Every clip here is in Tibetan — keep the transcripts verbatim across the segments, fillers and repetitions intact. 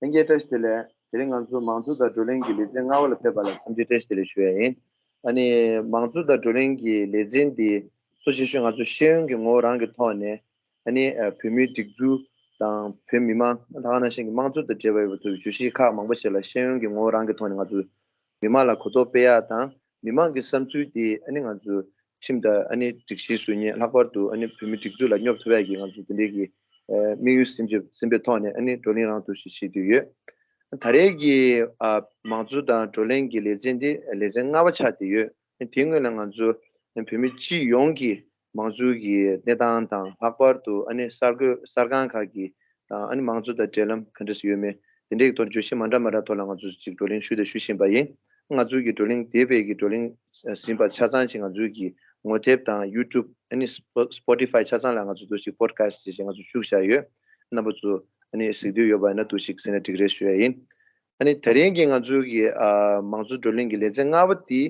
ལྷན་རྒྱས་བཀྲ་ཤིས་བདེ་ལེགས། དེ་རིང་ང་ཚོ་མང་གཙོ་དང་བགྲོ་གླེང་གི་ལེ་ཚན་ལྔ་པ་ལ་ཕེབས་པ་ལ་འཚམས་འདྲི་བཀྲ་ཤིས་བདེ་ལེགས་ཞུ་ཡ་ཡིན། ཨ་ནི་མང་གཙོ་དང་བགྲོ་གླེང་གི་ལེ་ཚན་འདི་གཙོ་ཆེ་ཤོས་ང་ཚོ་ཤེས་ཡོན་གྱི་ངོ་བོ་རང་གི་ཐོག་ནས། ཨ་ནི་ཨ་བོད་མིའི་སྒྲིག་འཛུགས་དང་བོད་མི་མང་ད་ག་ནང་བཞིན་གྱི་དམངས་གཙོ་དང་འབྲེལ་བ་ཡོད་པ་ཚོའི་བརྗོད་གཞི་ཁག་མང་པོ་ཞིག་ལ་ཤེས་ཡོན་གྱི་ངོ་བོ་རང་གི་ཐོག་ནས་ང་ཚོས་མི་མང་ལ་གོ་རྟོགས་སྤེལ་ཡ་དང་མི་མང་གི་བསམ་ཚུལ་དེ་ཨ་ནི་ང་ཚོས་ཁྲིམས་དང་ཨ་ནི་སྒྲིག་གཞིའི་ཟུར་ཉན། ལྷག་པར་དུ་ཨ་ནི་བོད་མི་སྒྲིག་འཛུགས་ལ་སྙོབ་ཐུབ་ཡ་གི་ང་ཚོ་དེ་འདྲའི་གི་ཨ་དམིགས་ཡུལ་ཟིན་གྱི་ཟིན་པའི་ཐོག་ནས་ཨ་ནི་བགྲོ་གླེང་རང་འདུག་ཞེས་བྱེད་ཀྱི་ཡོད། ད་རེས་ཀྱི་ཨ་མང་གཙོ་དང་བགྲོ་གླེང་གི་ལེ་ཚན་འདི་ལེ་ཚན་ལྔ་པ་ཆགས་བསྡད་ཡོད། དེའི་སྔོན་ལ་ང་ཚོ་བོད་མི་སྤྱི་ཡོངས་ཀྱི་མང་གཙོའི་གི་གནས་སྟངས་དང་། ལྷག་པར་དུ་ཨ་ནི་གསར་འགོད་གསར་ཁང་ཁག་གི་དང་ཨ་ནི་མང་གཙོ་དང་འབྲེལ་ལམ་ག་འདྲ་ཞིག་ཡོད་མེད། དེ་འདྲའི་ཐོག་བརྗོད་གཞི་མ་འདྲ་མ་འདྲ་ཐོག་ལ་ང་ཚོ་ཅིག་བགྲོ་གླེང་ཞུས་དང་ཞུ་བཞིན་པ་ཡིན། ང་ཚོའི་གི་བགྲོ་གླེང་དེ་བས་ཀྱི་བགྲོ་གླེང་ཟིན་པ་ཆ་ཚང་ཞིག་ང་ཚོའི་གི་ངོ་དེབ་དང་YouTube ཨ་ནི་Spo- Spotify ཆ་ཚང་ལ་ང་ཚོ་འདུག་ཞིག་podcast ཞེས་ང་ཚོ་བཅུག་བཞག་ཡོད། རྣམ་པ་ཚོ་ཨ་ནི་གཟིགས་འདོད་ཡོད་པ་ཡིན་ན་འདུག་ཞིག་གཟིགས་ན་འགྲིག་རེད་ཞུ་ཡ་ཡིན། ཨ་ནི་ད་རིང་གི་ང་ཚོའི་གི་ཨ་མང་གཙོ་བགྲོ་གླེང་གི་ལེ་ཚན་ལྔ་པ་དེ་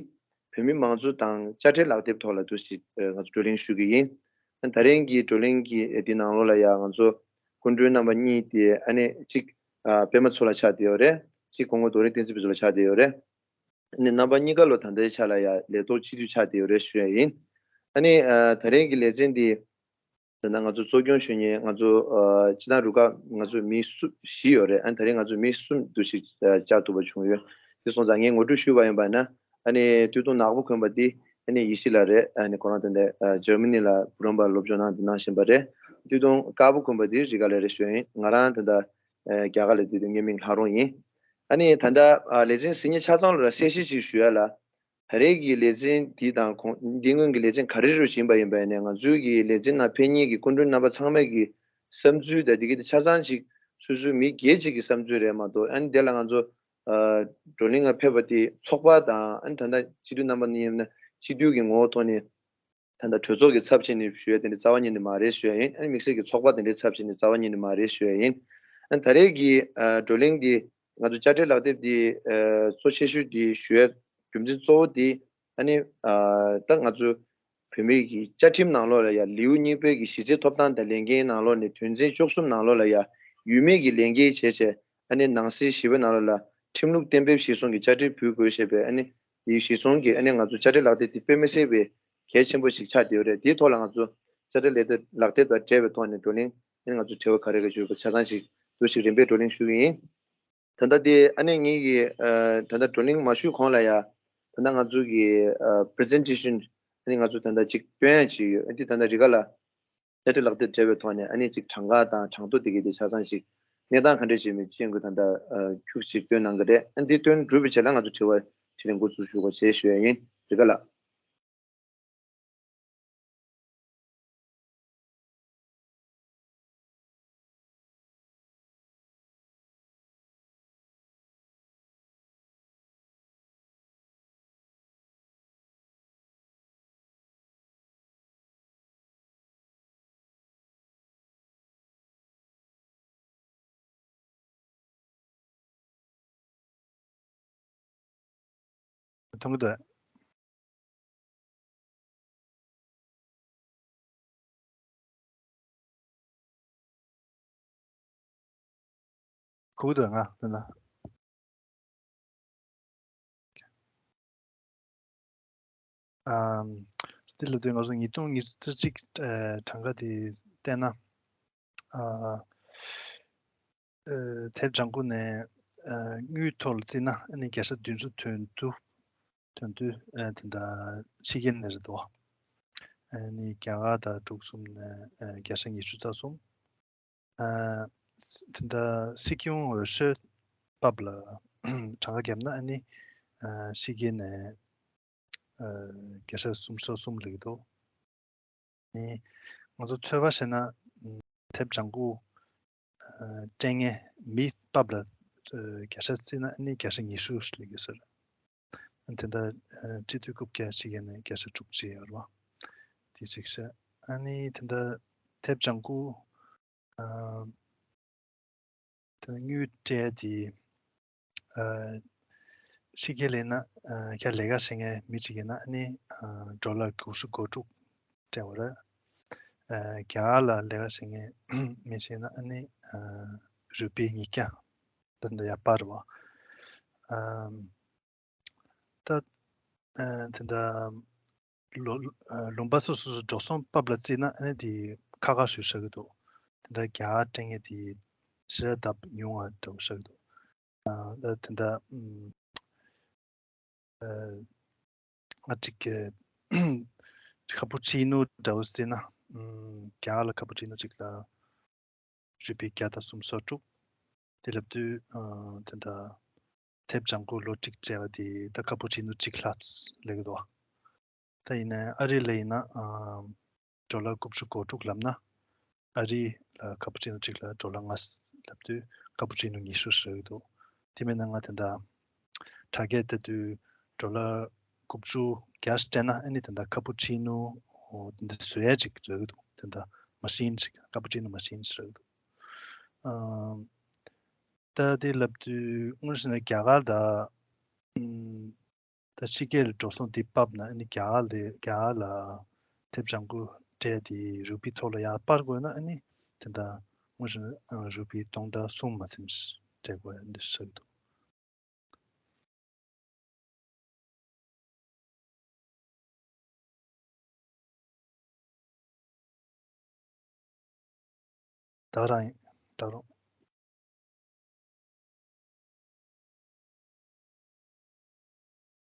བོད་མི་མང་གཙོ་དང་དཔྱ་ཁྲལ་ལག་དེབ་ཐོག་ལ་འདུག་ཞིག་ཨ་ང་ཚོ་བགྲོ་གླེང་ཞུ་གི་ཡིན། ཨ་ནི་ད་རིང་གི་བགྲོ་གླེང་གི་ཨ་དེ་ནང་ལོགས་ལ་ཡ་ང་ཚོ་སྐུ་མགྲོན་རྣམ་པ་གཉིས་དེ་ཨ་ནི་གཅིག་ཨ་པད་མ་མཚོ་ལགས་ཆགས་བསྡད་ཡོད་རེད། གཅིག་སྐུ་ངོ་རྡོ་རིང་བསྟན་འཛིན་ཕུན་ཚོགས་ལགས་ཆགས་བསྡད་ཡོད་རེད། ཨ་ནི་རྣམ་པ་གཉིས་ཀ་ལོ་ད་ལྟའི་ཆ་ལ་ཡ་ལས་ཐོག་སྤྱི་འཐུས་ཆགས་བསྡད་ཡོད་རེད་ཞུ་ཡ་ཡིན། ཨ་ནི་ཨ་ད་རིང་གི་ལེ་ཚན་འདི་ད་ལྟ་ང་ཚོ་གཙོ་སྐྱོང་ཞུ་མཁན་ང་ཚོ་ཨ་སྤྱི་བཏང་རུ་ཁག་ང་ཚོ་མི་སུ་བཞི་ཡོད་རེད། ཨ་ནི་ད་རིང་ང་ཚོ་མི་གསུམ་འདུ་ཞིག་ཨ་བཅར་ཐུབ་པ་བྱུང་ཡོད། དེ་སོང་ཙང་ངས་ངོ་སྤྲོད་ཞུས་པ་ཡིན་པ་ན། ཨ་ནི་སྟོད་ཐུང་ནག་པོ་གོན་པ་འདི་ཨ་ནི་ཡེ་ཤེས་ལགས་རེད། ཨ་ནི་ཁོ་རང་ད་ལྟ་ཨ་འཇར་མ་ནི་ལ་བུ་རམ་པར་སློབ་སྦྱོང་གནང་འདི་གནང་བཞིན་པ་རེད། སྟོད་ཐུང་དཀར་པོ་གོན་པ་འདི་རི་ཀ་ལ་རེད་ཞུ་ཡ་ཡིན། ང་རང་ད་ལྟ་ཨ་རྒྱ་གར་ལ་བསྡད་དུས་ངའི་མིང་ལྷ་རོང་ཡིན། ཨ་ནི་ད་ལྟ་ཨ་ལེ་ཚན་ཟིན་མཁན་ཆ་ཚང་ལ་གསལ་བཤད་ཅིག་ཞུ་ཡ་ལ། ད་རེས་ཀྱི་ལེ་ཚན་འདི་དང་གོང་འདི་སྔོན་གྱི་ལེ་ཚན་ག་རེ་རེ་བཞིན་པ་ཡིན་པ་ཡིན་ནའི་ང་ཚོའི་གི་ལེ་ཚན་ནང་ཕེབས་མཁན་གྱི་སྐུ་མགྲོན་རྣམ་པ་ཚང་མའི་གི་བསམ་ཚུལ་དང་འདི་གི་དེ་ཆ་ཚང་ཅིག་སོ་སོའི་མི་སྒེར་གཅིག་གི་བསམ་ཚུལ་རེད་མ་གཏོགས། ཨ་ནི་དེ་ལ་ང་ཚོ་ཨ་བགྲོ་གླེང་ལ་ཕེབས་པ་དེ་ཚོགས་པ་དང་། ཨ་ནི་ད་ལྟ་སྤྱི་འཐུས་རྣམ་པ་ནི་ཡིན་ན་སྤྱི་འཐུས་ཀྱི་ངོ་བོ་ཐོག་ནས་ད་ལྟ་གྲོས་ཚོགས་ཀྱི་ཚབ་བྱས་ནས་ཞུ་ཡ་དེ་འདྲ་རྩ་བ་ཉིད་ནས་མ་རེད་ཞུ་ཡ་ཡིན། ཨ་ནི་དམིགས་བསལ་གྱི་ཚོགས་པ་དེ་འདྲའི་ཚབ་བྱས་ནས་རྩ་བ་ཉིད་ནས་མ་རེད་ཞུ་ཡ་ཡིན། ཨ་ནི་ད་རེས་ཀྱི་ཨ་བགྲོ་གླེང་འདི་ང་ཚོ་དཔྱ་ཁྲལ་ལག་དེབ་འདི་ཨ་གཙོ་ཆེ་ཤོས་འདི་ཞུ་ཡ་རྒྱུ་མཚན་གཙོ་བོ་འདི་ཨ་ནི་ཨ་ད་ང་ཚོ་བོད་མིའི་གི་བཅའ་ཁྲིམས་ནང་ལོགས་ལ་ཡ་ལེའུ་གཉིས་པའི་གི་གཞི་རྩའི་ཐོབ་ཐང་དང་ལས་འགན་ནང་ལོགས་ནས་དོན་ཚན་བཅུ་གསུམ་ནང་ལོགས་ལ་ཡ་ཡུལ་མིའི་གི་ལས་འགན་བྱས་བྱས། ཨ་ནི་ནང་གསེས་བཞི་པའི་ནང་ལོགས་ལ་ཁྲིམས་ལུགས་གཏན་འབེབས་གཞིར་བཟུང་གི་དཔྱ་ཁྲལ་ཕུལ་དགོས་ཞེས་པའི། ཨ་ནི་དེའི་གཞིར་བཟུང་གི་ཨ་ནི་ང་ཚོ་དཔྱ་ཁྲལ་ལག་དེབ་དེ་དཔེ་མི་སྲིད་པའི་གལ་ཆེན་པོ་ཞིག་ཆགས་བསྡད་ཡོད་རེད། དེའི་ཐོག་ལ་ང་ཚོ་དཔྱ་ཁྲལ་ལས་དེབ་ལག་དེབ་དང་འབྲེལ་བའི་ཐོག་ནས་བགྲོ་གླེང་། ཨ་ནི་ང་ཚོ་དྲི་བ་ག་རེ་ག་ཞུ་དགོས་ཆ་ཚང་ཞིག་འདུག་ཞིག་རིམ་པས་བགྲོ་གླེང་ཞུ་གི་ཡིན། ད་ལྟ་དེ་ཨ་ནི་ངེད་ཀྱིས་ཨ་ད་ལྟ་བགྲོ་གླེང་མ་ཞུས་གོང་ལ་ཡ། ད་ལྟ་ང་ཚོ་གི་ཨ་presentation ཨ་ནི་ང་ཚོ་ད་ལྟ་ཅིག་སྟོན་ཡ་ཅིག་ཡོད། ཨ་ནི་ད་ལྟ་རི་ཀ་ལ་དཔྱ་ཁྲལ་ལག་དེབ་འབྲེལ་བའི་ཐོག་ནས་ཨ་ནི་ཅིག་གྲངས་ཀ་དང་གྲངས་ཐོ་དེ་གའི་དེ་ཆ་ཚང་ཞིག་གནས་སྟངས་ག་འདྲ་ཞིག་མེད་ཅན་གྱི་ད་ལྟ་ཨ་ཁྱུག་ཅིག་སྟོན་གནང་གི་རེད། ཨ་ནི་འདི་སྟོན་གྲུབ་པའི་རྗེས་ལ་ང་ཚོ་དྲི་བ་དྲིས་ལན་འགོ་འཛུགས་ཞུ་དགོས་ཞེས་ཞུ་ཡ་ཡིན། རི་ཀ་ལགས། མཐོང་གི་འདུག་གོ་གི་འདུག་ང་ལྟ་ན། ཨམ། སྟེ་ལོ་དེ་ང་ཚོ་ཉིས་སྟོང་ཉི་ཤུ་རྩ་གཅིག་ཨ་གྲངས་ཀ་དེ་བལྟས་ན། ཨ། ཨ། དེབ་ལྗང་ཁུ་ནས་ཨ་དངུལ་ཐོག་ལ་བརྩིས་ན་ཨ་ནི་བརྒྱ་ཆ་བདུན་ཅུ་དོན་བསྡུ། དོན་བསྡུ་ཨ་དེ་འདྲ་ཕྱི་རྒྱལ་ནས་རེད་འདུག་ཨ་ནི་རྒྱ་གར་དང་འབྲུག་གསུམ་ནས་ཨ་བརྒྱ་ཆ་ཉི་ཤུ་རྩ་གསུམ། ཨ་དེ་འདྲ་སྲིད་སྐྱོང་འོས་ཤོག་བབས་ལ་གྲངས་ཀ་བརྒྱབ་ན་ཨ་ནི་ཨ་ཕྱི་རྒྱལ་ནས་ཨ་བརྒྱ་ཆ་སུམ་ཅུ་རྩ་གསུམ་སླེབས་ཀྱི་འདུག་ཨ་ནི་ང་ཚོ་ཚོད་དཔག་བྱས་ན་དེབ་ལྗང་ཁུ་ཨ་སྤྲད་མཁན་མི་བབས་ལ་ཨ་བརྒྱ་ཆ་བརྩིས་ན་ཨ་ནི་བརྒྱ་ཆ་ཉི་ཤུ་སླེབས་ཀྱི་ཟེར། ཨ་ནི་དེ་འདྲ་ཨ་སྤྱི་འཐུས་རྐུབ་བཀྱག་ཕྱི་རྒྱལ་ནས་བརྒྱ་ཆ་དྲུག་ཅུ་ཡོད་རེད་བ། དེ་གཅིག་བྱས། ཨ་ནི་དེ་འདྲ་དེབ་ལྗང་ཁུ་ཨ་དེ་དངུལ་སྤྲད་དེ་ཨ་ཕྱི་རྒྱལ་ལ་ན་ཨ་ཁྱེད་ལས་ཀ་བྱེད་མཁན་མི་གཅིག་ཡིན་ན་ཨ་ནི་ཨ་ཌོ་ལར་དགུ་བཅུ་གོ་དྲུག་སྤྲད་པ་རེད། ཨ་རྒྱ་གར་ལ་ལས་ཀ་བྱེད་མཁན་མི་གཅིག་ཡིན་ན་ཨ་ནི་ཨ་རུ་པི་ཉིས་བརྒྱ། ད་ཡ་པར་བ། ཨམ། ད་ཨ་དེ་འདྲ་ལོ་ཨ་ལུང་པ་སོ་སོ་སོ་འགྲོ་སོང་ཕབ་ལ་བརྩིས་ན་ཨ་ནི་དེ་ཁ་ཁ་ཞུ་ཤག་གི་འདུག་དེ་འདྲ་རྒྱ་གར་སྤྲད་མཁན་དེ་ཞེ་དྲག་ལྡབ་ཉུང་བ་འདྲ་བོ་ཤག་གི་འདུག་ཨ་ད་དེ་འདྲ་ཨམ། ཨ་ང་ཅིག་གི་ཁ་པུ་ཆི་ནོ་འདྲ་བོ་ཟེར་ན། ཨམ། རྒྱ་གར་ལ་ཁ་པུ་ཆི་ནོ་གཅིག་ལ་རུ་པི་བརྒྱ་དང་སུམ་ཅུ་སོ་དྲུག་དེ་ལབ་དུས་ཨ་དེ་འདྲ་དེབ་ལྗང་གུ་ལོ་གཅིག་སྤྲད་པ་དེ་ད་ཁ་པུ་ཆི་ནོ་གཅིག་ལྷག་ཙམ་སླེབས་ཀྱི་འདུག་ད་ཡིན་ནའི་ཨ་རི་ལ་ཡིན་ན་ཨ་ཌོ་ལར་དགུ་བཅུ་གོ་དྲུག་ལབ་ན། ཨ་རི་ལ་ཁ་པུ་ཆི་ནོ་གཅིག་ལ་ཌོ་ལར་ལྔ་ལབ་དུས་ཁ་པུ་ཆི་ནོ་ཉི་ཤུ་ཟེར་གྱི་འདུག་དེ་མིན་ན་ང་དེ་འདྲ་དྲ་རྒྱ་ལྟ་དུས་ཌོ་ལར་དགུ་བཅུ་བརྒྱ་སྤྲད་ན་ཨ་ནི་དེ་འདྲ་ཁ་པུ་ཆི་ནོ་འོ་དེ་འདྲ་བཟོ་ཡ་ཅིག་རེད་འདུག་དེ་འདྲ་མ་ཤིན་ཅིག་ཁ་པུ་ཆི་ནོ་མ་ཤིན་ཟེར་གྱི་འདུག་ཨམ། ད་དེ་ལབ་དུས་དངོས་སུ་ནི་རྒྱ་གར་ད་ཨམ། ད་ཕྱི་རྒྱལ་ལ་འགྲོ་སོང་འདི་ཕབ་ན་ཨ་ནི་རྒྱ་གར་ལ་རྒྱ་གར་ལ་དེབ་ལྗང་གུ་སྤྲད་དེ་རུ་པི་ཐོག་ལ་ཡར་སྤར་དགོས་ན་ཨ་ནི་དེ་འདྲ་དངོས་སུ་ཨ་རུ་པི་སྟོང་ཕྲག་གསུམ་མ་ཟིན་སྤྲད་དགོས་ཡ་འདི་ཟེར་གྱི་འདུག་ད་རང་ཡིན། ད་རུང་།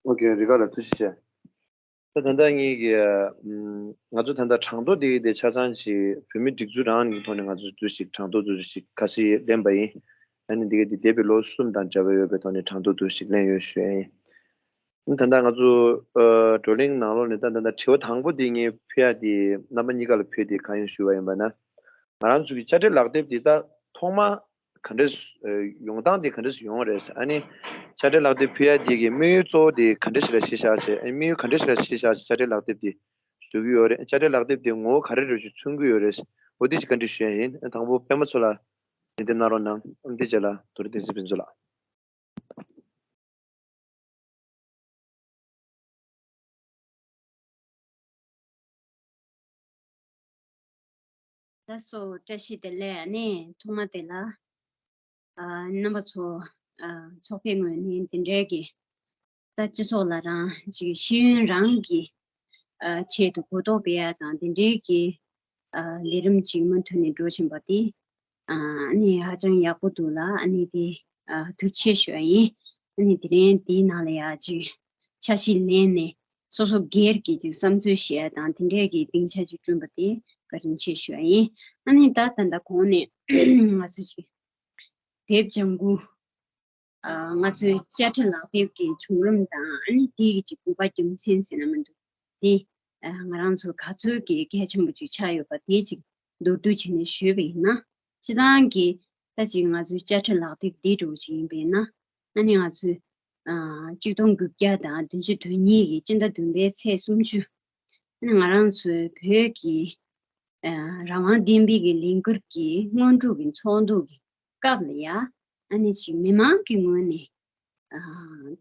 ཨོ་ཀེ། རི་ཀ་ལ་ཐུགས་རྗེ་ཆེ། ད་ད་ལྟ་ངེད་ཀྱི་ཨམ། ང་ཚོ་ད་ལྟ་གྲངས་ཐོ་དེ་དེ་ཆ་ཚང་ཅིག་བོད་མི་སྒྲིག་འཛུགས་རང་གི་ཐོག་ནས་ང་ཚོ་འདུ་ཞིག་གྲངས་ཐོ་འདུ་ཞིག་ཁ་ཤས་ལེན་པ་ཡིན། ཨ་ནི་འདི་ག་འདི་འདས་པའི་ལོ་གསུམ་དང་འབྲེལ་བ་ཡོད་པའི་ཐོག་ནས་གྲངས་ཐོ་འདུ་ཞིག་ལེན་ཡོད་ཞུ་ཡ་ཡིན། ད་ལྟ་ང་ཚོ་ཨ་བགྲོ་གླེང་ནང་ལོགས་ནས་ད་ད་ལྟ་དྲི་བ་དང་པོ་དེ་ངས་ཕུལ་ཡ་དེ་རྣམ་པ་གཉིས་ཀ་ལ་ཕུལ་ཏེ་གང་ཡིན་ཞུ་བ་ཡིན་པ་ན། ང་རང་ཚོ་གི་དཔྱ་ཁྲལ་ལག་དེབ་དེ་ད་ཐོག་མ་ག་འདྲས་ཨ་ཡོང་སྟངས་དེ་ག་འདྲས་ཡོང་བ་རེད། ཨ་ནི་དཔྱ་ཁྲལ་ལག་དེབ་ཕུལ་ཡ་དེ་གི་དམིགས་ཡུལ་གཙོ་བོ་དེ་ག་འདྲས་ཞིག་ལ་གཞི་བཞག་བྱས། ཨ་ནི་དམིགས་ཡུལ་ག་འདྲས་ཞིག་ལ་གཞི་བཞག་བྱས་དཔྱ་ཁྲལ་ལག་དེབ་དེ་བཟོ་གི་ཡོད་རེད། དཔྱ་ཁྲལ་ལག་དེབ་དེ་ངོ་བོ་ག་རེ་རེ་ཞིག་མཚོན་གི་ཡོད་རེད། འོ་དེ་ཅིག་བཀའ་འདྲི་ཞུ་ཡ་ཡིན། དང་པོ་པད་མ་མཚོ་ལགས་ལན་འདེབས་གནང་རོགས་གནང་། ཨ་ནི་དེ་རྗེས་ལ་དོ་རུང་བསྟན་འཛིན་ཕུན་ཚོགས་ལགས། ལགས་སོ། བཀྲ་ཤིས་བདེ་ལེགས། ཨ་ནི་ཐོག་མ་དེ་ལ་ཨ་རྣམ་པ་ཚོ་ཨ་ཚོགས་པའི་ངོས་ནས་འདི་འདྲའི་གི་ད་སྤྱི་ཚོགས་ལ་རང་ཅིག་ཤེས་ཡོན་རང་གི་ཨ་ཆེད་དུ་གོ་རྟོགས་སྤེལ་ཡ་དང་འདི་འདྲའི་གི་ཨ་ལས་རིམ་ཅིག་མུ་མཐུད་ནས་འགྲོ་བཞིན་པ་དེ་ཨ་ནི་ཧ་ཅང་ཡག་པོ་འདུག་ལ། ཨ་ནི་དེ་ཨ་ཐུགས་རྗེ་ཆེ་ཞུ་ཡ་ཡིན། ཨ་ནི་དེ་རིང་དེའི་ནང་ལ་ཡ་ཅིག་འཆར་གཞི་ལེན་ནས་སོ་སོ་སྒེར་གྱི་ཅིག་བསམ་ཚུལ་བཤད་ཡ་དང་དེ་འདྲའི་གི་སྡིངས་ཆ་ཅིག་བསྐྲུན་པ་དེ་བཀའ་དྲིན་ཆེ་ཞུ་ཡ་ཡིན། ཨ་ནི་ད་ད་ལྟ་གོང་ནས་ང་ཚོ་ཅིག་དེབ་ལྗང་གུ་ཨ་ང་ཚོའི་དཔྱ་ཁྲལ་ལག་དེབ་ཀྱི་བྱུང་རིམ་དང་ཨ་ནི་དེ་གི་ཅིག་དགོས་པ་རྒྱུ་མཚན་ཟེར་ན་མི་འདུག་དེ་ཨ་ང་རང་ཚོ་ག་ཚོད་ཀྱི་གལ་ཆེན་པོ་ཅིག་ཆགས་ཡོད་པ་དེ་ཅིག་མདོར་བསྡུས་བྱས་ནས་ཞུས་པ་ཡིན་ན། སྤྱིར་བཏང་གི་ད་ཅིག་ང་ཚོའི་དཔྱ་ཁྲལ་ལག་དེབ་འདི་འདྲ་བོ་ཅིག་ཡིན་པས་ན། ཨ་ནི་ང་ཚོས་ཨ་གཅིག་སྟོང་དགུ་བརྒྱ་དང་བདུན་ཅུ་དོན་གཉིས་ཀྱི་སྤྱི་ཟླ་བདུན་པའི་ཚེས་སུམ་ཅུ། ཨ་ནི་ང་རང་ཚོའི་བོད་ཀྱི་ཨ་རང་དབང་བསྟན་པའི་གི་ལས་འགུལ་གྱི་སྔོན་འགྲོ་གི་ཚོགས་འདུ་གི་སྐབས་ལ་ཡ། ཨ་ནི་ཅིག་མི་མང་གི་ངོས་ནས་ཨ་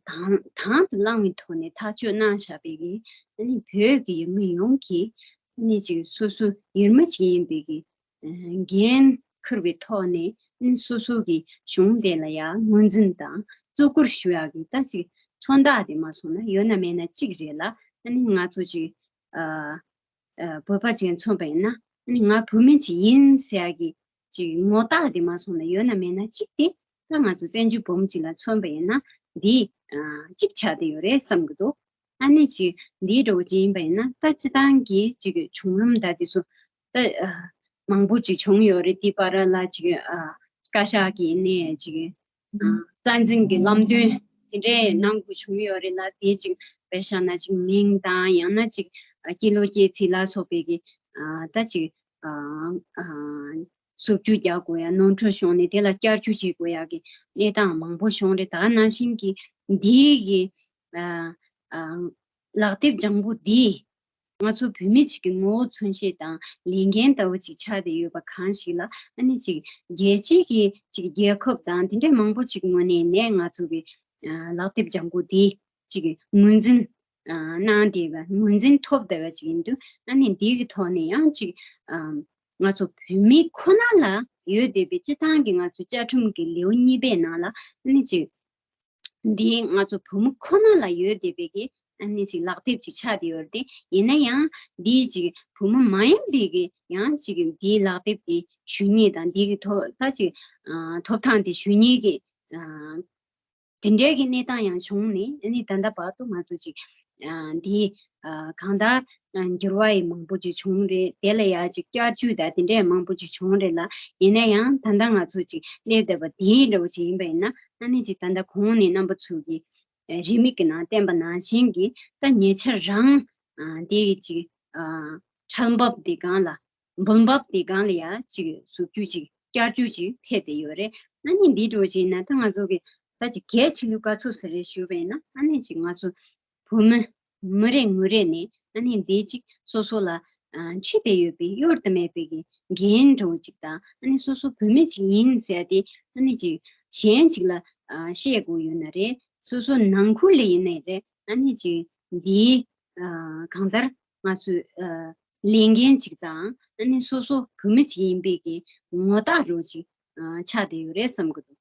དང་དང་དུ་བླངས་པའི་ཐོག་ནས་ཐག་གཅོད་གནང་བཞག་པའི་གི་ཨ་ནི་བོད་ཀྱི་ཡུལ་མི་ཡོངས་ཀྱིས་ཨ་ནི་ཅིག་སོ་སོ་ཡུལ་མི་ཅིག་ཡིན་པའི་གི་ཨ་འགན་འཁུར་བའི་ཐོག་ནས་ཨ་ནི་སོ་སོ་གི་གཞུང་དེ་ལ་ཡ་ངོས་འཛིན་དང་བརྩི་བཀུར་ཞུ་ཡག་གི་ད་ཅིག་མཚོན་རྟགས་དེ་མ་སོང་ན་ཡོད་ན་མེད་ན་གཅིག་རེད་ལ། ཨ་ནི་ང་ཚོ་ཅིག་ཨ། ཨ་བོད་པ་ཅིག་མཚོན་པ་ཡིན་ན། ཨ་ནི་ང་བོད་མི་ཅིག་ཡིན་ཟེར་ཡག་གི་ཅིག་ངོ་རྟགས་དེ་མ་སོང་ན་ཡོད་ན་མེད་ན་གཅིག་དེ་ད་ང་ཚོ་བཙན་བྱོལ་བོད་མི་ཅིག་ལ་མཚོན་པ་ཡིན་ན་འདི་ཨ་གཅིག་ཆགས་བསྡད་ཡོད་རེད་བསམ་གྱི་འདུག་ཨ་ནི་ཅིག་འདིའི་འགྲོ་བ་ཅིག་ཡིན་པ་ཡིན་ན་ད་སྤྱི་བཏང་གི་ཅིག་བྱུང་རིམ་ད་དེ་ཚོ་ད་ཨ་མང་པོ་ཅིག་བྱུང་ཡོད་རེད། དེ་བར་ལ་ཅིག་ཨ་བཀའ་ཤག་གི་ནས་ཅིག་རྩ་འཛིན་གྱི་ལམ་སྟོན་དེ་འདྲའི་གནང་དགོས་བྱུང་ཡོད་རེད་ལ། དེ་ཅིག་དཔེ་བཞག་ན་ཅིག་མིང་དང་ཡང་ན་ཅིག་ཨ་སྐྱེས་ལོ་སྐྱེས་ཚེས་ལ་སོགས་པའི་གི་ཨ་ད་ཅིག་ཨ་ཨ་བཟོ་བཅོས་རྒྱག་དགོས་ཡ། ནོར་འཁྲུལ་བྱུང་ནས་དེ་ལ་བསྐྱར་བཅོས་བྱེད་དགོས་ཡ་གི་གནས་སྟངས་མང་པོ་བྱུང་རེད། ད་ནང་བཞིན་གྱི་འདིའི་གི་ཨ་ཨ་ལག་དེབ་ལྗང་བུ་འདི་ང་ཚོ་བོད་མི་ཅིག་གི་ངོ་བོ་མཚོན་བྱེད་དང་ལས་འགན་ལྟ་བུ་ཅིག་ཆགས་བསྡད་ཡོད་པ་གང་ཞིག་ལ། ཨ་ནི་ཅིག་རྒྱལ་སྤྱིའི་གི་ཅིག་རྒྱལ་ཁབ་དང་དེ་འདྲའི་མང་པོ་ཅིག་ངོས་ནས་ནས་ང་ཚོ་གི་ཨ་ལག་དེབ་ལྗང་བུ་འདི་ཅིག་ངོས་འཛིན་ཨ་གནང་བསྡད་པ། ངོས་འཛིན་ཐོབ་བསྡད་པ་ཅིག་ཡིན་དུས། ཨ་ནི་འདི་གི་ཐོག་ནས་ཡང་ཅིག་ཨ་ང་ཚོ་བོད་མི་ཁོ་ན་ལ་ ཡོད་བསྡད་པའི་སྤྱི་བཏང་གི་ང་ཚོ་བཅའ་ཁྲིམས་ཀྱི་ལེའུ་གཉིས་པའི་ནང་ལ་ཨ་ནི་ཅིག་འདི་ང་ཚོ་བུ་མོ་ཁོ་ན་ལ་ཡོད་བསྡད་པའི་གི་ཨ་ནི་ཅིག་ལག་དེབ་ཅིག་ཆགས་བསྡད་ཡོད་རེད་དེ། ཡིན་ན་ཡང་འདིའི་ཅིག་བུ་མོ་མ་ཡིན་པའི་གི་ཡང་ཅིག་འདིའི་ལག་དེབ་དེ་ཞུ་མཁན་དང་འདི་གི་ཐོབ་ད་ཅིག་ཨ་ཐོབ་ཐང་དེ་ཞུ་མཁན་གི་ཨ་དེ་འདྲའི་གི་གནས་སྟངས་ཡང་བྱུང་ནས་ཨ་ནི་ད་ལྟ་བར་དུ་ང་ཚོ་ཅིག་ཨ་འདི་ཨ་གང་ལྟར་ཨ་འགྱུར་བ་ཡི་མང་པོ་ཅིག་བྱུང་རེད། དེ་ལ་ཡང་ཅིག་བསྐྱར་བཅོས་དང་དེ་འདྲའི་མང་པོ་ཅིག་བྱུང་རེད་ལ། ཡིན་ན་ཡང་ད་ལྟ་ང་ཚོ་ཅིག་སླེབས་བསྡད་པ་དེའི་འདྲ་བོ་ཅིག་ཡིན་པ་ཡིན་ན་ཨ་ནི་ཅིག་ད་ལྟ་གོང་ནས་རྣམ་པ་ཚོ་གི་རེའུ་མིག་གི་ནང་བསྟན་པ་ནང་བཞིན་གྱི་ད་ཉེ་ཆར་རང་ཨ་དེ་གི་ཅིག་ཨ་ཁྲལ་འབབ་དེ་སྒང་ལ་འབུལ་འབབ་དེ་སྒང་ལ་ཡ་ཅིག་ཟུག་རྒྱུ་ཅིག་བསྐྱར་བཅོས་ཅིག་ཕེབས་བསྡད་ཡོད་རེད། ཨ་ནི་འདི་འདྲ་བོ་ཅིག་ཡིན་ན་ད་ང་ཚོ་གི་ད་ཅིག་གལ་ཆེ་ལོས་ག་ཚོད་ཟེར་རེད་ཞུས་པ་ཡིན་ན་ཨ་ནི་ཅིག་ང་ཚོ་བུ་མོ་མི་རེ་ངོ་རེ་ནས་ཨ་ནི་འདི་ཅིག་སོ་སོ་ལ་ཨ་འཁྲི་བསྡད་ཡོད་པའི་གཡོལ་དུ་མེད་པའི་གི་འགན་འདྲ་བོ་ཅིག་དང་ཨ་ནི་སོ་སོ་བུད་མེད་ཅིག་ཡིན་ཟེར་ཏེ་ཨ་ནི་ཅིག་གཞན་ཅིག་ལ་ཨ་བཤད་དགོས་ཡོད་ན་རེད། སོ་སོ་ནང་ཁུལ་ལ་ཡིན་ནའི་རེད། ཨ་ནི་ཅིག་འདིའི་ཨ་གང་ལྟར་ང་ཚོས་ཨ་ལས་འགན་ཅིག་དང་ཨ་ནི་སོ་སོ་བུད་མེད་ཅིག་ཡིན་པའི་གི་ངོ་རྟགས་རོ་ཅིག་ཨ་ཆགས་བསྡད་ཡོད་རེད་བསམ་གི་འདུག་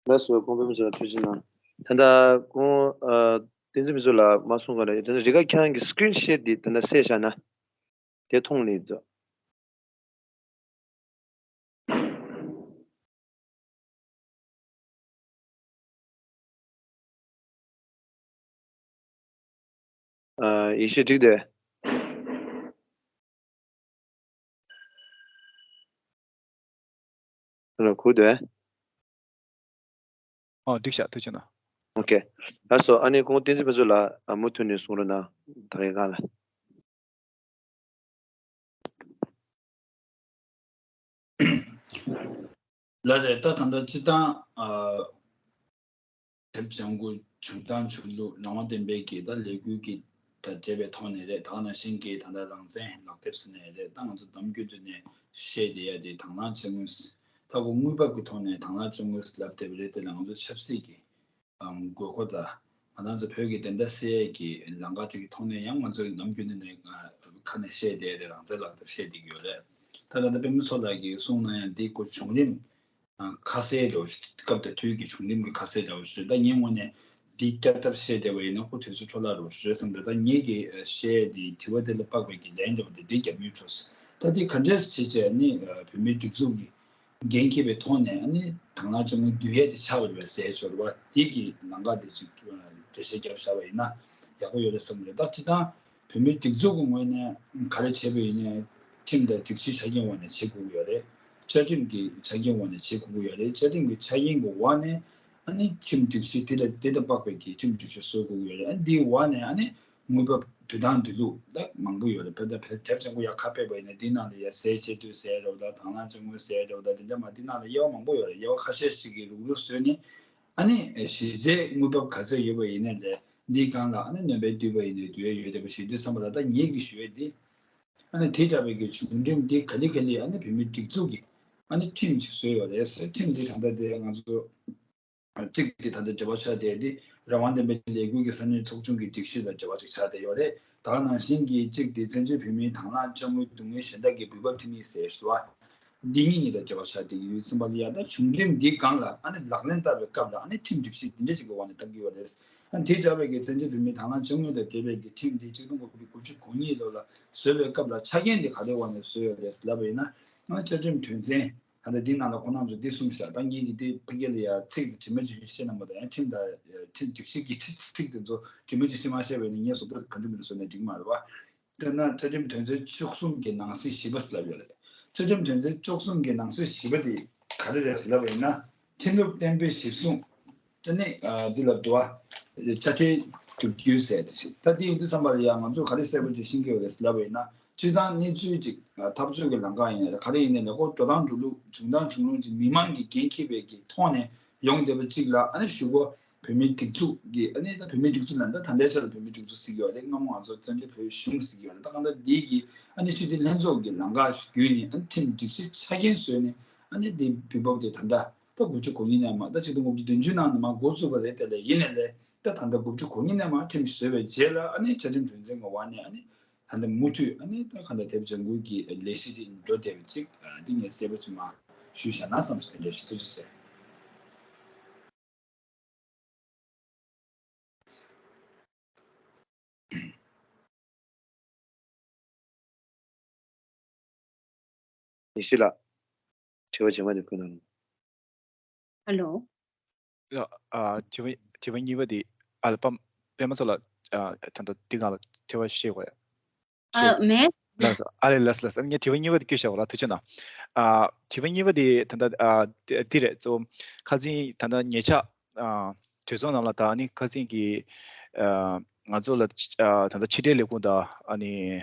ལགས་སོ། ཁོང་པད་མ་མཚོ་ལ་ཐུགས་རྗེ་གནང་། ད་ལྟ་ཁོང་ཨ་བསྟན་འཛིན་མི་ཚོ་ལ་མ་གསུང་ག་ལ་ཡོད། ད་ལྟ་རི་ཀ་ཁྱེད་རང་གི་སི་ཀི་རིན་ཤོཊ་འདི་ད་ལྟ་བསད་བཞག་ན་དེ་མཐོང་ལེ་འདུག་ཨ་ཡེ་ཤེས་འགྲིག་འདུག་ལ་གུ་དོན། ཨོ་འགྲིག་ཤག་ཐུགས་རྗེ་གནང་། ཨོ་ཁེ། ལགས་སོ། ཨ་ནི་ཁོང་བསྟན་འཛིན་ཕུན་ཚོགས་ལགས་མུ་མཐུད་ནས་གསུང་རོགས་གནང་། ད་གའི་སྒང་ལ། ལགས་རེད། ད་ད་ལྟ་སྤྱིར་བཏང་ཨ། དེབ་ལྗང་གུ་བྱུང་སྟངས་བྱུང་ལུགས་རང་དབང་ལྡན་པའི་གི་ད་ལས་འགུལ་གྱི་ད་བྱས་པའི་ཐོག་ནས་རེད། ད་ག་ནང་བཞིན་གྱི་ད་ལྟ་རང་བཙན་ལག་དེབ་ཟེར་ནས་རེད། ད་ང་ཚོ་ནམ་རྒྱུན་དུ་ནས་བཤད་བསྡད་ཡ་དེ་དང་བླངས་དཔྱ་དངུལ། ད་ཁོ་དངུལ་འབབ་ཀྱི་ཐོག་ནས་དང་བླངས་དཔྱ་དངུལ་ལབ་བསྡད་པ་རེད། དེ་ལ་ང་ཚོ་ཆབ་སྲིད་ཀྱི་དགོས་མཁོ་དང་ང་རང་ཚོ་བོད་ཀྱི་བདེན་མཐའ་གསལ་ཡས་ཀྱི་ལམ་ཁ་དེ་གི་ཐོག་ནས་ཡང་ང་ཚོ་ནམ་རྒྱུན་དུ་ནས་ཁ་ནས་བཤད་བསྡད་ཡ་དེ་རང་བཙན་ལག་དེབ་བཤད་བསྡད་ཀྱི་ཡོད་རེད། ད་ད་ལྟ་པད་མ་མཚོ་ལགས་ཀྱིས་གསུངས་གནང་ཡ་འདི་ཁོ་བྱུང་རིམ། ཁ་གསལ་འདྲ་བོ་ཞིག་སྐབས་དང་དུས་ཀྱི་བྱུང་རིམ་གྱི་ཁ་གསལ་འདྲ་བོ་ཞིག་རེད། ད་ངའི་ངོས་ནས་འདི་བསྐྱར་ལྡབ་བཤད་བསྡད་པ་ཡིན་ན་ཁོ་དུས་ཚོད་འཕྲོ་བརླག་འདྲ་བོ་ཞིག་རེད་བསམ་འདུག་ད་ངེད་ཀྱིས་བཤད་ཡས་འདི་དྲི་བ་དེ་ལ་དཔག་པའི་གི་ལན་འདྲ་བོ་དེ་འདི་རྒྱབ་མུས་འཕྲོ། ད་འདི་ག་འདྲས་བྱས་བྱས་ནི་བོད་མིའི་སྒྲིག་འཛུགས་ཀྱི་འགན་འཁྱེར་བའི་ཐོག་ནས་ཨ་ནི་དང་བླངས་དཔྱ་དངུལ་བསྡུ་ཡས་དེ་ཆགས་པ་རེད་པས་ཟེར་ཞོར་བ་དེ་གི་ལམ་ཁ་དེ་ཅིག་འགྲེལ་བཤད་རྒྱབ་བཞག་པ་ཡིན་ན་ཡག་པོ་ཡོད་རེད་བསམ་གི་རེད། ད་སྤྱིར་བཏང་བོད་མིའི་སྒྲིག་འཛུགས་ཀྱི་ངོས་ནས་ག་རེ་བྱས་པ་ཡིན་ནའི་ཁྲིམས་དང་སྒྲིག་གཞིའི་ཆ་རྐྱེན་འོག་ནས་བྱེད་དགོས་ཀྱི་ཡོད་རེད། བཅའ་ཁྲིམས་ཀྱི་ཆ་རྐྱེན་འོག་ནས་བྱེད་དགོས་ཀྱི་ཡོད་རེད། བཅའ་ཁྲིམས་ཀྱི་ཆ་རྐྱེན་གྱི་འོག་ནས་ཨ་ནི་ཁྲིམས་སྒྲིག་གཞི་དེ་ལ་དེ་དང་དཔག་པའི་གི་ཁྲིམས་སྒྲིག་གཞི་བཟོ་དགོས་ཀྱི་ཡོད་རེད། ཨ་ནི་དེའི་འོག་ནས་ཨ་ནི་དངུལ་འབབ་བསྡུ་སྟངས་བསྡུ་ལུགས་ད་མང་པོ་ཡོད་རེད། བོད་ད་བོད་དེབ་ལྗང་གུ་ཡག་ཁ་ཕེབས་པ་ཡིན་ན་འདི་ནང་ལ་ཡ་ཟས་བཅད་དུས་ཟས་རོགས་དང་དང་བླངས་དཔྱ་དངུལ་ཟས་རོགས་དང་དེ་འདྲ་མ་འདི་ནང་ལ་དབྱེ་བ་མང་པོ་ཡོད་རེད། དབྱེ་བ་ཁ་ཤས་ཤིག་གི་རུག་རུག་བཟོས་ནས་ཨ་ནི་གཞི་རྩའི་དངུལ་འབབ་ག་ཚད་ཡོད་པ་ཡིན་ནའི་ལས་འདིའི་སྒང་ལ་ཨ་ནི་སྣོན་པ་བསྡུས་པ་ཡིན་ནའི་བསྡུ་ཡས་ཡོད་བསྡད་པ་ཞིག་འདི་བསམ་པ་ལ་ད་ངེད་ཀྱིས་ཞུ་ཡས་འདི་ཨ་ནི་དེ་འདྲ་བའི་གི་བྱུང་རིམ་འདི་ག་ལེ་ག་ལེ་ཨ་ནི་བོད་མིའི་སྒྲིག་འཛུགས་ཀྱི་ཨ་ནི་ཁྲིམས་ཅིག་བཟོས་ཡོད་རེད་ཟེར། ཁྲིམས་འདི་ད་ལྟ་དེ་ང་ཚོ་གཅིག་འདི་ད་ལྟ་འབྲེལ་བ་ཆགས་བསྡད་འདི་རང་དབང་ལྡན་པའི་ལས་འགུལ་གྱི་ས་གནས་ཚོགས་ཆུང་གི་སྒྲིག་གཞི་དང་འབྲེལ་བ་ཅིག་ཆགས་བསྡད་ཡོད་རེད། ད་ག་ནང་བཞིན་གྱི་གཅིག་འདི་བཙན་བྱོལ་བོད་མིའི་དང་བླངས་དཔྱ་དངུལ་བསྡུ་དངུལ་གཞན་དག་གི་འབུལ་འབབ་ཁྲིམས་ཡིག་ཟེར་ཞུ་བ། འདི་གཉིས་གཉིས་དང་འབྲེལ་བ་ཆགས་བསྡད་ཀྱི་ཡོད་ཙམ་པ་ལ་ཡ་ད་བྱུང་རིམ་འདིའི་སྒང་ལ་ཨ་ནི་ལག་ལེན་བསྟར་བའི་སྐབས་ལ་ཨ་ནི་ཁྲིམས་སྒྲིག་གཞི་འདི་འདྲ་ཅིག་གི་འོག་ནས་བཏང་གི་ཡོད་རེད། ཨ་ནི་དེ་འདྲ་བའི་གི་བཙན་བྱོལ་བོད་མིའི་དང་བླངས་དཔྱ་དངུལ་དང་འབྲེལ་བའི་གི་ཁྲིམས་འདི་ཆིག་སྟོང་དགུ་བརྒྱ་དགུ་བཅུ་གོ་གཉིས་ལོ་ལ་བཟོས་པའི་སྐབས་ལ་ཆ་རྐྱེན་འདི་ག་རེའི་འོག་ནས་བཟོས་ཡོད་རེད་ལབ་པ་ཡིན་ན་ཨ་ནི་བཅའ་ཁྲིམས་དོན་ཚན་ད་ལྟ་འདི་ནང་ལ་ཁོང་རྣམ་ཚོས་འདི་གསུངས་ཤག་ད་ངེད་ཀྱིས་འདི་ཕ་གི་ལ་ཡ་ཚིག་དང་དྲི་མ་ཅིག་ཞུ་ཤེས་ན་མ་གཏོགས་ཡང་ཁྲིམས་དང་ཁྲིམས་སྒྲིག་གཞི་གི་ཚིག་དེ་ཚོ་དྲི་མ་ཅིག་ཤེས་མ་ཤེས་པ་ཡིན་ན་ངས་བཟོ་ལྟ་ག་འདྲ་མི་འདྲ་བཟོས་ནས་འགྲིག་མ་རེད་བ། དཔེར་ན་བཅའ་ཁྲིམས་དོན་ཚན་བཅུ་གསུམ་གྱི་ནང་གསེས་བཞི་པ་ལབ་ཡོད་རེད། བཅའ་ཁྲིམས་དོན་ཚན་བཅུ་གསུམ་གྱི་ནང་གསེས་བཞི་པ་དེ་ག་རེ་རེད་ལབ་པ་ཡིན་ན། ཁྲིམས་རབ་བསྟན་པའི་གཞིར་བཟུང་། དེ་ནི་འདི་ལ་འདུ་བ། དཔྱ་ཁྲལ་སྒྲུབ་རྒྱུ་ཟེར་དེ་ཞིག་ད་དེ་ཡིན་དུས་ཙམ་པ་ལ་ཡང་ང་ཚོས་ག་རེ་གསལ་པོ་ཅིག་ཤེས་ཀྱི་ཡོད་རེད་ལབ་པ་ཡིན་ན། སྤྱིར་བཏང་གནས་ཚུལ་ཅིག་འཐབ་རྩོད་ཀྱི་ལམ་ཁ་ཡིན་ན་ག་རེ་ཡིན་ནའི་ལས་ཁོ་འགྲོ་སྟངས་འགྲོ་ལུགས་བྱུང་སྟངས་བྱུང་ལུགས་ཅིག་མི་མང་གི་འགན་འཁྱེར་བའི་གི་ཐོག་ནས། ཡོང་བསྡད་པ་གཅིག་ལ་ཨ་ནི་གཞུག་གུ་བོད་མིའི་སྒྲིག་འཛུགས་ཀྱི་ཨ་ནི་ད་བོད་མིའི་སྒྲིག་འཛུགས་ལ་ད་ད་ལྟའི་ཆར་ལ་བོད་མིའི་སྒྲིག་འཛུགས་ཟེར་གྱི་ཡོད་རེད། སྔ་མོ་ང་ཚོ་བཙན་བྱོལ་བོད་གཞུང་ཟེར་གྱི་ཡོད་རེད། ད་གང་ལྟར་འདི་གི་ཨ་ནི་སྤྱི་འཐུས་ལྷན་ཚོགས་ཀྱི་ལམ་ཁ་བརྒྱུད་ནས་ཨ་ནི་ཁྲིམས་སྒྲིག་གཞི་ཆ་རྐྱེན་བཟོས་ནས་ཨ་ནི་འདི་འབུལ་འབབ་དེ་ད་ལྟ་ད་དགུ་བཅུ་གོ་གཉིས་ནས་མ་ད་ཆིག་སྟོང་དགུ་བརྒྱ་བདུན་ཅུ་ནང་ནས་མ་འགོ་བཙུགས་པ་རེད། དེ་ལས་ཡིན་ནའི་ལས་ད་ད་ལྟ་དགུ་བཅུ་གོ་གཉིས་ནས་མ་ཁྲིམས་བཟོས་པའི་རྗེས་ལ་ཨ་ནི་བཅའ་ཁྲིམས་དོན་ཚན་གྱི་འོག་ནས་ཨ་ནི། ད་ལྟ་མུ་མཐུད་ཨ་ནི་ད་ག་འདྲ་དེབ་ལྗང་གུ་གི་ལས་གཞི་དེ་འགྲོ་བསྡད་པ་ཅིག་འདི་ངས་གསལ་པོ་ཅིག་མར་ཞུས་བཞག་ན་བསམ་སོང་། དེ་འདྲ་ཞིག་ཐུགས་རྗེ་ཆེ། ཡེ་ཤེས་ལགས། དྲི་བ་རྗེས་མ་དེ་ཕུལ་གནང་། ཧེ་ལོ། ཡ། ཨ། དྲི་བ་དྲི་བ་གཉིས་པ་དེ་ཨ་ལ་པ་པད་མ་མཚོ་ལགས། ཨ། ད་ལྟ་འདི་སྒང་ལ་དྲི་བ་བཤད་དགོས་ཡ། ཨ། བཤད་མེད། ལགས་སོ། ཨ་ལས། ལགས་སོ། ལགས་སོ། ངས་དྲི་བ་གཉིས་པ་དེ་བསྐྱོན་བཞག་པ་ལ་ཐུགས་རྗེ་གནང་། ཨ། དྲི་བ་གཉིས་པ་དེ་ད་ལྟ། ཨ། དེ་དེ་རེད། གཙོ་བོ་ཁ་སང་ད་ལྟ་ཉེ་ཆར། ཨ། གྲོས་ཚོགས་ནང་ལ་ད་ནི་ཁ་སང་གི། ཨ། ང་ཚོ་ལ། ཨ། ད་ལྟ་ཕྱི་དྲིལ་ལས་ཁུངས་དང་ཨ་ནི།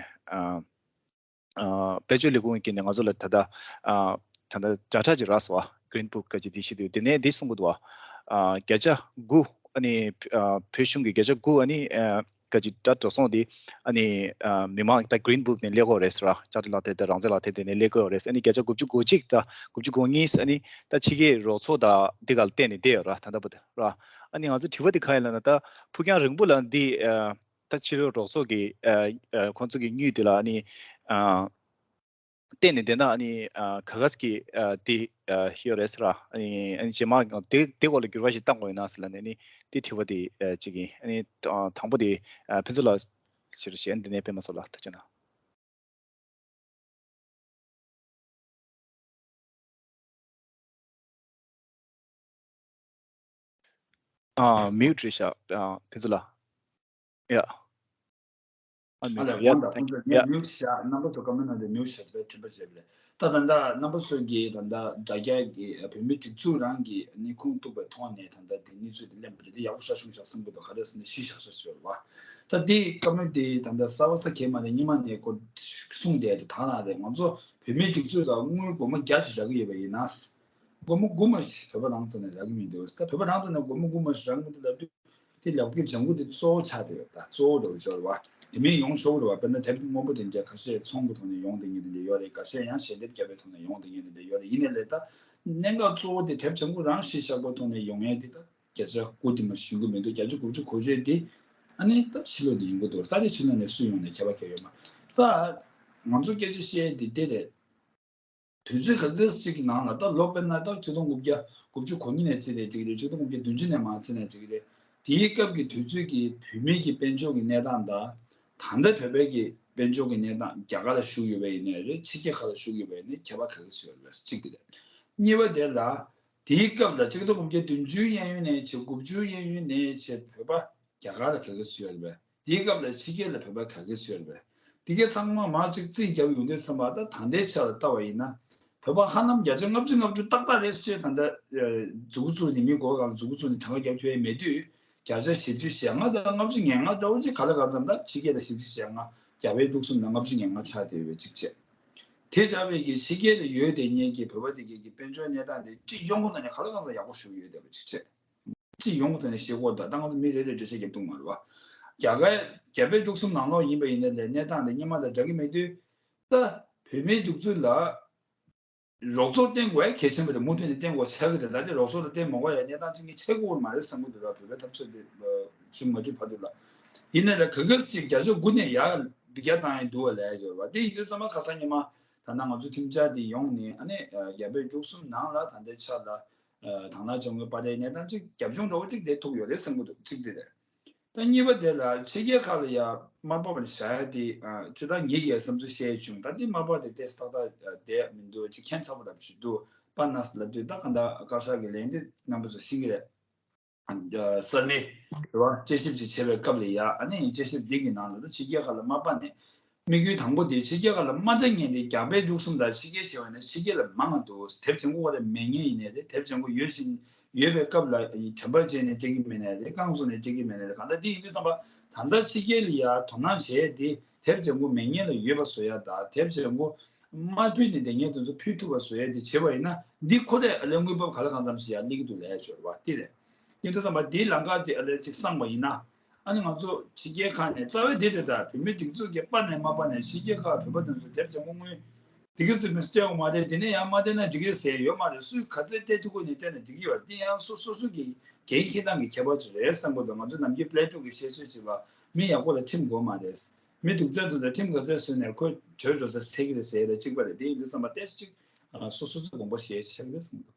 ཨ། ཨ། དཔལ་འབྱོར་ལས་ཁུངས་ཀྱིས་ནི་ང་ཚོ་ལ་ད་ལྟ། ཨ། ད་ལྟ་དྲ་ཁྲ་ཅིག་རག་སོང་བ། Green Book ག་ཅིག་དེ་ཞིག་འདུག་དེ་ནས་འདི་གསུང་གི་འདུག་བ། ཨ། བརྒྱ་ཆ་དགུ། ཨ་ནི། ཨ། བོད་གཞུང་གི་བརྒྱ་ཆ་དགུ། ཨ་ནི། ཨ། ག་ཅིག་དྲ་འགྲོ་སོང་དེ། ཨ་ནི། ཨ། མི་མང་ད་Green Book ནས་སླེབས་ཀྱི་ཡོད་རེད་ཟེར་ར། ལྕགས་རི་ལག་དེབ་དང་རང་བཙན་ལག་དེབ་དེ་ནས་སླེབས་ཀྱི་ཡོད་རེད། ཨ་ནི་བརྒྱ་ཆ་དགུ་བཅུ་གོ་གཅིག་དང་དགུ་བཅུ་གོ་གཉིས། ཨ་ནི་ད་ཕྱི་རྒྱལ་རོགས་ཚོགས་དང་འདི་ག་ལ་བརྟེན་ནས་བསྡད་ཡོད་ར། ད་ལྟ་བར་དུ་ར། ཨ་ནི་ང་ཚོ་དྲི་བ་འདི་ག་ཡིན་ལབ་ན། ད་ཕུགས་རྒྱང་རིང་པོ་ལ་འདི། ཨ། ད་ཕྱི་རྒྱལ་རོགས་ཚོགས་ཀྱི། ཨ། ཨ། ཁོང་ཚོ་གི་དངུལ་འདི་ལ་ཨ་ནི། ཨ། བརྟེན་ནས་བསྡད་ན་ཨ་ནི། ཨ། ག་ག་ཟེ་གི། ཨ། འདི། ཨ། ཡོད་རེད་ཟེར་ར། ཨ་ནི། ཨ་ནི་རྗེས་མ་དེ་དེ་སྐོར་ལ་འགྱུར་བ་ཞིག་བཏང་དགོས་ཡོད་ན་ཟེར་ལབ་ནས་ནི་དེ་དྲི་བ་དེ། ཨ། གཅིག་ཡིན། ཨ་ནི། ཨ། དང་པོ་དེ། ཨ། ཕུན་ཚོགས་ལགས་ཕྱིར་བཤད། ཨ་ནི་དེ་ནས་པད་མ་མཚོ་ལགས་ཐུགས་རྗེ་གནང་། ཨ། mute རེད་ཤག་ཨ། ཕུན་ཚོགས་ལགས། ཡ། ཨ། ཨ་ལས། mute རེད། ཡ། དགོངས་དག་ཕུན་ཚོགས། ངས། ཡ། mute བཞག་རྣམ་པ་ཚོ་ཀ་མེན་ནང་དུ་mute བཞག་པའི་དྲན་པ་བྱས་པ་རེད། ད་ད་ལྟ་རྣམ་པ་ཚོ་གིས་ད་ལྟ་དྲ་རྒྱ་གི་བོད་མིའི་སྒྲིག་འཛུགས་རང་གི་ནི་ཁུངས་གཏུགས་པའི་ཐོག་ནས་ད་ལྟ་དེ་གནས་ཚུལ་དེ་གླེང་བ་རེད། དེ་ཡག་པོ་ཞེ་དྲག་བྱུང་ཤག་བསམ་གྱི་འདུག་ག་རེ་ཟེར་ན་གཞི་བཞག་ཤག་ཟེར་བ། ད་དེ་བཀའ་མོལ་དེ་ད་ལྟ་གསར་པ་ས་གས་མ་རེད། སྔོན་མ་ནས་ཁོ་གསུངས་བསྡད་དེ། ད་ལ་རེད། ང་ཚོ་བོད་མིའི་སྒྲིག་འཛུགས་ལ་དངུལ་སྒོར་མོ་བརྒྱ་ཞིག་རག་གི་ཡོད་པ་ཡིན་ན། སྒོར་མོ་དགུ་མ་ཞིག་བོད་པ་རང་ཚོ་ནས་རག་གི་མི་འདུག་ད་བོད་པ་རང་ཚོ་ནས་སྒོར་མོ་དགུ་མ་ཞིག་རག་གི་མི་འདུག་ལབ་དུས། དེ་ལབ་ཀྱི་ལྗང་གུ་དེ་གཙོ་བོ་ཆགས་བསྡད་ཡོད། ད་གཙོ་བོ་འདྲ་བོ་ཅིག་རེད་བ། དེ་མིན་ཡོང་ཆོག་གི་རེད་བ། དཔེར་ན་དེབ་སྔོན་པོ་དེ་འདྲ་ཁ་ཤས་ཚོང་གི་ཐོག་ནས་ཡོང་བསྡད་མཁན་དེ་འདྲ་ཡོད་རེད། ཁ་ཤས་ཡང་ཞལ་འདེབས་བརྒྱབ་པའི་ཐོག་ནས་ཡོང་བསྡད་མཁན་དེ་འདྲ་ཡོད་རེད། ཡིན་ནའི་ལས་ད་གནད་འགག་གཙོ་བོ་དེ་དེབ་ལྗང་གུ་རང་གཞི་བཞག་པའི་ཐོག་ནས་ཡོང་ཡས་དེ་ད་བརྒྱ་ཆ་དགུ་དེ་མ་ཞུ་གི་མི་འདུག་བརྒྱ་ཆ་དགུ་བཅུ་གོ་གཅིག་དེ་ཨ་ནི་ད་ཕྱི་ལོགས་ནས་ཡོང་གི་འདུག་ས་དེ་ཕྱི་ལོགས་ནས་སུ་ཡོང་ནས་ཁྱད་པར་གང་ཡོད་མ་རེད། ད་ང་ཚོ་སྐད་ཆ་བཤད་ཡས་དེ་དེ་རེད། དུས་ཚོད་ག་གེ་ཞིག་གི་ནང་ལ། ད་ལོ་དཔེར་ན་ད་ཆིག་སྟོང་དགུ་བརྒྱ་དགུ་བཅུ་གོ་གཉིས་ནས་བརྩིས་ནས་བྱེད་ཀྱི་རེད། ཆིག་སྟོང་དགུ་བརྒྱ་བདུན་ཅུ་ནས་མར་བརྩིས་ནས་བྱེད་ཀྱི་རེད། དེའི་སྐབས་ཀྱི་དུས་ཚོད་ཀྱི་བོད་མི་གི་དཔལ་འབྱོར་གྱི་གནས་སྟངས་དང་། ད་ལྟ་བོད་པའི་གི་དཔལ་འབྱོར་གྱི་གནས་སྟངས། རྒྱ་གར་ལ་བཞུགས་ཡོད་པ་ཡིན་ནའི་རེད། ཕྱི་རྒྱལ་ཁག་ལ་བཞུགས་ཡོད་པ་ཡིན་ནའི་ཁྱད་པར་ག་གེ་ཞིག་ཡོད་རེད་པས། གཅིག་དེ་རེད། གཉིས་པ་དེ་ལ། དེའི་སྐབས་ལ་ཆིག་སྟོང་དགུ་བརྒྱ་བདུན་ཅུའི་གཡས་གཡོན་ནས་བྱས། དགུ་བཅུའི་གཡས་གཡོན་ནས་བྱས། བོད་པ་རྒྱ་གར་ལ་ག་གེ་ཞིག་ཡོད་རེད་པས། དེའི་སྐབས་ལ་ཕྱི་རྒྱལ་ལ་བོད་པ་ག་གེ་ཞིག་ཡོད་རེད་པས། དེ་གའི་ཚང་མ་མར་ཅིག་རྩིས་བརྒྱབ་ཡོང་དུས་ཙམ་པ། ད་ད་ལྟའི་ཆ་ལ་ལྟ་བ་ཡིན་ན། བོད་པ་ཧ་ལམ་བརྒྱ་ཆ་ལྔ་བཅུ་ལྔ་བཅུ་ཏག་ཏག་རེད་ཅེས། ད་ལྟ་མཛུབ་གུ་བཙུགས་ནས། མི་མགོ་སྒང་ལ་མཛུབ་གུ་བཙུགས་ནས་གྲངས་ཀ་རྒྱབ་ཐུབ་ཡས་མེད་དུས། བརྒྱ་ཆ་བཞི་བཅུ་ཞེ་ལྔ་དང་ལྔ་བཅུ་ཉེར་ལྔ་འདྲ་བོ་ཅིག་ག་ལ་གང་འཚམ། ད་ཕྱི་རྒྱལ་ལ་བཞི་བཅུ་ཞེ་ལྔ། རྒྱ་བལ་འབྲུག་གསུམ་ལ་ལྔ་བཅུ་ཉེར་ལྔ་ཆགས་བསྡད་ཡོད་པའི་གཅིག་བྱས། དེ་འདྲ་བའི་གི་ཕྱི་རྒྱལ་ལ་ཡོད་བསྡད་མཁན་གྱི་བོད་པ་དེ་གའི་གི་དཔལ་འབྱོར་གནས་སྟངས་དེ་སྤྱི་ཡོངས་ཀྱི་ནང་ནས་ག་ལ་གང་འཚམ་ཡག་པོ་ཞིག་ཡོད་བསྡད་པ་གཅིག་བྱས། སྤྱི་ཡོངས་ཀྱི་ཐོག་ནས་བཤད་དགོས་འདུག་ད་ང་ཚོ་མི་རེ་རེ་འགྲེལ་བཤད་རྒྱབ་ཐུབ་མ་རེད་བ། རྒྱ་གར་རྒྱ་བལ་འབྲུག་གསུམ་ནང་ལོགས་ཡིན་པ་ཡིན་ནའི་ལས་གནས་སྟངས་དེ་སྔོན་མ་དང་འདྲ་གི་མེད་དུས། ད་བོད་མིའི་སྒྲིག་འཛུགས་ལ་རོགས་ཚོགས་བརྟེན་དགོས་ཡ་གལ་ཆེན་པོ་རེད། མུ་མཐུད་ནས་བརྟེན་དགོས་ཆགས་ཀྱི་རེད། ད་དེ་རོགས་ཚོགས་ལ་བརྟེན་མ་དགོས་ཡ་གནས་སྟངས་ཅིག་ངས་ཆགས་ཀྱི་ཡོད་མ་རེད་བསམ་གྱི་འདུག་ད་བོད་པའི་འཐབ་རྩོད་དེ་ཞུ་མ་འགྲུབ་བར་དུ་ལ། ཡིན་ནའི་ལས་ག་གེ་ཞིག་བརྒྱ་ཆ་དགུ་ནས་ཡར་འབུད་རྒྱག་བཏང་ཡ་འདུག་བ་ལས་ཡོད་བ། དེ་ཡིན་དུས་ཙམ་པ་ཁ་སང་ཉི་མ་ད་ལྟ་ང་ཚོ་ཁྲིམས་འཆར་དེ་ཡོང་ནས། ཨ་ནི་རྒྱ་བལ་འབྲུག་གསུམ་ནང་ལ་ད་ལྟའི་ཆ་ལ། ཨ། དང་བླངས་དཔྱ་དངུལ་སྤར་ཡའི་གནས་སྟངས་ཅིག་རྒྱབ་ལྗོངས་འདྲ་བོ་ཅིག་བསྡད་ཐུབ་ཡོད་རེད་བསམ་གྱི་འདུག་གཅིག་དེ་རེད། ད་གཉིས་པ་དེ་ལ་ཕྱི་རྒྱལ་ཁག་ལ་ཡ་དམར་པོ་བཞག་ཡ་དེ། ཨ། སྤྱིར་བཏང་ངེད་ཀྱིས་བསམ་ཚུལ་བཤད་བྱུང་། ད་དེ་དམར་པོ་དེ་ཏོག་ཙམ་ཏག་ཏག་བསྡད་མི་འདུག་ཅིག་ཁྱད་མཚར་པོ་འདྲ་པོ་ཞིག་འདུག་པ་ན་ལབ་དུས། ད་གང་ལྟར་བཀའ་ཤག་གི་ལན་དེ་རྣམ་པ་ཚོ་ཤེས་ཀྱི་རེད། ཨ། ས་གནས་རེད་བ། དཔྱད་ཞིབ་ཅིག་བྱེད་པའི་སྐབས་ལ་ཡ། ཨ་ནི་དཔྱད་ཞིབ་འདི་གི་ནང་ལ་ད་ཕྱི་རྒྱལ་ཁག་ལ་མ་པ་ནས། དམིགས་ཡུལ་དང་པོ་དེ་ཕྱི་རྒྱལ་ཁག་ལ་མ་འདྲ་མཁན་དེ། རྒྱ་བལ་འབྲུག་གསུམ་དང་ཕྱི་རྒྱལ་བྱས་པ་ཡིན་ན་ཕྱི་རྒྱལ་ལ་མང་ང་འདུག་དེབ་ལྗང་གུ་བ་ལ་མེད་མཁན་ཡིན་ནའི་རེད། དེབ་ལྗང་གུ་ཡོད་བཞིན་ཡོད་པའི་སྐབས་ལ་དྲན་པ་བརྗེད་ནས་སྤྲད་ཀྱི་མེད་ནའི་རེད། རྐང་བཙུགས་ནས་སྤྲད་ཀྱི་མེད་ནའི་རེད། གང་ལྟར་དེ་ཡིན་དུས་ཙམ་པ། ད་ལྟ་ཕྱི་རྒྱལ་ལ་ཡ་དོ་སྣང་བྱས་ཏེ་དེབ་ལྗང་གུ་མེད་མཁན་ལ་ཡོད་པ་བཟོ་ཡ་དང་། དེབ་ལྗང་གུ་མ་ཕུལ་ནས་བསྡད་མཁན་དེ་ཚོ་ཕུལ་ཐུབ་པ་བཟོ་ཡ་དེ་བྱས་པ་ཡིན་ན། འདི་ཁོ་ཐག་ཨ་ལས་དངུལ་འབབ་ག་ལ་གང་འཚམ་ཞིག་ཡར་སླེབས་ཀྱི་འདུག་ལབ་ཡ་ཅིག་ཡོད་རེད་བ། དེ་རེད། དེ་འདྲ་ཙམ་པ་དེའི་ལམ་ཁ་དེ་ཨ་ལས་ཅིག་བསྲངས་པ་ཡིན་ན། ཨ་ནི་ང་ཚོ་ཕྱི་རྒྱལ་ཁག་ནས། རྩ་བའི་དེ་རེད། ད་བོད་མིའི་སྒྲིག་འཛུགས་ཀྱི་པ་ནས་མ་པ་ནས་ཕྱི་རྒྱལ་ཁག་བོད་པ་དེ་ཚོ་དེབ་ལྗང་གུ་དངུལ་དེ་ག་ཙམ་སྤྲད་ཡོད་མ་རེད། དེ་ནས་ཡང་མ་བསྡད་ན་འགྲིག་གི་རེད་ཟེར་ཡོད་མ་རེད། སུས་ག་ཚོད་སྤྲད་ཐུབ་ཀྱི་ནས་སྤྲད་ན་འགྲིག་གི་ཡོད་རེད། དེ་ཡང་སོ་སོ་སོ་གི་འགན་འཁྱེར་སྟངས་ཀྱི་ཁྱད་པར་ཅིག་རེད་བསམ་གྱི་འདུག་ང་ཚོ་ནམ་རྒྱུན་པླེ་ཊོ་གི་བཤད་སྲོལ་ཅིག་ལ། མི་ཡག་པོ་ལ་ཁྲིམས་དགོས་མ་རེད། མི་སྡུག་ཚད་ཚོ་དང་ཁྲིམས་འགལ་ཚད་བཟོས་ནས་ཁོ་བྲོས་འགྲོ་ས་ཟེར་གྱི་རེད་ཟེར་ཡ་ལ་གཅིག་པ་རེད། དེ་ཡིན་དུས་ཙམ་པ་ཏོག་ཙམ་ཅིག་སོ་སོ་ཚོ་དགོངས་པ་བཞེས་བྱ་གི་རེད་གསུངས་འདུག་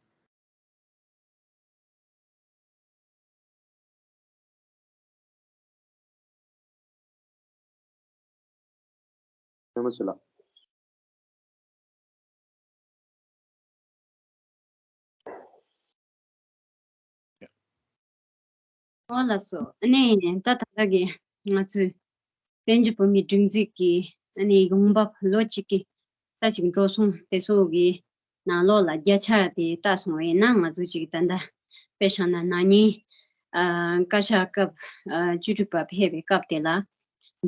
ཐུགས་རྗེ་ཆེ་ལགས། ཨོ་ལགས་སོ། ཨ་ནི་ད་ད་ལྟ་གི་ང་ཚོའི་བཙན་བྱོལ་བོད་མིའི་སྒྲིག་འཛུགས་ཀྱི་ཨ་ནི་ཡོང་འབབ་ལོ་གཅིག་གི་ད་ཅིག་འགྲོ་སོང་དེ་ཚོ་གི་ནང་ལོགས་ལ་བརྒྱ་ཆ་དེ་བལྟས་སོང་བ་ཡིན་ན། ང་ཚོ་ཅིག་ད་ལྟ་དཔེ་བཞག་ན་ན་ནིང་ཨ་བཀའ་ཤག་སྐབས་ཨ་བཅུ་དྲུག་པ་ཕེབས་པའི་སྐབས་དེ་ལ།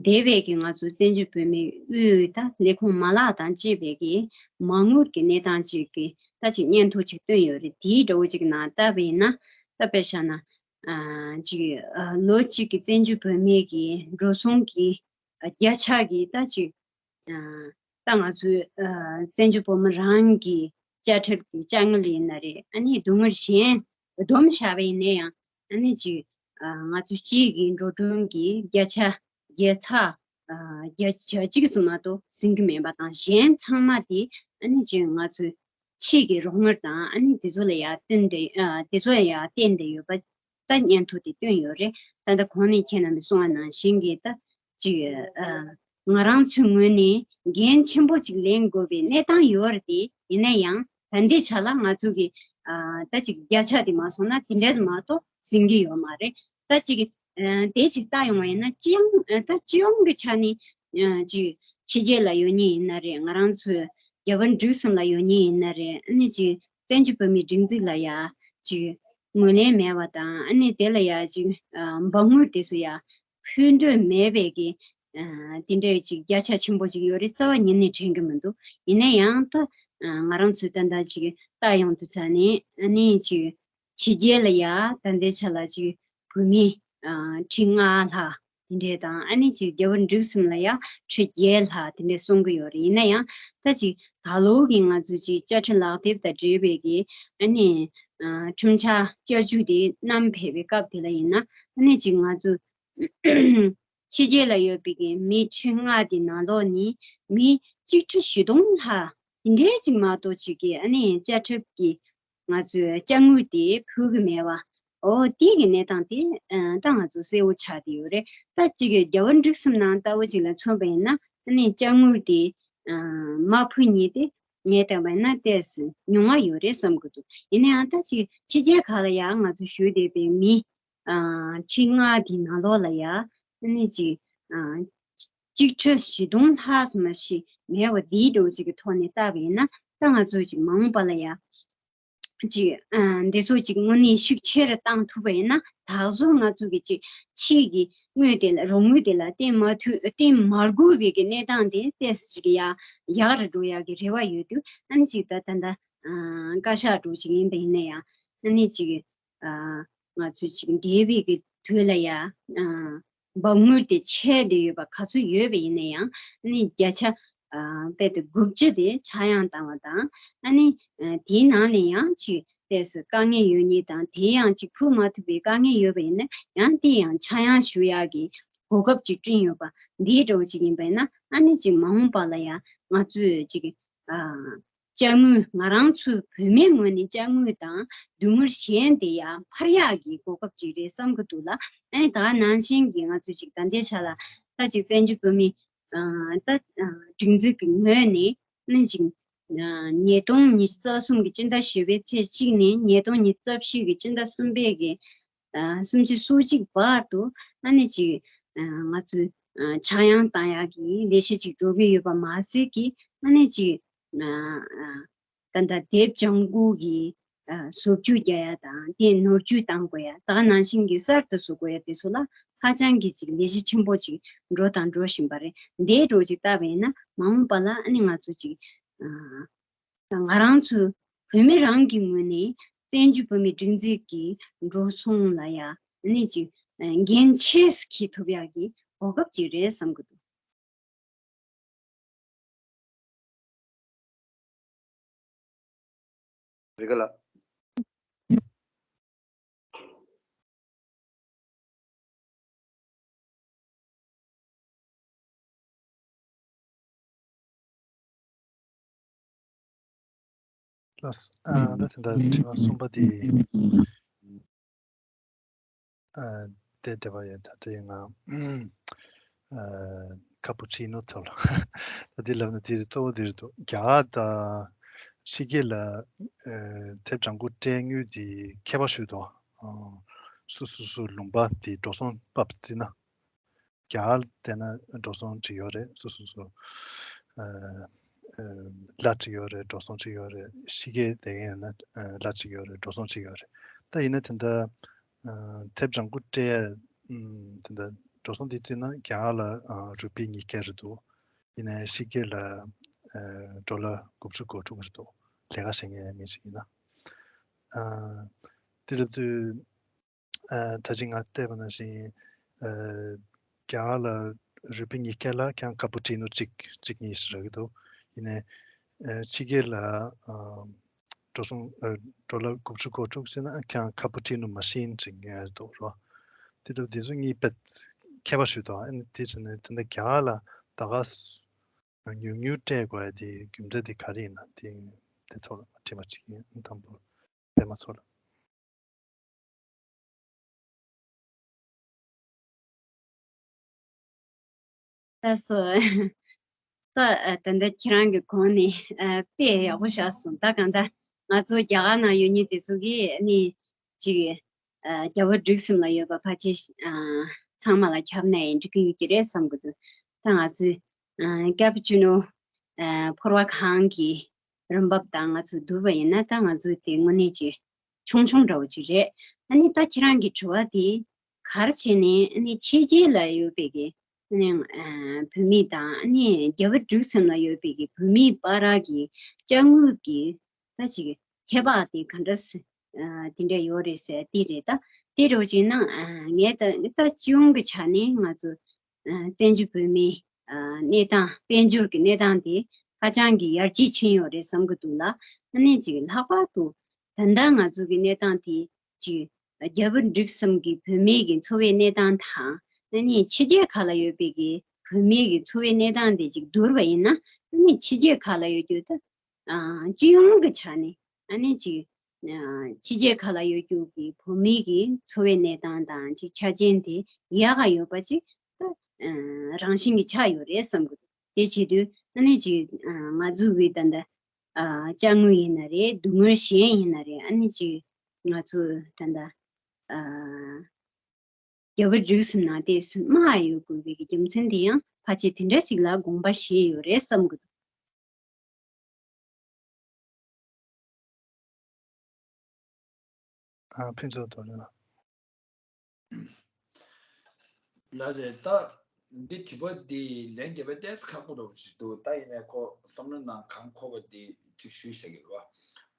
འདས་པའི་གི་ང་ཚོ་བཙན་བྱོལ་བོད་མིའི་དབུས་ད་ལས་ཁུངས་མ་ལག་དང་བཅས་པའི་གི་མ་དངུལ་གྱི་གནས་སྟངས་ཅིག་གི་ད་ཅིག་སྙན་ཐོ་ཅིག་བཏོན་ཡོད་རེད། དེའི་འདྲ་བོ་ཅིག་ནང་བལྟས་པ་ཡིན་ན། ད་དཔེ་བཞག་ན་ཨ་ཅིག་ཨ་ལོ་གཅིག་གི་བཙན་བྱོལ་བོད་མིའི་གི་འགྲོ་སོང་གི་ཨ་བརྒྱ་ཆ་གི་ད་ཅིག་ཨ་ད་ང་ཚོའི་ཨ་བཙན་བྱོལ་བོད་མི་རང་གི་དཔྱ་ཁྲལ་གྱི་དཔྱ་དངུལ་ཡིན་ན་རེད། ཨ་ནི་སྡུག་བསྔལ་གཞན་བསྡོམས་བཞག་པ་ཡིན་ན་ཡང་། ཨ་ནི་ཅིག་ཨ་ང་ཚོ་སྤྱི་གི་འགྲོ་གྲོན་གྱི་བརྒྱ་ཆ་བརྒྱ་ཚ་ཨ་བརྒྱ་ཆ་གཅིག་ཙམ་མ་གཏོགས་ཟིན་གྱི་མེད་པ་དང་། གཞན་ཚང་མ་དེ་ཨ་ནི་ཅིག་ང་ཚོའི་ཕྱིའི་གི་རོགས་དངུལ་དང་ཨ་ནི་དེ་ཚོ་ལ་ཡར་བརྟེན་ཏེ་ཨ་དེ་ཚོ་ལ་ཡར་བརྟེན་ཏེ་ཡོད་པ། ད་སྙན་ཐོ་དེ་བཏོན་ཡོད་རེད། ད་ལྟ་གོང་ནས་ཁྱེད་རྣམ་པས་གསུངས་པ་ནང་བཞིན་གྱི་ད་ཅིག་ཨ་ང་རང་ཚོའི་ངོས་ནས་འགན་ཆེན་པོ་ཅིག་ལེན་དགོས་པའི་གནས་སྟངས་ཡོད་རེད་དེ། ཡིན་ན་ཡང་ད་ལྟའི་ཆ་ལ་ང་ཚོ་གི་ཨ་ད་ཅིག་བརྒྱ་ཆ་དེ་མ་སོང་ན་དེ་འདྲས་མ་གཏོགས་ཟིན་གྱི་ཡོད་མ་རེད། ད་ཅིག་ཨ་དེ་ཅིག་ལྟ་ཡོང་བ་ཡིན་ན། སྤྱི་ཡོངས་ཨ་ད་སྤྱི་ཡོངས་ཀྱི་ཆ་ནས་ཨ་ཅིག་ཕྱི་རྒྱལ་ལ་ཡོད་མཁན་ཡིན་ན་རེད། ང་རང་ཚོའི་རྒྱ་བལ་འབྲུག་གསུམ་ལ་ཡོད་མཁན་ཡིན་ན་རེད། ཨ་ནི་ཅིག་བཙན་བྱོལ་བོད་མིའི་སྒྲིག་འཛུགས་ལ་ཡ་ཅིག་ངོས་ལེན་མེད་པ་དང་། ཨ་ནི་དེ་ལ་ཡ་ཅིག་ཨ་འབབ་དངུལ་དེ་ཚོ་ཡ་ཕུལ་འདོད་མེད་པའི་གི་ཨ་དེ་འདྲའི་ཅིག་བརྒྱ་ཆ་ཆེན་པོ་ཅིག་ཡོད་རེད། རྩ་བ་ཉིད་ནས་དྲན་གྱི་མི་འདུག་ཡིན་ན་ཡང་ད་ཨ་ང་རང་ཚོས་ད་ལྟ་ཅིག་ལྟ་ཡོང་དུས་ཙ་ནས། ཨ་ནི་ཅིག་ཕྱི་རྒྱལ་ལ་ཡ་ད་ལྟའི་ཆ་ལ་ཅིག་བོད་མི་ཨ་ཁྲི་ལྔ་ལྷག་དེ་འདྲས་དང་། ཨ་ནི་ཅིག་རྒྱ་བལ་འབྲུག་གསུམ་ལ་ཡ་ཁྲི་བརྒྱད་ལྷག་དེ་འདྲས་གསུང་གི་ཡོད་རེད། ཡིན་ན་ཡང་ད་ཅིག་ད་ལོ་གི་ང་ཚོ་ཅིག་དཔྱ་ཁྲལ་ལག་དེབ་དང་འབྲེལ་བའི་གི་ཨ་ནི་ཨ་ཁྲིམས་འཆར་བསྐྱར་བཅོས་དེ་བསྣམས་ཕེབས་པའི་སྐབས་དེ་ལ་ཡིན་ན། ཨ་ནི་ཅིག་ང་ཚོ་ཕྱི་རྒྱལ་ལ་ཡོད་པའི་གི་མི་ཁྲི་ལྔ་དེ་ནང་ལོགས་ནས་མི་གཅིག་ཁྲི་བཞི་སྟོང་ལྷག་དེ་འདྲས་ཅིག་མ་གཏོགས་ཅིག་གི་ཨ་ནི་དཔྱ་ཁྲལ་གྱི་ང་ཚོའི་དཔྱ་དངུལ་དེ་ཕུལ་གྱི་མེད་པ། ཨོ་དེ་གི་གནས་སྟངས་དེ་ཨ་ད་ང་ཚོ་གསལ་བོ་ཆགས་བསྡད་ཡོད་རེད། ད་ཅིག་གི་རྒྱ་བལ་འབྲུག་གསུམ་ནང་ལྟ་བུ་ཅིག་ལ་མཚོན་པ་ཡིན་ན། ཨ་ནི་དཔྱ་དངུལ་དེ་ཨ་མ་ཕུལ་མཁན་དེ་ངས་བལྟས་པ་ཡིན་ན་ཏོག་ཙམ་ཉུང་བ་ཡོད་རེད་བསམ་གྱི་འདུག་ཡིན་ན་ཡང་ད་ཅིག་ཕྱི་རྒྱལ་ཁག་ལ་ཡ་ང་ཚོ་བཞུགས་བསྡད་པའི་མི་ཨ་ཁྲི་ལྔ་དེ་ནང་ལོགས་ལ་ཡ་ཨ་ནི་ཅིག་ཨ་གཅིག་ཁྲི་བཞི་སྟོང་ལྷག་ཙམ་ཞིག་མེད་པ། འདིའི་འགྲོ་ཅིག་གི་ཐོག་ནས་བལྟས་པ་ཡིན་ན། ད་ང་ཚོ་ཅིག་མ་འོངས་པ་ལ་ཡ་ཅིག་ཨ་འདི་ཚོ་ཅིག་དངོས་གནས་ཤུགས་ཆེ་རུ་བཏང་ཐུབ་པ་ཡིན་ན། ད་གཟོད་ང་ཚོ་གི་ཅིག་ཕྱིའི་གི་དངུལ་དེ་ལ་རོགས་དངུལ་དེ་ལ་བརྟེན་མ་ཐུབ་བརྟེན་མ་དགོས་པའི་གི་གནས་སྟངས་དེ་ཏོག་ཙམ་ཅིག་ཡ་ཡག་རུ་འགྲོ་ཡག་གི་རེ་བ་ཡོད་དུས། ཨ་ནི་ཅིག་ད་ད་ལྟ་ཨ་བཀའ་ཤག་འགྲོ་ཅིག་ཡིན་པ་ཡིན་ན་ཡང་། ཨ་ནི་ཅིག་ཨ་ང་ཚོས་ཅིག་འདས་པའི་གི་དུས་ལ་ཡ་ཨ་འབབ་དངུལ་དེ་ཆད་བསྡད་ཡོད་པ་ག་ཚོད་ཡོད་པ་ཡིན་ན་ཡང་། ཨ་ནི་བརྒྱ་ཆ་ཨ་དཔེ་དེ་དགུ་བཅུ་དེ་ཆག་ཡང་བཏང་བ་དང་། ཨ་ནི་ཨ་དེའི་ནང་ནས་ཡང་ཅིག་ཏོག་ཙམ་དཀའ་ངལ་ཡོད་མཁན་དང་། དེ་ཡང་ཅིག་ཕུལ་མ་ཐུབ་པའི་དཀའ་ངལ་ཡོད་པ་ཡིན་ན་ཡང་། དེ་ཡང་ཆག་ཡང་ཞུ་ཡག་གི་གོ་སྐབས་ཅིག་བསྐྲུན་ཡོད་པ་འདིའི་འགྲོ་ཅིག་ཡིན་པ་ཡིན་ན། ཨ་ནི་ཅིག་མ་འོངས་པ་ལ་ཡང་ང་ཚོས་ཅིག་ཨ་དཔྱ་དངུལ། ང་རང་ཚོའི་བོད་མིའི་ངོས་ནས་དཔྱ་དངུལ་དང་སྡུག་བསྔལ་གཞན་དེ་ཡང་འཕར་ཡག་གི་གོ་སྐབས་ཅིག་རེད་བསམ་གྱི་འདུག་ལ། ཨ་ནི་ད་ག་ནང་བཞིན་གྱི་ང་ཚོ་ཅིག་ད་ལྟའི་ཆ་ལ་ད་ཅིག་བཙན་བྱོལ་བོད་མིའི་ཨ་ད་ཨ་སྒྲིག་འཛུགས་ཀྱི་ངོས་ནས། ཨ་ནི་ཅིག་ཨ་ཉིས་སྟོང་ཉི་ཤུ་རྩ་གསུམ་གྱི་སྤྱི་ཟླ་བཞི་པའི་ཚེས་གཅིག་ནས་ཉིས་སྟོང་ཉི་ཤུ་རྩ་བཞི་གི་སྤྱི་ཟླ་གསུམ་པའི་གི་ཨ་སུམ་ཅུ་སོ་གཅིག་བར་དུ། ཨ་ནི་ཅིག་ཨ་ང་ཚོས་ཨ་ཆག་ཡང་བཏང་ཡག་གི་ལས་གཞི་ཅིག་འགྲོ་གི་ཡོད་པ་མ་ཟད་ཀྱི། ཨ་ནི་ཅིག་ཨ་ཨ་ད་ལྟ་དེབ་ལྗང་གུ་གི་ཨ་བཟོ་བཅོས་རྒྱག་ཡ་དང་། དེ་ནོར་བཅོས་བཏང་དགོས་ཡ། ད་ག་ནང་བཞིན་གྱི་གསར་དུ་བཟོ་དགོས་ཡ་དེ་ཚོ་ལ་ཧ་ཅང་གི་ཅིག་ལས་གཞི་ཆེན་པོ་ཅིག་འགྲོ་དང་འགྲོ་བཞིན་པ་རེད། འདིའི་འགྲོ་ཅིག་བལྟས་པ་ཡིན་ན། མ་འོངས་པ་ལ་ཨ་ནི་ང་ཚོ་ཅིག་ཨ། ང་རང་ཚོའི་བོད་མི་རང་གི་ངོས་ནས་བཙན་བྱོལ་བོད་མིའི་སྒྲིག་འཛུགས་ཀྱི་འགྲོ་སོང་ལ་ཡ་ནི་ཅིག་འགན་ཆེ་ཙམ་འཁྱེར་ཐུབ་ཡག་གི་གོ་སྐབས་ཅིག་རེད་བསམ་གྱི་འདུག་རེད་ག་ལ། ལགས། ཨ། ད་དེ་འདྲ་དྲི་བ་གསུམ་པ་དེ། ཨ། དེ་འདྲ་བ་ཡོད། ད་དེ་ང་། ཨ། ཁ་པུ་ཆི་ནོ་ཐོག་ལ། ད་དེ་ལབ་ན་དེ་རེད། གཙོ་བོ་དེ་རེད་འདུག་རྒྱ་གར་དང་ཕྱི་རྒྱལ་ལ། ཨ། དེབ་ལྗང་ཁུ་སྤྲད་དངུལ་དེ་ཁྱད་པར་ཞིག་འདུག་ཨ། སོ་སོ་སོ་ལུང་པ་དེ་འགྲོ་སོང་ཕབ་བརྩིས་ན། རྒྱ་གར་བལྟས་ན་འགྲོ་སོང་ཅིག་ཡོད་རེད། སོ་སོ་སོ། ཨ། ཨ། ལ་ཅིག་ཡོད་རེད། འགྲོ་སོང་ཅིག་ཡོད་རེད། ཕྱི་རྒྱལ་བསྡད་མཁན་ཡིན་ན། ཨ། ལ་ཅིག་ཡོད་རེད། འགྲོ་སོང་ཅིག་ཡོད་རེད། ད་ཡིན་ན་དེ་འདྲ། ཨ། དེབ་ལྗང་ཁུ་སྤྲད་ཡ། ཨམ། དེ་འདྲ་འགྲོ་སོང་དེ་བརྩིས་ན་རྒྱ་གར་ལ། ཨ། རུ་པི་ཉིས་བརྒྱ་རེད་འདུག་ཡིན་ནའི་ཕྱི་རྒྱལ་ལ། ཨ། ཌོ་ལར་དགུ་བཅུ་གོ་དྲུག་རེད་འདུག་ལས་ཀ་བྱེད་མཁན་མི་ཞིག་ཡིན་ན། ཨ། དེ་ལབ་དུས། ཨ། ད་ཅི་ང་བལྟས་པ་ནང་བཞིན། ཨ། རྒྱ་གར་ལ་རུ་པི་ཉིས་བརྒྱ་ལ་ཀྱང་ཁ་པུ་ཅི་ནོ་གཅིག་གཅིག་གཉིས་ཤིག་རག་གི་འདུག་ཡིན་ནའི། ཨ། ཕྱི་རྒྱལ་ལ། ཨ། འགྲོ་སོང་། ཨ། ཌོ་ལར་དགུ་བཅུ་གོ་དྲུག་ཟེར་ན་ཀྱང་ཁ་པུ་ཅི་ནོ་མ་ཤིན་ཅིག་ཡོད་འདུག་རོ། དེ་འདྲ་དེ་ཚོ་གཉིས་དཔེ་ཁྱད་པར་ཞིག་འདུག་ཨ་ནི་དེ་བྱས་ནས་དེ་འདྲ་རྒྱ་གར་ལ་ད་ག་ཉུང་ཉུང་སྤྲད་དགོས་ཡ་དེ་རྒྱུ་མཚན་དེ་ག་རེ་ཡིན་ན། དེ་དེ་ཐོག་ལ་དྲི་བ་གཅིག་ཡིན། དང་པོ་པད་མ་མཚོ་ལགས། ལགས་སོ། ད་ཨ་ད་ལྟ་ཁྱེད་རང་གི་གོང་ནས་ཨ་དཔེ་ཡག་པོ་བཞག་སོང་། ད་གང་ལྟར་ང་ཚོ་རྒྱ་གར་ནང་ཡོད་མཁན་དེ་ཚོ་གིས་ཨ་ནི་ཅིག་ཨ་རྒྱ་བོད་འབྲུག་གསུམ་ལ་ཡོད་པ་ཕལ་ཆེར་ཨ་ཚང་མ་ལ་ཁྱབ་ན་ཡང་འགྲིག་གི་ཡོད་ཀྱི་རེད་བསམ་གྱི་འདུག་ད་ང་ཚོས་ཨ་ཀ་པུ་ཅི་ནོ་ཨ་ཕོར་བ་གང་གི་རིན་འབབ་དང་ང་ཚོས་བསྡུར་བ་ཡིན་ན། ད་ང་ཚོས་དེ་དངོས་གནས་ཅིག་ཆུང་ཆུང་འདྲ་བོ་ཅིག་རེད། ཨ་ནི་ད་ཁྱེད་རང་གི་དྲི་བ་དེ་ག་རེ་བྱས་ནས་ཨ་ནི་ཕྱི་རྒྱལ་ལ་ཡོད་པའི་གི་ཨ་ནི་ཨ་བོད་མི་དང་ཨ་ནི་རྒྱ་བོད་འབྲུག་གསུམ་ལ་ཡོད་པའི་གི་བོད་མིའི་བར་གྱི་དཔྱ་དངུལ་གྱི་ད་ཅིག་ཁྱད་པར་དེ་ག་འདྲ་སེ་ཨ་དེ་འདྲ་ཡོད་རེད་ཟེར་དེ་རེད། ད་དེ་འདྲ་བོ་ཅིག་ན་ཨ་ངས་ད་ད་སྤྱི་ཡོངས་ཀྱི་ཆ་ནས་ང་ཚོ་ཨ་བཙན་བྱོལ་བོད་མིའི་ཨ་གནས་སྟངས། དཔལ་འབྱོར་གྱི་གནས་སྟངས་དེ་ཧ་ཅང་གི་ཡར་རྒྱས་ཕྱིན་ཡོད་རེད་བསམ་གྱི་འདུག་ལ། ཨ་ནི་ཅིག་ལྷག་པར་དུ་ད་ལྟ་ང་ཚོ་གི་གནས་སྟངས་དེ་ཅིག་རྒྱ་བོད་འབྲུག་གསུམ་གྱི་བོད་མིའི་གི་འཚོ་བའི་གནས་སྟངས་དང་། ཨ་ནི་ཕྱི་རྒྱལ་ཁག་ལ་ཡོད་པའི་གི་བོད་མིའི་གི་འཚོ་བའི་གནས་སྟངས་དེ་ཅིག་བསྡུར་བ་ཡིན་ན། ཨ་ནི་ཕྱི་རྒྱལ་ཁག་ལ་ཡོད་རྒྱུ་ད་ཨ་སྤྱི་ཡོངས་ཀྱི་ཆ་ནས་ཨ་ནི་ཅིག་ཨ་ཕྱི་རྒྱལ་ཁག་ལ་ཡོད་རྒྱུ་གི་བོད་མིའི་གི་འཚོ་བའི་གནས་སྟངས་དང་ཅིག་ཆ་རྐྱེན་དེ་ཡག་ག་ཡོད་པ་ཅིག་ད་ཨ་རང་བཞིན་གྱི་ཆགས་ཡོད་རེད་བསམ་གྱི་འདུག་དེ་བྱེད་དུས་ཨ་ནི་ཅིག་ཨ་ང་ཚོ་གི་ད་ལྟ་ཨ་དཔྱ་དངུལ་ཡིན་ན་རེད། སྡུག་དངུལ་གཞན་ཡིན་ན་རེད། ཨ་ནི་ཅིག་ང་ཚོ་ད་ལྟ་ཨ་རྒྱ་བོད་འབྲུག་གསུམ་ནང་དེ་དམའ་ཡོད་དགོས་པའི་གི་རྒྱུ་མཚན་དེ་ཡང་ཕལ་ཆེར་དེ་འདྲ་ཞིག་ལ་དགོངས་པ་བཞེས་ཡོད་རེད་བསམ་གྱི་འདུག་ཨ། ཕུན་ཚོགས་དོན་ལ། ལགས་རེད། ད་འདི་དྲི་བ་འདི་ལན་རྒྱབ་པ་ཏོག་ཙམ་ཁག་པོ་འདྲ་པོ་ཞིག་འདུག་ད་ཡིན་ནའི་ཁོ་བསམ་བློའི་ནང་གང་འཁོར་བ་འདི་ཅིག་ཞུས་བཞག་གི་རེད་བ།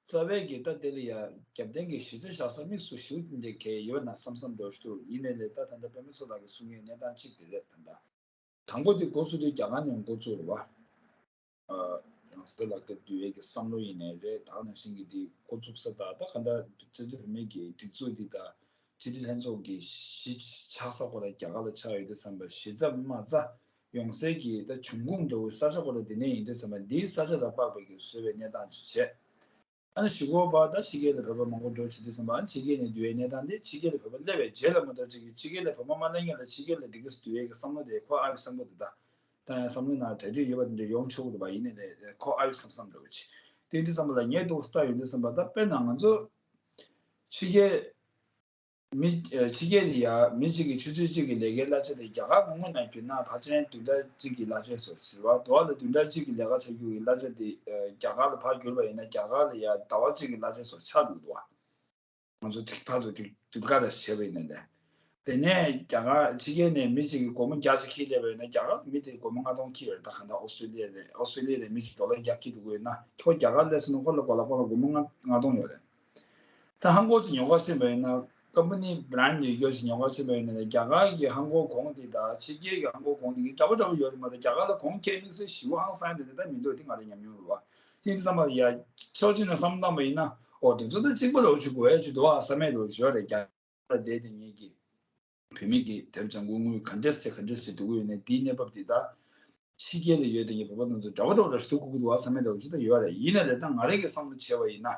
རྩ་བའི་གི་ད་དེ་ལ་ཡ་རྒྱབ་རྟེན་གྱི་གཞི་རྩ་བཞག་ས་དམིགས་སུ་ཞུ་འདི་གལ་ཡོད་ན་བསམ་བསམ་འདྲ་པོ་ཞིག་འདུག་ཡིན་ནའི་ལས་ད་ད་ལྟ་པད་མ་མཚོ་ལགས་ཀྱིས་གསུང་མཁན་གནས་སྟངས་གཅིག་དེ་རེད། ད་ལྟ། དང་པོ་དེ་འགོ་ཚུགས་དུས་རྒྱ་གར་ནས་འགོ་ཚུགས་རེད་བ། ཨ། རང་སྲིད་ལ་སྐྱབས་བསྡུ་བའི་གི་བསམ་བློ་ཡིན་ནའི་རེད། ད་ག་ནང་བཞིན་གྱི་དེ་འགོ་ཚུགས་ས་དང་། ད་ག་འདྲ་བཙན་བྱོལ་བོད་མིའི་གི་སྒྲིག་འཛུགས་འདི་དང་སྤྱི་འཐུས་ལྷན་ཚོགས་ཀྱི་གཞི་ཆགས་ས་ཁོ་རང་རྒྱ་གར་ལ་ཆགས་ཡོད་དུས་ཙམ་པ། གཞི་རྩ་དམའ་རྩ་ཡོང་སའི་གི་ད་འབྱུང་ཁུངས་འདྲ་བོ་ས་ཆ་ཁོ་རང་འདི་ནས་ཡིན་དུས་ཙམ་པ། འདིའི་ས་ཆ་ལ་དཔག་པའི་གི་བཟོས་པའི་གནས་སྟངས་ཅིག་བྱས། ཨ་ནི་གཞུག་གུ་བར་ད་ཕྱི་རྒྱལ་ལ་བོད་པ་མང་པོ་འགྲོ་བྱེད་དུས་ཙམ་པ། ཨ་ནི་ཕྱི་རྒྱལ་ནས་བསྡུ་བའི་གནས་སྟངས་དེ་ཕྱི་རྒྱལ་ལ་བོད་པ་སླེབས་པའི་རྗེས་ལ་མ་གཏོགས་ཅིག་གི་ཕྱི་རྒྱལ་ལ་བོད་པ་མ་སླེབས་སྔོན་ལ་ཕྱི་རྒྱལ་ལ་འདི་ག་ཙམ་བསྡུ་བའི་གི་བསམ་བློ་དེ་ཁོ་ཨ་ཡོད་བསམ་གི་འདུག་ད་ད་ཡང་བསམ་བློའི་ནང་གྲ་སྒྲིག་ཡོད་པ་དེ་འདྲ་ཡོང་ཆོག་གི་འདུག་པ། ཡིན་ནའི་ལས་ཁོ་ཨ་ཡོད་བསམ་བསམ་འདྲ་པོ་ཅིག་དེ་འདྲ་བསམ་པ་ལ་ངས་འདུག་ལྟ་ཡོང་དུས་ཙམ་པ། ད་དཔེར་ན་ང་ཚོ་ཕྱི་རྒྱལ་མི། ཨ། ཕྱི་རྒྱལ་ལ་ཡ་མི་གཅིག་གིས་ཆུ་ཚོད་གཅིག་གི་ལས་ཀའི་གླ་ཆ་དེ་རྒྱ་གར་ངོ་མ་ནང་བསྒྱུར་ན་ཕལ་ཆེར་བདུན་ཕྲག་གཅིག་གི་གླ་ཆ་བཟོ་ཟེར་བ། དེ་བ་ལ་བདུན་ཕྲག་གཅིག་གི་ལས་ཀ་བྱ་རྒྱུ་གི་གླ་ཆ་དེ། ཨ། རྒྱ་གར་ལ་ཕར་བསྒྱུར་བ་ཡིན་ན་རྒྱ་གར་ལ་ཡ་ཟླ་བ་གཅིག་གི་གླ་ཆ་བཟོ་ཆགས་འདུག་འདུག་བ། ང་ཚོ་ཐིག་ཕར་ཚུར་ཐིག་དུས་ཁ་ལ་བྱས་པ་ཡིན་ན་ལས། དེ་ནས་རྒྱ་གར་ཕྱི་རྒྱལ་ནས་མི་གཅིག་གིས་སྒོར་མོ་བརྒྱ་ཅིག་འཁྱེར་སླེབས་པ་ཡིན་ན་རྒྱ་གར་མི་དེ་སྒོར་མོ་ལྔ་སྟོང་འཁྱེར་བ་རེད། ད་ག་འདྲ་ཨོ་སི་ཀྲི་ལི་ཡ་ལ། ཨོ་སི་ཀྲི་ལི་ཡ་ལ་མི་གཅིག་ཌོ་ལར་བརྒྱ་འཁྱེར་འགྲོ་དགོས་ཡོད་ན། ཁྱོད་རྒྱ་གར་སླེབས་སོང་ན་ཁོ་ལ་གོ་ལ་ཁོ་ལ་སྒོར་མོ་ལྔ་ལྔ་སྟོང་ཡོད་རེད། ད་ཧང་གོ་ཅིག་ཉོ་ག་ཕྱིན་པ་ཡིན་ན། ཀམ་པ་ནི་བྷ་རན་ཌི་ཡོད་རྒྱུ་ཞིག་ཉོ་ག་ཕྱིན་པ་ཡིན་ན། རྒྱ་གར་གྱི་ཧང་གོ་གོང་འདི་དང་ཕྱི་རྒྱལ་གྱི་ཧང་གོ་གོང་འདི་གཉིས་འདྲ་པོ་འདྲ་པོ་ཡོད་རེད་མ་གཏོགས། རྒྱ་གར་ལ་གོང་ཁྱད་དམིགས་བསལ་ཞེ་པོ་ཧང་སང་དེ་འདྲ་ད་མི་འདུག་དེ་ང་རང་ཉམས་མྱོང་རེད་བ། དེ་ཡིན་དུས་ཙམ་པ་ལ་ཡ་ཕྱོགས་གཅིག་ནས་བསམ་བློ་བཏང་པ་ཡིན་ན། ཨོ་དེ་ཚོ་ད་གཅིག་པ་འདྲ་པོ་ཅིག་དགོས་ཡ་ཅིག་འདུག་བ་བསམ་ཡ་འདྲ་པོ་ཅིག་ཡོད་རེད། རྒྱ་གར་ལ་བསྡད་དེ་ངེད་ཀྱི་བོད་མི་གི་དེབ་ལྗང་ཁུ་དངུལ་ག་འདྲས་བྱས་ག་འདྲས་བྱས་སྡུག་གི་ཡོད་ནའི་དེའི་གནས་བབ་འདི་ད། ཕྱི་རྒྱལ་ལ་ཡོད་དེ་ངའི་བོད་པ་དེ་ཚོ་འདྲ་པོ་འདྲ་པོ་ལ་ཞིག་ཐུག་གི་འདུག་བ་བསམ་མེད་འདྲ་པོ་ཅིག་ད་ཡོད་རེད། ཡིན་ན་རེད། ད་ང་རང་གི་བསམ་བློ་བྱས་པ་ཡིན་ན།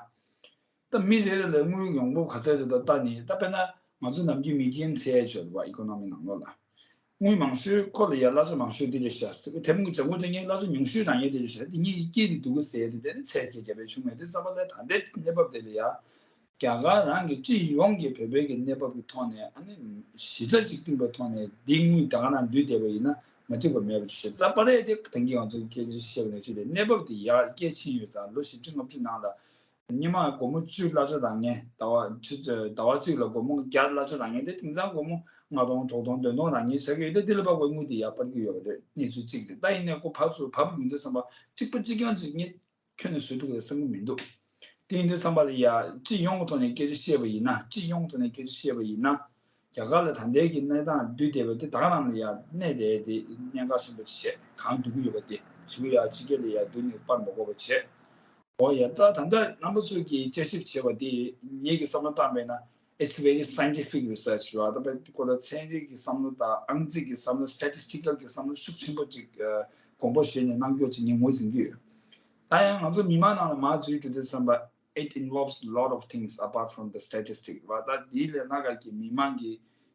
ད་མི་རེ་རེ་ལ་དངུལ་ཡོང་འབབ་ག་ཚད་རེད་ད་ལྟ་ནི་ད་དཔེར་ན་ང་ཚོ་ནམ་རྒྱུན་མི་རྒན་ཚད་ཡོད་རེད་བ། ཨི་ཀོ་ནོ་མི་ནང་ལོགས་ལ། དངུལ་མང་ཤོས་ཁོ་ལ་ཡ་གླ་ཆ་མང་ཤོས་འདི་རེད་ཤག་ཟེར་གི། དེ་མོ་གི་ལྗང་ཁུ་ལྗང་ཁུ་གླ་ཆ་ཉུང་ཤོས་རང་ཡས་འདི་རེད་ཤག་འདི་ངས་ཡི་སྐད་འདི་སྡུག་གི་ཟེར་ཡས་འདི་དེ་ནི་ཚད་ཀྱི་རྒྱབ་པའི་ཆུང་མེད་དེ་བསམ་པ་ལས་ད་ལྟའི་གནས་བབ་དེ་ལ་ཡ། རྒྱ་གར་རང་གི་སྤྱི་ཡོངས་ཀྱི་བོད་པའི་གི་གནས་བབ་ཀྱི་ཐོག་ནས་ཨ་ནི་གཞི་རྩ་གཅིག་བཏིང་པའི་ཐོག་ནས་འདི་དངུལ་ད་ག་ནང་འདུས་བསྡད་པ་ཡིན་ན་མ་འགྲིག་པ་མེད་པ་ཅིག་ཞིག་ད་པ་རེད་དེ་ད་གིན་ང་ཚོ་སྐད་ཆ་བཤད་པ་ནས་ཅི་སྟེ་གནས་བབ་དེ་ཡར་རྒྱས་ཕྱིན་ཡོད་ཙང་ལོ་བཞི་བཅུ་ལྔ་བཅུ་ནང་ལ་སྔོན་མ་སྒོར་མོ་བཅུ་གླ་ཆ་རག་མཁན་ཟླ་བ་ཆུ་ཟླ་བ་གཅིག་ལ་སྒོར་མོ་བརྒྱ་གླ་ཆ་རག་མཁན་དེ་དེང་སང་སྒོར་མོ་ལྔ་སྟོང་དྲུག་སྟོང་བདུན་སྟོང་རག་མཁན་ཟེར་གི་ཡོད་དེ་འདི་ལ་ཕར་དངུལ་དེ་ཡར་སྤར་གྱི་ཡོད་པ་རེད། གནས་ཚུལ་གཅིག་དེ་ད་ཡིན་ནའི་ཁོ་བབས་སུ་བབས་ཡོང་དུས་ཙམ་པ་གཅིག་པ་གཅིག་རྐྱང་ཅིག་ངས། ཁྱོན་ནས་བཟོ་ཐུབ་ཀྱི་རེད་བསམ་གྱི་མི་འདུག་དེ་ཡིན་དུས་ཙམ་པ་ལ་ཡ་སྤྱི་ཡོངས་ཀྱི་ཐོག་ནས་སྐད་ཆ་བཤད་པ་ཡིན་ན་སྤྱི་ཡོངས་ཀྱི་ཐོག་ནས་སྐད་ཆ་བཤད་པ་ཡིན་ན། རྒྱ་གར་ལ་ད་ལྟའི་གི་གནས་སྟངས་འདུས་བསྡད་པ་དེ་ད་ག་རང་ལ་ཡ་གནས་བསྡད་དེ་གནད་འགག་ཆེན་པོ་ཅིག་བྱས་གང་འདུག་གི་ཡོད་པ་དེ་གཞུག་གུ་ཡ་ཕྱི་རྒྱལ་ལ་ཡ་འདུག་ནས་སྤར་མ་དགོས་པ་བྱས། འོ་ཡ་ད་ད་ལྟ་རྣམ་པ་ཚོས་ཀྱིས་དཔྱད་ཞིབ་བྱས་པ་དེ་ངེད་ཀྱི་བསམ་བློ་བཏང་པས་ན། It's very scientific research རེད་བ། ད་དཔེ་ཁོ་ལ་ཚན་རིག་གི་བསམ་བློ་དང་ཨང་རྩིས་ཀྱི་བསམ་བློ་statistical གྱི་བསམ་བློ་ཤུགས་ཆེན་པོ་ཅིག་དགོངས་པ་བཞེས་ནས་གནང་རྒྱུ་ཅིག་ངས་ངོས་འཛིན་གྱི་ཡོད། ད་ཡང་ང་ཚོ་མི་མང་ནང་ལ་མར་འཛུལ་རྒྱུ་དེ་བསམ་པ། It involves a lot of things apart from the statistic རེད་བ། ད་དེའི་ལས་སྣ་ཁ་གི་མི་མང་གི་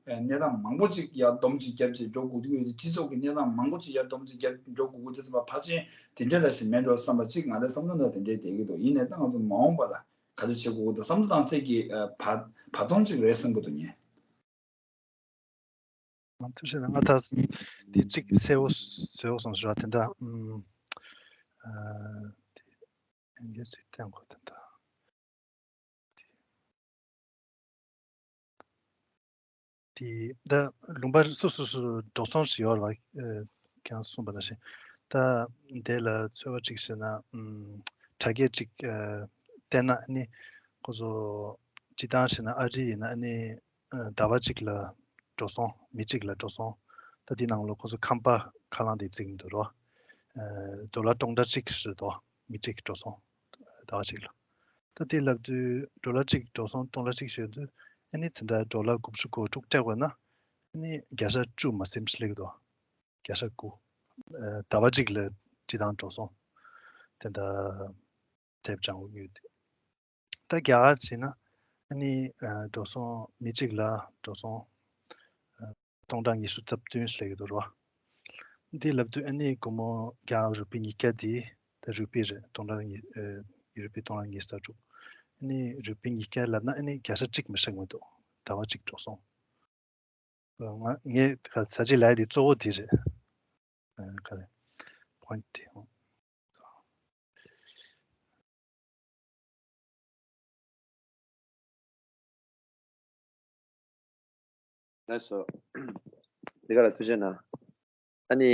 གནས་སྟངས་མང་པོ་ཅིག་ཡར་སྡོམ་ཅིག་བརྒྱབ་ཅིག་འགྲོ་དགོས་ཀྱི་ཡོད། སྤྱི་ཚོགས་ཀྱི་གནས་སྟངས་མང་པོ་ཅིག་ཡར་སྡོམ་ཅིག་བརྒྱབ་འགྲོ་དགོས་ཀྱི་དེ་བསམ་པ་ཕལ་ཆེར་དེ་འདྲ་ལ་ཞིག་མེད་འགྲོ་བསམ་པ་ཅིག་ང་རའི་བསམ་བློ་ནང་དེ་འདྲའི་བསྡད་ཀྱི་འདུག་ཡིན་ནའི་ད་ང་ཚོ་མ་འོངས་པ་ལ། ག་རེ་བྱེད་དགོས་ཀྱི་འདུག་བསམ་བློ་བཏང་སའི་གི་ཨ་བར་བར་སྟོང་ཅིག་རེད་བསམ་གྱི་འདུག་ངས། ང་ཐུགས་རྗེ་གནང་། ང་ད་དེ་གཅིག་གསལ་བོ་བཟོས་སོང་ཟེར་བ་དེ་འདྲ་ཨམ་ཨ་དེ་ཡང་གཅིག་བསྟན་དགོས་དེ་འདྲ། དེ་ད་ལུང་པ་སོ་སོ་སོ་འགྲོ་སོང་ཞིག་ཡོད་རེད་བ། ཨ་ཁྱེད་རང་གསུངས་པ་ནང་བཞིན་ད་དེ་ལ་ཚོད་བ་གཅིག་བྱས་ན་ཨམ་དྲ་རྒྱ་གཅིག་ཨ་བལྟས་ན་ཨ་ནི་ཁོ་ཚོ་སྤྱི་བཏང་བྱས་ན་ཨ་རི་ཡིན་ན་ཨ་ནི་ཨ་ཟླ་བ་གཅིག་ལ་འགྲོ་སོང་མི་གཅིག་ལ་འགྲོ་སོང་ད་དེ་ནང་ལོགས་ཁོ་ཚོ་ཁང་པ་ཁ་རླངས་དེ་བརྩི་གི་འདུག་རོ། ཨ་ཌོ་ལར་སྟོང་ཕྲག་གཅིག་ཞིག་འདུག་མི་གཅིག་འགྲོ་སོང་ཟླ་བ་གཅིག་ལ། ད་དེ་ལབ་དུས་ཌོ་ལར་གཅིག་འགྲོ་སོང་སྟོང་ཕྲག་གཅིག་ཞིག་ཡོད་དུས་ཨ་ནི་དེ་འདྲ་ཌོ་ལར་དགུ་བཅུ་གོ་དྲུག་སྤྲད་དགོས་ན་ཨ་ནི་བརྒྱ་ཆ་བཅུ་མ་ཟིན་ཞིག་སླེབས་ཀྱི་འདུག་བརྒྱ་ཆ་དགུ། ཨ་ཟླ་བ་གཅིག་ལ་སྤྱི་བཏང་འགྲོ་སོང་དེ་འདྲ་དེབ་ཅང་ཡོད། ད་རྒྱ་གར་བྱས་ན་ཨ་ནི་ཨ་འགྲོ་སོང་མི་གཅིག་ལ་འགྲོ་སོང་ཨ་སྟོང་ཕྲག་ཉི་ཤུ་རྩ་བདུན་སླེབས་ཀྱི་འདུག་རོ། འདི་ལབ་དུས་ཨ་ནི་སྒོར་མོ་རྒྱ་གར་རུ་པི་ཉིས་བརྒྱ་དེ་ད་རུ་པི་རེད། སྟོང་ཕྲག་ཉི་ཨ་རུ་པི་སྟོང་ཕྲག་ཉི་ཤུ་རྩ་དྲུག་ཨ་ནི་རུ་པི་ཉིས་བརྒྱ་ལབ་ན་ཨ་ནི་བརྒྱ་ཆ་གཅིག་མི་ཧྲེང་མི་འདུག་ཟླ་བ་གཅིག་འགྲོ་སོང་། ང་ངས་ད་ཟ་ཅིག་ལབ་ཡ་དེ་གཙོ་བོ་དེ་རེད། ཨ་ག་རེ། པོ་ཡིན་ཊི་དེ། ལགས་སོ། འདི་ག་ལ་ཐུགས་རྗེ་གནང་། ཨ་ནི་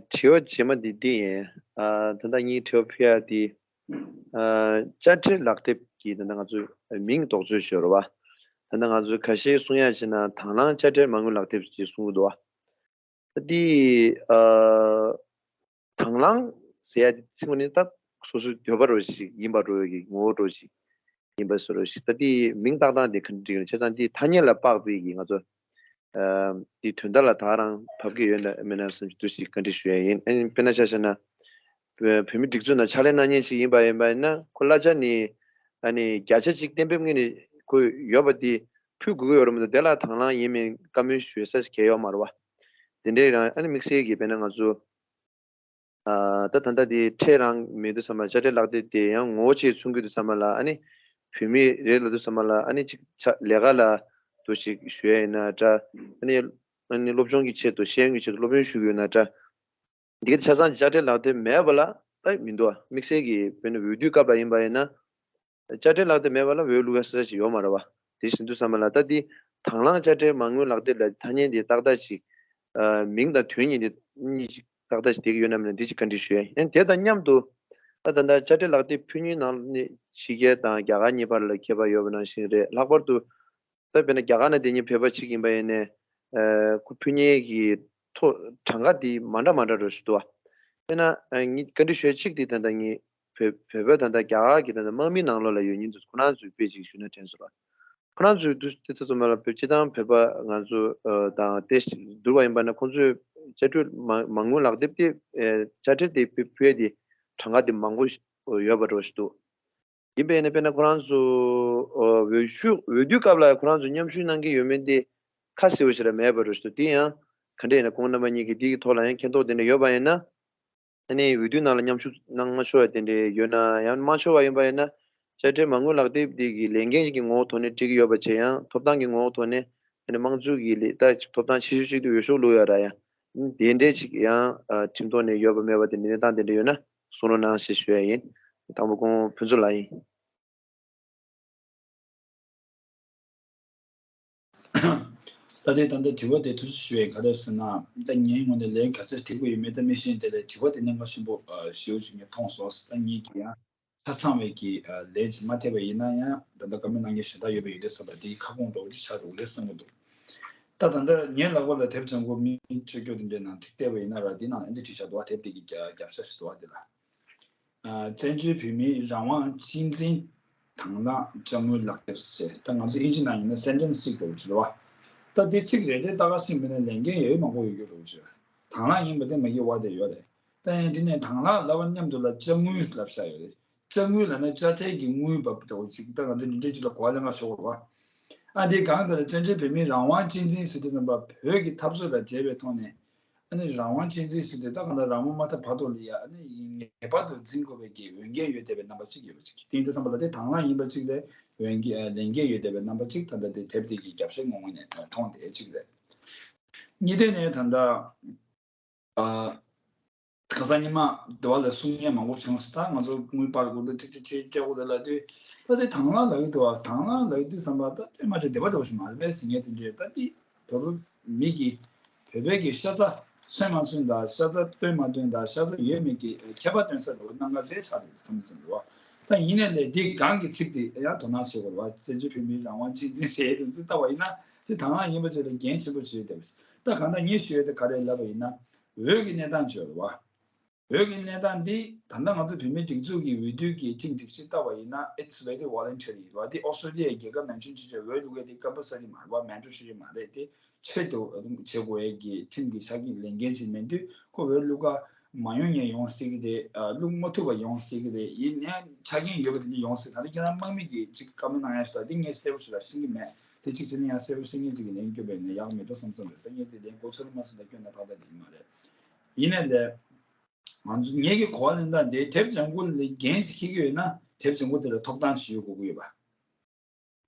དྲི་བ་རྗེས་མ་འདི་འདི་ཡིན། ཨ་ད་ལྟ་ངའི་དྲི་བ་ཕུལ་ཡ་འདི། ཨ་དཔྱ་ཁྲལ་ལག་དེབ་ཀྱི་ད་ལྟ་ང་ཚོ་མིང་འདོགས་ཚུལ་ཞུ་རོགས་པ། ད་ལྟ་ང་ཚོ་ཁ་ཤས་གསུང་ཡ་བྱས་ན་དང་བླངས་དཔྱ་ཁྲལ་མ་དངུལ་ལག་དེབ་ཅེས་གསུང་གི་འདུག་བ། ད་འདི་ཨ་དང་བླངས་ཟེར་ཡ་དེ་ཚིག་ངོ་ནི་ད་སོ་སོའི་འདོད་པ་རོ་ཞིག་ཡིན་པ་རོ་གི་ངོ་བོ་རོ་ཞིག་ཡིན་པ་སོ་རོ་ཞིག་ད་དེ་མིང་བཏགས་སྟངས་དེ་ག་འདྲ་ཡིན་བྱས་ཙང་དེ་ཐ་སྙད་ལ་དཔག་པའི་གི་ང་ཚོ་ཨ་དེ་དོན་དག་ལ་ད་རང་བབ་ཀྱི་ཡོད་ན་མེད་ན་བསམ་གྱི་འདུག་ཞིག་བཀའ་འདྲི་ཞུ་ཡ་ཡིན། ཨ་ནི་དཔེར་ན་ཆ་བཞག་ན་བོད་མི་སྒྲིག་འཛུགས་ནང་ཕྱག་ལས་གནང་མཁན་ཞིག་ཡིན་པ་ཡིན་པ་ཡིན་ན་ཁོ་གླ་ཆ་ནི་ཨ་ནི་བརྒྱ་ཆ་གཅིག་གཏན་འབེབས་ངེས་ནས་ཁོ་ཡོད་པ་དེ་ཕུལ་དགོས་ཀྱི་ཡོད་རེད་མི་འདུག་དེ་ལ་དང་བླངས་ཡིན་མིན་བཀའ་མོལ་ཞུ་ས་ཞིག་གང་ཡང་ཡོད་མ་རེད་བ། དེ་འདྲའི་རང་ཨ་ནི་དམིགས་བསལ་གྱི་དཔེར་ན་ང་ཚོ་ཨ་ད་ད་ལྟ་དེ་ཁྲལ་རང་མེད་དུས་ཙམ་པ་དཔྱ་ཁྲལ་ལག་དེབ་དེ་ཡང་ངོ་བོ་ཆེ་མཚོན་གྱི་དུས་ཙམ་པ་ལ་ཨ་ནི་བོད་མི་རེད་ལབ་དུས་ཙམ་པ་ལ་ཨ་ནི་ཅིག་ཆ་ལས་ཀ་ལ་དུ་ཅིག་ཞུ་ཡ་ཡིན་ན་འདྲ། ཨ་ནི་ཨ་ནི་སློབ་སྦྱོང་གི་ཆེད་དུ་ཤེས་ཡོན་གྱི་ཆེད་དུ་སློབ་ཡོན་ཞུ་གི་ཡོད་ན་འདྲ། འདི་ག་ཆ་ཚང་དཔྱ་ཁྲལ་ལག་དེབ་མེད་པ་ལ་ད་མི་འདུག་དམིགས་བསལ་གྱི་དཔེར་ན་འོས་བསྡུའི་སྐབས་ལ་ཡིན་པ་ཡིན་ན། དཔྱ་ཁྲལ་ལག་དེབ་མེད་པ་ལ་འོས་བླུག་ཡ་ས་ཆ་ཞིག་ཡོད་མ་རེད་བ། དེ་བཞིན་དུ་བསམ་པ་ལ་ད་འདི་དང་བླངས་དཔྱ་ཁྲལ་མ་དངུལ་ལག་དེབ་ལ་ཐ་སྙད་འདི་ཏག་ཏག་ཅིག་ཨ་མིང་དང་དོན་གཉིས་འདི་གཉིས་ཅིག་ཏག་ཏག་ཅིག་བསྡད་ཀྱི་ཡོད་ན་མེད་ན་འདི་ཅིག་བཀའ་འདྲི་ཞུ་ཡ་ཡིན། དེ་དང་མཉམ་དུ་ད་ད་ལྟ་དཔྱ་ཁྲལ་ལག་དེབ་ཕུལ་མཁན་ནང་ནས་ཕྱི་རྒྱལ་དང་རྒྱ་གར་གཉིས་བར་ལ་ཁྱད་པར་ཡོད་པ་ནང་བཞིན་རེད། ལྷག་པར་དུ་ད་དཔེར་ན་རྒྱ་གར་ནང་བསྡད་མཁན་བོད་པ་གཅིག་ཡིན་པ་ཡིན་ནའི་ཨ་ཁོ་ཕུལ་མཁན་གྱི་ཐོ་གྲངས་ཀ་འདི་མ་འདྲ་མ་འདྲ་འགྲོ་བཞིན་འདུག་བ། དཔེར་ན་ཨ་ངས་བཀའ་འདྲི་ཞུ་ཡ་གཅིག་འདི་ད་ལྟ་ངས་བོད་བོད་པ་ད་ལྟ་རྒྱ་གར་གྱི་ད་ལྟ་དམག་མིའི་ནང་ལོགས་ལ་ཡོད་མཁན་ཚོ་ཁོ་རང་ཚོའི་དཔེ་ཅིག་ཞུས་ན་དྲན་སོང་བ། ཁོ་རང་ཚོའི་དུས་དེ་ཚོ་ཚང་མ་ལ་བོད་སྤྱི་བཏང་བོད་པ་ང་ཚོ་ཨ་དང་དེ་བསྡུར་བ་ཡིན་པ་ན་ཁོང་ཚོས་ དཔྱ་ཁྲལ་མ་མ་དངུལ་ལག་དེབ་དེ་ཨེ་དཔྱ་ཁྲལ་དེ་ཕུལ་ཕུལ་ཡས་དེ་གྲངས་ཀ་དེ་མང་པོ་ཡོད་པ་འདྲ་ཞིག་འདུག་ཡིན་པས་ན་དཔེར་ན་ཁོ་རང་ཚོ་ཨོ་འོས་ཤོག་འོས་བསྡུའི་སྐབས་ལ་ཁོ་རང་ཚོ་མཉམ་ཞུགས་གནང་གི་ཡོད་མེད་དེ་ཁ་གསལ་པོ་ཞིག་ལ་མེད་པ་འདྲ་ཞིག་འདུག་དེ་ཡང་ག་འདྲ་ཡིན་ན་ཁོང་རྣམ་པ་གཉིས་ཀྱིས་དེ་གི་ཐོག་ལ་ཡང་མཁྱེན་རྟོགས་དེ་འདྲ་ཡོད་པ་ཡིན་ན། ཨ་ནི་འོས་བསྡུའི་ནང་ལ་མཉམ་ཞུགས་གནང་མ་ཆོག་པ་དེ་འདྲ་ཡོད་ན་ཡང་མ་ཆོག་པ་ཡིན་པ་ཡིན་ན། དཔྱ་ཁྲལ་མ་དངུལ་ལག་དེབ་དེ་གི་ལས་འགན་གྱི་ངོ་བོ་ཐོག་ནས་འགྲིག་གི་ཡོད་པ་བྱས་ཡང་ཐོབ་ཐང་གི་ངོ་བོ་ཐོག་ནས་ཨ་ནི་དམངས་གཙོའི་གི་ལས་ད་ཐོབ་ཐང་ཆེ་ཤོས་གཅིག་དེ་འོས་ཤོག་བླུག་ཡ་ར་ཡ། དེ་འདྲས་ཅིག་ཡང་ཁྲིམས་ཐོག་ནས་ཡོད་པ་མེད་པ་དེ་འདྲའི་གནས་སྟངས་དེ་འདྲ་ཡོད་ན་གསུང་རོགས་གནང་ཞེས་ཞུ་ཡ་ཡིན། དང་པོ་ཁོང་ཕུན་ཚོགས་ལགས་ཡིན། ད་ལྟའི་ད་ལྟ་དྲི་བ་དེ་ཐུགས་རྗེ་ཆེ་ཞུ་ཡས་ག་རེ་ཟེར་ན། ད་ངའི་ངོས་ནས་ལན་ག་ཚོད་འདེབས་ཀྱི་ཡོད་མེད་ད་མི་ཤེས། དེ་ལས་དྲི་བ་དེ་གནད་འགག་ཆེན་པོ་ཞེ་པོ་ཅིག་ངས་མཐོང་སོང་། སང་ཉིན་གྱི་ཡང་ཆ་ཚང་བའི་གི་ལན་ཅིག་མ་ཐེབས་པ་ཡིན་ན་ཡང་ད་ལྟ་བཀའ་མོལ་གནང་མཁན་གཞན་དག་ཡོད་པ་ཡིན་དུས་ཙམ་པ་དེའི་ཁ་སྐོང་འདྲ་བོ་ཅིག་ཆགས་འགྲོ་གི་རེད་བསམ་གྱི་འདུག་ད་ད་ལྟ་ངའི་ལག་པ་ལ་དེབ་ལྗང་གུ་མིང་བཅོས་རྒྱུ་དེ་འདྲའི་ནང་ཐིག་བལྟས་པ་ཡིན་ན་ར་འདི་ནང་ཨེ་འདི་བྲིས་བཞག་འདུག་བ། དེབ་དེ་གི་རྒྱབ་ཤ་ཞིག་འདུག་བ་དེ་ལ། བཙན་བྱོལ་བོད་མིའི་རང་དབང་གཅེས་འཛིན་དང་བླངས་དཔྱ་དངུལ་ལག་དེབ་ཟེར། ད་ང་ཚོ་ཨིན་ཇི་ནང་ཡིན་ན་སེན་ཊེན་སི་གཅིག་འདྲ་བོ་ཅིག་རེད་བ། ད་འདི་ཚིག་རེ་རེ་ལྟ་ག་ཕྱིན་པ་ཡིན་ན་ལས་འགན་ཡོད་མང་པོ་ཡོད་རྒྱུ་འདྲ་བོ་ཅིག་རེད། དང་བླངས་ཡིན་པ་དེ་མ་གི་བ་དེ་ཡོད་རེད། ད་ཡང་འདི་ནས་དང་བླངས་ལབ་པ་མཉམ་དུ་ལ་དཔྱ་དངུལ་ལབ་ཤག་ཡོད་རེད། དཔྱ་དངུལ་ལབ་ན་དཔྱ་ཁྲལ་གྱི་དངུལ་འབབ་འདྲ་བོ་ཅིག་ད་ང་ཚོ་འདི་འདྲའི་ཅིག་ལ་གོ་བ་ལེན་ག་ཤོར་བ། ཨ་འདི་གང་ལྟར་བཙན་བྱོལ་བོད་མིའི་རང་དབང་གཅེས་འཛིན་ཟེར་དུས་ཙམ་པ་བོད་ཀྱི་འཐབ་རྩོད་དང་འབྲེལ་བའི་ཐོག་ནས། ཨ་ནི་རང་དབང་གཅེས་འཛིན་ཟེར་དུས་ད་གང་ལྟར་རང་དབང་མ་ཐོབ་བར་དུ་ལ་ཡ་ཨ་ནི་ངེས་པར་དུ་འཛིན་དགོས་པའི་གི་འོས་འགན་ཡོད་བསྡད་པའི་རྣམ་པ་གཅིག་ཡོད་པ་ཅིག་དེ་ཡིན་དུས་ཙམ་པ་ལ་དེ་དང་བླངས་ཡིན་པ་གཅིག་ལས་འོས་འགན་ལས་འགན་ཡོད་བསྡད་པའི་རྣམ་པ་གཅིག་ད་ལྟ་དེ་དེབ་དེ་གི་རྒྱབ་ཤའི་ངོ་བོ་ནས་མཐོང་བསྡད་གཅིག་རེད། གཉིས་ལྡན་ནས་ད་ལྟ་ཨ། ཁ་སང་ཉི་མ་དེ་བ་ལ་གསུང་མཁན་མང་པོ་བྱུང་སོང་། ད་ང་ཚོ་དངུལ་པར་གོ་འདུག་ཅིག་ཅིག་ཅིག་སྐྱོ་པོ་དེ་ལ་དུས་ད་དེ་དང་བླངས་ལབ་ཀྱི་འདུག་བ། དང་བླངས་ལབ་ཀྱི་དུས་ཙམ་པ་ད་དེ་མ་ཆེ་བདེ་བ་འདྲ་བོ་ཞིག་མ་རེད་པས་ཟེར་མཁན་དེ་འདྲས། ད་དེ་བོད་པ་མི་གི་བོད་པའི་གི་ཤ་ཚ་མཚོན་མ་མཚོན་དང་ཤ་ཚ་སྟོན་མ་སྟོན་དང་ཤ་ཚ་ཡོད་མེད་ཀྱི་ཁྱད་པར་སྟོན་ས་འདྲ་བོ་རྣམ་པ་རེ་ཆགས་འདུག་བསམ་བསམ་འདུག་བ། ད་ཡིན་ནའི་ལས་འདི་སྒང་གི་ཚིག་དེ་ཡང་དོ་སྣང་བྱེད་དགོས་རེད་བ། བཙན་བྱོལ་བོད་མིའི་རང་དབང་གཅེས་འཛིན་ཟེར་དུས་ཚོད་ལྟ་བ་ཡིན་ན་དེ་དང་བླངས་ཡིན་པ་བཅས་ལ་འགན་ཆེན་པོ་བྱེད་བསྡད་པ། ད་གང་ལྟར་ངས་ཞུ་ཡས་དེ་ག་རེ་ལབ་པ་ཡིན་ན། འོས་ཀྱི་གནས་སྟངས་བརྗོད་རེད་བ། འོས་ཀྱི་གནས་སྟངས་འདི་ད་ལྟ་ང་ཚོ་བོད་མིའི་སྒྲིག་འཛུགས་ཀྱི་འོས་བསྡུ་གི་ཁྲིམས་སྒྲིག་གཞི་ལྟ་བ་ཡིན་ན་it's very voluntary རེད་བ། འདི་ཨོ་སི་ཀྲོ་ལི་ཡའི་རྒྱལ་ཁབ་ནང་བཞིན་ཅིག་བྱས་འོས་བླུག་ཡས་འདི་ཀམ་པལ་སི་རི་མ་རེད་བ། མན་ཌེ་ཊོ་རི་མ་རེད། དེ་ཆེད་དུ་བྱེད་དགོས་ཡས་ཀྱི་ཁྲིམས་ཀྱི་ཆ་རྐྱེན་ལས་འགན་ཅིག་མེད་དུས་ཁོ་འོས་བླུག་ག་མ་ཡོང་མཁན་ཡོང་སྲིད་ཀྱི་རེད། ཨ་བླུག་མ་ཐུབ་པ་ཡོང་སྲིད་ཀྱི་རེད། ཡིན་ནའི་ཆ་རྐྱེན་ཡོད་པ་དེ་འདྲ་ཡོང་སྲིད། ད་ལྟ་ཁྱེད་རང་དམག་མི་གིས་ཅིག་བཀའ་མོལ་གནང་ཡ་ཞིག་ལ་འདི་ངས་གསལ་པོ་ཞིག་ལ་ཤེས་ཀྱི་མེད། དེ་གཅིག་བྱས་ན་ཡང་གསལ་པོ་གསལ་ངེས་ཅིག་གི་ལན་སྐྱོན་པས་ནས་ཡག་མེད་འགྲོ་བསམ་བསམ་རེད། གསལ་ངེས་དེ་ལན་གོ་ཚོད་མ་སོང་ད་སྐྱོན་ན་ཏག་ཏག་དེ་ཡིན་མ་རེད། ཡིན་ནའི་ལས། ང་ཚོ་ངེད་ཀྱི་གོ་བ་ལེན་སྟངས་དེ་དེབ་ལྗང་ཁུ་ལ་འགན་ཞིག་འཁྱེར་གྱི་ཡོད་ན་དེབ་ལྗང་ཁུ་དེ་ལ་ཐོབ་ཐང་ཞིག་ཡོད་དགོས་ཀྱི་ཡོད་པ།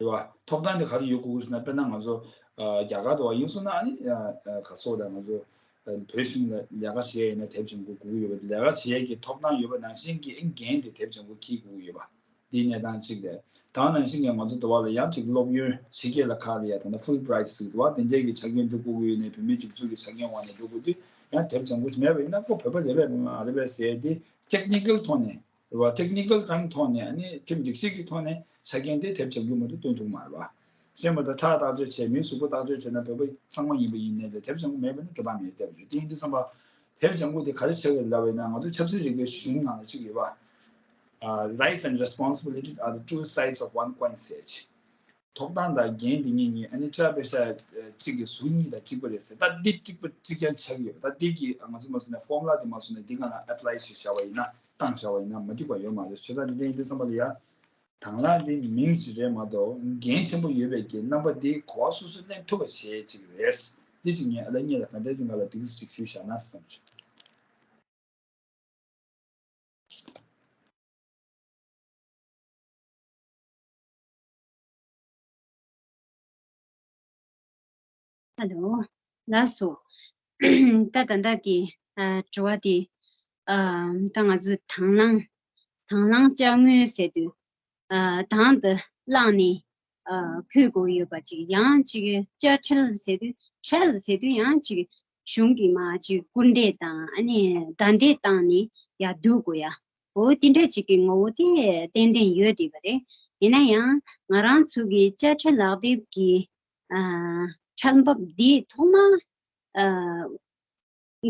རེད་བ། ཐོབ་ཐང་དེ་ག་རེ་ཡོད་དགོས་ཀྱི་ཟེར་ན་དཔེར་ན་ང་ཚོ་རྒྱ་གར་དུ་བ་ཡིན་སོང་ན་ཨ་ནི་ག་སོགས་དང་ང་ཚོ་བོད་གཞུང་ལ་ལས་ཀ་བྱེད་ཡ་ཡིན་ན་དེབ་ལྗང་ཁུ་དགོས་ཀྱི་ཡོད་པ། ལས་ཀ་བྱེད་ཡ་གི་ཐོབ་ཐང་ཡོད་པ་ནང་བཞིན་གྱི་ཨ་ནི་འགན་དེ་དེབ་ལྗང་ཁུ་འཁྱེར་དགོས་ཀྱི་ཡོད་པ། འདིའི་གནས་སྟངས་གཅིག་རེད། ད་ནང་བཞིན་གྱི་ང་ཚོ་འདི་བ་ལ་ཡང་ཅིག་སློབ་ཡོན་ཕྱི་རྒྱལ་ལ་ཁག་ལ་ཡ་ད་ལྟ་Fulbright་ཟེར་འདུག་བ། དེ་འདྲའི་གི་ཆ་རྐྱེན་འགྲོ་དགོས་ཀྱི་ཡོད་ནའི་བོད་མིའི་སྒྲིག་འཛུགས་ཀྱི་ཆ་རྐྱེན་འོག་ནས་འགྲོ་དགོས་དུས་ཡང་དེབ་ལྗང་ཁུ་མེད་པ་ཡིན་ན་ཁོ་བོད་པ་རེད་པས་མ་རེད་པས་ཟེར་ཏེ་ཊེག་ནི་ཀལ་ཐོག་ནས་རེད་བ། ཊེག་ནི་ཀལ་ཐོག་ནས་ཨ་ནི་ཁྲིམས་སྒྲིག་གཞི་གི་ཐོག་ནས་ཆ་རྐྱེན་དེ་དེབ་ལྗང་ཁུ་མ་གཏོགས་སྟོན་ཐུབ་མ་རེད་བ། གཞན་མ་གཏོགས་ཁྲག་བརྟག་དཔྱད་བྱས་མིའི་གཟུགས་པོ་བརྟག་དཔྱད་བྱས་ན་བོད་པ་ཚང་མ་ཡིན་པ་ཡིན་ནའི་ལས་དེབ་ལྗང་ཁུ་མེད་པ་ནི་འགྲོ་སྟངས་མེད་བསྡད་པ་རེད། དེ་ཡིན་དུས་ཙམ་པ་དེབ་ལྗང་ཁུ་དེ་ག་རེ་ཆགས་ཡོད་ལབ་པ་ཡིན་ན་ང་ཚོ་ཆབ་སྲིད་རིག་པའི་གཞུང་ནང་ལ་གཅིག་ཡོད་པ། Uh, rights and responsibility are the two sides of one coin ཟེར་ཅིག་ཐོབ་ཐང་དང་འགན་དེ་གཉིས་གཉིས་ཨ་ནི་ཅ་པེ་ས་གཅིག་གི་གཟུགས་གཉིས་དང་གཅིག་པ་རེད་ཟེར། ད་འདི་གཅིག་པ་གཅིག་རྐྱང་ཆགས་ཀྱི་ཡོད་པ། ད་འདི་གི་ང་ཚོ་མ་སོང་ན་ཕོར་མུ་ལ་དེ་མ་སོང་ན་འདི་ག་ལ་ཨེ་པ་ལའི་ཞིག་བྱ་བ་ཡིན་ན་བཏང་བྱ་བ་ཡིན་ན་མ་འགྲིག་པ་ཡོད་མ་རེད། བྱས་ཙང་འདི་འདྲ་ཡིན་དུས་ཙམ་པ་ལ་ཡ། དང་བླངས་འདི་མིང་ཞིག་རེད་མ་གཏོགས་འགན་ཆེན་པོ་ཡོད་པའི་གི་རྣམ་པ་འདི་གོ་བ་སོ་སོས་ལེན་ཐུབ་པ་བྱེད་ཅིག་རེད། འདི་ཅིག་ངས་ཨ་ལ་གཉིས་ལ་ད་ལྟའི་རིང་ལ་ལ་འདི་ཅིག་ཞུས་བཞག་ན་བསམ་བྱུང་། ཧ་ལོ། ལགས་སོ། ད་ད་ལྟ་དེ་ཨ་དྲི་བ་དེ་ཨ་ད་ང་ཚོས་དང་བླངས་དང་བླངས་དཔྱ་དངུལ་ཟེར་དུས་ཨ་དང་དུ་བླངས་ནས་ཨ་ཕུལ་དགོས་ཡོད་པ་ཅིག་ཡང་ཅིག་དཔྱ་ཁྲལ་ཟེར་དུས་ཁྲལ་ཟེར་དུས་ཡང་ཅིག་གཞུང་གིས་མ་ཅིག་སྐུལ་འདེད་དང་ཨ་ནི་བརྡ་འདེད་བཏང་ནས་ཡར་བསྡུ་དགོས་ཡ། འོ་དེ་འདྲ་ཅིག་གི་ངོ་བོ་དེ་ཏན་ཏན་ཡོད་བསྡད་པ་རེད། ཡིན་ན་ཡང་ང་རང་ཚོ་གི་དཔྱ་ཁྲལ་ལག་དེབ་ཀྱི་ཨ་ཁྲལ་འབབ་འདི་ཐོག་མ་ཨ་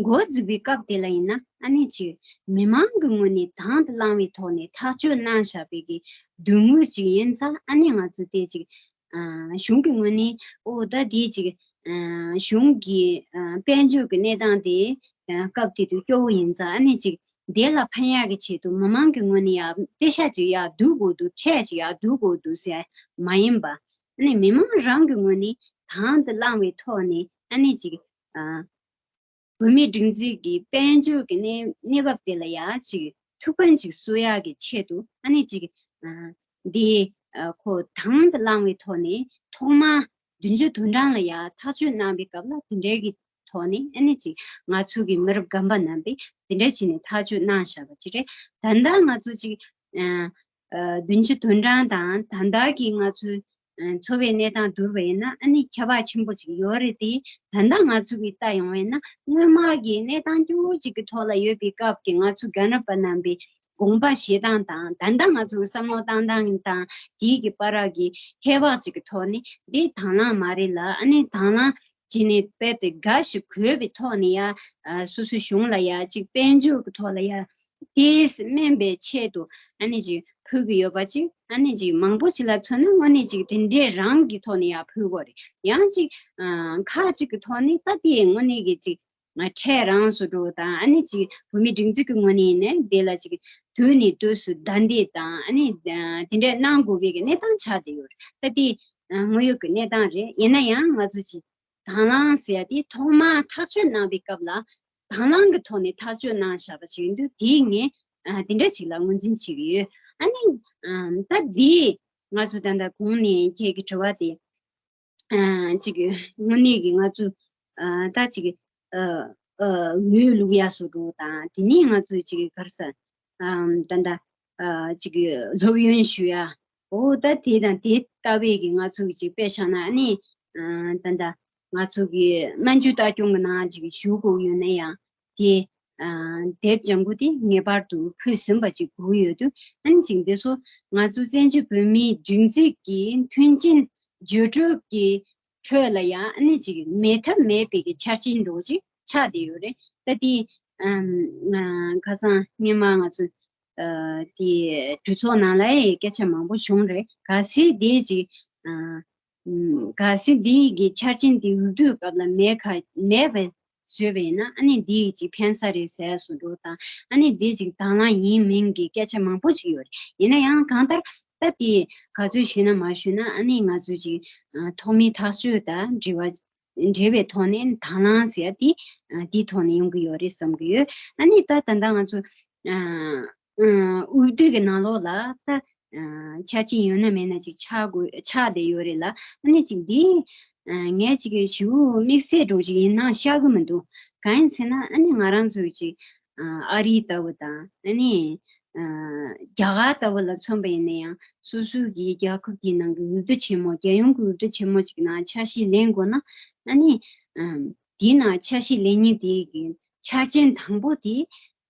འགོ་འཛུགས་པའི་སྐབས་དེ་ལ་ཡིན་ན་ཨ་ནི་ཅིག་མི་མང་གི་ངོས་ནས་དང་དུ་བླངས་པའི་ཐོག་ནས་ཐག་གཅོད་གནང་བཞག་པའི་གི་དོན་དངོས་ཅིག་ཡིན་ཙང་ཨ་ནི་ང་ཚོ་དེ་ཅིག་ཨ་གཞུང་གི་ངོས་ནས་ཨོ་ད་དེ་ཅིག་ ཨ་གཞུང་གི་ཨ་དཔལ་འབྱོར་གྱི་གནས་སྟངས་དེ་ཨ་སྐབས་དེ་དུས་སྐྱོ་བོ་ཡིན་ཙང་ཨ་ནི་ཅིག་དེ་ལ་ཕན་ཡག་གི་ཆེད་དུ་མི་མང་གི་ངོས་ནས་ཡང་པེ་ཤ་ཅིག་ཡར་བསྡུ་དགོས་འདུག་ཁྲལ་ཅིག་ཡར་བསྡུ་དགོས་འདུག་ཟེར་མ་ཡིན་པ། ཨ་ནི་མི་མང་རང་གི་ངོས་ནས་དང་དུ་བླངས་པའི་ཐོག་ནས་ཨ་ནི་ཅིག་ཨ་བོད་མིའི་སྒྲིག་འཛུགས་ཀྱི་དཔལ་འབྱོར་གྱི་གནས་གནས་བབ་དེ་ལ་ཡང་ཅིག་ཐུགས་ཕན་ཅིག་གསོས་ཡག་གི་ཆེད་དུ་ཨ་ནི་ཅིག་ཨ་འདི་ཨ་ཁོ་དང་དུ་བླངས་པའི་ཐོག་ནས་ཐོག་མ་བདུན་ཅུ་དོན་གྲངས་ལ་ཡང་ཐག་གཅོད་གནང་པའི་སྐབས་ལ་དེ་འདྲའི་གི་ཐོག་ནས་ཨ་ནི་ཅིག་ང་ཚོ་གི་མི་རབས་རྒན་པ་རྣམ་པས་དེ་འདྲ་བྱས་ནས་ཐག་གཅོད་གནང་བཞག་པ་ཅིག་རེད། ད་ལྟ་ང་ཚོ་ཅིག་ཨ་ཨ་བདུན་ཅུ་དོན་གྲངས་དང་ད་ལྟ་གི་ང་ཚོའི་ཨ་འཚོ་བའི་གནས་སྟངས་བསྡུར་བ་ཡིན་ན་ཨ་ནི་ཁྱད་པར་ཆེན་པོ་ཅིག་ཡོད་རེད་དེ། ད་ལྟ་ང་ཚོ་གིས་ལྟ་ཡོང་བ་ཡིན་ན་སྔོན་མ་གི་གནས་སྟངས་སྐྱོ་བོ་ཅིག་གི་ཐོག་ལ་ཡོད་པའི་སྐབས་ཀྱི་ང་ཚོ་རྒན་རབས་པ་རྣམ་པའི་དགོངས་པ་བཞེས་སྟངས་དང་ད་ལྟ་ང་ཚོ་གི་བསམ་བློ་བཏང་སྟངས་དང་དེའི་གི་བར་གྱི་ཧེ་བག་ཅིག་གི་ཐོག་ནས་འདི་དང་བླངས་མ་རེད་ལ། ཨ་ནི་དང་བླངས་བྱས་ནས་རྦད་དེ་འགའ་ཞིག་གོ་བའི་ཐོག་ནས་ཡ་ཨ་སོ་སོའི་གཞུང་ལ་ཡ་ཅིག་དཔལ་འབྱོར་གྱི་ཐོག་ལ་ཡ་དེས་སྨན་པའི་ཆེད་དུ་ཨ་ནི་ཅིག་ཕུལ་གྱི་ཡོད་པ་ཅིག་ཨ་ནི་ཅིག་མང་པོ་ཅིག་ལ་མཚོན་ན་དངོས་གནས་ཅིག་དེ་འདྲའི་རང་གི་ཐོག་ནས་ཡང་ཕུལ་དགོས་རེད། ཡང་ཅིག་ཨ་ཁག་ཅིག་གི་ཐོག་ནས་ད་དེ་དངོས་གནས་ཀྱི་ཅིག་ང་ཁྲལ་རང་སུ་འགྲོ་དང་ཨ་ནི་ཅིག་བོད་མིའི་སྒྲིག་འཛུགས་ཀྱི་ངོས་ནས་ནས་དེ་ལ་ཅིག་དུས་ནས་དུས་སུ་བདའ་འདེད་དང་ཨ་ནི་ཨ་དེ་འདྲའི་གནང་དགོས་པའི་གི་གནས་སྟངས་ཆགས་བསྡད་ཡོད་རེད། ད་དེ་ཨ་དངོས་ཡོད་ཀྱི་གནས་སྟངས་རེད། ཡིན་ན་ཡང་ང་ཚོ་ཅིག་དང་བླངས་ཟེར་ཡ་དེ་ཐོག་མར་ཐག་གཅོད་གནང་བའི་སྐབས་ལ་དང་བླངས་ཀྱི་ཐོག་ནས་ཐག་གཅོད་གནང་བཞག་པ་ཞིག་ཡིན་དུས་དེ་ངས་ཨ་དེ་འདྲ་ཞིག་ལ་ངོས་འཛིན་བྱེད་ཀྱི་ཡོད། ཨ་ནི་ཨ་ད་དེ་ང་ཚོ་ད་ལྟ་གོང་ནས་ཁྱེད་ཀྱི་དྲི་བ་དེ་ཨ་ཅིག་དངོས་གནས་ཀྱི་ང་ཚོ་ཨ་ད་ཅིག་ཨ་ཨ་འོས་བླུག་ཡ་སུ་འགྲོ་དང་དེ་ནས་ང་ཚོ་ཅིག་ག་རེ་ཟེར་ཨ་ད་ལྟ་ཨ་ཅིག་སློབ་ཡོན་ཞུ་ཡ། འོ་ད་དེ་དང་དེ་ལྟ་བུའི་གི་ང་ཚོ་གི་ཅིག་དཔེ་བཞག་ན་ཨ་ནི་ཨ་ད་ལྟ་ང་ཚོ་གི་སྨན་བཅོས་ལྟ་སྐྱོང་གི་ནང་ཅིག་ཞུགས་དགོས་ཡོད་ན་ཡང་དེ་ཨ་དེབ་ལྗང་གུ་དེ་ངེས་པར་དུ་ཕུལ་ཟིན་པ་ཅིག་དགོས་ཡོད་དུས་ཨ་ནི་ཅིག་འདི་ཚོ་ང་ཚོ་བཙན་བྱོལ་བོད་མིའི་སྒྲིག་འཛུགས་ཀྱི་མཐུན་རྐྱེན་སྦྱོར་སྤྲོད་ཀྱི་ཁྲོད་ལ་ཡང་ཨ་ནི་ཅིག་མེད་ཐབས་མེད་པའི་གི་ཆ་རྐྱེན་འདྲ་བོ་ཅིག་ཆགས་བསྡད་ཡོད་རེད། ད་དེ་ཨམ་ང་ཁ་སང་སྔོན་མ་ང་ཚོ་ཨ་དེ་གྲོས་ཚོགས་ནང་ལ་ཡང་སྐད་ཆ་མང་པོ་བྱུང་རེད། གལ་སྲིད་དེ་ཅིག་ཨ་ཨམ་གལ་སྲིད་དེ་གི་ཆ་རྐྱེན་དེ་འོས་བསྡུའི་སྐབས་ལ་མེད་ཁ་མེད་པ་བཟོས་པ་ཡིན་ན་ཨ་ནི་འདི་ཡིས་ཅིག་ཕན་ས་རེད་ཟེར་སུ་འགྲོ་དང་ཨ་ནི་འདི་ཅིག་དང་བླངས་ཡིན་མིན་གྱི་སྐད་ཆ་མང་པོ་ཅིག་ཡོད་རེད། ཡིན་ན་ཡང་གང་ལྟར་ད་དེ་ག་ཚོད་ཞུས་ན་མ་ཞུས་ན་ཨ་ནི་ང་ཚོས་ཅིག་ཨ་ཐོག་མའི་ཐག་གཅོད་དང་འབྲེལ་བ་འབྲེལ་བའི་ཐོག་ནས་དང་བླངས་ཟེར་ཡ་དེ་ཨ་དེའི་ཐོག་ནས་ཡོང་གི་ཡོད་རེད་བསམ་གྱི་ཡོད། ཨ་ནི་ད་ད་ལྟ་ང་ཚོ་ཨ་ཨ་འོས་བསྡུ་གི་ནང་ལོགས་ལ་ད་ཨ་ཆ་རྐྱེན་ཡོད་ན་མེད་ན་ཅིག་ཆགས་དགོས་ཆགས་བསྡད་ཡོད་རེད་ལ། ཨ་ནི་ཅིག་འདི་ཨ་ངས་ཅིག་ཞུ་དམིགས་བསལ་འདྲ་ཅིག་ཡིན་ན་བཤད་གི་མི་འདུག་གང་ཡིན་ཟེར་ན་ཨ་ནི་ང་རང་ཚོའི་ཅིག་ཨ་ཨ་རི་ལྟ་བུ་དང་ཨ་ནི་ཨ་རྒྱ་གར་ལྟ་བུ་ལ་མཚོན་པ་ཡིན་ན་ཡང་སོ་སོའི་གི་རྒྱལ་ཁབ་ཀྱི་ནང་གི་འོས་བསྡུ་ཆེན་མོ་རྒྱལ་ཡོངས་ཀྱི་འོས་བསྡུ་ཆེན་མོ་ཅིག་ནང་ཆ་ཤས་ལེན་དགོས་ན་ཨ་ནི་ཨ་དེའི་ནང་ཆ་ཤས་ལེན་མཁན་དེ་གི་ཆ་རྐྱེན་དང་པོ་དེ་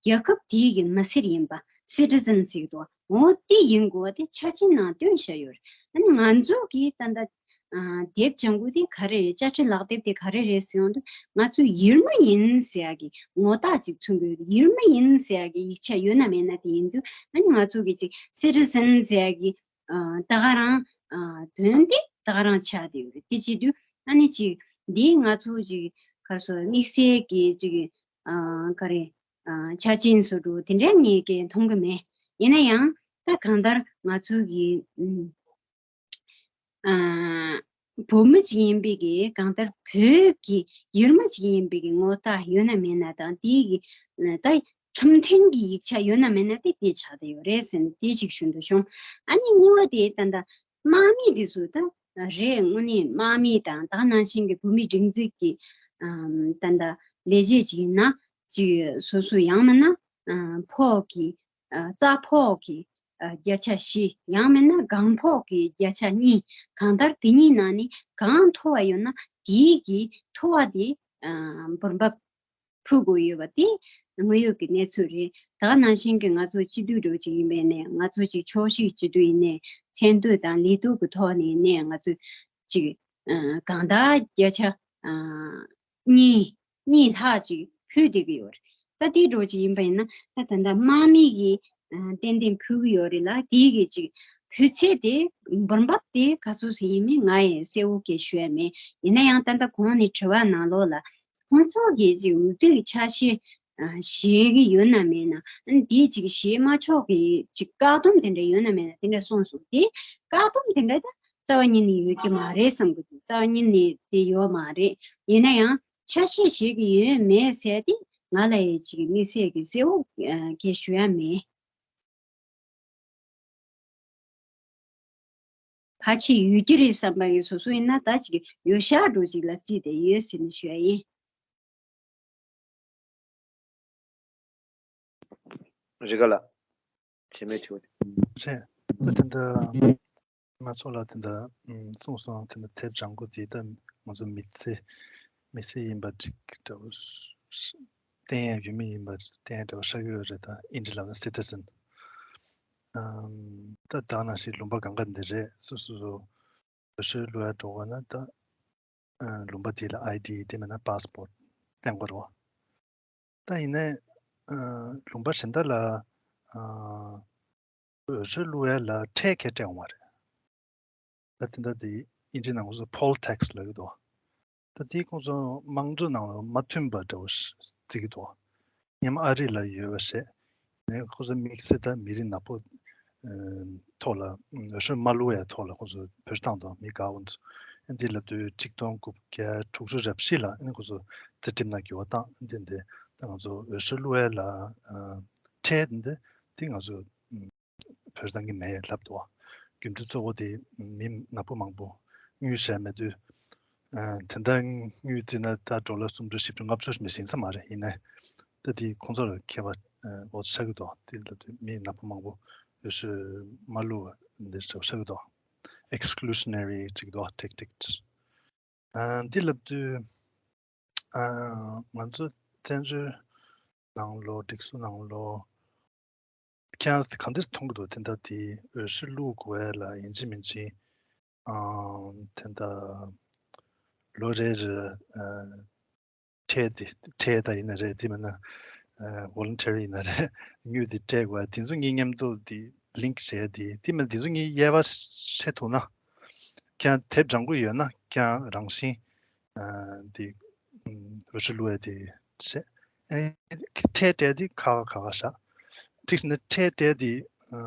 རྒྱལ་ཁབ་དེའི་གི་མི་སེར་ཡིན་པ། སི་ཊི་ཟན་ཟེར་གི་འདུག་འོ་དེ་ཡིན་དགོས་པ་དེ་ཆ་རྐྱེན་ནང་བཏོན་བཞག་ཡོད་རེད། ཨ་ནི་ང་ཚོ་གི་ད་ལྟ་ཨ་དེབ་ལྗང་གུ་དེ་ག་རེ་རེད། དཔྱ་ཁྲལ་ལག་དེབ་དེ་ག་རེ་རེད་ཟེར་ཡོང་དུས་ང་ཚོ་ཡུལ་མི་ཡིན་ཟེར་ཡ་གི་ངོ་རྟགས་ཅིག་མཚོན་གི་ཡོད་རེད། ཡུལ་མི་ཡིན་ཟེར་ཡ་གི་ཡིག་ཆ་ཡོད་ན་མེད་ན་དེ་ཡིན་དུས་ཨ་ནི་ང་ཚོ་གི་ཅིག་སི་ཊི་ཟན་ཟེར་ཡ་གི་ཨ་ད་ག་རང་ཨ་དོན་དེ་ད་ག་རང་ཆགས་བསྡད་ཡོད་རེད། དེ་བྱེད་དུས་ཨ་ནི་ཅིག་འདི་ང་ཚོ་ཅིག་ག་རེ་ཟེར་དམིགས་བསལ་གྱི་ཅིག་ཨ་ག་རེ་ཨ་ཆ་རྐྱེན་བཟོ་འགྲོ་དེ་འདྲ་ངས་ཀྱང་མཐོང་གི་མེད། ཡིན་ན་ཡང་ད་གང་ལྟར་ང་ཚོ་གི་ཨ་བོད་མི་ཅིག་ཡིན་པའི་གི་གང་ལྟར་བོད་ཀྱི་ཡུལ་མི་ཅིག་ཡིན་པའི་གི་ངོ་རྟགས་ཡོད་ན་མེད་ན་དང་དེའི་གི་ད་ཁྲིམས་མཐུན་གྱི་ཡིག་ཆ་ཡོད་ན་མེད་ན་དེ་དེ་ཆགས་བསྡད་ཡོད་རེད་ཟེར་ནས་དེ་གཅིག་ཞུ་འདོད་བྱུང་། ཨ་ནི་གཉིས་པ་དེ་ད་ལྟ་དམག་མི་དེ་ཚོ་ད་རེད། དངོས་གནས་དམག་མི་དང་ད་ག་ནང་བཞིན་གྱི་བོད་མིའི་སྒྲིག་འཛུགས་ཀྱི་ཨམ་ད་ལྟ་ལས་བྱེད་ཅིག་ཡིན་ན་ཅིག་སོ་སོ་ཡང་མིན་ན་ཨ་ཕོགས་ཀྱི་ཨ་རྩ་ཕོགས་ཀྱི་ཨ་བརྒྱ་ཆ་བཞི་ཡང་མིན་ན་གང་ཕོགས་ཀྱི་བརྒྱ་ཆ་གཉིས། གང་ལྟར་དེ་གཉིས་ནང་ནས་གང་མཐོ་བ་ཡོད་ན་དེའི་གི་མཐོ་བ་དེ་ཨ་འབུལ་འབབ་ཕུལ་དགོས་ཡོད་པ་དེ་དངོས་ཡོད་ཀྱི་གནས་ཚུལ་རེད། ད་ག་ནང་བཞིན་གྱི་ང་ཚོ་སྤྱི་འཐུས་འདྲ་བོ་ཅིག་ཡིན་པ་ཡིན་ནའི་ང་ཚོ་ཅིག་ཕྱོགས་བཞི་སྤྱི་འཐུས་ཡིན་ནའི་མཚན་ཐོ་དང་ལས་ཐོ་གི་ཐོག་ནས་ཡིན་ནའི་ང་ཚོ་ཅིག་ཨ་གང་ལྟར་བརྒྱ་ཆ་ཨ་གཉིས་གཉིས་ལྷག་ཅིག་ཕུལ་བསྡད་ཀྱི་ཡོད་རེད། ད་དེ་འདྲ་བོ་ཅིག་ཡིན་པ་ཡིན་ན་ད་ད་ལྟ་དམག་མི་གིས་ཨ་ཏན་ཏན་ཕུལ་གྱི་ཡོད་རེད་ལ། དེའི་གི་ཅིག་ གུས་ཚད་དེ་འབུར་འབབ་དེ་ག་ཚོད་ཟིག་ཡིན་མིན་ང་ཡང་གསལ་བོ་གས་ཞུ་ཡ་མེད། ཡིན་ན་ཡང་ད་ལྟ་གོང་ནས་དྲི་བ་ནང་ལོགས་ལ་ཁོང་ཚོ་གིས་ཅིག་འོས་བསྡུ་གི་ཆ་ཤས་ཨ་བཞེས་གི་ཡོད་ན་མེད་ན། ཨ་ནི་དེ་ཅིག་བཞེས་མ་ཆོག་གི་ཅིག་བཀག་སྡོམ་དེ་འདྲ་ཡོད་ན་མེད་ན་དེ་འདྲ་གསུངས་སོང་། དེ་བཀག་སྡོམ་དེ་འདྲ་ད་རྩ་བ་ཉིད་ནས་ཡོད་ཀྱི་མ་རེད་བསམ་གི་འདུག་རྩ་བ་ཉིད་ནས་དེ་ཡོད་མ་རེད། ཡིན་ན་ཡང་ཆ་ཤས་བཞེས་གི་ཡོད་མེད་ཟེར་དེ་ང་ལ་ཡང་ཅིག་དམིགས་བསལ་གི་གསལ་བོ་ཨ་གས་ཞུ་ཡ་མེད། ཕལ་ཆེར་ཡོད་ཀྱི་རེད་བསམ་པ་ཡིན། སོ་སོ་ཡིན་ན་ད་ཅིག་ཡོད་ཤག་འགྲོ་ཅིག་ལ་རྩིས་དེ་ཡོད་ཟེར་ནས་ཞུ་ཡ་ཡིན། རེད་ག་ལ། བྱེ་མའི་དྲི་བ་དེ། རེད། ད་དེ་འདྲ་མ་ཚོགས་ལ་དེ་འདྲ་ཨམ་གསུངས་སོང་། དེ་འདྲ་དེབ་ལྗང་ཁུ་དེ་ད་ང་ཚོ་མི་ཚེ་མི་ཚེ་ཡིན་པ་ཅིག་འདྲ་བོ་བསྟན་ཡ་ཡོད་མེད་ཡིན་པ་བསྟན་ཡ་འདྲ་བོ་ཧྲ་གི་ཡོད་རེད། ད་ཨིན་ཇི་ལ་ན་སི་ཊི་ཟན། ཨམ་ད་ད་ནང་བཞིན་ལུང་པ་གང་ག་འདི་རེད། སོ་སོ་སོ་འོས་ཤོག་བླུག་ཡ་འགྲོ་དགོས་ན་ད་ཨ་ལུང་པ་དེ་ལ་ཨའི་ཌི་དེ་མིན་ན་པ་སི་པོར་ཊི་བསྟན་དགོས་རེད་བ། ད་ཡིན་ནའི་ཨ་ལུང་པ་གཞན་དག་ལ་ཨ་འོས་ཤོག་བླུག་ཡ་ལ་ཁྲལ་ག་སྤྲད་འོང་བ་རེད། ད་དེ་འདྲ་དེ་ཨིན་ཇི་ནང་ལ་པོལ་ཊེག་སི་ལབ་ཀྱི་འདུག་ད་དེ་ཁོང་ཚོ་དམངས་གཙོ་ནང་ལ་མ་མཐུན་པ་འདྲ་བོ་ཞིག་བརྩི་གི་འདུག་སྔོན་མ་ཨ་རི་ལ་ཡོད་པ་ཞིག་ནས་ཁོང་ཚོ་དམིགས་བསལ་ད་མི་རིགས་ནག་པོ་ཨ་ཐོག་ལ་འོས་ཤོག་མ་བླུག་ཡ་ཐོག་ལ་ཁོང་ཚོ་བོད་བཏང་དང་མི་དགའ་བོ་ཚོ་འདི་ལབ་དུས་ཆིག་སྟོང་དགུ་བརྒྱ་དྲུག་ཅུ་རེ་བཞི་ལ་ཨ་ནི་ཁོང་ཚོ་རྩིས་ཁྲིམས་ནང་འགྱུར་བ་བཏང་། འདི་འདི་ད་ང་ཚོ་འོས་ཤོག་བླུག་ཡ་ལ་ཨ་ཁྲལ་འདི་འདི་ང་ཚོ་བོད་བཏང་གི་མེད་ལབ་འདུག་རྒྱུ་མཚན་གཙོ་བོ་དེ་མི་ནག་པོ་མང་པོ་དངུལ་བཞག་མེད་དུས་ཨ་དེ་འདྲ་དངུལ་བརྩིས་ན་ད་ཌོ་ལར་སུམ་ཅུ་བཞི་བཅུ་ལྔ་བཅུ་མི་ཟིན་ས་མ་རེད། ཡིན་ནའི་ད་དེ་ཁོང་ཚོ་ལ་ཁྱད་པར་འོ་ཆགས་ཀྱི་འདུག་དེ་ལ་དུས་མི་ནག་པོ་མང་པོ་འོས་ཤོག་མ་བླུག་པ་འདི་ཆགས་ཀྱི་འདུག་ཨེག་སི་ཀུ་ལུ་ཤ་ན་རི་ཅིག་འདུག་ཊེག་ཊིག་ཨ་འདི་ལབ་དུས་ཨ་ང་ཚོ་བཙན་བྱོལ་ནང་ལོགས་སྒྲིག་འཛུགས་ནང་ལོགས་ཁྱེད་རང་ག་འདྲ་མཐོང་གི་འདུག་དེ་འདྲ་དེ་འོས་ཤོག་བླུག་དགོས་ལ་ཡིན་གཅིག་མིན་གཅིག་ཨ་དེ་འདྲ་ལོ་རེ་རེ་ཨ་ཁྲལ་དེ་ཁྲལ་ད་ཡིན་ན་རེད། དེ་མིན་ན་ཨ་ཝོ་ལན་ཊི་རི་ཡིན་ན་རེད། དངུལ་དེ་སྤྲད་དགོས། དེ་ཚོ་གཉིས་མཉམ་དུ་དེ་ལིང་ཀི་བྱས་དེ་དེ་མིན་དེ་ཚོ་གཉིས་དབྱེ་བ་ཕྱེ་ཐུབ་ན་ཁྱེད་རང་དེབ་ལྗང་ཁུ་ཡོད་ན་ཁྱེད་རང་རང་བཞིན་ཨ་དེ་ཨམ་འོས་ཤོག་བླུག་ཡ་དེ་བྱས། ཨ་ཁྲལ་སྤྲད་དེ་ཁག་ཁག་ཁག་ཁག་བཞག་ཁྲིག་ཟེར་ན་ཁྲལ་སྤྲད་དེ་ཨ་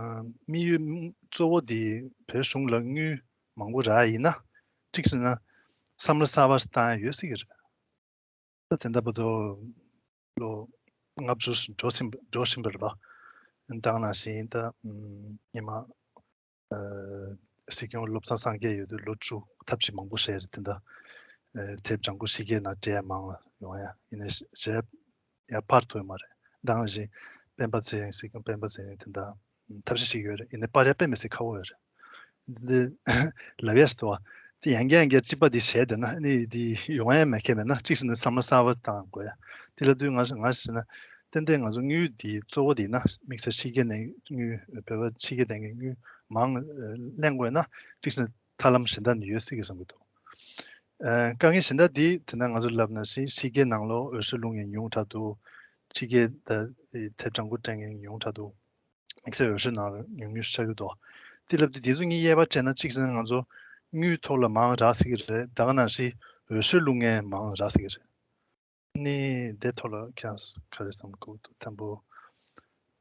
དམིགས་ཡུལ་གཙོ་བོ་དེ་བོད་གཞུང་ལ་དངུལ་མང་པོ་རག་ཡིན་ན་ཁྲིག་ཟེར་ན་བསམ་བློ་གསར་པ་བཏང་ཡ་ཡོད་སྲིད་ཀྱི་རེད། ད་དེ་འདྲ་བར་དུ་ལོ་ལྔ་བཅུ་འགྲོ་བཞིན་འགྲོ་བཞིན་པ་རེད་པ། ད་ག་ནང་བཞིན་ད་ཨམ་སྔོན་མ་ཨ་སྲིད་སྐྱོང་བློ་བཟང་སངས་རྒྱས་ཡོད་དུས་ལོ་དྲུག་ཐབས་ཇུས་མང་པོ་བྱས་རེད། དེ་འདྲ་ཨ་དེབ་ལྗང་ཁུ་ཕྱི་རྒྱལ་ནང་སྤྲད་ཡ་མང་ཡོང་ཡ་ཡིན་ནའི་བྱས་ཡ་ཕར་ཐུག་ཡོད་མ་རེད། ད་ག་ནང་བཞིན་སྤེན་པ་ཚེ་རིང་སྲིད་སྐྱོང་སྤེན་པ་ཚེ་རིང་དེ་འདྲ་ཐབས་ཤེས་ཤིག་ཡོད་རེད། ཡིན་ནའི་སྤར་ཡ་དཔེ་མི་སྲིད་ཁག་པོ་ཡོད་རེད། འདི་ལབ་ཡས་སུ་དེ་ཡང་བསྐྱར་ཡང་བསྐྱར་གཅིག་པ་འདི་བྱས་བསྡད་ན་ཨ་ནི་འདི་ཡོང་ཡ་མེད་མཁན་མེད་ན་གཅིག་ཟེར་ན་བསམ་བློ་གསར་པ་བཏང་དགོས་ཡ། དེ་ལབ་དུས་ང་ང་ཟེར་ན་ཏན་ཏན་ང་ཚོ་དངུལ་འདི་གཙོ་བོ་འདི་ན་དམིགས་བསལ་ཕྱི་རྒྱལ་ནས་དངུལ་བོད་པ་ཕྱི་རྒྱལ་ནས་དངུལ་མང་ལེན་དགོས་ན་གཅིག་ཟེར་ན་ཐབས་ལམ་གཞན་དག་ནི་ཡོད་སྲིད་ཀྱི་བསམ་གྱི་འདུག་ཨ་དཀའ་ངལ་གཞན་དག་འདི་དེ་ན་ང་ཚོ་ལབ་ན་ཕྱི་ཕྱི་རྒྱལ་ནང་ལོགས་འོས་ཤོག་བླུག་མཁན་ཉུང་དྲགས་འདུག་ཕྱི་རྒྱལ་ད་དེབ་ལྗང་ཁུ་སྤྲད་མཁན་ཉུང་དྲགས་འདུག་དམིགས་བསལ་འོས་ཤོག་ནང་ཉུང་ཉུང་ཆགས་ཀྱི་འདུག་དེ་ལབ་དུས་དེ་ཚོ་གཉིས་དབྱེ་བ་བྱས་ན་གཅིག་ཟེར་ན་ང་ཚོ་དངུལ་ཐོག་ལ་མང་རག་སྲིད་ཀྱི་རེད། ད་ག་ནང་བཞིན་འོས་ཤོག་བླུག་མཁན་མང་རག་སྲིད་ཀྱི་རེད། ནི་དེ་ཐོག་ལ་ཁྱེད་རང་ག་རེ་བསམ་གྱི་འདུག་དང་པོ་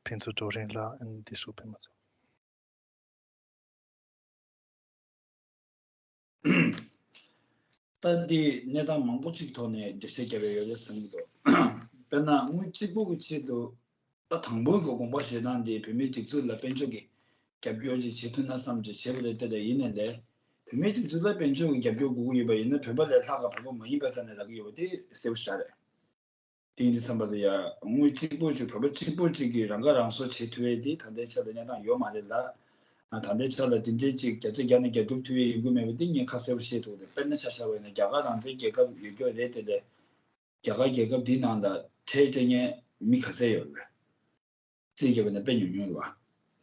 ཕུན་ཚོགས་ཀྲོའུ་རེན་ལགས་ཨ་ནི་དེ་ཤོག་ཕེབས་མ་ཚོ། ད་འདི་གནས་སྟངས་མང་པོ་ཅིག་ཐོག་ནས་འགྲེལ་བཤད་བརྒྱབ་ཡོད་རེད་བསམ་གྱི་འདུག་དཔེར་ན་དངུལ་གཅིག་པུ་གི་ཆེད་དུ་ད་དང་པོའི་གི་དགོངས་པ་བཞེས་སྟངས་འདི་བོད་མིའི་སྒྲིག་འཛུགས་ལ་དཔལ་འབྱོར་གྱི་རྒྱབ་སྐྱོར་ཅིག་བྱེད་ཐུབ་ན་བསམ་ཅིག་བྱེད་པ་རེད། དེ་ལས་ཡིན་ནའི་ལས་བོད་མིའི་སྒྲིག་འཛུགས་ལ་དཔལ་འབྱོར་གྱི་རྒྱབ་སྐྱོར་དགོས་ཀྱི་ཡོད་པ་ཡིན་ན་བོད་པ་ལས་ལྷག་ག་བོད་པ་མ་ཡིན་པའི་ས་ནས་རག་གི་ཡོད་པ་དེ་གསལ་པོ་ཞེ་དྲག་རེད། དེ་ཡིན་དུས་ཙམ་པ་ལ་ཡ་དངུལ་གཅིག་པོ་ཅིག་བོད་པ་གཅིག་པོ་ཅིག་གིས་རང་ཁ་རང་གསོ་བྱེད་ཐུབ་ཡས་དེ་ད་ལྟའི་ཆ་ལ་གནས་སྟངས་ཡོད་མ་རེད་ལ། ད་ལྟའི་ཆ་ལ་དེ་འདྲའི་ཅིག་བརྒྱ་ཆ་བརྒྱ་ནས་བརྒྱ་སྒྲུབ་ཐུབ་ཡས་ཡོང་གི་མེད་པ་དེ་ངས་ཁ་གསལ་པོ་ཤེས་ཐུབ་རེད། དཔེར་ན་ཆ་བཞག་པ་ཡིན་ན་རྒྱ་གར་རང་བཙན་རྒྱལ་ཁབ་ཡོད་རྒྱུ་རེད། དེ་ལས་རྒྱ་གར་རྒྱལ་ཁབ་འདིའི་ནང་ལ་ཁྲལ་སྤྲད་མཁན་མི་ག་ཚད་ཡོད་རེད། རྩིས་བརྒྱབ་པ་ན་དཔེ་ཉུང་ཉུང་རེད་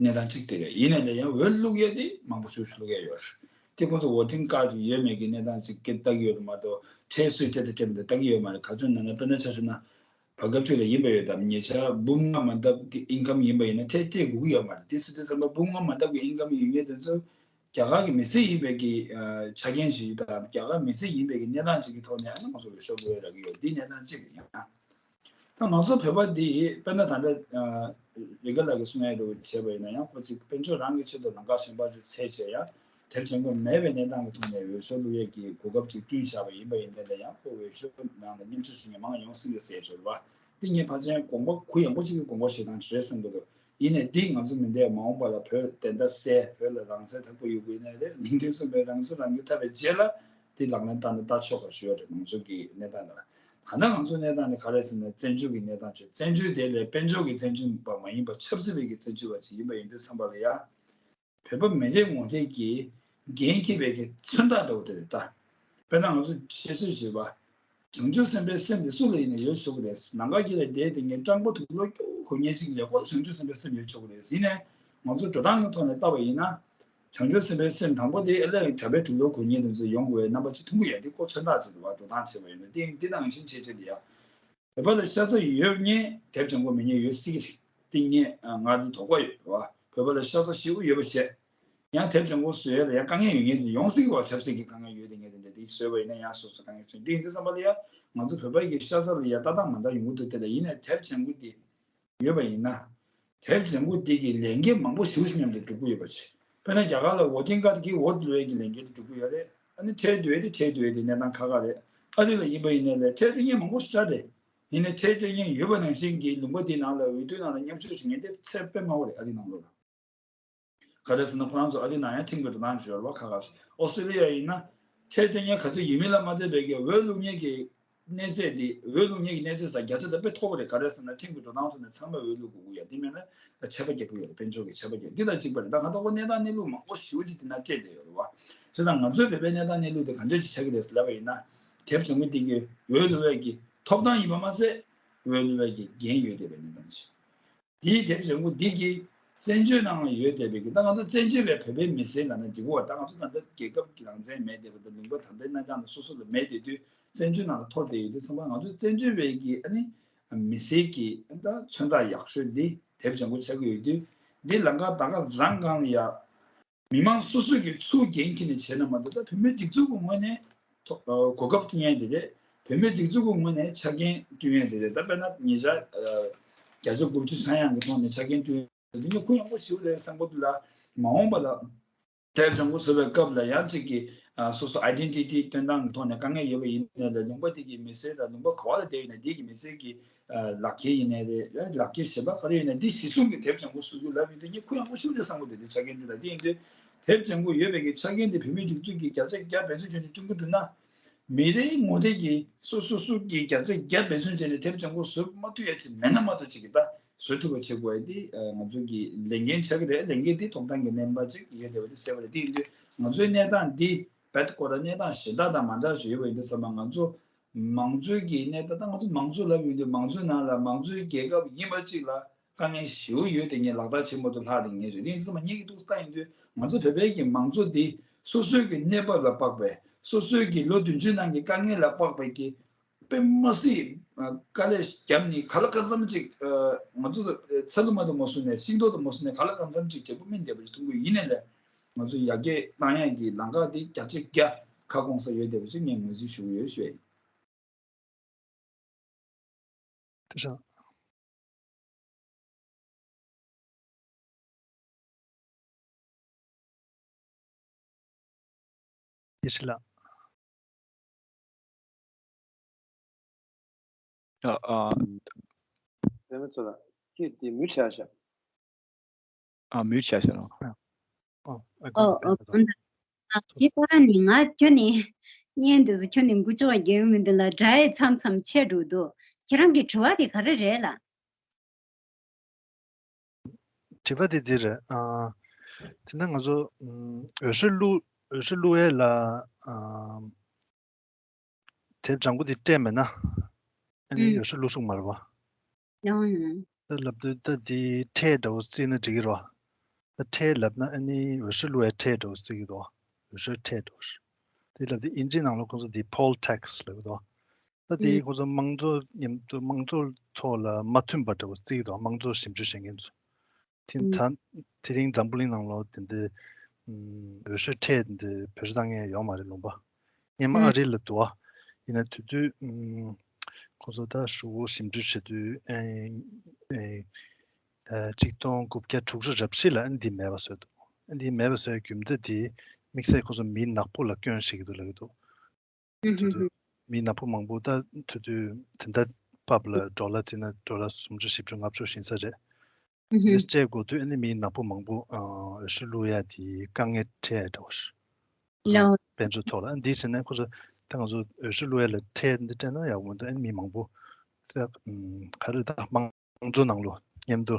བ། གནས་སྟངས་གཅིག་དེ་རེད། ཡིན་ནའི་ལས་ཡང་འོས་བླུག་ཡས་དེ་མང་པོ་ཤུགས་ཤུགས་བླུག་ཡས་ཡོད་རེད། དེ་ཁོང་ཚོ་ཝོ་ཊིང་ཀཱཌ་ཡོད་མེད་ཀྱི་གནས་སྟངས་ཅིག་སྐད་བཏགས་ཡོད་རེད་མ་གཏོགས་ཁྲལ་སུས་སྤྲད་དེ་སྤྲད་མི་འདུག་བཏང་གི་ཡོད་མ་རེད། ག་ཚོད་ན་ན་དཔེར་ན་ཆ་བཞག་ན་ བར་སྐབས་དུས་ལ་ཡིན་པ་ཡོད་དམ། ཉེ་ཆར་འབུམ་ལྔ་མ་འདབ་ཀྱི་ཨིན་ཁམ་ཡིན་པ་ཡིན་ན་ཁྲལ་སྤྲད་དགོས་ཀྱི་ཡོད་མ་རེད། དེ་སུ་དེ་ཙམ་པ་འབུམ་ལྔ་མ་འདབ་ཀྱི་ཨིན་ཁམ་ཡོད་མཁན་དེ་ཚོ་རྒྱ་གར་གྱི་མི་སེར་ཡིན་པའི་གི་ཨ་ཆ་རྐྱེན་ཞིག་དང་རྒྱ་གར་མི་སེར་ཡིན་པའི་གི་གནས་སྟངས་ཅིག་གི་ཐོག་ནས་ཨ་ནི་ང་ཚོ་འོས་ཤོག་བླུག་ཡ་རག་གི་ཡོད། འདི་གནས་སྟངས་གཅིག་རེད། ཡང་ད་ང་ཚོ་བོད་པ་འདི་དཔེར་ན་ད་ལྟ་ཨ་རི་ག་ལགས་ཀྱིས་གསུང་ཡ་འདྲ་བོ་བྱས་པ་ཡིན་ན་ཡང་ཁོ་ཚོས་དཔལ་འབྱོར་རང་གི་ཆེད་དུ་ལམ་ཁ་གཞན་པ་ཅིག་འཚོལ་བྱས་ཡང་དེབ་བྱང་པོ་མེད་པའི་གནས་སྟངས་ཀྱི་ཐོག་ནས་འོས་ཤོག་བླུག་ཡས་ཀྱི་གོ་སྐབས་ཅིག་བསྐྲུན་བཞག་པ་ཡིན་པ་ཡིན་ན་ཡང་ཁོ་འོས་ཤོག་ནང་ལ་མཉམ་ཞུགས་བྱེད་མཁན་མང་ཡོང་སྲིད་ཀྱི་ཟེར་ཞོར་བ། འདི་ངས་ཕལ་ཆེར་དགོངས་པ་གུ་ཡངས་པོ་ཅིག་གི་དགོངས་པ་བཞེས་སྟངས་རེད་བསམ་གྱི་འདུག་ཡིན་ནའི་འདི་ང་ཚོ་མི་འདས་མ་འོངས་པ་ལ་བོད་བདེན་མཐའ་གསལ། བོད་ལ་རང་བཙན་ཐག་པ་ཡོད་དགོས་ནའི་རེད། ལུང་བསྟན་གསུངས་པའི་རང་སྲོག་རང་གིས་ཐར་བའི་རྗེས་ལ་འདི་ལག་ལེན་བསྟར་ན་ལྟ་ཆོག་པ་ཞུ་ཡ་རེད། ང་ཚོ་གི་གནས་སྟངས་ལ། ད་ནང་ང་ཚོ་གནས་སྟངས་ནི་ག་རེ་ཟེར་ན་བཙན་བྱོལ་གྱི་གནས་སྟངས་ཆེ། བཙན་བྱོལ་དེ་ལས་དཔལ་འབྱོར་གྱི་བཙན་བྱོལ་བ་མ་ཡིན་པ་ཆབ་སྲིད་པའི་གི་བཙན་བྱོལ་བ་ཅིག་ཡིན་པ་ཡིན་དུས་ཙམ་པ་ལ་ཡ། བོད་པ་མི་རེ་ངོ་རེ་གིས་འགན་འཁྱེར་བའི་གི་མཚོན་རྟགས་འདྲ་བོ་དེ་རེད་ད། དཔེར་ན་ང་ཚོ་བཤད་སྲོལ་ཞིག་ཡོད་པ། བྱང་ཆུབ་སེམས་དཔའི་སེམས་དེ་སུ་ལ་ཡིན་ན་ཡོད་ཆོག་གི་རེད། ནམ་མཁའ་དཀྱིལ་ལ་བསྡད་དེ་ངས་སྤྲང་པོ་དུག་ལོག་སྐྱོ་བོ་གོན་མཁན་ཞིག་ལ་ཁོ་ལ་བྱང་ཆུབ་སེམས་དཔའི་སེམས་ཡོད་ཆོག་གི་རེད། ཡིན་ནའི་ང་ཚོ་འགྲོ་སྟངས་ཀྱི་ཐོག་ནས་བལྟས་པ་ཡིན་ན། བྱང་ཆུབ་སེམས་དཔའི་སེམས་དང་པོ་དེ་ཨ་ལས་གྲྭ་པའི་དུག་ལོག་གོན་མཁན་དེ་ཚོ་ཡོང་དགོས་པའི་རྣམ་པ་ཅིག་མཐོང་གི་ཡོད། དེ་ཁོ་མཚོན་རྟགས་ཅིག་རེད་བ། འགྲོ་སྟངས་བྱས་པ་ཡིན་ན་དེ་འདི་ནང་བཞིན་བྱས་བྱས་འདི་ཡ། བོད་པ་ལ་ཤ་ཚ་ཡོད་མཁན་དེབ་བྱང་པོ་མེད་མཁན་ཡོད་སྲིད་ཀྱི་རེད། དེ་ངས་ང་ལ་དོགས་པ་ཡོད་རེད་བ། བོད་པ་ལ་ཤ་ཚ་ཞེ་པོ་ཡོད་པ་བྱས། ཡང་དེབ་བྱང་པོ་བཟོ་ཡས་ལ་ཡང་དཀའ་ངལ་ཡོད་མཁན་དེ་ཡོང་སྲིད་ཀྱི་རེད་བ། ཆབ་སྲིད་ཀྱི་དཀའ་ངལ་ཡོད་དེ་ངས་དེ་འདྲ་དེ་བཟོས་པ་ཡིན་ན་ཡང་སོ་སོ་དཀའ་ངལ་བྱུང་། དེ་ཡིན་དུས་ཙམ་པ་ལ་ཡང་ང་ཚོ་བོད་པ་གི་ཤ་ཚ་ལ་ཡང་ལྟ་སྟངས་མ་འདྲ་ཡོང་གི་འདུག་དེ་ལ་ཡིན་ནའི་དེབ་བྱང་པོ་དེ་ཡོད་པ་ཡིན་ན། དེབ་བྱང་པོ་འདི་གི་ལས་འགན་མང་པོ་ཞེ་པོ་ཅིག་མཉམ་དུ་སྒྲུབ་ཀྱི་ཡོད་པ་ཅིག་དཔེར་ན་རྒྱ་གར་ལ་ཝོ་ཊིང་ཀཱཌ་ཀྱི་འོ་བླུག་ཡས་ཀྱི་ལས་འགན་དེ་སྒྲུབ་ཀྱི་ཡོད་རེད། ཨ་ནི་ཁྲལ་བསྡུ་ཡས་དེ་ཁྲལ་བསྡུ་ཡས་དེ་གནས་སྟངས་ཁག་ཁག་རེད། ཨ་རི་ལ་ཡིན་པ་ཡིན་ནའི་ལས་ཁྲལ་སྤྲད་མཁན་མང་པོ་ཞིག་རེད། ཡིན་ནའི་ཁྲལ་སྤྲད་མཁན་ཡོད་པ་ནང་བཞིན་གྱི་ལུང་པ་དེའི་ནང་ལ་འོས་བསྡུ་ནང་ལ་མཉམ་ཞུགས་བྱེད་མཁན་དེ་ཚད་དཔེ་དམའ་བོ་རེད། ཨ་རི་ནང་ལོགས་ལ། ག་རེ་ཟེར་ན་ཁོ་རང་ཚོ་ཨ་རི་ནང་ཡང་ཁྲིམས་ཀྱི་འགྲོ་སྟངས་ཤིག་ཡོད་རེད་བ། ཁ་ཁ་ཞིག་ཨོ་སི་ཀྲི་ལི་ཡ་ཡིན་ན་ཁྲལ་སྤྲད་མཁན་ག་ཚོད་ཡོད་མེད་ལ་མ་ལྟོས་པའི་གི་འོས་བླུག་མཁན་གྱི་གནས་ཚད་དེ། འོས་བླུག་མཁན་གྱི་གནས་ཚད་ས་བརྒྱ་ཆ་དེ་དཔེ་མཐོ་པོ་རེད། ག་རེ་ཟེར་ན་ཁྲིམས་ཀྱི་འགྲོ་སྟངས་ཐོག་ནས་ཚང་མས་འོས་བླུག་དགོས་ཀྱི་ཡོད། དེ་མེད་ན་ཆད་པ་བརྒྱབ་ཀྱི་ཡོད་རེད། དཔལ་འབྱོར་གྱི་ཆད་པ་བརྒྱབ། འདི་དང་གཅིག་པ་རེད། ད་གང་ལྟར་ཁོ་གནས་སྟངས་གནས་ལུགས་མང་པོ་ཞེ་པོ་ཅིག་དེ་ན་སྤྲད་བསྡད་ཡོད་རེད་བ། བྱས་ཙང་ང་ཚོའི་བོད་པའི་གནས་སྟངས་གནས་ལུགས་དེ་ག་འདྲ་ཞིག་ཆགས་ཀྱི་རེད་ཟེར་ལབ་པ་ཡིན་ན། དེབ་བྱང་པོ་འདི་གི་འོས་བླུག་པའི་གི་ཐོབ་ཐང་ཡིན་པ་མ་ཟད། འོས་བླུག་པའི་གི་འགན་ཡོད་བསྡད་པའི་གནས་སྟངས་ཅིག་དེའི་དེབ་བྱང་པོ་འདི་གིས་བཙན་བྱོལ་ནང་ལ་ཡོད་བསྡད་པའི་གི། ད་ང་ཚོ་བཙན་བྱོལ་བའི་བོད་པའི་མི་སེར་ལབ་ན་འགྲིག་གི་རེད་བ། ད་ང་ཚོ་ད་ལྟ་རྒྱལ་ཁབ་ཀྱི་རང་བཙན་མེད་བསྡད་པ་དང་། ལུང་པ་ད་ལྟའི་གནས་སྟངས་ལ་སོ་སོ་ལ་མེད་བསྡད་དུས་བཙན་བྱོལ་ནང་ལ་འཐོར་བསྡད་ཡོད་དུས་ཙམ་པ། ང་ཚོ་བཙན་བྱོལ་བའི་གི་ཨ་ནི་མི་སེར་གྱི་ད་མཚོན་རྟགས་ཡག་ཤོས་འདི་དེབ་བྱང་པོ་ཆགས་ཀྱི་ཡོད་དུས། འདི་ལམ་ཁ་ད་ག་རང་སྒང་ལ་ཡ། མི་མང་སོ་སོ་གིས་ཚུར་འགན་འཁྱེར་ནས་བྱས་ན་མ་གཏོགས། ད་བོད་མིའི་སྒྲིག་འཛུགས་ཀྱི་ངོས་ནས་ཐོ་ཨ་གོ་སྐབས་བསྐྲུན་ཡས་དེ་རེད། བོད་མིའི་སྒྲིག་འཛུགས་ཀྱི་ངོས་ནས་ཆ་རྐྱེན་བསྐྲུན་ཡས་དེ་རེད། ད་དཔེར་ན་ཉེ་ཆར་ཨ་བརྒྱ་ཆ་དགུ་བཅུ་ཆག་ཡང་གི་ཐོག་ནས་ཆ་རྐྱེན་བསྐྲུན་ཡས་དེ་ནི་ཁུངས་ཡངས་པོ་ཞིག་རེད་བསམ་གྱི་འདུག་ལ། མ་འོངས་པ་ལ་དེབ་བྱང་པོ་བཟོ་བའི་སྐབས་ལ་ཡང་གཅིག་གི་ཨ་སོ་སོ་ཨའི་ཌེན་ཊི་ཊི་སྟོན་སྟངས་ཀྱི་ཐོག་ནས་དཀའ་ངལ་ཡོད་པ་ཡིན་ནའི་ལས། ལུང་པ་དེ་གི་མི་སེར་དང་། ལུང་པ་ག་བ་ལ་བསྡད་ཡོད་ན་དེ་གི་མི་སེར་གྱི་ཨ་ལག་ཁྱེར་ཡིན་ནའི་རེད། ལག་ཁྱེར་གཞན་པ་ག་རེ་ཡིན་ནའི་འདི་གཞི་བཟུང་གི་དེབ་བྱང་པོ་བཟོ་རྒྱུ་ལབ་ཡོང་དུས་ངས་ཁུངས་ཡངས་པོ་ཞེ་པོ་ཅིག་བསམ་གྱི་འདུག་དེ་ཆ་རྐྱེན་འདི་ལ་བརྟེན་དུས། དེབ་བྱང་པོ་ཡོད་པའི་གི་ཆ་རྐྱེན་དེ་བོད་མིའི་སྒྲིག་འཛུགས་ཀྱིས་བརྒྱ་ཆ་བརྒྱ་འབད་བརྩོན་བྱས་ནས་སྐྱོང་གི་འདུག་ན། མི་རེ་ངོ་རེ་གིས་སོ་སོ་སོ་གིས་བརྒྱ་ཆ་བརྒྱ་འབད་བརྩོན་བྱས་ནས་དེབ་བྱང་པོ་བཟོ་མ་ཐུབ་ཡ་ཅིག་མེད་ན་མ་གཏོགས། ཅིག་གིས་ད་བཟོ་ཐུབ་པ་བྱེད་དགོས་ཡ་དེ་ཨ་ང་ཚོ་གི་ལས་འགན་ཆགས་ཀྱི་རེད། ལས་འགན་དེ་ཐོབ་ཐང་གི་རྣམ་པ་ཅིག་ཡོད་བསྡད་པ་དེ་གསལ་པོ་རེད། དེ་ཡིན་དུས་ང་ཚོའི་གནས་སྟངས་འདི་རྦད་ཁོ་རང་གནས་སྟངས་གཞན་དག་དང་མ་འདྲ་ཞིག་ཡོད་པ་ཡིན་དུས་ཙམ་པ། ང་ཚོ་མང་གཙོའི་གི་གནས་སྟངས། ད་ང་ཚོ་མང་གཙོ་ལབ་ཡོང་དུས་མང་གཙོའི་ནང་ལ་མང་གཙོའི་རྒྱལ་ཁབ་ཡིན་པ་གཅིག་ལ་དཀའ་ངལ་ཞེ་པོ་ཡོད་དེ་ངས་ལག་བསྟར་བྱེད་མ་ཐུབ་ལྷག་དེ་ངས་རེད། དེ་ཡིན་ཙང་ངེད་ཀྱི་ཐུགས་བསམ་ཡིན་དུས་ང་ཚོ་བོད་པའི་གི་མང་གཙོ་འདི་སོ་སོའི་གི་གནས་བབ་ལ་དཔག་པའི། སོ་སོའི་གི་ལོ་བདུན་ཅུའི་ནང་གི་དཀའ་ངལ་ལ་དཔག་པའི་གི་དཔེ་མ་སྲིད་དཀའ་ལས་བརྒྱབ་ནས་ག་ལ་གང་འཚམ་ཅིག་ང་ཚོ་ཚ་ལུ་མ་དང་མ་བཟུང་ནས། ཤིང་ཏོག་དང་མ་བཟུང་ནས་ག་ལ་གང་འཚམ་ཅིག་བྱེད་པོ་སྨིན་བསྡད་པ་ཞིག་མཐོང་གི་ཡིན་ནའི་ལས། ང་ཚོ་ཡར་རྒྱས་གཏང་ཡག་གི་ལམ་ཁ་དེ་བརྒྱ་ཆ་བརྒྱ་ཁ་སྐོང་ས་ཡོད་བསྡད་པ་ཞིག་ངས་ངོས་འཛིན་ཞུ་གི་ཡོད་ཞུ་ཡ་ཡིན། ཐུགས་རྗེ་ཆེ། ཡེ་ཤེས་ལགས། ཨ་ཨ། རེད་མ་ཚོ་ལ་ཁྱེད་དེ་མུར་བཞག་བཞག་ཨ་མུར་བཞག་བཞག་ཨ། ཨོ་ཨོ་ཨོ། ཨོ་ཨོ། ཨ་དེ་པ་ནི་ང་ཁྱོད་ནི་བརྙན་དེ་ཚོ་ཁྱོད་ནི་འགུལ་ཆོག་རྒྱག་གི་མི་འདུག་ལ། སྒྲ་ཡི་མཚམས་མཚམས་ཆད་འགྲོ་འདུག་ཁྱེད་རང་གི་དྲི་བ་དེ་ག་རེ་རེད་ལ། དྲི་བ་དེ་འདི་རེད། ཨ་དེ་ན་ང་ཚོ་ཨམ་འོས་ཤོག་བླུག་འོས་ཤོག་བླུག་ཡས་ལ་ཨམ་དེབ་བྱང་པོ་དེ་སྤྲད་མེད་ན་ཨ་ནི་ཨུམ། འོས་ཤོག་བླུག་ཤོག་མ་རེད་པ། ཡང་ཡང་། ད་ལབ་དུས་ད་དེ་ཁྲལ་འདྲ་བོ་བརྩིས་ན་འགྲིག་གི་རེད་པ། ད་ཁྲལ་ལབ་ན་ཨ་ནི་འོས་ཤོག་བླུག་ཡས་ཁྲལ་འདྲ་བོ་བརྩི་གི་འདུག་འོས་ཤོག་ཁྲལ་འདྲ་བོ་ཞིག་དེ་ལབ་དུས་ཨིན་ཇི་ནང་ལོགས་ཁོང་ཚོ་དེ་poll tax ལབ་ཀྱི་འདུག་ད་དེ་ཁོ་ཚོ་དམངས་གཙོ་མཉམ་དུ་དམངས་གཙོ་ཐོག་ལ་མ་མཐུན་པ་འདྲ་བོ་བརྩི་གི་འདུག་དམངས་གཙོ་ཞིབ་འཇུག་བྱེད་མཁན་ཚོ། དེ་ད་དེ་རིང་འཛམ་བུ་གླིང་ནང་ལོགས་དེ་འདྲའི་འོས་ཤོག་ཁྲལ་དེ་འདྲ་བེད་སྤྱོད་བཏང་མཁན་ཡོད་མ་རེད་ལུང་པ། སྔོན་མ་ཨ་རི་ལ་འདུག་ཨ། ཡིན་ན་དེ་དུས་ཁོ་ཚོ་ད་ཧྲིལ་པོ་ཞིབ་འཇུག་བྱེད་དུས་ཨེ་ཨེ་ཨེ་ཆིག་སྟོང་དགུ་བརྒྱ་དྲུག་ཅུ་རེ་བཞི་ལ་ཨ་ནི་འདི་མེད་པ་བཟོས་འདུག་ཨ་འདི་མེད་པ་བཟོས་རྒྱུ་མཚན་དེ་དམིགས་བསལ་ཁོ་ཚོ་མི་ནག་པོ་ལ་སྐྱོན་བཤད་ཀྱི་འདུག་ལབ་ཀྱི་འདུག་དེ་དུས་མི་ནག་པོ་མང་པོ་ད་དེ་དུས་དེ་འདྲ་ཕབ་ལ་ཌོ་ལར་བརྩིས་ན་ཌོ་ལར་སུམ་ཅུ་བཞི་བཅུ་ལྔ་བཅུ་ཞིག་ཡིན་ས་རེད། དེ་འདྲ་སྤྲད་དགོས་དུས་ཨ་ནི་མི་ནག་པོ་མང་པོ་ཨ་འོས་ཤོག་བླུག་ཡ་དེ་དཀའ་ངལ་འཕྲད་ཡ་འདྲ་བོ་ཞིག་ལོ། དཔལ་འབྱོར་ཐོག་ལ་ཨ་འདི་བྱས་ན་ཁོ་ཚོ་ད་ང་ཚོ་འོས་ཤོག་བླུག་ཡ་ལ་ཁྲལ་འདི་སྤྲད་ན་ཡག་པོ་མི་འདུག་ཨ་ནི་མི་མང་པོ་ད་ག་རེ་ད་དམངས་གཙོ་ནང་ལོགས་མཉམ་དུ་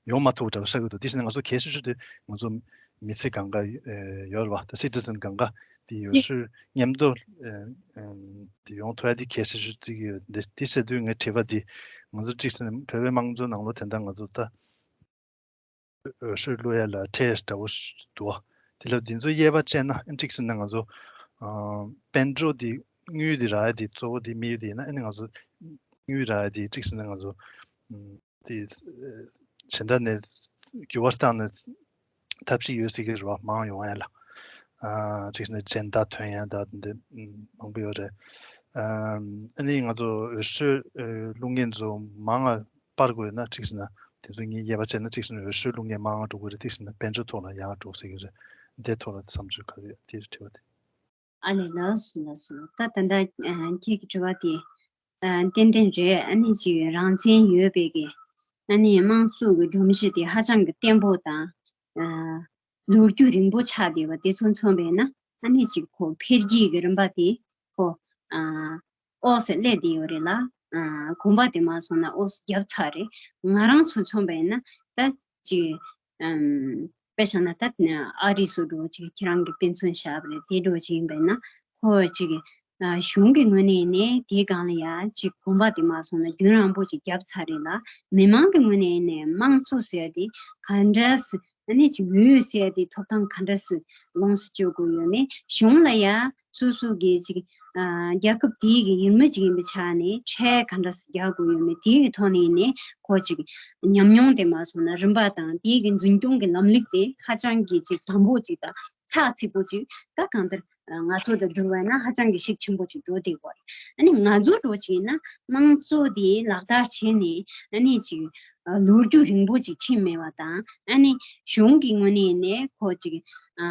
ཡོང་མ་ཐུབ་པ་འདྲ་བོ་ཆགས་ཀྱི་འདུག་དེ་བྱས་ན་ང་ཚོ་གལ་ཆེ་ཤོས་དེ་ང་ཚོ་མི་ཚེ་གང་ག་ཡོད་རེད་བ། ད་སི་ཊི་ཟན་གང་ག་དེ་འོས་ཤོག་མཉམ་དུ་དེ་ཡོང་ཐུབ་ཡ་དེ་གལ་ཆེ་ཤོས་བརྩི་གི་ཡོད། འདི་འདི་བྱས་དུས་ངའི་དྲི་བ་འདི་ང་ཚོ་ཅིག་ཟེར་ན་བོད་པའི་དམངས་གཙོ་ནང་ལོགས་དེ་འདྲ་ང་ཚོ་ད། འོས་ཤོག་བླུག་ཡ་ལ་ཁྲལ་འདྲ་བོ་ཞིག་འདུག་བ། དེ་ལ་འདི་ཚོ་དབྱེ་བ་བཅད་ན་ཨ་གཅིག་ཟེར་ན་ང་ཚོ་ཨ་དཔལ་འབྱོར་འདི་དངུལ་འདི་རག་ཡ་འདི་གཙོ་བོ་འདི་དམིགས་ཡུལ་འདི་ཡིན་ན་ཨ་ནི་ང་ཚོ་དངུལ་རག་ཡ་འདི་གཅིག་ཟེར་ན་ང་ཚོ་ཨམ་འདི་གཞན་དག་ནས་འགྱུར་བ་བཏང་ནས་ཐབས་ཤེས་ཡོད་སྲིད་ཀྱི་རེད་བ། མང་ཡོང་ཡ་ལ་ཨ་གཅིག་ཟེར་ན་སྦྱིན་བདག་ཐོན་ཡ་ད་འདི་མང་པོ་ཡོད་རེད། ཨ་ཨ་ནི་ང་ཚོ་འོས་ཤོག་བླུག་མཁན་ཚོ་མང་ང་སྤར་དགོས་ན་གཅིག་ཟེར་ན་དེ་ཚོ་ངས་དབྱེ་བ་བྱས་ན་གཅིག་ཟེར་ན་འོས་ཤོག་བླུག་མཁན་མང་ང་འགྲོ་གི་རེད། གཅིག་ཟེར་ན་དཔལ་འབྱོར་ཐོག་ལ་ཡག་འགྲོ་ཟེར་གི་རེད། འདི་ཐོག་ལ་བསམ་ཚུལ་ག་རེ་ཡོད་དེ་དྲི་བ་དེ། ཨ་ལས། ལགས་སོ་ལགས་སོ། ད་ད་ལྟ་ཨ་ཁྱེད་ཀྱི་དྲི་བ་དེ་ཨ་ཏན་ཏན་རེད། ཨ་ནི་ཅིག་རང་བཙན་ཡོད་པའི་གི་ཨ་ནི་དམངས་གཙོ་གི་སྒྲོམ་གཞི་དེ་ཧ་ཅང་གི་བརྟན་པོ་དང་ཨ་ལོ་རྒྱུས་རིང་པོ་ཆགས་བསྡད་པ་དེ་ཚོ་མཚོན་པས་ན་ཨ་ནི་ཅིག་ཁོ་འཕེལ་རྒྱས་ཀྱི་རིམ་པ་དེ་ཁོ་ཨ། ཨོ་སི་སླེབས་བསྡད་ཡོད་རེད་ལ། ཨ་གོམ་པ་དེ་མ་སོང་ན་ཨོ་སི་བརྒྱབ་ཚར་རེད། ང་རང་ཚོ་མཚོན་པ་ཡིན་ན་ད་ཅིག་ཨམ་དཔེ་བཞག་ན་ད་ཨ་རི་སོགས་འགྲོ་ཅིག་ཁྱེད་རང་གི་དཔེ་མཚོན་བཞག་པ་རེད། དེ་འགྲོ་ཅིག་ཡིན་པ་ཡིན་ན་ཁོ་ཅིག་ཨ་གཞུང་གི་ངོས་ནས་ཡིན་ནའི་དེའི་སྒང་ལ་ཡ་ཅིག་གོམ་པ་དེ་མ་སོང་ན་རྒྱུན་རིང་པོ་ཅིག་བརྒྱབ་ཚར་རེད་ལ། མི་མང་གི་ངོས་ནས་ཡིན་ནའི་དམངས་གཙོ་ཟེར་ཡ་དེ་ག་འདྲ་སེ་ཨ་ནི་ཅིག་འོས་ཟེར་ཡ་དེ་ཐོབ་ཐང་ག་འདྲ་སེ་ལོངས་སུ་སྤྱོད་དགོས་ཡོད་མེད། གཞུང་ལ་ཡ་སོ་སོ་གི་ཅིག་ཨ་རྒྱལ་ཁབ་དེའི་གི་ཡུལ་མི་ཅིག་ཡིན་པའི་ཆ་ནས་ཁྲལ་ག་འདྲ་སེ་རྒྱག་དགོས་ཡོད་མེད་དེའི་གི་ཐོག་ནས་ཡིན་ནའི་ཁོ་ཅིག་ཉམས་མྱོང་དེ་མ་སོང་ན་རིམ་པ་དང་དེའི་གི་འཛིན་སྐྱོང་གི་ལམ་ལུགས་དེ་ཧ་ཅང་གི་ཅིག་དམ་པོ་ཅིག་དང་ཚགས་ཚིག་པོ་ཅིག་ད་གང་ལྟར་ང་ཚོ་དང་བསྡུར་བ་ན་ཧ་ཅང་གི་ཤུགས་ཆེན་པོ་ཅིག་འགྲོ་བསྡད་ཡོད་རེད། ཨ་ནི་ང་ཚོ་འགྲོ་ཅིག་ཡིན་ན་དམངས་གཙོ་དེ་ལག་བསྟར་བྱས་ནས་ཨ་ནི་ཅིག་ལོ་རྒྱུས་རིང་པོ་ཅིག་ཕྱིན་མེད་པ་དང་ཨ་ནི་གཞུང་གི་ངོས་ནས་ནས་ཁོ་ཅིག་ཨ་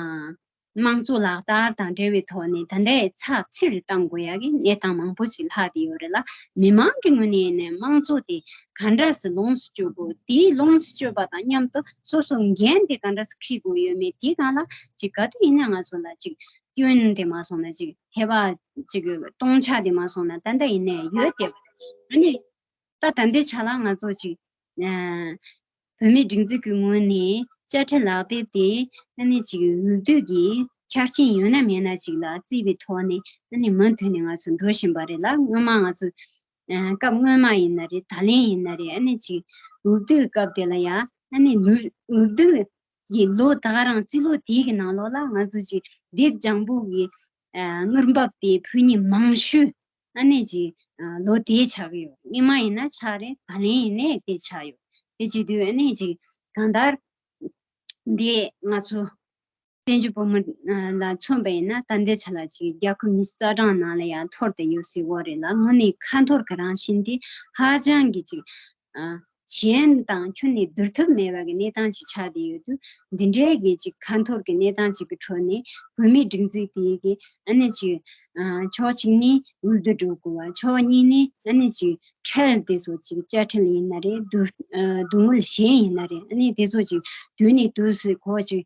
དམངས་གཙོ་ལག་བསྟར་དང་འབྲེལ་བའི་ཐོག་ནས་ད་ལྟའི་ཚགས་ཚུད་གཏང་དགོས་ཡ་གི་གནས་སྟངས་མང་པོ་ཅིག་ལྷག་བསྡད་ཡོད་རེད་ལ། མི་མང་གི་ངོས་ནས་ནས་དམངས་གཙོ་དེ་ག་འདྲ་སེ་ལོངས་སུ་སྤྱོད་དགོས། དེའི་ལོངས་སུ་སྤྱོད་པ་དང་མཉམ་དུ་སོ་སོ་འགན་དེ་ག་འདྲ་སེ་འཁྱེར་དགོས་ཡོད་མེད་དེའི་སྒང་ལ་ཅིག་ག་དུས་ཡིན་ན་ང་ཚོ་ལ་ཅིག་སྐྱོན་དེ་མ་སོང་ན་ཅིག་ཧེ་བག་ཅིག་སྟོང་ཆ་དེ་མ་སོང་ན་ད་ལྟ་ཡིན་ནའི་ཡོད་བསྡད་པ་རེད། ཨ་ནི་ད་ད་ལྟའི་ཆ་ལ་ང་ཚོ་ཅིག་ཨ་བོད་མིའི་སྒྲིག་འཛུགས་ཀྱི་ངོས་ནས་དཔྱ་ཁྲལ་ལག་དེབ་དེ་ཨ་ནི་ཅིག་འོས་བསྡུ་གི་ཆ་རྐྱེན་ཡོད་ན་མེད་ན་ཅིག་ལ་བརྩིས་པའི་ཐོག་ནས་ཨ་ནི་མུ་མཐུད་ནས་ང་ཚོ་འགྲོ་བཞིན་པ་རེད་ལ། སྔོན་མ་ང་ཚོ་ཨ་སྐབས་སྔོན་མ་ཡིན་ན་རེད། ད་ལན་ཡིན་ན་རེད། ཨ་ནི་ཅིག་འོས་བསྡུའི་སྐབས་དེ་ལ་ཡ་ཨ་ནི་ལོ་འོས་བསྡུ་གི་ལོ་ད་ག་རང་རྩིས་ལོ་དེའི་གི་ནང་ལོགས་ལ་ང་ཚོ་ཅིག་དེབ་ལྗང་བུ་གི་ཨ་དངུལ་འབབ་དེ་ཕུལ་མཁན་མང་ཤོས་ཨ་ནི་ཅིག་ཨ་ལོ་དེ་ཆགས་ཀྱི་ཡོད། སྔོན་མ་ཡིན་ན་ཆགས་རེད། ད་ལན་ཡིན་ནའི་དེ་ཆགས་ཡོད། དེ་བྱེད་དུས་ཨ་ནི་ཅིག་གང་ལྟར་འདི་ང་ཚོ་བཙན་བྱོལ་བོད་མི་ལ་མཚོན་པ་ཡིན་ན་ད་ལྟའི་ཆ་ལ་ཅིག་རྒྱལ་ཁབ་ཉི་ཤུ་རྩ་གྲངས་ནང་ལ་ཡང་འཐོར་བསྡད་ཡོད་ཟེར་བ་རེད་ལ། དངོས་གནས་ཁ་འཐོར་གྱི་རང་བཞིན་དེ་ཧ་ཅང་གི་ཅིག་ཨ་གཞན་དང་ཁྱོན་ནས་བསྡུར་ཐབས་མེད་པ་གི་གནས་སྟངས་ཅིག་ཆགས་བསྡད་ཡོད་དུས། འདི་འདྲའི་གི་ཅིག་ཁ་འཐོར་གྱི་གནས་སྟངས་ཅིག་གི་ཁྲོད་ནས་བོད་མིའི་སྒྲིག་འཛུགས་དེ་གི་ཨ་ནི་ཅིག་ཨ་ཕྱོགས་གཅིག་ནས་འོས་བསྡུ་འགྲོ་དགོས་པ། ཕྱོགས་གཉིས་ནས་ཨ་ནི་ཅིག་ཁྲལ་དེ་ཚོ་ཅིག་དཔྱ་ཁྲལ་ཡིན་ན་རེད། བསྡུ་ཨ་བསྡུ་དངུལ་གཞན་ཡིན་ན་རེད། ཨ་ནི་དེ་ཚོ་ཅིག་དུས་ནས་དུས་སུ་གོ་ཅིག་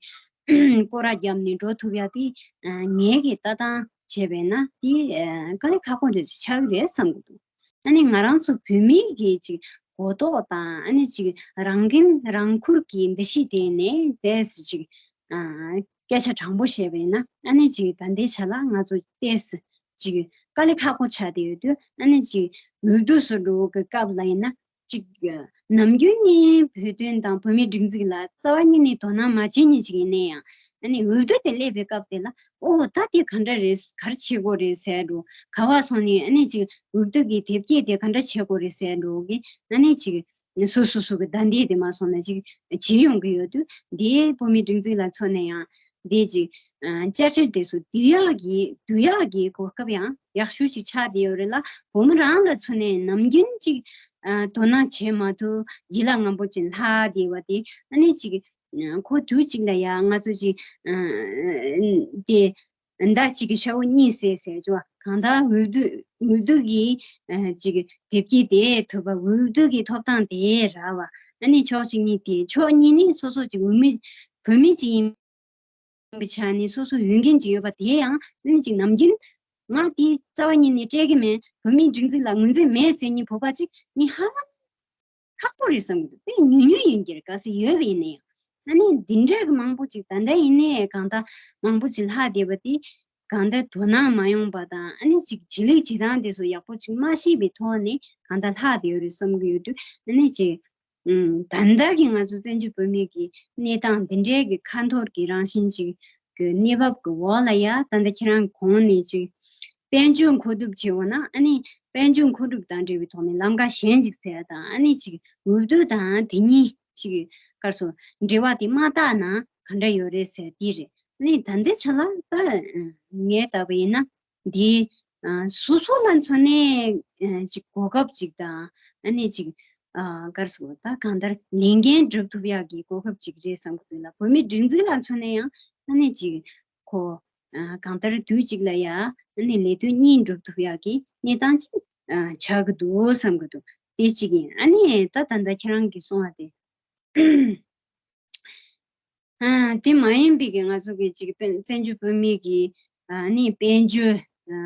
སྐོར་ར་བརྒྱབ་ནས་འགྲོ་ཐུབ་ཡ་དེ་ཨ་ངས་གི་ལྟ་སྟངས་བྱས་པས་ན་དེ་ཨ་དཀའ་ལས་ཁག་པོ་འདྲ་ཅིག་ཆགས་ཀྱི་རེད་བསམ་གྱི་འདུག་ཨ་ནི་ང་རང་ཚོ་བོད་མིའི་གི་ཅིག་གོ་རྟོགས་དང་ཨ་ནི་ཅིག་རང་འགན་རང་འཁུར་གྱི་འདུ་ཤེས་དེ་ནས་དེས་ཅིག་ཨ་སྐད་ཆ་དྲང་པོ་བཤད་པ་ཡིན་ན་ཨ་ནི་ཅིག་ད་ལྟའི་ཆ་ལ་ང་ཚོ་དེས་ཅིག་དཀའ་ལས་ཁག་པོ་ཆགས་བསྡད་ཡོད་དུས། ཨ་ནི་ཅིག་འོས་བསྡུ་སུ་འགྲོ་གི་སྐབས་ལ་ཡིན་ན་ཅིག་ ནམ་རྒྱུན་ནི་བོད་དོན་དང་བོད་མིའི་སྒྲིག་འཛུགས་ལ་རྩ་བ་ཉིད་ནས་དོ་སྣང་མ་བྱེད་མཁན་ཅིག་ཡིན་ན་ཡང་། ཨ་ནི་འོས་བསྡུ་དེ་སླེབས་པའི་སྐབས་དེ་ལ། ཨོ་ད་དེ་ག་འདྲ་རེད། ག་རེ་བྱེད་དགོས་རེད་ཟེར་འགྲོ། ག་བ་སོང་ནས་ཨ་ནི་ཅིག་འོས་བསྡུ་གི་དེབ་སྐྱེལ་དེ་ག་འདྲ་བྱེད་དགོས་རེད་ཟེར་འགྲོ་གི། ཨ་ནི་ཅིག་སོ་སོ་སོ་གི་བརྡ་འདེད་དེ་མ་སོང་ན་ཅིག་བྱེད་ཡོང་གི་ཡོད་དུས། འདིའི་བོད་མིའི་སྒྲིག་འཛུགས་ལ་མཚོན་ན་ཡང་། འདི་ཅིག་ཨ་དཔྱ་ཁྲལ་དེ་ཚོ་བསྡུ་ཡག་གི་བསྡུ་ཡག་གི་གོ་སྐབས་ཡང་ཡག་ཤོས་ཅིག་ཆགས་བསྡད་ཡོད་རེད་ལ། བུ་མོ་རང་ལ་མཚོན་ནས་ནམ་རྒྱུན་ཅིག་ཨ་དོ་སྣང་བྱེད་མ་ཐུབ། རྗེས་ལ་ངན་པོ་ཅིག་ལྷག་བསྡད་པ་དེ། ཨ་ནི་ཅིག་ཨ་ཁོ་དུས་ཅིག་ལ་ཡ་ང་ཚོ་ཅིག་ཨ་དེ་མདའ་གཅིག་གིས་ཤ་བོ་གཉིས་བསད་ཟེར་ཅོ། གང་ལྟར་འོས་བསྡུ་འོས་བསྡུ་གི་ཨ་ཅིག་དེབ་སྐྱེལ་དེ་ཐོབ་པ། འོས་བསྡུ་གི་ཐོབ་ཐང་དེ་རག་པ། ཨ་ནི་ཕྱོགས་གཅིག་ནས་དེ། ཕྱོགས་གཉིས་ནས་སོ་སོ་ཅིག་བོད་མི་བོད་མི་ཅིག་ཡིན་པའི་ཆ་ནས་སོ་སོ་འོས་འགན་ཅིག་ཡོད་པ་དེ་ཡང་ཨ་ནི་ཅིག་ནམ་རྒྱུན། ང་དེ་རྩ་བ་ཉིད་ནས་སྤྲད་ཀྱི་མེད། བོད་མིའི་སྒྲིག་འཛུགས་ལ་ངོས་འཛིན་མེད་ཟེར་མཁན་བོད་པ་ཅིག་ནི་ཧ་ལམ་ཁག་པོ་རེད་བསམ་གྱི་འདུག་དཔེ་ཉུང་ཉུང་ཡིན་གྱི་རེད། གལ་སྲིད་ཡོད་པ་ཡིན་ན་ཡང་། ཨ་ནི་འདི་འདྲའི་གི་མང་པོ་ཅིག་ད་ལྟ་ཡིན་ནའི་གང་ལྟར་མང་པོ་ཅིག་ལྷག་བསྡད་པ་དེ། གང་ལྟར་དོ་སྣང་མ་ཡོང་པ་དང་། ཨ་ནི་ཅིག་བྱེད་ལས་བྱེད་སྟངས་དེ་ཚོ་ཡག་པོ་ཅིག་མ་ཤེས་པའི་ཐོག་ནས་གང་ལྟར་ལྷག་བསྡད་ཡོད་རེད་བསམ་གྱི་ཡོད་དུས། ཨ་ནི་ཅིག་ཨུམ། ད་ལྟ་གི་ང་ཚོ་བཙན་བྱོལ་བོད་མི་གི་གནས་སྟངས་འདི་འདྲའི་གི་ཁ་འཐོར་གི་རང་བཞིན་ཅིག་གི་གནས་བབ་གི་འོག་ལ་ཡ། ད་ལྟ་ཁྱེད་རང་གོང་ནས་ཅིག་དཔལ་འབྱོར་མཁོ་སྒྲུབ་བྱེད་འོ་ན། ཨ་ནི་དཔལ་འབྱོར་མཁོ་སྒྲུབ་དང་འབྲེལ་བའི་ཐོག་ནས་ལམ་ཁ་གཞན་ཅིག་བཙལ་དང་། ཨ་ནི་ཅིག་འོས་བསྡུ་དང་དེ་གཉིས་ཅིག་གར་སོ་འབྲེལ་བ་དེ་མ་བརྟག་ན་ག་འདྲ་ཡོད་རེད་ཟེར་དེ་རེད། ཨ་ནི་ད་ལྟའི་ཆ་ལ་ད་ངས་བལྟས་པ་ཡིན་ན། འདི་ཨ་སོ་སོ་ལ་མཚོན་ནས་ཨ་ཅིག་གོ་སྐབས་ཅིག་དང་། ཨ་ནི་ཅིག་ཨ་གར་སོ་ད་གང་ལྟར་ལས་འགན་སྒྲུབ་ཐུབ་ཡག་གི་གོ་སྐབས་ཅིག་རེད་བསམ་གི་འདུག་ལ། བོད་མིའི་སྒྲིག་འཛུགས་ལ་མཚོན་ནས་ཡང་ཨ་ནི་ཅིག་ཁོ་ཨ་གང་ལྟར་དུས་གཅིག་ལ་ཡ་ཨ་ནི་ལས་དོན་གཉིས་སྒྲུབ་ཐུབ་ཡག་གི་གནས་སྟངས་ཅིག་ཨ་ཆགས་གི་འདུག་བསམ་གི་འདུག་དེ་གཅིག་ཡིན། ཨ་ནི་ད་ད་ལྟ་ཁྱེད་རང་གིས་གསུངས་པ་དེ། ཨ་དེ་མ་ཡིན་པའི་གི་ང་ཚོ་གི་ཅིག་བཙན་བཙན་བྱོལ་བོད་མི་གི་ཨ་ནི་དཔལ་འབྱོར་ཨ་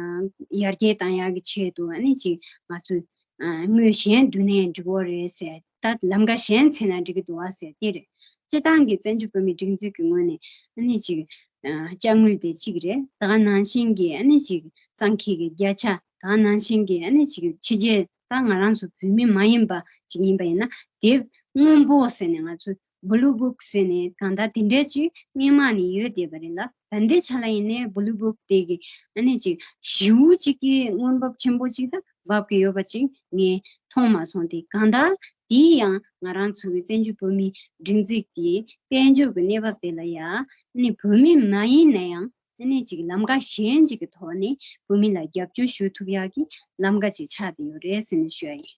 ཡར་རྒྱས་བཏང་ཡག་གི་ཆེད་དུ། ཨ་ནི་ཅིག་ང་ཚོས་ཨ་དངུལ་གཞན་བསྡུ་ནས་འགྲིག་གི་རེད་ཟེར། ད་ལམ་ཁ་གཞན་འཚོལ་ན་འགྲིག་གི་འདུག་བ་ཟེར་དེ་རེད། སྤྱིར་བཏང་གི་བཙན་བྱོལ་བོད་མིའི་སྒྲིག་འཛུགས་ཀྱི་ངོས་ནས་ཨ་ནི་ཅིག་ཨ་དཔྱ་དངུལ་དེ་གཅིག་རེད། ད་ག་ནང་བཞིན་གྱི་ཨ་ནི་ཅིག་གཙང་འཁེལ་གྱི་བརྒྱ་ཆ། ད་ག་ནང་བཞིན་གྱི་ཨ་ནི་ཅིག་ཕྱི་རྒྱལ། ད་ང་རང་ཚོ་བོད་མི་མ་ཡིན་པ་ཅིག་ཡིན་པ་ཡིན་ན། དེབ་སྔོན་པོ་ཟེར་ནས་ང་ཚོ་Blue Book ཟེར་ནས་གང་ལྟར་དེ་འདྲ་ཅིག་སྔོན་མ་ནས་ཡོད་བསྡད་པ་རེད་ལ། ད་ལྟའི་ཆ་ལ་ཡིན་ནའི་Blue Book དེ་གི་ཨ་ནི་ཅིག་ཞེ་པོ་ཅིག་གི་སྔོན་འབབ་ཆེན་པོ་ཅིག་ད་འབབ་ཀྱི་ཡོད་པ་ཅིག་ངས་མཐོང་མ་སོང་སྟེ། གང་ལྟར་དེ་ཡང་ང་རང་ཚོ་གི་བཙན་བྱོལ་བོད་མིའི་སྒྲིག་འཛུགས་ཀྱི་དཔལ་འབྱོར་གྱི་གནས་བབ་དེ་ལ་ཡ་ཨ་ནི་བོད་མི་མ་ཡིན་ན་ཡང་ཨ་ནི་ཅིག་ལམ་ཁ་གཞན་ཅིག་གི་ཐོག་ནས་བོད་མི་ལ་རྒྱབ་སྐྱོར་ཞུ་ཐུབ་ཡག་གི་ལམ་ཁ་ཅིག་ཆགས་བསྡད་ཡོད་རེད་ཟེར་ནས་ཞུ་ཡ་ཡིན།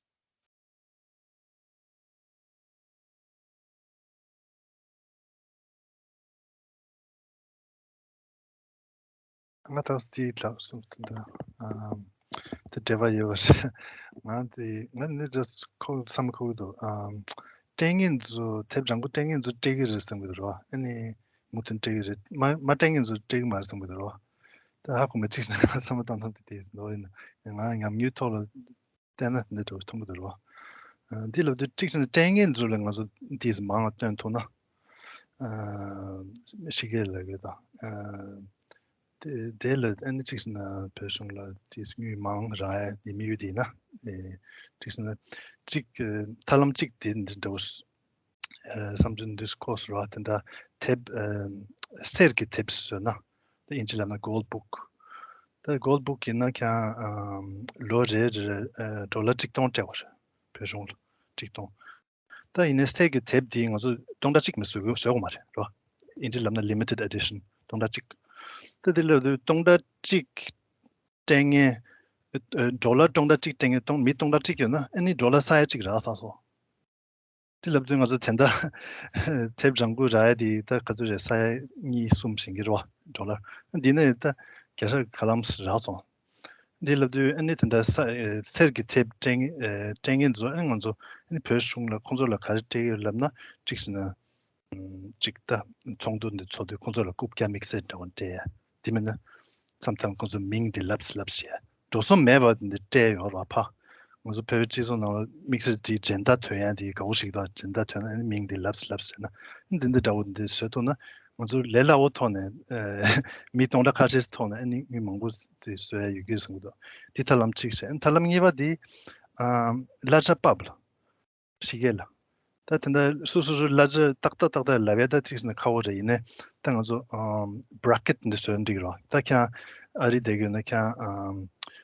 ང་ད་སྟི་ལབ་སོང་། དེ་འདྲ་ཨམ་དེ་འབྲེལ་བ་ཡོད་པ་རེད། ང་དེ་ང་ནི་just ཁོ་བསམ་ཁོ་གི་འདུག་ཨམ་སྤྲད་མཁན་ཚོ་དེབ་རང་མགོ་སྤྲད་མཁན་ཚོ་སྤྲད་གི་རེད་བསམ་གི་འདུག་ར། ཨ་ནི་མུ་མཐུད་སྤྲད་གི་རེད། མ་མ་སྤྲད་མཁན་ཚོ་སྤྲད་གི་མ་རེད་བསམ་གི་འདུག་ར། ད་ཧ་གོ་མེད། ཅིག་ང་བསམ་བློ་བཏང་སྟངས་དེ་དེ་འདྲ་ཡིན་ན། ང་ཉམས་མྱོང་ཐོག་ལ་བལྟས་ན་འདི་འདྲ་བོ་མཐོང་གི་འདུག་ར། ཨ་འདི་ལབ་དུས་ཅིག་ནི་སྤྲད་མཁན་ཚོ་ལ་ང་ཚོ་དེ་མང་ལ་སྟོན་ཐུབ་ན། ཨ་ཕྱི་རྒྱལ་ལ་གི་དང་། ཨ་དེ་དེ་ལ་ཨ་ནི་ཅིག་ན་བོད་གཞུང་ལ་དེ་དངུལ་མང་རག་ཡ་དེ་དམིགས་ཡུལ་དེ་ཡིན་ན། ཨེ་ཅིག་ན་ཅིག་ཨ་ཐབས་ལམ་ཅིག་དེ་འདི་འདྲ་བོ། ཨ་བསམ་ཚུལ་འདི་སྐོར་ཟེར་བ་དེ་འདྲ་དེབ་ཨ་གསེར་གྱི་དེབ་བཟོས་ན། དེ་དབྱིན་ཇི་ལབ་ན་Gold Book། དེ་Gold Book ཡིན་ན་ཁྱེད་རང་ཨམ་ལོ་རེ་རེ་ཨ་ཌོ་ལར་ཁྲི་སྟོང་སྤྲད་པ་རེད། བོད་གཞུང་ལ་ཁྲི་སྟོང་། ད་ཡིན་ནའི་གསེར་གྱི་དེབ་འདི་ང་ཚོ་སྟོང་ཕྲག་གཅིག་མིན་བཟོ་དགོས་བཟོ་དགོས་མ་རེད་རོ། དབྱིན་ཇི་ལབ་ན་limited edition། སྟོང་ཕྲག་གཅིག་ད་དེ་ལབ་དུས་སྟོང་ཕྲག་གཅིག་སྤྲད་མཁན། ཨ་ཌོ་ལར་སྟོང་ཕྲག་གཅིག་སྤྲད་མཁན་སྟོང་མི་སྟོང་ཕྲག་གཅིག་ཡོད་ན་ཨ་ནི་ཌོ་ལར་ས་ཡ་གཅིག་རག་ཚར་སོང་། དེ་ལབ་དུས་ང་ཚོ་དེ་འདྲ་དེབ་རང་འགུལ་རག་ཡ་དེ་ད་ག་ཚོད་རེད། ས་ཡ་གཉིས་གསུམ་ཞིག་གི་རེད་བ། ཌོ་ལར། འདི་ནས་ད་བརྒྱ་ཤ་ག་ལམ་རག་སོང་། འདི་ལབ་དུས་ཨ་ནི་དེ་འདྲ་ས་ཨེ་གསེར་གྱི་དེབ་སྤྲད་མཁན་ཨེ་སྤྲད་མཁན་ཚོ་ཨ་ནི་ང་ཚོ་ཨ་ནི་བོད་གཞུང་ལ་ཁོང་ཚོ་ལ་ག་རེ་སྤྲད་ཀྱི་ཡོད་ལབ་ན། གཅིག་ཟེར་ན། ཅིག་ད་ཚོགས་འདུ་འདི་ཚོགས་དུས་ཁོང་ཚོ་ལ་རྐུབ་བཀྱག་དམིགས་བསལ་འདྲ་བོ་སྤྲད་ཡ། དེ་མིན་ན་མཚམས་མཚམས་ཁོང་ཚོ་མིང་འདི་ལབ་ལབ་བྱས་ཡ། འགྲོ་སོང་མེད་པ་འདི་སྤྲད་ཡོད་ར་ཕ། ང་ཚོ་བོད་པའི་སྤྱི་ཚོགས་ནང་ལ་དམིགས་བསལ་གྱི་འགྲན་ཟླ་དོད་ཡ་འདི་དགའ་བོ་ཞིག་དང་། འགྲན་ཟླ་དོད་ན་ཨ་ནི་མིང་འདི་ལབ་ལབ་ཟེར་ན་ཨ་ནི་འདི་འདི་འདྲ་བོ་འདི་བཟོས་ཐུབ་ན་ང་ཚོ་ལས་སླ་བོ་ཐོག་ནས་ཨེ་མི་སྟོང་ཕྲག་ཁ་ཤས་ཐོག་ནས་ཨ་ནི་མི་མང་པོ་འདི་བཟོ་ཡ་ཡོད་ཀྱི་བསམ་གྱི་འདུག་དེ་ཐབས་ལམ་གཅིག་བྱས། ཨ་ནི་ཐབས་ལམ་གཉིས་པ་འདི་ཨ་གླ་ཆ་ཕབ་ལ། ཕྱི་རྒྱལ་ལ། ད་དེ་འདྲ་སོ་སོ་སོ་གླ་ཆ་ཏག་ཏག་ཏག་ཏག་ལབ་ཡ་ད་ཅིག་ཟེར་ན་ཁག་པོ་རེད། ཡིན་ནའི་ད་ང་ཚོ་ཨམ་bracket་འདི་བཟོས་འགྲིག་རོགས། ད་ཁྱེད་རང་ཨ་རི་བསྡད་ཡོད་ན་ཁྱེད་རང་ཨམ་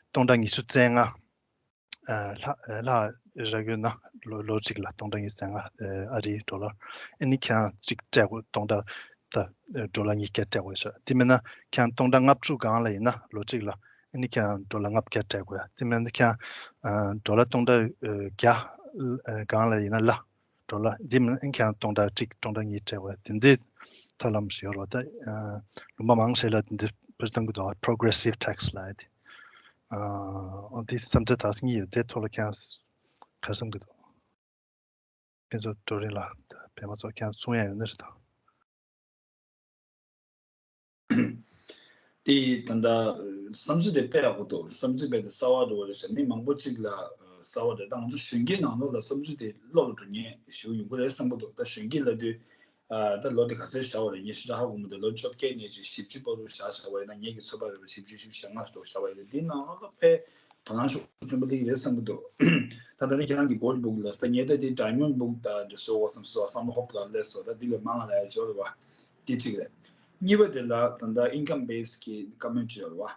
སྟོང་ཕྲག་ཉི་ཤུ་རྩ་ལྔ་ཨ་ལྷག་ལྷག་རག་ཡོད་ན་ལོ་ལོ་གཅིག་ལ་སྟོང་ཕྲག་ཉི་ཤུ་རྩ་ལྔ་ཨ་རིའི་ཌོ་ལར། ཨ་ནི་ཁྱེད་རང་གཅིག་སྤྲད་དགོས། སྟོང་ཕྲག་ད་ཌོ་ལར་ཉིས་བརྒྱ་སྤྲད་དགོས་ཤག་དེ་མིན་ན་ཁྱེད་རང་སྟོང་ཕྲག་ལྔ་བཅུ་སྒང་ལ་ཡིན་ན་ལོ་གཅིག་ལ་ཨ་ནི་ཁྱེད་རང་ཌོ་ལར་ལྔ་བརྒྱ་སྤྲད་དགོས་ཡ། དེ་མིན་ན་ཁྱེད་རང་ཨ་ཌོ་ལར་སྟོང་ཕྲག་བརྒྱ་སྒང་ལ་ཡིན་ན་ལ་ཌོ་ལར། འདི་མིན་ཁྱེད་རང་སྟོང་ཕྲག་གཅིག་སྟོང་ཕྲག་གཉིས་སྤྲད་དགོས་ཡ། དེ་འདྲའི་ཐབས་ལམ་ཞིག་ཡོད་རེད་བ། ད་ཨ་ལུང་པ་མང་ཆེ་ལ་འདི་འདྲའི་བཏང་གི་འདུག progressive tax་ལབ་ཡ་དེ། ཨ་འདི་བསམ་ཚུལ་དག་གཉིས་ཡོད། དེ་ཐོག་ལ་ཁྱེད་རང་ག་བསམ་གི་འདུག་ཕུན་ཚོགས་ཀྲོ་རིན་ལགས། ད་པད་མ་ཚོགས་ཁྱེད་རང་གསུང་ཡ་ཡོད་ན་རེད་ད། དེ་ད་ལྟ་བསམ་ཚུལ་དེ་དཔེ་ཡག་པོ་འདུག་བསམ་ཚུལ་དཔེ་དེ་གསར་བ་འདྲ་བོ་རེད་ཤག་མི་མང་པོ་གཅིག་ལ་གསར་བ་རེད། ད་ང་ཚོ་གཞོན་སྐྱེས་ནང་ལོགས་ལ་བསམ་ཚུལ་དེ་བློ་ལ་འགྲོ་མཁན་ཞེ་པོ་ཡོང་གི་རེད་བསམ་གྱི་འདུག་ད་གཞོན་སྐྱེས་ལབ་དུས་ཨ་ད་ལོ་དེ་ག་ཚོད་བཞག་པ་རེད། ངས་ཞེ་དྲག་ཧ་གོ་མི་འདུག་ལོ་བཅོ་བརྒྱད་ནས་ཅིག་བཞི་བཅུ་བར་དུ་བཞག་བཞག་པ་ཡིན་ན། ངེད་ཀྱི་ཚོད་དཔག་རེད་པ། བཞི་བཅུ་བཞི་བཅུ་ཞེ་ལྔ་ཙམ་བཞག་པ་ཡིན་ན། འདི་ནང་ལོགས་ལ་དཔེ་དོ་སྣང་ཤུགས་ཆེན་པོ་སླེབས་ཀྱི་རེད་བསམ་གྱི་འདུག་ད་ལྟ་ནི་ཁྱེད་རང་གི་gold book་ལ་ད་ངས་ད་འདི་diamond book་ད་འདི་བཟོ་དགོས་བསམ་སོང་། བསམ་བློ་ཧོབ་ཏེ་སླེབས་སོང་། ད་འདི་ལས་མང་ང་ལ་ཡ་འབྱོར་བ་འདི་གཅིག་རེད། གཉིས་པ་དེ་ལ་ད་ལྟ་income base་གི་བཀའ་མོལ་བྱས་ཡོད་རེད་བ།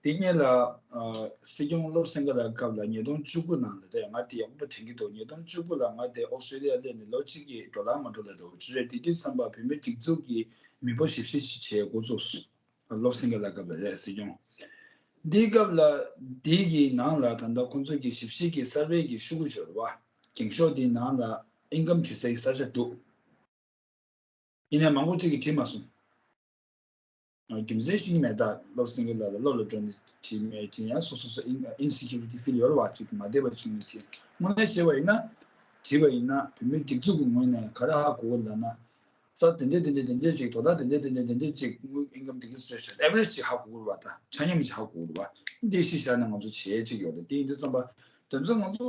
དེ་སྔོན་ལ་ཨ་སྲིད་སྐྱོང་བློ་བཟང་སེང་གེ་ལགས་སྐབས་ལ་ཉིས་སྟོང་བཅུ་དགུ་ནང་ལ་རེད། ང་དེ་ཡག་པོ་དྲན་གྱི་འདུག་ཉིས་སྟོང་བཅུ་དགུ་ལ་ང་དེ་ཨོ་སི་ཊེ་ལི་ཡ་སླེབས་ནས་ལོ་གཅིག་གི་འགྲོ་ལམ་མ་འགྲོ་ལ་འགྲོ་གི་རེད། དེ་དུས་ཙམ་པ་བུད་མེད་སྒྲིག་འཛུགས་ཀྱི་མི་འབོར་ཞིབ་བཤེར་ཞིག་བྱས་འགོ་བཙུགས་སོང་། བློ་བཟང་སེང་གེ་ལགས་སྐབས་ལ་རེད། སྲིད་སྐྱོང་། འདིའི་སྐབས་ལ་འདི་གི་ནང་ལ་ད་ལྟ་ཁོང་ཚོ་གི་ཞིབ་བཤེར་གྱི་survey་གི་ཤོག་གུ་འབྱོར་བ། འགེངས་ཤོག་འདིའི་ནང་ལ་income་བྲིས་སའི་ས་ཆ་འདུག་ཡིན་ནའི་མང་པོ་གཅིག་གིས་བྲིས་མ་སོང་། རྒྱུ་མཚན་ཤེས་ཀྱི་མེད། ད་བློ་བཟང་སེང་གེ་ལགས་ལ་བློ་ལ་འགྲོ་ནས་བྲིས་མེད་བྲིས་ཡང་སོ་སོ་སོ་in- insecurity feel་ཡོད་རེད་བ། ཅིག་མ་བདེ་བ་བྱུང་ནས་བྲིས། དངོས་གནས་བྱས་པ་ཡིན་ན། བྲིས་པ་ཡིན་ན་བུད་མེད་སྒྲིག་འཛུགས་ཀྱི་ངོས་ནས་ག་རེ་ཧ་གོ་གི་ལབ་ན། ས་དེ་འདྲས་དེ་འདྲས་དེ་འདྲས་ཅིག་དོ་བདག་དེ་འདྲས་དེ་འདྲས་དེ་འདྲས་ཅིག་དངུལ་income་དེ་གི་stress average་ཅིག་ཧ་གོ་གི་རེད་བ། ད་ཆ་མཉམ་ཅིག་ཧ་གོ་གི་རེད་བ། འདི་གཞི་བཞག་ནས་ང་ཚོ་བྱེད་ཅིག་ཡོད་རེད། དེ་ཡིན་དུས་ཙམ་པ་དེ་ཚོ་ང་ཚོ་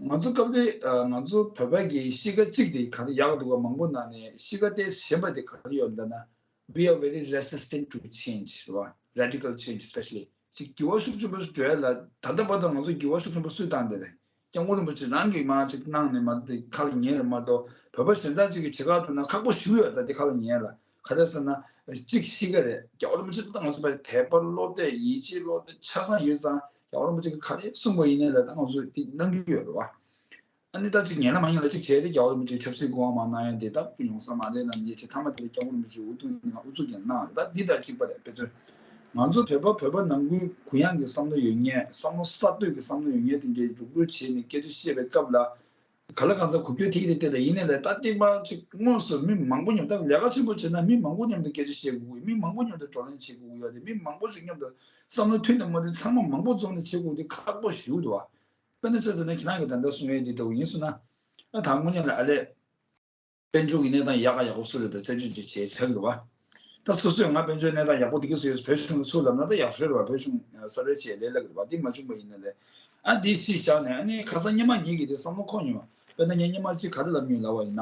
ང་ཚོ་སྐབས་རེ་ཨ་ང་ཚོ་བོད་པ་གི་གཤིས་ཀ་གཅིག་དེ་ག་རེ་ཡག་འདུག་ག་མང་པོ་ནང་ནས་གཤིས་ཀ་དེ་གཞན་པ་དེ་ག་རེ་ཡོད་ལབ་ན། We are very resistant to change རེད་བ། Radical change especially ཅིག་འགྱུར་བ་ཤུགས་ཆེན་པོ་ཞིག་འགྲོ་ཡ་ལ་ད་ལྟ་བར་དུ་ང་ཚོ་འགྱུར་བ་ཤུགས་ཆེན་པོ་སུས་བཏང་བསྡད་རེད། སྐྱབས་མགོན་རིན་པོ་ཆེ་རང་གིས་མར་ཅིག་གནང་ནས་མར་དེ་ཁ་ལ་ཉན་རེད་མ་གཏོགས། བོད་པ་གཞན་དག་ཅིག་གིས་བྱེད་ག་ཐུབ་ན་ཁག་པོ་ཞིག་ཡོད། ད་དེ་ཁ་ལ་ཉན་ལ་ག་རེ་ཟེར་ན། གཅིག་གཤིས་ཀ་རེད། རྒྱལ་བ་རིན་པོ་ཆེ་ད་ང་ཚོ་བར་དད་པ་བློ་གཏད་ཡིད་ཆེས་བློ་གཏད་ཆ་ཚང་ཡོད་ཙང་རྒྱལ་བ་རིན་པོ་ཆེ་གིས་ག་རེ་གསུངས་པ་ཡིན་ནའི་ལ་ད་ང་ཚོས་དེ་གནང་གི་ཡོད་རེད་བ། ཨ་ནི་ད་ཅིག་ཉན་ལ་མ་ཉན་ལ་ཅིག་བྱས་ཏེ་རྒྱལ་བ་རིན་པོ་ཆེ་ཆབ་སྲིད་སྐུ་དབང་མར་གནང་ཡ་དེ་ད་ཡོང་ས་མ་རེད་ལབ་ནས་ཡིད་ཆེས་མཐའ་མ་དེ་ལ་སྐྱབས་མགོན་རིན་པོ་ཆེ་འུ་ཐུག་ནས་ང་ཨུ་ཚུགས་ཀྱང་གནང་རེད། ད་འདི་དང་གཅིག་པ་རེད། དཔེ་མཚོན། ང་ཚོ་བོད་པ་བོད་པ་ནང་ཁུལ་གུ་ཡངས་ཀྱི་བསམ་བློ་ཡོད་མཁན། བསམ་བློ་གསར་གཏོད་ཀྱི་བསམ་བློ་ཡོད་མཁན་དེ་འདྲའི་རུག་རུག་བྱས་ནས་སྐད་ཆ་བཤད་པའི་སྐབས་ལ། ག་ལ་གང་འཚམ་གོ་སྐྱོད་ཐིག་རེ་དེ་ལ་ཡིན་ནའི་ལས་ད་ལྟེ་བ་ཅིག་དངོས་སུ་མི་མང་པོ་མཉམ་དུ་ལས་ཀ་ཆེན་པོ་བྱེད་ན་མི་མང་པོ་མཉམ་དུ་སྐད་ཆ་བཤད་དགོས་ཀྱི་ཡོད། མི་མང་པོ་མཉམ་དུ་བགྲོ་གླེང་བྱེད་དགོས་ཀྱི་ཡོད་རེད། མི་མང་པོ་ཞིག་མཉམ་དུ་བསམ་བློ་མཐུན་ནས་མ་མཐུན་ཚང་མ་མང་པོ་འཛོམས་ནས་བྱེད་དགོས་དེ་ཁག་པོ་ཞེ་པོ་འདུག་བ། དཔེར་ན་ཆ་བཞག་ན་ཁྱེད་རང་གིས་ད་ལྟ་གསུང་ཡས་འདི་ལྟ་བུ་ཡིན་སོང་ན། ཨ་ད་དངོས་གནས་ལ་ཨ་ལས། དཔལ་འབྱོར་གྱི་གནས་སྟངས་ཡག་ག་ཡག་པོ་སུ་རེད་ད་རྩད་གཅོད་ཅིག་བྱས་བྱ་དགོས་བ། ད་སོ་སོས་ང་དཔལ་འབྱོར་གནས་སྟངས་ཡག་པོ་འདུག་གི་སུ་ཡོད་བོད་གཞུང་གི་སུ་ལབ་ན་ད་ཡག་ཤོས་རེད་བ། བོད་གཞུང་གསར་པའི་ཆེད་ལས་ལ་གི་རེད་བ། འདི་མ་བྱུང་པ་ཡིན་ན་ལས། ཨ་འདི་གཞི་བཞག་ནས་ཨ་ནི་ཁ་སང་སྔོན་མ་ངེད་ཀྱིས་དེ་བསམ་བློ་འཁོར་མྱོང་། དཔེར་ན་ངས་སྔོན་མ་གཅིག་ག་རེ་ལབ་མྱོང་ལབ་པ་ཡིན་ན།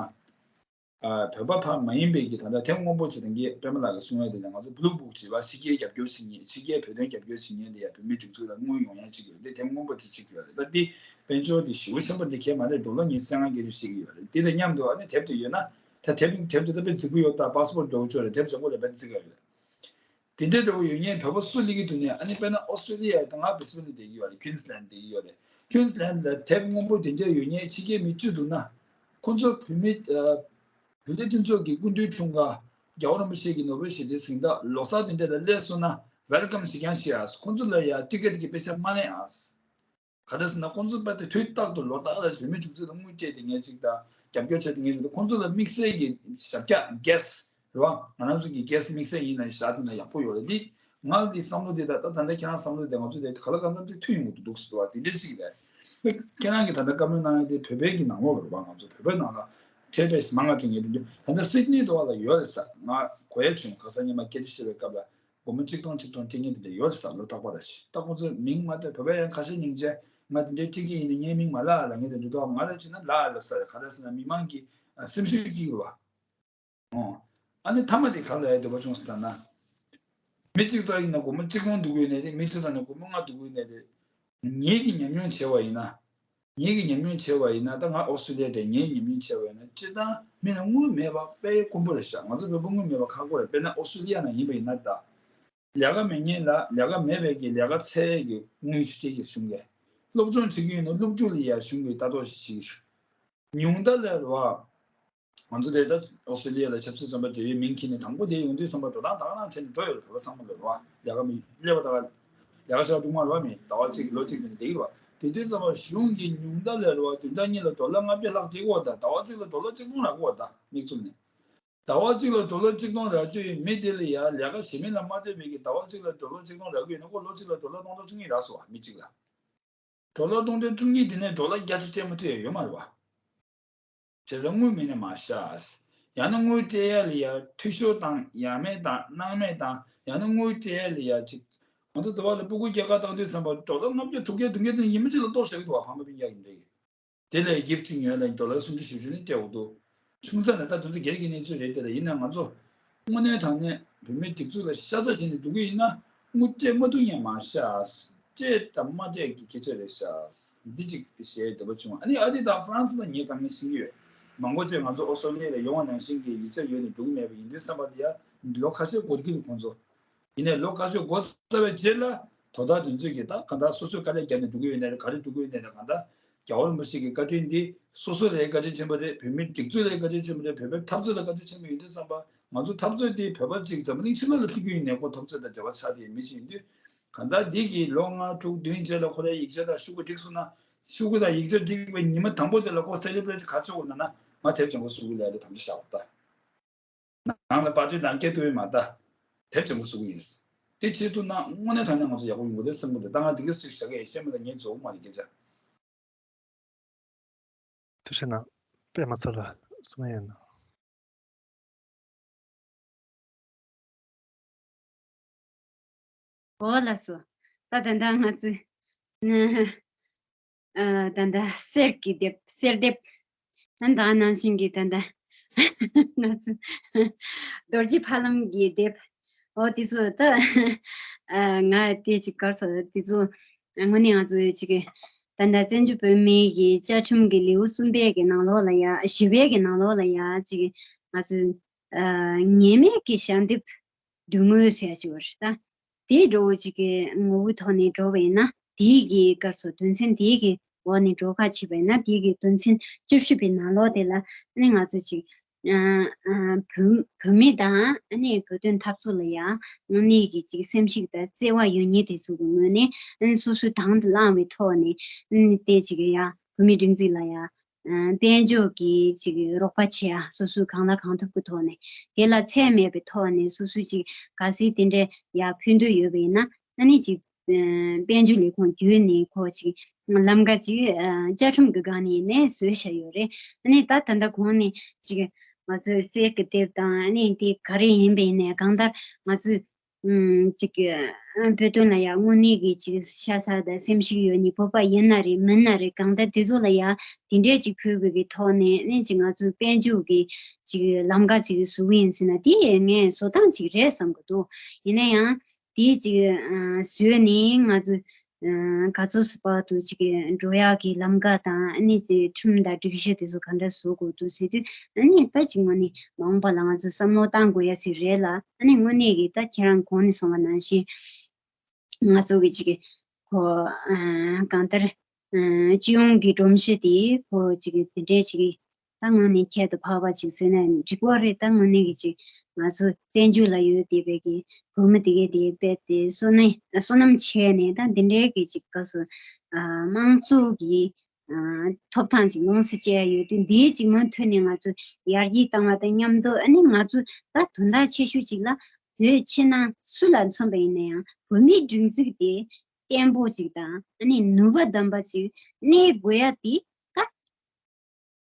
ཨ་བོད་པ་ཕར་མ་ཡིན་པའི་གི་ད་ལྟ་དེབ་སྔོན་པོ་ཅིག་དང་གི་པད་མ་ལགས་ཀྱིས་གསུང་ཡ་དེ་ལ་ང་ཚོ་blue book་ཅེས་པ་ཕྱི་རྒྱལ་རྒྱབ་སྐྱོར་བྱེད་མཁན་ཕྱི་རྒྱལ་བོད་དོན་རྒྱབ་སྐྱོར་བྱེད་མཁན་དེ་ཡ་བོད་མིའི་སྒྲིག་འཛུགས་ལ་དངུལ་ཡོང་ཡ་ཅིག་ཡོད་དེ་དེབ་སྔོན་པོ་དེ་ཅིག་ཡོད་རེད། ད་འདི་དཔལ་འབྱོར་དེ་ཞེ་པོ་ཆེན་པོ་འདི་གས་མ་རེད། འགྲོ་ལོ་ཉི་ཤུ་རྩ་ལྔ་སྐད་ཆ་བཤད་ཀྱི་ཡོད་རེད། འདི་དང་མཉམ་དུ་ཨ་ནི་དེབ་དེ་ཡོད་ན་ད་དེབ་དེབ་དེ་ད་དཔེ་རྫིག་པོ་ཡོད། ད་passport་འདྲ་བོ་ཅིག་རེད། དེབ་བཟང་པོ་ལ་དཔེ་རྫིག་པ་ཡོད་རེད། དེ་འདྲའི་འདྲ་བོ་ཡོད་མཁན་བོད་པ་སུ་སླེབས་ཀྱི་འདུག་ནས། ཨ་ནི་དཔེར་ན་ཨོ་སི་ཀྲི་ལི་ཡ་དང་ང་Brisbane་ལ་བསྡད་ཀྱི་ཡོད་རེད། Queensland་བསྡད་ཀྱི་ཡོད་རེད། Queensland་ལ་དེབ་སྔོན་པོ་དེ་འདྲ་ཡོད་མཁན་ཕྱི་རྒྱལ་མི་བཅུ་འདུག་ན། ཁོང་ཚོ་བོད་མི་ཨ་བོད་རིགས་མཐུན་ཚོགས་ཀྱི་སྐུ་མདུན་འཁྲུངས་སྐར། རྒྱལ་བ་རིན་པོ་ཆེ་གི་ནོ་བེལ་ཞི་བདེའི་གཟེངས་རྟགས་ལོ་གསར་དེ་འདྲ་ལ་སླེབས་སོང་ན་welcome་ཞིག་ཀྱང་ཞུ་ཨ། ཁོང་ཚོ་ལ་ཡ་ཊི་ཀེ་ཊི་གི་པེ་ཤག་མ་ལེན་ཨ། ག་རེ་ཟེར་ན་ཁོང་ཚོ་དཔེ་དེ་དུས་རྟག་ཏུ་ལོ་ལྟར་ལ་བོད་མི་སྒྲིག་འཛུགས་ལ་དངུལ་སྤྲད་དེ་ངས་ཅིག་དང་རྒྱབ་སྐྱོར་བྱས་ཏེ་ངས་ཅིག་དང་། ཁོང་ཚོ་ལ་དམིགས་བསལ་གྱི་ཞབས་བཀྱག་གེ་སི་རེད་བ། ང་རང་ཚོ་གི་གེ་སི་དམིགས་བསལ་ཡིན་ན་ཞག་དེ་ན་ཡག་པོ་ཡོད་རེད། འདི་ང་ལ་འདི་བསམ་བློ་འདི་དང་ད་ད་ལྟ་ཁྱེད་རང་བསམ་བློ་དེ་ང་ཚོ་དེ་ག་ལ་གང་འཚམ་ཅིག་མཐུན་ཡོང་གི་འདུག་ཟེར་བ་དེ་འདྲ་ཞིག་རེད། ཁྱེད་རང་གིས་ད་ལྟ་བཀའ་མོལ་གནང་ཡ་དེ་བོད་པའི་གི་ནང་ལོགས་རེད་བ། ང་ཚོ་བོད་པའི་ནང་ལ་ཊེ་རེ་སི་མང་ང་དྲན་ངེས་དེ་འདུག་ད་ལྟ་སིད་ནི་དུ་བ་ལ་ཡོད་རེད་ས། ང་གོ་ཡ་བྱུང་། ཁ་སང་ཉི་མ་སྐད་ཆ་བཤད་པའི་སྐབས་ལ། སྒོར་མོ་གཅིག་སྟོང་གཅིག་སྟོང་སྤྲད་མཁན་དེ་འདྲ་ཡོད་རེད་ཟེར་ལ། རྟག་པར་རེད། ད་ཁོང་ཚོའི་མིང་མ་བཏོན། བོད་པ་ཡང་ཁ་ཤས་སྙིང་རྗེ། ང་དེ་འདྲའི་ཁྲིད་ཀྱི་ཡིན་ན་ངའི་མིང་མ་ལབ་ལབ་མཁན་དེ་འདྲ་འདུག་ང་ལ་བྱས་ན་ལབ་ལབ་ས་རེད། ག་རེ་ཟེར་ན་མི་མང་གི་ཨ་སེམས་ཤུགས་སྐྱེ་གི་རེད་བ། ཨོ། ཨ་ནི་མཐའ་མ་དེ་ག་ལ་ཡ་འདོད་པ་བྱུང་ཟེར་ལབ་ན། མི་གཅིག་ཙམ་ཡིན་ན་སྒོར་མོ་གཅིག་སྟོང་བསྡུ་དགོས་ནའི་རེད། མི་གཅིག་ཙམ་ན་སྒོར་མོ་ལྔ་བསྡུ་དགོས་ནའི་རེད། ངེད་ཀྱིས་ཉམས་མྱོང་བྱས་པ་ཡིན་ན། ངེད་ཀྱིས་ཉམས་མྱོང་བྱས་པ་ཡིན་ན། ད་ང་ཨོ་སི་ཀྲི་ལི་ཡ་དེ་ངས་ཉམས་མྱོང་བྱས་པ་ཡིན་ན། སྤྱིར་བཏང་མི་ལ་དངུལ་མེད་པ་དཔེ་དཀོན་པོ་རེད་ཤག་ང་ཚོ་བོད་པ་དངུལ་མེད་པ་ཁག་པོ་རེད། དཔེར་ན་ཨོ་སི་ཀྲི་ལི་ཡ་ནང་ཡིན་པ་ཡིན་ན། ད་ལས་ཀ་མེད་མཁན་ལ་ལས་ཀ་མེད་པའི་གི་ལས་ཀ་འཚོལ་ཡས་ཀྱི་དངུལ་སྤྲད་ཀྱི་གཞུང་གིས། སློབ་སྦྱོང་བྱེད་ཀྱི་ཡིན་ན་སློབ་སྦྱོང་ལ་ཡ་གཞུང་གིས་ལྟ་རྟོག་ཞིག་བྱེད་ཀྱི་ཡོད། ཉུང་མཐའ་ལ་རེད་བ། ང་ཚོ་དེ་ལྟར་ཨོ་སི་ཀྲི་ལི་ཡ་ལ་ཆབ་སྲིད་བཙོན་པ་བསྒྲལ་བའི་མིང་འཁྱེར་ནས་དང་པོ་དེ་ཡོང་དུས་ཙམ་པ་འགྲོ་སྟངས་ད་ག་རང་བྱས་ནས་འགྲོ་ཡོད་རེད། བོད་པ་ཚང་མ་ལ་རེད་བ། ལས་ཀ་མི་སླེབས་པ་ད་ག་ལས་ཀ་བྱེད་པ་འགྲོ་མ་རེད་བ། མི་ཟླ་བ་གཅིག་ལོ་གཅིག་དེ་ནས་བསྡད་ཀྱི་རེད་བ། དེ་དུས་ཙམ་པ་གཞུང་གིས་ཉུང་མཐའ་ལ་རེད་བ། བདུན་ཕྲག་གཉིས་ལ་ཌོ་ལར་ལྔ་བརྒྱ་ལྷག་སྤྲད་ཀྱི་ཡོད་རེད་ད། ཟླ་བ་གཅིག་ལ་ཌོ་ལར་གཅིག་སྟོང་རག་གི་ཡོད་རེད་ད། མིག་བཙུམ་ནས། ཟླ་བ་གཅིག་ལ་ཌོ་ལར་གཅིག་སྟོང་རག་དུས་མི་དེ་ལ་ཡ་ལས་ཀ་གཞན་མི་ལ་མ་སྤྲད་པའི་གི་ཟླ་བ་གཅིག་ལ་ཌོ་ལར་གཅིག་སྟོང་རག་གི་ཡོད་ན། ཁོ་ལོ་གཅིག་ལ་ཌོ་ལར་སྟོང་ཕྲག་བཅུ་གཉིས་རག་སོང་བ། མི་གཅིག་ལ། ཌོ་ལར་སྟོང་ཕྲག་བཅུ་གཉིས་དེ་ནས་ཌོ་ལར་བརྒྱ་ཆ་སྤྲད་མ་ཐུབ་ཡ་ཡོད་མ་རེད་བ། བྱས་ཙང་དངུལ་མེད་ན་མ་བཞག་ཡང་ན་དངུལ་སྤྲད་ཡ་ལ་ཡ་འཐུས་ཤོར་བཏང་། ཡ་མེད་བཏང་། སྣང་མེད་བཏང་། ཡང་ན་དངུལ་སྤྲད་ཡ་ལ་ཡ་ཅིག་ང་ཚོ་དེ་བ་ལ་སྤུ་གུ་རྒྱ་གར་བཏང་དུས་ཙམ་པ་ཌོ་ལར་ལྔ་བརྒྱ་དྲུག་བརྒྱ་བདུན་བརྒྱ་དེ་ཉི་མ་གཅིག་ལ་གཏོར་བཞག་གི་འདུག་བ། ཕ་མ་སྤུན་ཀྱག་གི་འདྲ་གི། དེ་ལས་གིབ་ཅིག་ཉོས་ལ་ཌོ་ལར་སུམ་ཅུ་བཞི་བཅུ་ནས་སྤྲད་འོ་འདུག་ཆུང་ཙག་ནས་ད་དེ་ཚོ་སྒེར་གྱི་གནས་ཚུལ་རེད་དེ། ལ་ཡིན་ན་ང་ཚོ་དངོས་གནས་དྲང་གནས་བོད་མིའི་སྒྲིག་འཛུགས་ལ་ཤ་ཚ་བྱས་ནས་འགྲོ་གི་ཡིན་ན། དངུལ་སྤྲད་མ་ཐུབ་མཁན་མ་ཤག་སྤྲད་དང་མ་སྤྲད་ཀྱི་ཁྱད་ཆོས་རེད་ཤག་འདི་གཅིག་བཤད་འདོད་པ་བྱུང་། ཨ་ནི་ཨ་རི་དང་ཧྥ་རན་སི་ལ་ངས་དཀའ་ངལ་ཤེས་ཀྱི་ཡོད། མང་པོ་ཅིག་ང་ཚོ་ཨོ་སི་ཀྲོ་ལི་ཡ་ལ་ཡོང་བ་ནང་བཞིན་གྱི་ཡིག་ཆ་ཡོད་ནས་འགྲོ་གི་མེད་པ་ཡིན་དུས་ཙམ་པ་ལ་ཡ་ལོ་ཁ་ཤས་འགོར་གྱི་རེད་ཁོང་ཚོ། ཡིན་ནའི་ལོ་ཁ་ཤས་འགོར་ཚར་བའི་རྗེས་ལ་དོ་བདག་དེ་ཚོས་ཀྱིས་ད་གང་ལྟར་སོ་སོས་དཀའ་ལས་བརྒྱབ་ནས་འགྲོ་གི་ཡོད་ནའི་རེད། ག་རེ་འགྲོ་གི་ཡོད་ནའི་རེད། གང་ལྟར་རྒྱལ་བ་རིན་པོ་ཆེ་གི་བཀའ་དྲིན་འདི་སོ་སོ་ལ་བཀའ་དྲིན་ཆེན་པོ་རེད། བོད་མིའི་སྒྲིག་འཛུགས་ལ་བཀའ་དྲིན་ཆེན་པོ་རེད། བོད་པའི་འཐབ་རྩོད་ལ་བཀའ་དྲིན་ཆེན་པོ་ཡིན་དུས་ཙམ་པ། ང་ཚོ་འཐབ་རྩོད་འདི་བོད་པ་གཅིག་འཛམ་བུ་གླིང་ཕྱི་ལོགས་ལ་ཕུལ་རྒྱུ་ཡིན་ནའི། ཁོ་འཐབ་རྩོད་དང་འབྲེལ་བ་ཆགས་བསྡད་མི་ཞིག་ཡིན་དུས། གང་ལྟར་འདི་གི་ལོ་ལྔ་དྲུག་བདུན་རྗེས་ལ་ཁོ་རའི་ཡིག་ཆ་དང་ཤོག་གུ་བསྒྲིགས་སོང་ན། ཤོག་གུ་དང་ཡིག་ཆ་བསྒྲིགས་པའི་ཉི་མ་དང་པོ་དེ་ལ་ཁོ་སེ་ལེ་བྷི་རེ་ཊི་ག་ཚོད་དགོས་ན་ན། ང་དེབ་ཆེན་པོ་བཟོ་གི་ལས་དེ་དམ་བཅའ་བཞག་པ་ད། ནང་ལ་པར་ཊི་ནང་སྐད་ཐུབ་ཡོད་མ་ད། དེབ་ཆེན་པོ་བཟོ་གི་ཡིན། དེ་བྱེད་ཐུབ་ན་དངོས་གནས་དྲང་གནས་ང་ཚོ་ཡག་པོ་ཡོང་གི་རེད་བསམ་གི་འདུག་ད་ང་འདི་ག་ཚོད་བཞག་གི་ཡིན་ཤེས་མ་ད། ངས་རྫོགས་མ་རེད་སྐད་ཆ། ཐུགས་རྗེ་གནང་། པད་མ་ཚ་ལ་གསུང་ཡ་ཡོད་ན། འོ་ལགས་སོ། ད་ད་ལྟ་ང་ཚོས་ནི་ཨ་ད་ལྟ་གསེར་གྱི་དེབ། གསེར་དེབ། ཨ་ད་ནང་བཞིན་གྱི་ད་ལྟ་ང་ཚོ་རྡོ་རྗེ་ཕ་ལམ་གྱི་དེབ། འོ་དེ་ཚོ་ད་ཨ་ང་དེ་ཅིག་གར་སོ་དེ་ཚོ་དངོས་གནས་ང་ཚོ་ཅིག་ད་ལྟ་བཙན་བྱོལ་བོད་མིའི་གི་བཅའ་ཁྲིམས་ཀྱི་ལེའུ་གསུམ་པའི་གི་ནང་ལོགས་ལ་ཡ། བཞི་པའི་གི་ནང་ལོགས་ལ་ཡ་ཅིག་ང་ཚོས་ཨ་ངེས་མེད་ཀྱི་ཞལ་འདེབས་བསྡུ་དངུལ་ཟེར་ཡ་ཅིག་ཡོད་རེད་ད། དེའི་འགྲོ་བོ་ཅིག་གི་ངོ་བོའི་ཐོག་ནས་འགྲོ་བ་ཡིན་ན། དེའི་གི་སྐབས་སུ་དོན་ཚན་དེའི་གི་འོག་ནས་འགྲོ་ཁ་ཕྱེ་བ་ཡིན་ན། དེའི་གི་དོན་ཚན་བཅུ་བཞི་པའི་ནང་ལོགས་དེ་ལ་ནི་ང་ཚོ་ཅིག་ཨ་ཨ་བོད་བོད་མི་དང་ཨ་ནི་བོད་དོན་འཐབ་རྩོད་ལ་ཡ་དངོས་གནས་ཀྱི་ཅིག་སེམས་ཤུགས་དང་བརྩེ་བ་ཡོད་མཁན་དེ་ཚོ་གི་ངོས་ནས་ཨ་ནི་སོ་སོའི་དང་དུ་བླངས་པའི་ཐོག་ནས་ཨ་ནི་དེ་ཅིག་ཡ་བོད་མིའི་སྒྲིག་འཛུགས་ལ་ཡ། ཨ་དཔལ་འབྱོར་གྱི་ཅིག་རོགས་པ་བྱེད་ཡ། སོ་སོས་གང་ལ་གང་ཐུབ་ཀྱི་ཐོག་ནས། དེ་ལ་ཚད་མེད་པའི་ཐོག་ནས་སོ་སོས་ཅིག་གལ་སྲིད་དེ་འདྲའི་ཡར་ཕུལ་འདོད་ཡོད་པ་ཡིན་ན། ཨ་ནི་ཅིག་ཨ་དཔལ་འབྱོར་ལས་ཁུངས་བརྒྱུད་ནས་ཁོ་ཅིག་ལམ་ཁ་ཅིག་ཨ་བཅའ་ཁྲིམས་ཀྱི་སྒང་ནས་ནས་བཟོས་བཞག་ཡོད་རེད། ཨ་ནི་ད་ད་ལྟ་གོང་ནས་ཅིག་ང་ཚོའི་གསེར་གྱི་དེབ་དང་། ཨ་ནི་དེ་ག་རེ་ཡིན་པ་ཡིན་ནའི་གང་ལྟར་ང་ཚོས། ཨུམ། ཅིག་ཨ་བོད་དོན་ལ་ཡང་དངོས་གནས་ཀྱི་ཅིག་ཤ་ཚ་དང་སེམས་ཤུགས་ཡོད་ནི། བོད་པ་ཡིན་ན་རེད་མིན་ན་རེད། གང་ལྟར་དེ་ཚོ་ལ་ཡང་དེ་འདྲས་ཅིག་ཕུལ་དགོས་པའི་ཐོག་ནས་ནི་ཅིག་ང་ཚོའི་དཔལ་འབྱོར་གྱི་ཅིག་ལམ་ཁ་ཅིག་བཟོ་གི་ཡིན་ཟེར་ན། དེ་ངས་བཟོ་སྟངས་ཅིག་རེད་བསམ་གི་འདུག་ཡིན་ན་ཡང་དེ་ཅིག་ཨ་བཟོས་ནས་ང་ཚོ་ཨ་ག་ཚོད་སུ་བར་དུ་ཅིག་འགྲོ་ཡག་གི་ལམ་ཁ་དང་། ཨ་ནི་ཁྲིམས་དང་སྒྲིག་གཞི་དེ་ཚོ་ག་འདྲ་བཟོ་དགོས་འདུག་ཟེར་དུས། ཨ་ནི་ད་ཅིག་དངོས་གནས་མ་འོངས་པ་ལ་ང་ཚོས་བསམ་བློ་བཏང་དགོས་ཡ་ཞིག་རེད་ལ། ཨ་ནི་དངོས་གནས་ཀྱི་ད་ཁྱེད་རང་གོང་ནས་གསུངས་པ་ནང་བཞིན་ང་ཚོ་གི་ཅིག་གོ་ཨ་གང་ལྟར་ཨ་སྤྱི་ཡོངས་ཀྱི་སྒྲོམ་གཞི་དེ་ཁོ་ཅིག་དེ་འདྲའི་ཅིག་ད་དངོས་གནས་ཁྱད་དུ་འཕགས་པ་ཅིག་ཟེར་ན་འགྲིག་པ་རེད། ད་དངོས་གནས་ཀྱི་ཅིག་ང་ཚོ་བཙན་བྱོལ་ལ་ཡོད་བསྡད་པའི་གི་བོད་མི་དེ་གའི་དེ་རྦད་དེ་བསོད་ནམས་བསོད་ནམས་ཆེ་ནས་ད་འདི་འདྲའི་གི་ཅིག་སྐབས་སུ་ཨ་དམངས་གཙོ་གི་ཨ་ཐོབ་ཐང་ཅིག་ལོངས་སུ་སྤྱད་ཡ་ཡོད་དུས། འདིའི་ཅིག་མུ་མཐུད་ནས་ང་ཚོ་ཡར་རྒྱས་བཏང་བ་དང་མཉམ་དུ། ཨ་ནི་ང་ཚོ་ད་དོན་དག་ཆེ་ཤོས་ཅིག་ལ་བོད་ཕྱི་ནང་སུ་ལ་མཚོན་པ་ཡིན་ན་ཡང་བོད་མིའི་སྒྲིག་འཛུགས་དེ་བརྟན་པོ་ཅིག་དང་། ཨ་ནི་ནུས་པ་ལྡན་པ་ཅིག་གནས་དགོས་ཡ་དེ་ད་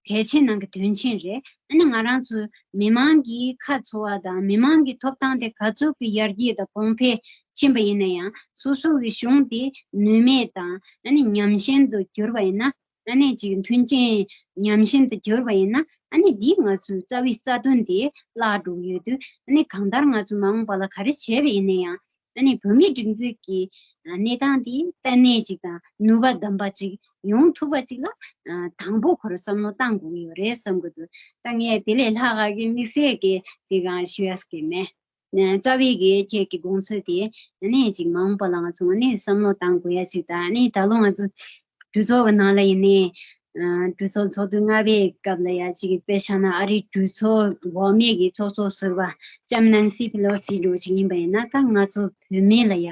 གལ་ཆེན་ནང་གི་དོན་ཆེན་རེད། ཨ་ནི་ང་རང་ཚོ་མི་མང་གི་ཁ་འཚོ་བ་དང་། མི་མང་གི་ཐོབ་ཐང་དེ་ག་ཚོད་ཀྱི་ཡར་རྒྱས་དང་གོང་འཕེལ་ཕྱིན་པ་ཡིན་ན་ཡང་། སོ་སོ་གི་གཞུང་དེ་ནུས་མེད་དང་། ཨ་ནི་ཉམས་ཞན་དུ་གྱུར་པ་ཡིན་ན། ཨ་ནི་ཅིག་མཐུན་རྐྱེན་ཉམས་ཞན་དུ་གྱུར་པ་ཡིན་ན། ཨ་ནི་འདིས་ང་ཚོའི་རྩ་བའི་རྩ་དོན་དེ་བརླག་འགྲོ་གི་ཡོད་དུས། ཨ་ནི་གང་ལྟར་ང་ཚོས་མ་འོངས་པ་ལ་ག་རེ་བྱས་པ་ཡིན་ན་ཡང་། ཨ་ནི་བོད་མིའི་སྒྲིག་འཛུགས་ཀྱི་གནས་སྟངས་དེ་བརྟན་གནས་ཅིག་དང་ནུས་པ་ལྡན་པ་ཅིག་ ཡོང་ཐུབ་པ་ཅིག་ལ་ཨ་དང་པོ་ཁོ་རང་བསམ་བློ་བཏང་དགོས་ཀྱི་ཡོད་རེད་བསམ་གྱི་འདུག་ད་ངས་དེ་ལས་ལྷག་ག་གི་དམིགས་བསལ་གྱི་དེ་གང་ཞུ་ཡ་ཟེར་གྱི་མེད། ཨ་རྩ་བའི་གི་ཁྱེད་ཀྱི་དགོངས་ཚུལ་དེ་ཨ་ནི་ཅིག་མ་འོངས་པ་ལ་ང་ཚོ་ཨ་ནི་བསམ་བློ་བཏང་དགོས་ཡ་ཅིག་དང་། ཨ་ནི་ད་ལོ་ང་ཚོ་གྲོས་ཚོགས་ཀྱི་ནང་ལ་ཡིན་ནའི་ཨ་གྲོས་ཚོགས་ཚོགས་དུས་ལྔ་པའི་སྐབས་ལ་ཡ་ཅིག་དཔེ་བཞག་ན་ཨ་རིའི་གྲོས་ཚོགས་འོག་མའི་གི་ཚོགས་གཙོ་ཟུར་པ་ལྕམ་ནན་སི་ཕེ་ལོ་སི་འདྲ་བོ་ཅིག་ཡིན་པ་ཡིན་ན། ད་ང་ཚོ་བོད་མི་ལ་ཡ་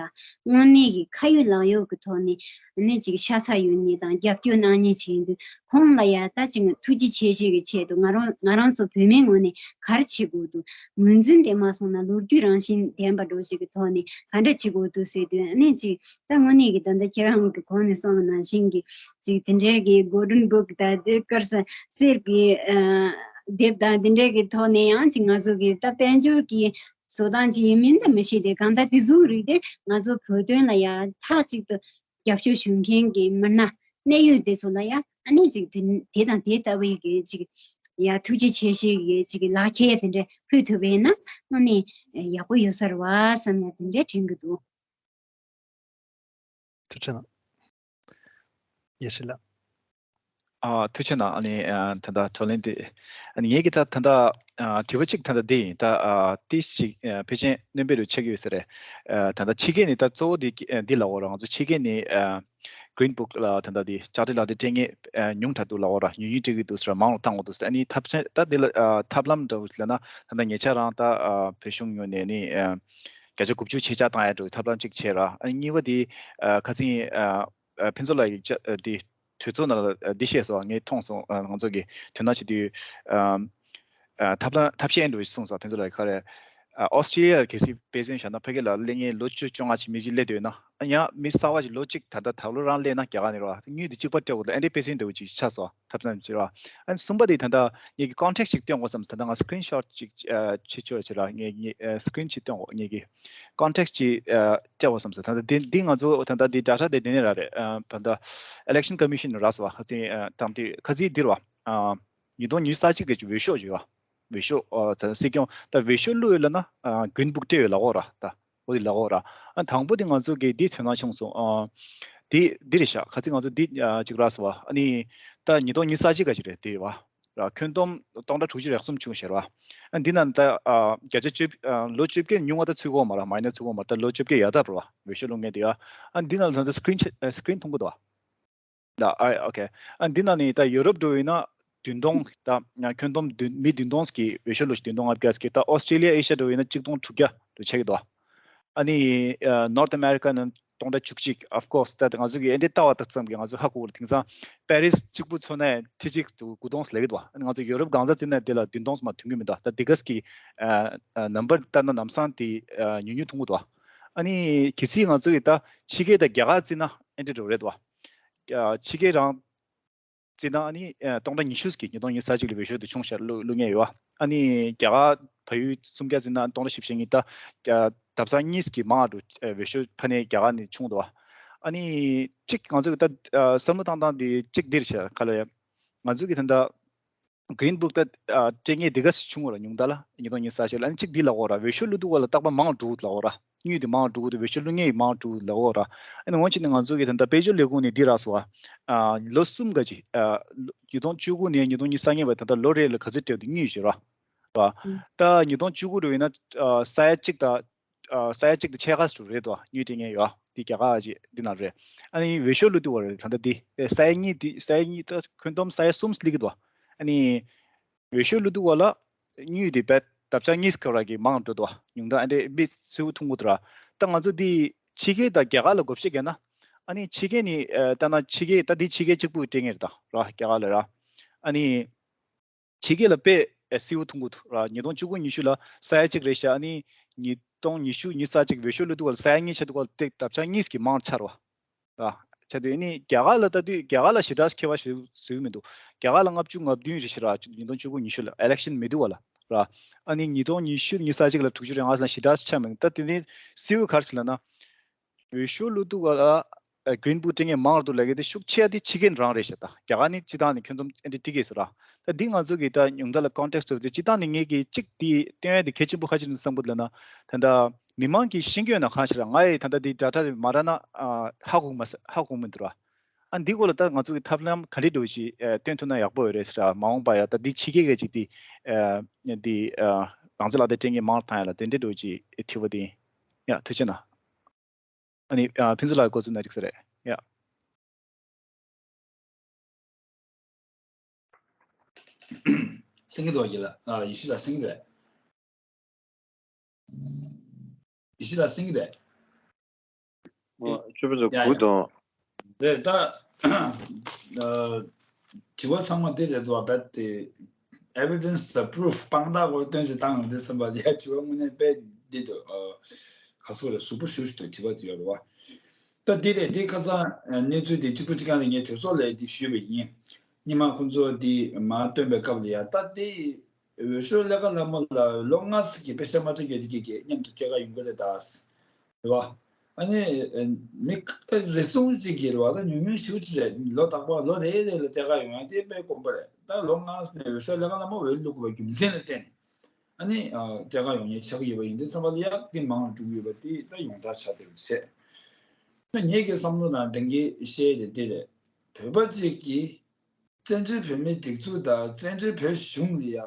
དངོས་གནས་ཀྱི་ཁ་ཡོད་ལག་ཡོད་ཀྱི་ཐོག་ནས་ཨ་ནི་ཅིག་ཤ་ཚ་ཡོད་མཁན་དང་རྒྱབ་སྐྱོར་གནང་མཁན་ཅིག་ཡིན་དུས། ཁོང་ལ་ཡ་ད་ཅིག་ཐུགས་རྗེ་ཆེ་ཞུ་གི་ཆེད་དུ་ང་རང་ང་རང་ཚོ་བོད་མིའི་ངོས་ནས་ག་རེ་བྱེད་དགོས་འདུག་ངོས་འཛིན་དེ་མ་སོང་ན་ལོ་རྒྱུས་རང་བཞིན་ལྡན་པ་འདྲ་བོ་ཞིག་གི་ཐོག་ནས་ག་འདྲ་བྱེད་དགོས་འདུག་ཟེར་དུས། ཨ་ནི་ཅིག་ད་དངོས་གནས་ཀྱི་ད་ལྟ་ཁྱེད་རང་གི་གོང་ནས་གསུངས་པ་ནང་བཞིན་གྱི་ཅིག་དེ་འདྲའི་གི་Golden Book དང་དེ་དཀར་ས་གསེར་གྱི་ཨ་དེབ་དང་དེ་འདྲའི་གི་ཐོག་ནས་ཡང་ཅིག་ང་ཚོ་གི་ད་དཔལ་འབྱོར་གྱི་བཟོ་སྟངས་ཅིག་ཡིན་མིན་ད་མི་ཤེས་ཏེ། གང་ལྟར་དེ་ཚོའི་རིགས་དེ་ང་ཚོ་བོད་དོན་ལ་ཡ་མཐའ་གཅིག་ཏུ་རྒྱབ་སྐྱོར་ཞུ་མཁན་གྱི་མི་སྣ་གནད་ཡོད་དེ་ཚོ་ལ་ཡ་ཨ་ནི་ཅིག་དེ་དེ་དང་དེ་ལྟ་བུའི་གི་ཅིག་ཡ་ཐུགས་རྗེ་ཆེ་ཞུ་གི་ཅིག་ལག་འཁྱེར་དེ་འདྲ་ཕུལ་ཐུབ་པ་ཡིན་ན་དངོས་གནས་ཡག་པོ་ཡོད་ས་རེད་བ་བསམ་ཡ་དེ་འདྲ་དྲན་གྱི་འདུག་ཐུགས་རྗེ་གནང་། ཡེ་ཤེས་ལགས། ཨ་ཐུགས་རྗེ་གནང་། ཨ་ནི་ཨ་ད་ལྟ་བགྲོ་གླེང་འདི་ཨ་ནི་ངེད་ཀྱི་ད་ད་ལྟ་ཨ་དྲི་བ་གཅིག་ད་ལྟ་འདི་ཡིན། ད་ཨ་ཏིས་ཅིག་ཨ་ཕལ་ཆེར་སྣོན་པ་རུ་ཆགས་ཀྱི་ཡོད་ས་རེད། ཨ་ད་ལྟ་ཕྱི་རྒྱལ་ནས་ད་གཙོ་བོ་འདི་འདི་ལབ་དགོས་རེད། ང་ཚོ་ཕྱི་རྒྱལ་ནས་ཨ་Green Book ལ་ད་ལྟ་འདི་ཕྱག་བྲིས་ལག་བྲིས་སྤྲད་མཁན་ཨ་ཉུང་དྲགས་འདུག་ལབ་དགོས་རེད། ཉུང་ཉུང་སྤྲད་ཀྱི་འདུག་ཟེར། མང་རུ་བཏང་དགོས་འདུག་ཟེར། ཨ་ནི་ཐབས་ཆེན་ད་འདི་ལ་ཨ་ཐབས་ལམ་འདྲ་བོ་ལབ་ན་ད་ལྟ་ཉེ་ཆར་རང་ད་ཨ་བོད་གཞུང་ངོས་ནས་ནི་ཨ་བརྒྱ་ཆ་དགུ་བཅུ་ཆད་ཆག་བཏང་ཡ་འདྲ་བོ་ཐབས་ལམ་གཅིག་བྱས་ར། ཨ་ནི་གཉིས་པ་འདི་ཨ་ཁ་སང་ཨ་ཨ་ཕུན་ཚོགས་ལགས་ཀྱིས་ཅ་ཨ་འདི་གྲོས་ཚོགས་ནང་ལ་ཨ་འདི་བཤད་སོང་། ངས་མཐོང་སོང་། ཨ་ང་ཚོ་གི་དོ་སྣང་བྱེད་དུས་ཨ་ཨ་ཐབས་ལམ་ཐབས་ཤེས་འདྲ་བོ་ཞིག་གསུངས་སོང་། ཕུན་ཚོགས་ལགས་ཀྱིས། ག་རེ་ཨ་ཨོ་སི་ཀྲི་ལི་ཡ་གལ་སྲིད་དཔེ་མཚོན་བཞག་ན་ཕ་གི་ལ་སླེབས་མཁན་ལོ་བཅུ་བཅོ་ལྔ་ཅིག་མི་ཅིག་སླེབས་འདུག་ན། ཨ་ཡང་མི་གསར་པ་ཅིག་ལོ་གཅིག་ད་ལྟ་ད་ལོ་རང་སླེབས་ན་རྒྱ་གར་ནས་ར་དངུལ་འདི་གཅིག་པ་སྤྲད་དགོས་འདུག་ཨ་འདྲའི་དཔེ་མཚོན་འདྲ་བོ་ཅིག་ཆགས་སོང་། ཐབས་ལམ་ཅིག་ར། ཨ་ནི་གསུམ་པ་དེ་ད་ལྟ་ངེད་ཀྱི་ཀོན་ཊེག་ཅིག་སྟོན་དགོས་བསམ་སོང་། ད་ལྟ་ང་སི་ཀི་རིན་ཤོཊ་ཅིག་ཨ་བྱེད་ཆོག་ཅིག་ར། ངེད་ངེད་ཨ་སི་ཀི་རིན་ཅིག་སྟོན་དགོས། ངེད་ཀྱི་ཀོན་ཊེག་ཅིག་ཨ་སྤྲད་དགོས་བསམ་སོང་། ད་ལྟ་འདི་འདི་ང་ཚོ་ད་ལྟ་འདི་ཌེ་ཊ་དེ་འདི་ནས་རག་རེད། ཨ་ད་ལྟ་ཨི་ལེག་ཤན་ཀོ་མི་ཤན་རག་སོང་བ། ཁ་སང་ཨ་དང་དུས་ཁ་སང་འདིར་བ་ཨ་ཉིས་སྟོང་ཉི་ཤུ་རྩ་གཅིག་གི་འོས་ཤོག་ཅིག་བ། འོས་ཤོག་ཨ་ད་སྲིད་སྐྱོང་ད་འོས་ཤོག་བླུགས་ཡོད་ལབ་ན་ཨ་Green Book སྤྲད་ཡོད་ལབ་དགོས་ར། ད་འོ་དེ་ལབ་དགོས་ར། ཨ་དང་པོ་དེ་ང་ཚོ་གི་འདི་དོ་སྣང་བྱུང་སོང་། ཨ་དེ་འདི་རེད་ཤག་ཁ་སང་ང་ཚོ་འདི་ཨ་ཅིག་རག་སོང་བ། ཨ་ནི་ད་ཉིས་སྟོང་ཉི་ཤུ་རྩ་གཅིག་ག་ཅིག་རེད་དེ་བ། ར་ཁྱོན་བསྡོམས་སྟོང་ཕྲག་དྲུག་ཅུ་རེ་གསུམ་བྱུང་ཤག་ར། ཨ་འདི་ན་ད་ཨ་བརྒྱ་ཆ་བཅུ་ཨ་ལོ་བཅོ་བརྒྱད་ཉུང་བ་ད་ཚུད་ཀྱི་ཡོད་མ་རེད། མའི་ནར་ཚུད་ཀྱི་ཡོད་མ་རེད། ད་ལོ་བཅོ་བརྒྱད་ཡར་ད་ར་བ་འོས་ཤོག་བླུགས་མཁན་དེ་ཡ། ཨ་འདི་ན་ད་ད་སི་ཀི་རིན་ཆ་ཨ་སི་ཀི་རིན་མཐོང་གི་འདུག་བ། ད་ཨ་ཨོ་ཁེ། ཨ་འདི་ན་ནི་ད་ཡུ་རོབ་འགྲོ་ཡིན་ན་བདུན་སྟོང་ད་ཁྱོན་བསྡོམས་བདུན་མི་བདུན་སྟོང་གི་འོས་ཤོག་བླུགས་ཤིག་བདུན་སྟོང་ལྔ་བརྒྱ་ཟེར་གི། ད་ཨོ་སི་ཀྲི་ལི་ཡ་ཨེ་ཤི་ཡ་འགྲོ་ཡིན་ན་གཅིག་སྟོང་དྲུག་བརྒྱ་འགྲོ་ཆགས་ཀྱི་འདུག་ཨ་ནི་ཨ་North America ནི་སྟོང་ཕྲག་བཅུ་གཅིག Of course ད་ང་ཚོ་གི་ཨེ་འདྲའི་ལྟ་བ་ད་ཙམ་གྱི་ང་ཚོ་ཧ་གོ་གི་རེད། དེང་སང་པེ་རིས་གཅིག་པུ་མཚོན་ན་ཁྲི་གཅིག་དགུ་སྟོང་ལབ་ཀྱི་འདུག་ཨ་ནི་ང་ཚོ་ཡུ་རོབ་གང་ས་ཅིག་ན་དེ་ལ་བདུན་སྟོང་མ་ཐོན་གྱི་མི་འདུག་ད་འདི་ག་ཟེར་གི་ཨ་ཨ་ནམ་བར་ལྟ་ན་ལམ་སང་དེ་ཨ་ཉུང་ཉུང་མཐོང་གི་འདུག་ཨ་ནི་གལ་སྲིད་ང་ཚོ་གི་ད་ཕྱི་རྒྱལ་དང་རྒྱ་གར་བརྩིས་ན་ཨེ་འདྲ་འགྲོ་རེད་འདུག་ཨ་ཕྱི་རྒྱལ་རང་བརྩིས་ན་ཨ་ནི་ཨ་སྟོང་ཕྲག་ཉི་ཤུ་གི་ཉིས་སྟོང་ཉི་ཤུ་རྩ་གཅིག་ལ་འོས་ཤོག་དེ་བྱུང་ཤག་བླུགས་བླུགས་མཁན་ཡོད་པ། ཨ་ནི་རྒྱ་གར་བལ་ཡུལ་སུམ་བརྒྱ་བརྩིས་ན་སྟོང་ཕྲག་བཞི་བཅུ་ཞེ་གཉིས། ད་ཨ་ལྡབ་གསང་གཉིས་ཀྱི་མང་དུ་ཨ་འོས་ཤོག་ཕ་ནས་རྒྱ་གར་ནས་བྱུང་འདུག་ཨ་ནི་གཅིག་ང་ཚོ་གི་ད་ཨ་བསམ་བློ་བཏང་སྟངས་དེ་གཅིག་འདིར་བྱས་ག་ལ་ཡ། ང་ཚོ་གི་ད་ལྟ་Green Book ད་ཨ་སྤྲད་མཁན་དེ་ག་ཚོད་བྱུང་བ་ར་ཉུང་མཐའ་ལ་ཉིས་སྟོང་ཉི་ཤུ་རྩ་གཅིག་ལ། ཨ་ནི་གཅིག་འདི་ལབ་དགོས་ར། འོས་ཤོག་བླུགས་དུས་སྒང་ལ་རྟག་པར་མང་དུ་འགྲོ་གི་ལབ་དགོས་ར། དངུལ་དེ་མང་དུ་འགྲོ་གི་འདུག་འོས་ཤོག་བླུགས་མཁན་ཡང་མང་དུ་འགྲོ་གི་ལབ་དགོས་ར། ཨ་ནི་འོན་ཀྱང་ནི་ང་ཚོ་གི་ད་ལྟ་དཔལ་འབྱོར་ལས་ཁུངས་ནས་འདི་རག་སོང་བ། ཨ་ལོ་གསུམ་ག་ཅིག་ཨ་ཉིས་སྟོང་བཅུ་དགུ་ནས་ཉིས་སྟོང་ཉི་ཤུ་རྩ་གཉིས་བར་ད་ལྟ་ལོ་རེ་ལ་ག་ཚོད་སྤྲད་འདུག་དངུལ་ཞིག་ར། ར། ཨ་ད་ཉིས་སྟོང་བཅུ་དགུ་རུ་ཡིན་ན་ཨ་ས་ཡ་གཅིག་དང་ཨ་ས་ཡ་གཅིག་དང་ཕྱེད་ཀ་ཙམ་རེད་དོ། དངུལ་སྤྲད་མཁན་ཡོད། འདི་རྒྱ་གར་ཅིག་འདི་ན་རེད། ཨ་ནི་འོས་ཤོག་བླུགས་དུས་སྒང་རེད། ད་ལྟ་འདི་ཨེ་ས་ཡ་གཉིས་འདི་ས་ཡ་གཉིས་ད་ཁྱོན་བསྡོམས་ས་ཡ་གསུམ་སླེབས་ཀྱི་འདུག་ཨ་ནི་འོས་ཤོག་བླུགས་དུས་སྒང་ལ་དངུལ་འདི་བས་ལྡབ་ཆ་གཉིས་ཀྱི་ར་གི་མང་འགྲོ་འདུག་ཉུང་མཐའ་ཨ་འདྲས་མི་གསལ་པོ་མཐོང་གི་འདུག་ར། ད་ང་ཚོ་འདི་ཕྱི་རྒྱལ་དང་རྒྱ་གར་ལ་བགོ་བཤའ་བརྒྱབ་ན། ཨ་ནི་ཕྱི་རྒྱལ་ནི་ཨེ་ལྟ་ན་ཕྱི་རྒྱལ་ད་འདི་ཕྱི་རྒྱལ་གཅིག་པུས་སྤྲད་མཁན་རེད་ད་ར། རྒྱ་གར་ལ་ར། ཨ་ནི་ཕྱི་རྒྱལ་ལ་དཔེ་གསལ་པོ་མཐོང་གི་འདུག་ར། ཉིས་སྟོང་བཅུ་དགུ་ཉི་ཤུ་ལ་ས་ཡ་གཅིག་རེད་ཤག་ཨ་ནི་ཉིས་སྟོང་ཉི་ཤུ་ཉི་ཤུ་རྩ་གཅིག་འོས་ཤོག་བླུགས་དུས་སྒང་ལ་ས་ཡ་གཉིས་ཆགས་དུས་སྒང་ལ་དེ་ལྡབ་ཆ་གཉིས་ཀྱིས་མང་ཆགས་ར། ར། ཆགས་དུས་ཨ་ནི་རྒྱ་གར་ལ་ལྟ་དུས་རྒྱ་གར་ལ་ཞེ་དྲག་ཁྱད་པར་ཞིག་བཟོ་གི་མི་འདུག་རྒྱ་གར་ལ་ལྔ་བཅུ་ང་བདུན་རེད་ཤག་ར། ཉིས་སྟོང་བཅུ་དགུ་ཉི་ཤུ་ལ་ཨི་ལེག་ཤན་མེད་དུས་སྒང་ལ་ར། ཨ་ནི་ཉིས་སྟོང་ཉི་ཤུ་ཉི་ཤུ་རྩ་གཅིག་ལ་དྲུག་ཅུ་རེ་ལྔ་ཙམ་ཞེ་དྲག་ཆགས་མི་འདུག་ད་དེ་ནི་གསལ་པོ་ག་རེ་ཞིག་ལབ་ན། འོས་ཤོག་བླུགས་དུས་སྒང་ལ་ཨ་Green Book སྤྲད་མཁན་མང་རུ་འདུག་ལབ་མཁན་དེ་ཤུགས་ཆེ་བ་དེ་ཕྱི་རྒྱལ་རང་རེད་ཤག་ད་རྒྱ་གར་ནི་སྤྱིར་བཏང་ནས་ཁྱོན་བསྡོམས་ཨེ་འདྲས་འགྲིག་གི་ཟེར་ར། ད་འདི་ང་ཚོ་གི་ད་ཉུང་མཐའ་ལ་ཀོན་ཊེག་སི་ཊི་ཟེར་སྤྱིར་བཏང་ནས་ངེད་ཀྱིས་གཅིག་དེ་སྟོན་ཡ་དེ་གལ་ཆེན་པོ་ཁ་ཅིག་ནས་བསམ་གི་འདུག་ལབ་ན། ད་ལྟ་མི་མང་གིས་ཤེས་ཀྱི་ཡོད་ན་གང་ཞིག་ར། ང་ཡི་ད་ལྟ་འདི་ཌེ་ཊ་དེ་མ་རག་ན་ཨ་ཧ་གོ་མ་ཧ་གོ་མི་འདུག་ར། ཨ་འདི་སྐོར་ལ་ད་ང་ཚོ་གི་ཐབས་ལམ་ག་འདྲའི་འགྲོ་ཅིག་ཨ་སྟོན་ཐུབ་ན་ཡག་པོ་ཡོད་རེད་ཟེར། མ་འོངས་པ་ཡ་ད་འདི་ཕྱི་རྒྱལ་གི་ཅིག་འདི་ཨ་འདི་ཨ་རང་བཙན་ལག་དེབ་སྤྲད་མཁན་མང་རུ་བཏང་ཡ་ལ་དེ་འདྲའི་འགྲོ་ཅིག་དྲི་བ་དེ་ཡིན། ཡ་ཐུགས་རྗེ་གནང་། ཨ་ནི་ཨ་ཕུན་ཚོགས་ལགས་འགོ་བཙུགས་ན་འགྲིག་ས་རེད། ཡ། སེང་གེ་རྡོ་རྗེ་ལགས། ཨ་ཡེ་ཤེས་ལགས་སེང་གེ་རེད། ཡེ་ཤེས་ལགས་སེང་གེ་རེད། ཨ་ཆོས་ཕུན་ཚོགས་ཡ་གུ་ཡ། དང་། རེད་ད། ཨ་དྲི་བ་ཚང་མ་འདི་རེད་འདུག་བ། རྦད་དེ་evidence དང་proof དཔང་རྟགས་སྐོར་སྟོན་ཞིག་བཏང་ཡོང་དུས་ཙམ་པ་ལ་ཡ་དྲི་བ་དངོས་གནས་དཔེ་འདི་འདུག་ཨ་ག་སོགས་རེད། གཟུགས་པོ་ཞུ་ཞུ་དུ་དྲི་བ་ཅིག་ཡོད་རེད་བ། ད་འདི་རེད། འདི་ཁ་སང་གནས་ཚུལ་འདི་གཅིག་པུ་གཅིག་རྐང་རེད། ངས་གྲོས་ཚོགས་ལ་འདི་ཞུས་པ་ཡིན། སྔོན་མ་ཁོང་ཚོ་འདི་མར་བཏོན་པའི་སྐབས་ལ་ཡ་ད་འདི་འོས་ཤོག་ལས་ཀ་ལ་མོ་ལ་ལོ་ལྔ་ཙམ་གྱི་པེ་ཤ་མ་སྤྲད་མཁན་དེ་གི་གི་མཉམ་དུ་སྐྱེལ་ག་ཡོང་གི་རེད་ད། རེད་བ། ཨ་ནི་མི་ད་རེ་ཟུང་གཅིག་གི་རེད་བ། ད་ཉུང་ཉུང་ཞེ་པོ་ཅིག་རེད། ལོ་རྟག་པར་ལོ་རེ་རེ་ལ་སྐྱེལ་ག་ཡོང་ཡ་དེ་དཔེ་དཀོན་པོ་རེད། ད་ལོ་ལྔ་ཙམ་ནས་འོས་ཤོག་ལས་ཀ་ལ་མོ་འོས་བླུག་དགོས་པའི་རྒྱུ་མཚན་ལ་བརྟེན་ནས་ཨ་ནི་སྐྱེལ་ག་ཡོང་མཁན་ཆགས་ཀྱི་ཡོད་པ་ཡིན་དུས་ཙམ་པ་ལ་ཡ་དེ་མང་དུ་འགྲོ་གི་ཡོད་པ་དེ་ད་ཡོངས་གྲགས་ཆགས་བསྡད་པ་བྱས། ད་ངེད་ཀྱི་བསམ་བློ་ནང་དེང་གི་བཤད་དེ་དེ་རེད། བོད་པ་གཅིག་གིས་བཙན་བྱོལ་བོད་མིའི་སྒྲིག་འཛུགས་དང་བཙན་བྱོལ་བོད་གཞུང་ལ་ཡ།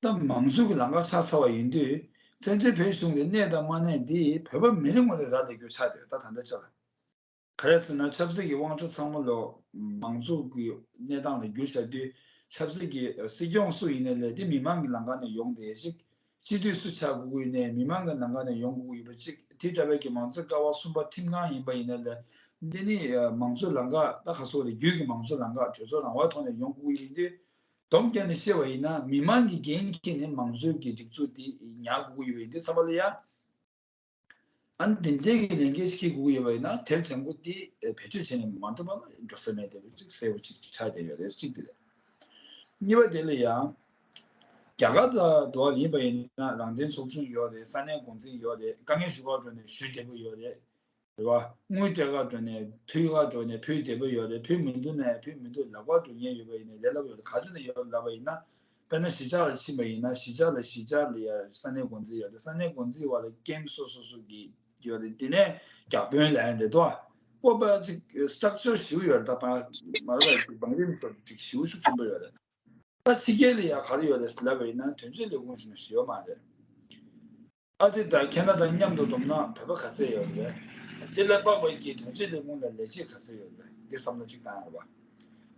ད་མང་གཙོ་གི་ལམ་ཁ་ཆགས་ཚར་བ་ཡིན་དུས་བཙན་བྱོལ་བོད་གཞུང་དེ་གནས་དང་མ་གནས་འདི་བོད་པ་མི་རེ་ངོ་རེ་རག་ལས་རྒྱུ་ཆགས་བསྡད་ཡོད། ད་ད་ལྟ་ཆ་ལ་ག་རེ་ཟེར་ན་ཆབ་སྲིད་ཀྱི་དབང་ཆ་ཚང་མ་ལོ་མང་གཙོ་གི་གནས་སྟངས་ལ་བསྒྱུར་བྱ་དུས་ཆབ་སྲིད་ཀྱི་སྲིད་སྐྱོང་སུ་ཡིན་ནའི་ལས་དེ་མི་མང་གི་ལམ་ཁ་ནས་ཡོང་བསྡད་ཅིག་སྤྱི་འཐུས་སུ་ཆགས་དགོས་ཀྱི་ཡིན་ནའི་མི་མང་གི་ལམ་ཁ་ནས་ཡོང་དགོས་ཀྱི་ཡོད་པ་ཅིག་དེ་འདྲ་བའི་གི་མང་གཙོའི་ཀ་བ་གསུམ་པ་ཁྲིམས་ཁང་ཡིན་པ་ཡིན་ནའི་ལས་འདི་ནི་མང་གཙོའི་ལམ་ཁ་ད་ག་སོགས་རེད། རྒྱུད་ཀྱི་མང་གཙོའི་ལམ་ཁ་གྲོས་ཚོགས་རང་དབང་ཐོག་ནས་ཡོང་དགོས་ཀྱི་ཡིན་དུས། སྡོམ་བརྒྱབ་ནས་བཤད་པ་ཡིན་ན་མི་མང་གི་འགན་འཁྱེར་ནས་མང་གཙོའི་གི་སྒྲིག་འཛུགས་འདི་ཉར་དགོས་ཀྱི་ཡོད་པ་ཡིན་དུས་ཙམ་པ་ལ་ཡ། ཨ་ནི་དེ་འདྲའི་གི་ལས་འགན་ཞིག་འཁྱེར་དགོས་ཀྱི་ཡོད་པ་ཡིན་ན་དེབ་ལྗང་ཁུ་འདི་བེད་སྤྱོད་བྱས་ནས་མ་འགྲུབ་པ་ལ་འགྲོ་ས་མེད་བསྡད་པ་གཅིག་གསལ་པོ་གཅིག་ཆགས་བསྡད་ཡོད་རེད། གཅིག་དེ་རེད། གཉིས་པ་དེ་ལ་ཡང་རྒྱ་གར་དང་དུ་བ་ཡིན་པ་ཡིན་ན་རང་བཙན་ཚོགས་ཆུང་ཡོད་རེད། ས་གནས་འགོ་འཛིན་ཡོད་རེད། དཀའ་ངལ་ཞུ་ག་འགྲོ་ནས་ཞུ་བདེ་པོ་ཡོད་རེད། རེད་བ། དངུལ་སྤྲད་ག་འགྲོ་ནས་ཕུལ་ག་འགྲོ་ནས་ཕུལ་བདེ་པོ་ཡོད་རེད། ཕུལ་མི་འདུག་ནས་ཕུལ་མི་འདུག་ལབ་ག་འགྲོ་མཁན་ཡོད་པ་ཡིན་ན་ལས་སླ་པོ་ཡོད་རེད། ག་ཚོད་ནས་ཡོད་ལབ་པ་ཡིན་ན། དཔེར་ན་གཞིས་ཆགས་ལ་ཕྱིན་པ་ཡིན་ན་གཞིས་ཆགས་ལ་གཞིས་ཆགས་ལ་ཡ་ས་གནས་འགོ་འཛིན་ཡོད་རེད། ས་གནས་འགོ་འཛིན་བ་ལ་ཀེམ་སོ་སོ་སོ་གི་ཡོད་རེད། དེ་ནས་བརྒྱ་དཔོན་ལ་ཡ་འདྲེ་དོ། སྤོབས་པ་ཅིག་སི་ཊག་ཅར་ཞིག་ཡོད་རེད། ད་པ་མ་རེད་པ་བང་རིམ་སོ་ཅིག་ཞིག་ཤུགས་ཆེན་པོ་ཡོད་རེད། ད་ཕྱི་རྒྱལ་ལ་ཡ་ག་རེ་ཡོད་རེད་ལབ་པ་ཡིན་ན་དོན་གཅོད་ལས་ཁུངས་ཟེར་ན་ཞིག་ཡོད་མ་རེད། ཨ་ཏི་དང་ཁེ་ན་ཌ་མཉམ་དུ་བསྡོམས་ན་བོད་པ་ག་ཚད་ཡོད་རེད། དེ་ལས་དཔག་པའི་གི་དོན་གཅོད་ལས་ཁུངས་ལ་ལས་བྱེད་ག་ཚད་ཡོད་རེད། འདི་བསམ་བློ་གཅིག་བཏང་ཡོད་པ།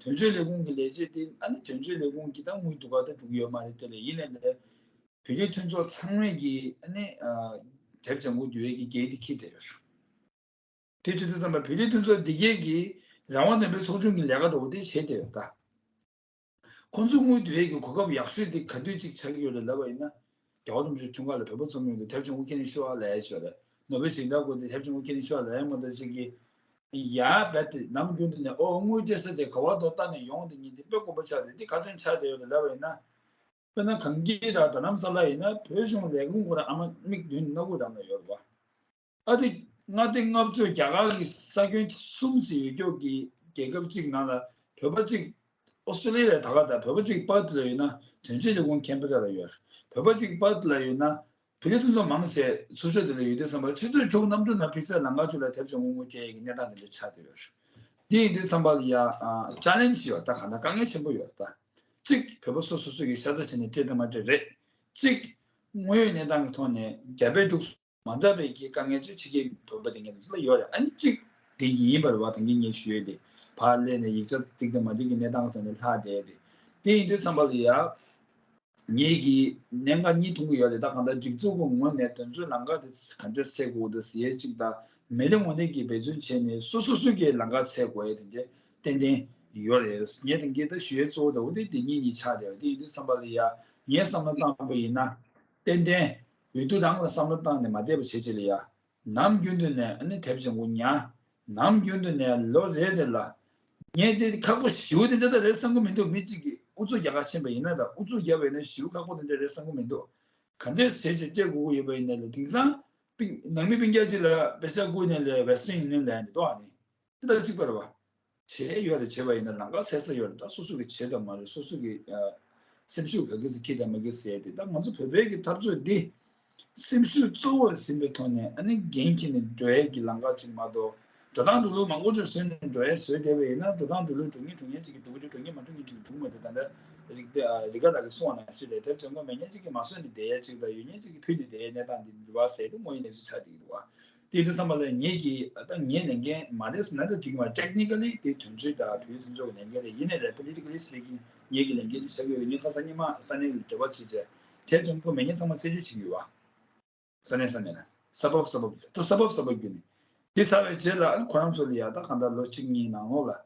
དོན་གཅོད་ལས་ཁུངས་ཀྱི་ལས་བྱེད་དེ་ཨ་ནི་དོན་གཅོད་ལས་ཁུངས་ཀྱི་ད་དངུལ་སྡུག་ག་ད་འགྲོ་གི་ཡོད་མ་རེད། དེ་ལས་ཡིན་ནའི་ལས་བོད་རིགས་མཐུན་ཚོགས་ཚང་མས་ཀྱི་ཨ་ནི་དེབ་ལྗང་ཁུ་བསྡུ་བའི་གི་འགན་དེ་འཁྱེར་བསྡད་ཡོད་རེད། དེ་བྱེད་དུས་ཙམ་པ་བོད་རིགས་མཐུན་ཚོགས་འདི་གས་ཀྱི་རང་དབང་ལྡན་པའི་ཚོགས་ཆུང་གི་ལས་ཀ་འདྲ་བོ་དེ་བྱས་བསྡད་ཡོད་ད། ཁོང་ཚོ་དངུལ་བསྡུ་ཡས་ཀྱི་གོ་སྐབས་ཡག་ཤོས་དེ་ག་དུས་ཅིག་ཆགས་ཀྱི་ཡོད་རེད་ལབ་པ་ཡིན་ན། རྒྱལ་བ་རིན་པོ་ཆེ་འཁྲུངས་སྐར་ལ་བོད་པ་ཚོ་མཉམ་དུ་དེབ་ལྗང་ཁུ་ཁྱེར་ནས་ཤོག་ཨ་ལབ་ཡས་ཅིག་ཡོད་རེད། ནོ་བེལ་ཞི་བདེའི་གོ་དེ་དེབ་ལྗང་ཁུ་ཁྱེར་ནས་ཤོག་ཨ་ལབ་ཡས་མ་གཏོགས་ཅིག་གིས། ཡ་རྦད་དེ་ནམ་རྒྱུན་དུ་ནས་ཨོ་དངུལ་སྤྲད་ས་དེ་ག་བ་དོ་ལྟ་ནས་ཡོང་དེ་ཉིན་དེ་དཔེ་དཀོན་པོ་ཆགས་བསྡད་ཡོད་རེད་ལབ་པ་ཡིན་ན། དཔེར་ན་གངས་སྐྱིད་དང་རྡ་རམ་ས་ལ་ཡིན་ན་བོད་གཞུང་ལས་ཁུངས་ཁོ་རང་ཨ་མ་མིག་མདུན་ནག་ཁུག་དམ་ལ་ཡོད་རེད་པ། ཨ་ཏི་མངའ་སྡེ་ལྔ་བཅུ་རྒྱ་གར་གྱི་ས་ཁྱོན་གསུམ་ཙམ་ཡོད་ཀྱོག་གི་རྒྱལ་ཁབ་གཅིག་ནང་ལ་བོད་པ་གཅིག་ཨོ་སི་ཀྲོ་ལི་ཡ་ལ་ད་ག་ད་བོད་པ་གཅིག་པར་ཏི་ལ་ཡོད་ན་དོན་གཅོད་ལས་ཁུངས་ཁེན་བྷ་ར་ལ་ཡོད། བོད་པ་གཅིག་པར་ཏི་ལ་ཡོད་ན་བོད་རིགས་མཐུན་ཚོགས་མང་ཆེ་ཚུར་ཤོག་དེ་ལ་ཡོད་དུས་ཙམ་པ་ཆུ་ཚོད་དྲུག་གནམ་གྲུ་ནང་ཕེབས་ས་ལམ་ཁ་ཚོ་ལ་དེབ་ལྗང་ཁུ་དངུལ་སྤྲད་ཡས་ཀྱི་གནས་སྟངས་དེ་འདྲ་ཆགས་བསྡད་ཡོད། འདི་ཡིན་དུས་ཙམ་པ་ལ་ཡ་ཅལ་ལེན་ཇི་ཡོད་ད་ག་ན་དཀའ་ངལ་ཆེན་པོ་ཡོད་ད། གཅིག་བོད་པ་སོ་སོ་སོ་གི་ཤ་ཚ་བྱས་ནས་སྤྲད་དང་མ་སྤྲད་རེད། གཅིག་དངོས་ཡོད་གནས་སྟངས་ཀྱི་ཐོག་ནས་རྒྱ་བལ་འབྲུག་མ་འདྲ་བའི་གི་དཀའ་ངལ་ཅིག་ཕྱི་རྒྱལ་བོད་པ་དེ་ངེད་ཚོ་ལ་ཡོད་རེད། ཨ་ནི་གཅིག་དེ་ཡིན་པ་རེད་བ། ད་གིན་ངས་ཞུས་ཡོད་དེ་ཕར་སླེབས་ནས་ཡིག་ཆ་འགྲིག་དང་མ་འགྲིག་གི་གནས་སྟངས་ཀྱི་ཐོག་ནས་ལྷག་བསྡད་དེ། དེ་ཡིན་དུས་ཙམ་པ་ལ་ཡ། ངེད་ཀྱིས་གནད་འགག་གཉིས་མཐོང་གི་ཡོད་རེད། ད་གང་ལྟར་སྒྲིག་འཛུགས་ཀྱི་ངོས་ནས་དོན་ཚུལ་ལམ་ཁ་དེ་ག་འདྲ་སེལ་དགོས་འདུག་ཟེར་ཡས་གཅིག་དང་མི་རེ་ངོ་ནས་ཀྱིས་འབད་བརྩོན་བྱས་ནས་སོ་སོ་སོ་གི་ལམ་ཁ་འཚོལ་དགོས་ཡས་དེ་འདྲ་ཏན་ཏན་ཡོད་རེད། ངས་དེ་གའི་ད་ཞུ་ཡས་གཙོ་བོ་འདྲ་བོ་དེ་དེ་གཉིས་གཉིས་ཆགས་བསྡད་པ་དེ་ཡིན་དུས་ཙམ་པ་ལ་ཡ་ངས་བསམ་བློ་བཏང་པ་ཡིན་ན་ཏན་ཏན་འོས་བསྡུ་རང་ལ་བསམ་བློ་བཏང་ནས་མ་བསྡད་པ་བྱེད་ཅིག་ལ་ཡ། ནམ་རྒྱུན་དུ་ནས་ཨ་ནི་དེབ་ལྗང་ཁུ་ཉར། ནམ་རྒྱུན་དུ་ནས་ལོ་རེ་རེ་ལ། ངས་དེ་ཁག་པོ་ཞེ་པོ་དེ་འདྲ་ད་རེད་བསམ་གི་མི་འདུག་མི་གཅིག་གིས་ཨུ་ཚུགས་རྒྱག་ག་ཕྱིན་པ་ཡིན་ན་ད་ཨུ་ཚུགས་རྒྱག་པ་ཡིན་ན་ཞེ་པོ་ཁག་པོ་དེ་འདྲ་རེད་བསམ་གི་མི་འདུག་ག་འདྲས་བྱས་བྱས་སྤྲད་དགོས་ཀྱི་ཡོད་པ་ཡིན་ན་ལ་དེང་སང་ནང་མི་སྤུན་ཀྱག་ཅིག་ལ་པེ་ས་བསྐུར་ནས་ལ་Western Union ལ་ཡ་འདི་འདུག་ཨ་ནི། དེ་ལྟར་གཅིག་པ་རེད་བ། བྱས་ཡོད་རེད། བྱས་པ་ཡིན་ན་ལམ་ཁ་གསལ་ས་ཡོད་རེད། ད་སོ་སོ་གི་བྱས་དང་མ་རེད། སོ་སོ་གི་ཨ་སེམས་ཤུགས་ག་གི་ཚེ་ཁྱི་དང་མ་གི་ཟེར་ཏེ། ད་ང་ཚོ་བོད་པའི་གི་འཐབ་རྩོད་འདི་སེམས་ཤུགས་གཙོ་བོར་ཟིན་པའི་ཐོག་ནས་ཨ་ནི་འགན་འཁྱེར་ནས་འགྲོ་ཡས་ཀྱི་ལམ་ཁ་ཅིག་མ་གཏོགས་ འགྲོ་སྟངས་འགྲོ་ལུགས་མང་པོ་ཅིག་བཟོས་ནས་འགྲོ་ཡས་བཟོས་བསྡད་པ་ཡིན་ན། འགྲོ་སྟངས་འགྲོ་ལུགས་འགྲོ་ཉེན་འགྲོ་ཉེན་ཅིག་གི་འགྲོ་གི་འདུག་འགྲོ་ཉེན་མ་འགྲོ་ཉེན་ཅིག་གི་འགྲོ་མ་འདུག་ད་ལྟ་རིག་རིག་རིག་ག་ལགས་ཀྱིས་གསུངས་པ་ནང་བཞིན་རེད། དེབ་ཆེན་པོ་མེད་མཁན་ཅིག་གིས་མ་བཟོས་ནས་བསྡད་ཡས་ཅིག་དང་། ཡོད་མཁན་ཅིག་གིས་ཕུད་ནས་བསྡད་ཡས་གནས་སྟངས་འདི་འདུག་བ་ཟེར་ཏེ་དངོས་ཡོད་གནས་ཚུལ་ཆགས་བསྡད་ཀྱི་འདུག་བ། དེ་དུས་ཙམ་པ་ལ་ངེད་ཀྱིས་ད་ངའི་ལས་འགན་མ་རེད་ཟེར་ན་ད་འགྲིག་གི་མ་རེད། ཊེག་ནི་ཀ་ལི་དེ་དོན་གཅོད་དང་བོད་མཐུན་ཚོགས་ཀྱི་ལས་འགན་རེད། ཡིན་ནའི་རེད། པོ་ལི་ཊི་ཀལ་སི་པི་ཀིང་ངེད་ཀྱི་ལས་འགན་དེ་ཆགས་ཀྱི་ཡོད། ངས་ཁ་སང་སྔོན་མ་ས་གནས་ལ་འབྲེལ་བ་བྱས་བྱས་དེབ་ཆེན་པོ་མེད་མཁན་ཚང་མ་རྩད་གཅོད་བྱེད་ཀྱི་ཡོད་བ། ས་གནས་ས་གནས་ལ་ས་བབ་ས་བབ་ད་ས་བབ་ས་བབ་བརྒྱུད་ནས། དེ་ཚར་བའི་རྗེས་ལ་ཁོ་རང་ཚོ་ལ་ཡ་ད་གང་ལྟར་ལོ་གཅིག་གཉིས་ནང་ལོགས་ལ་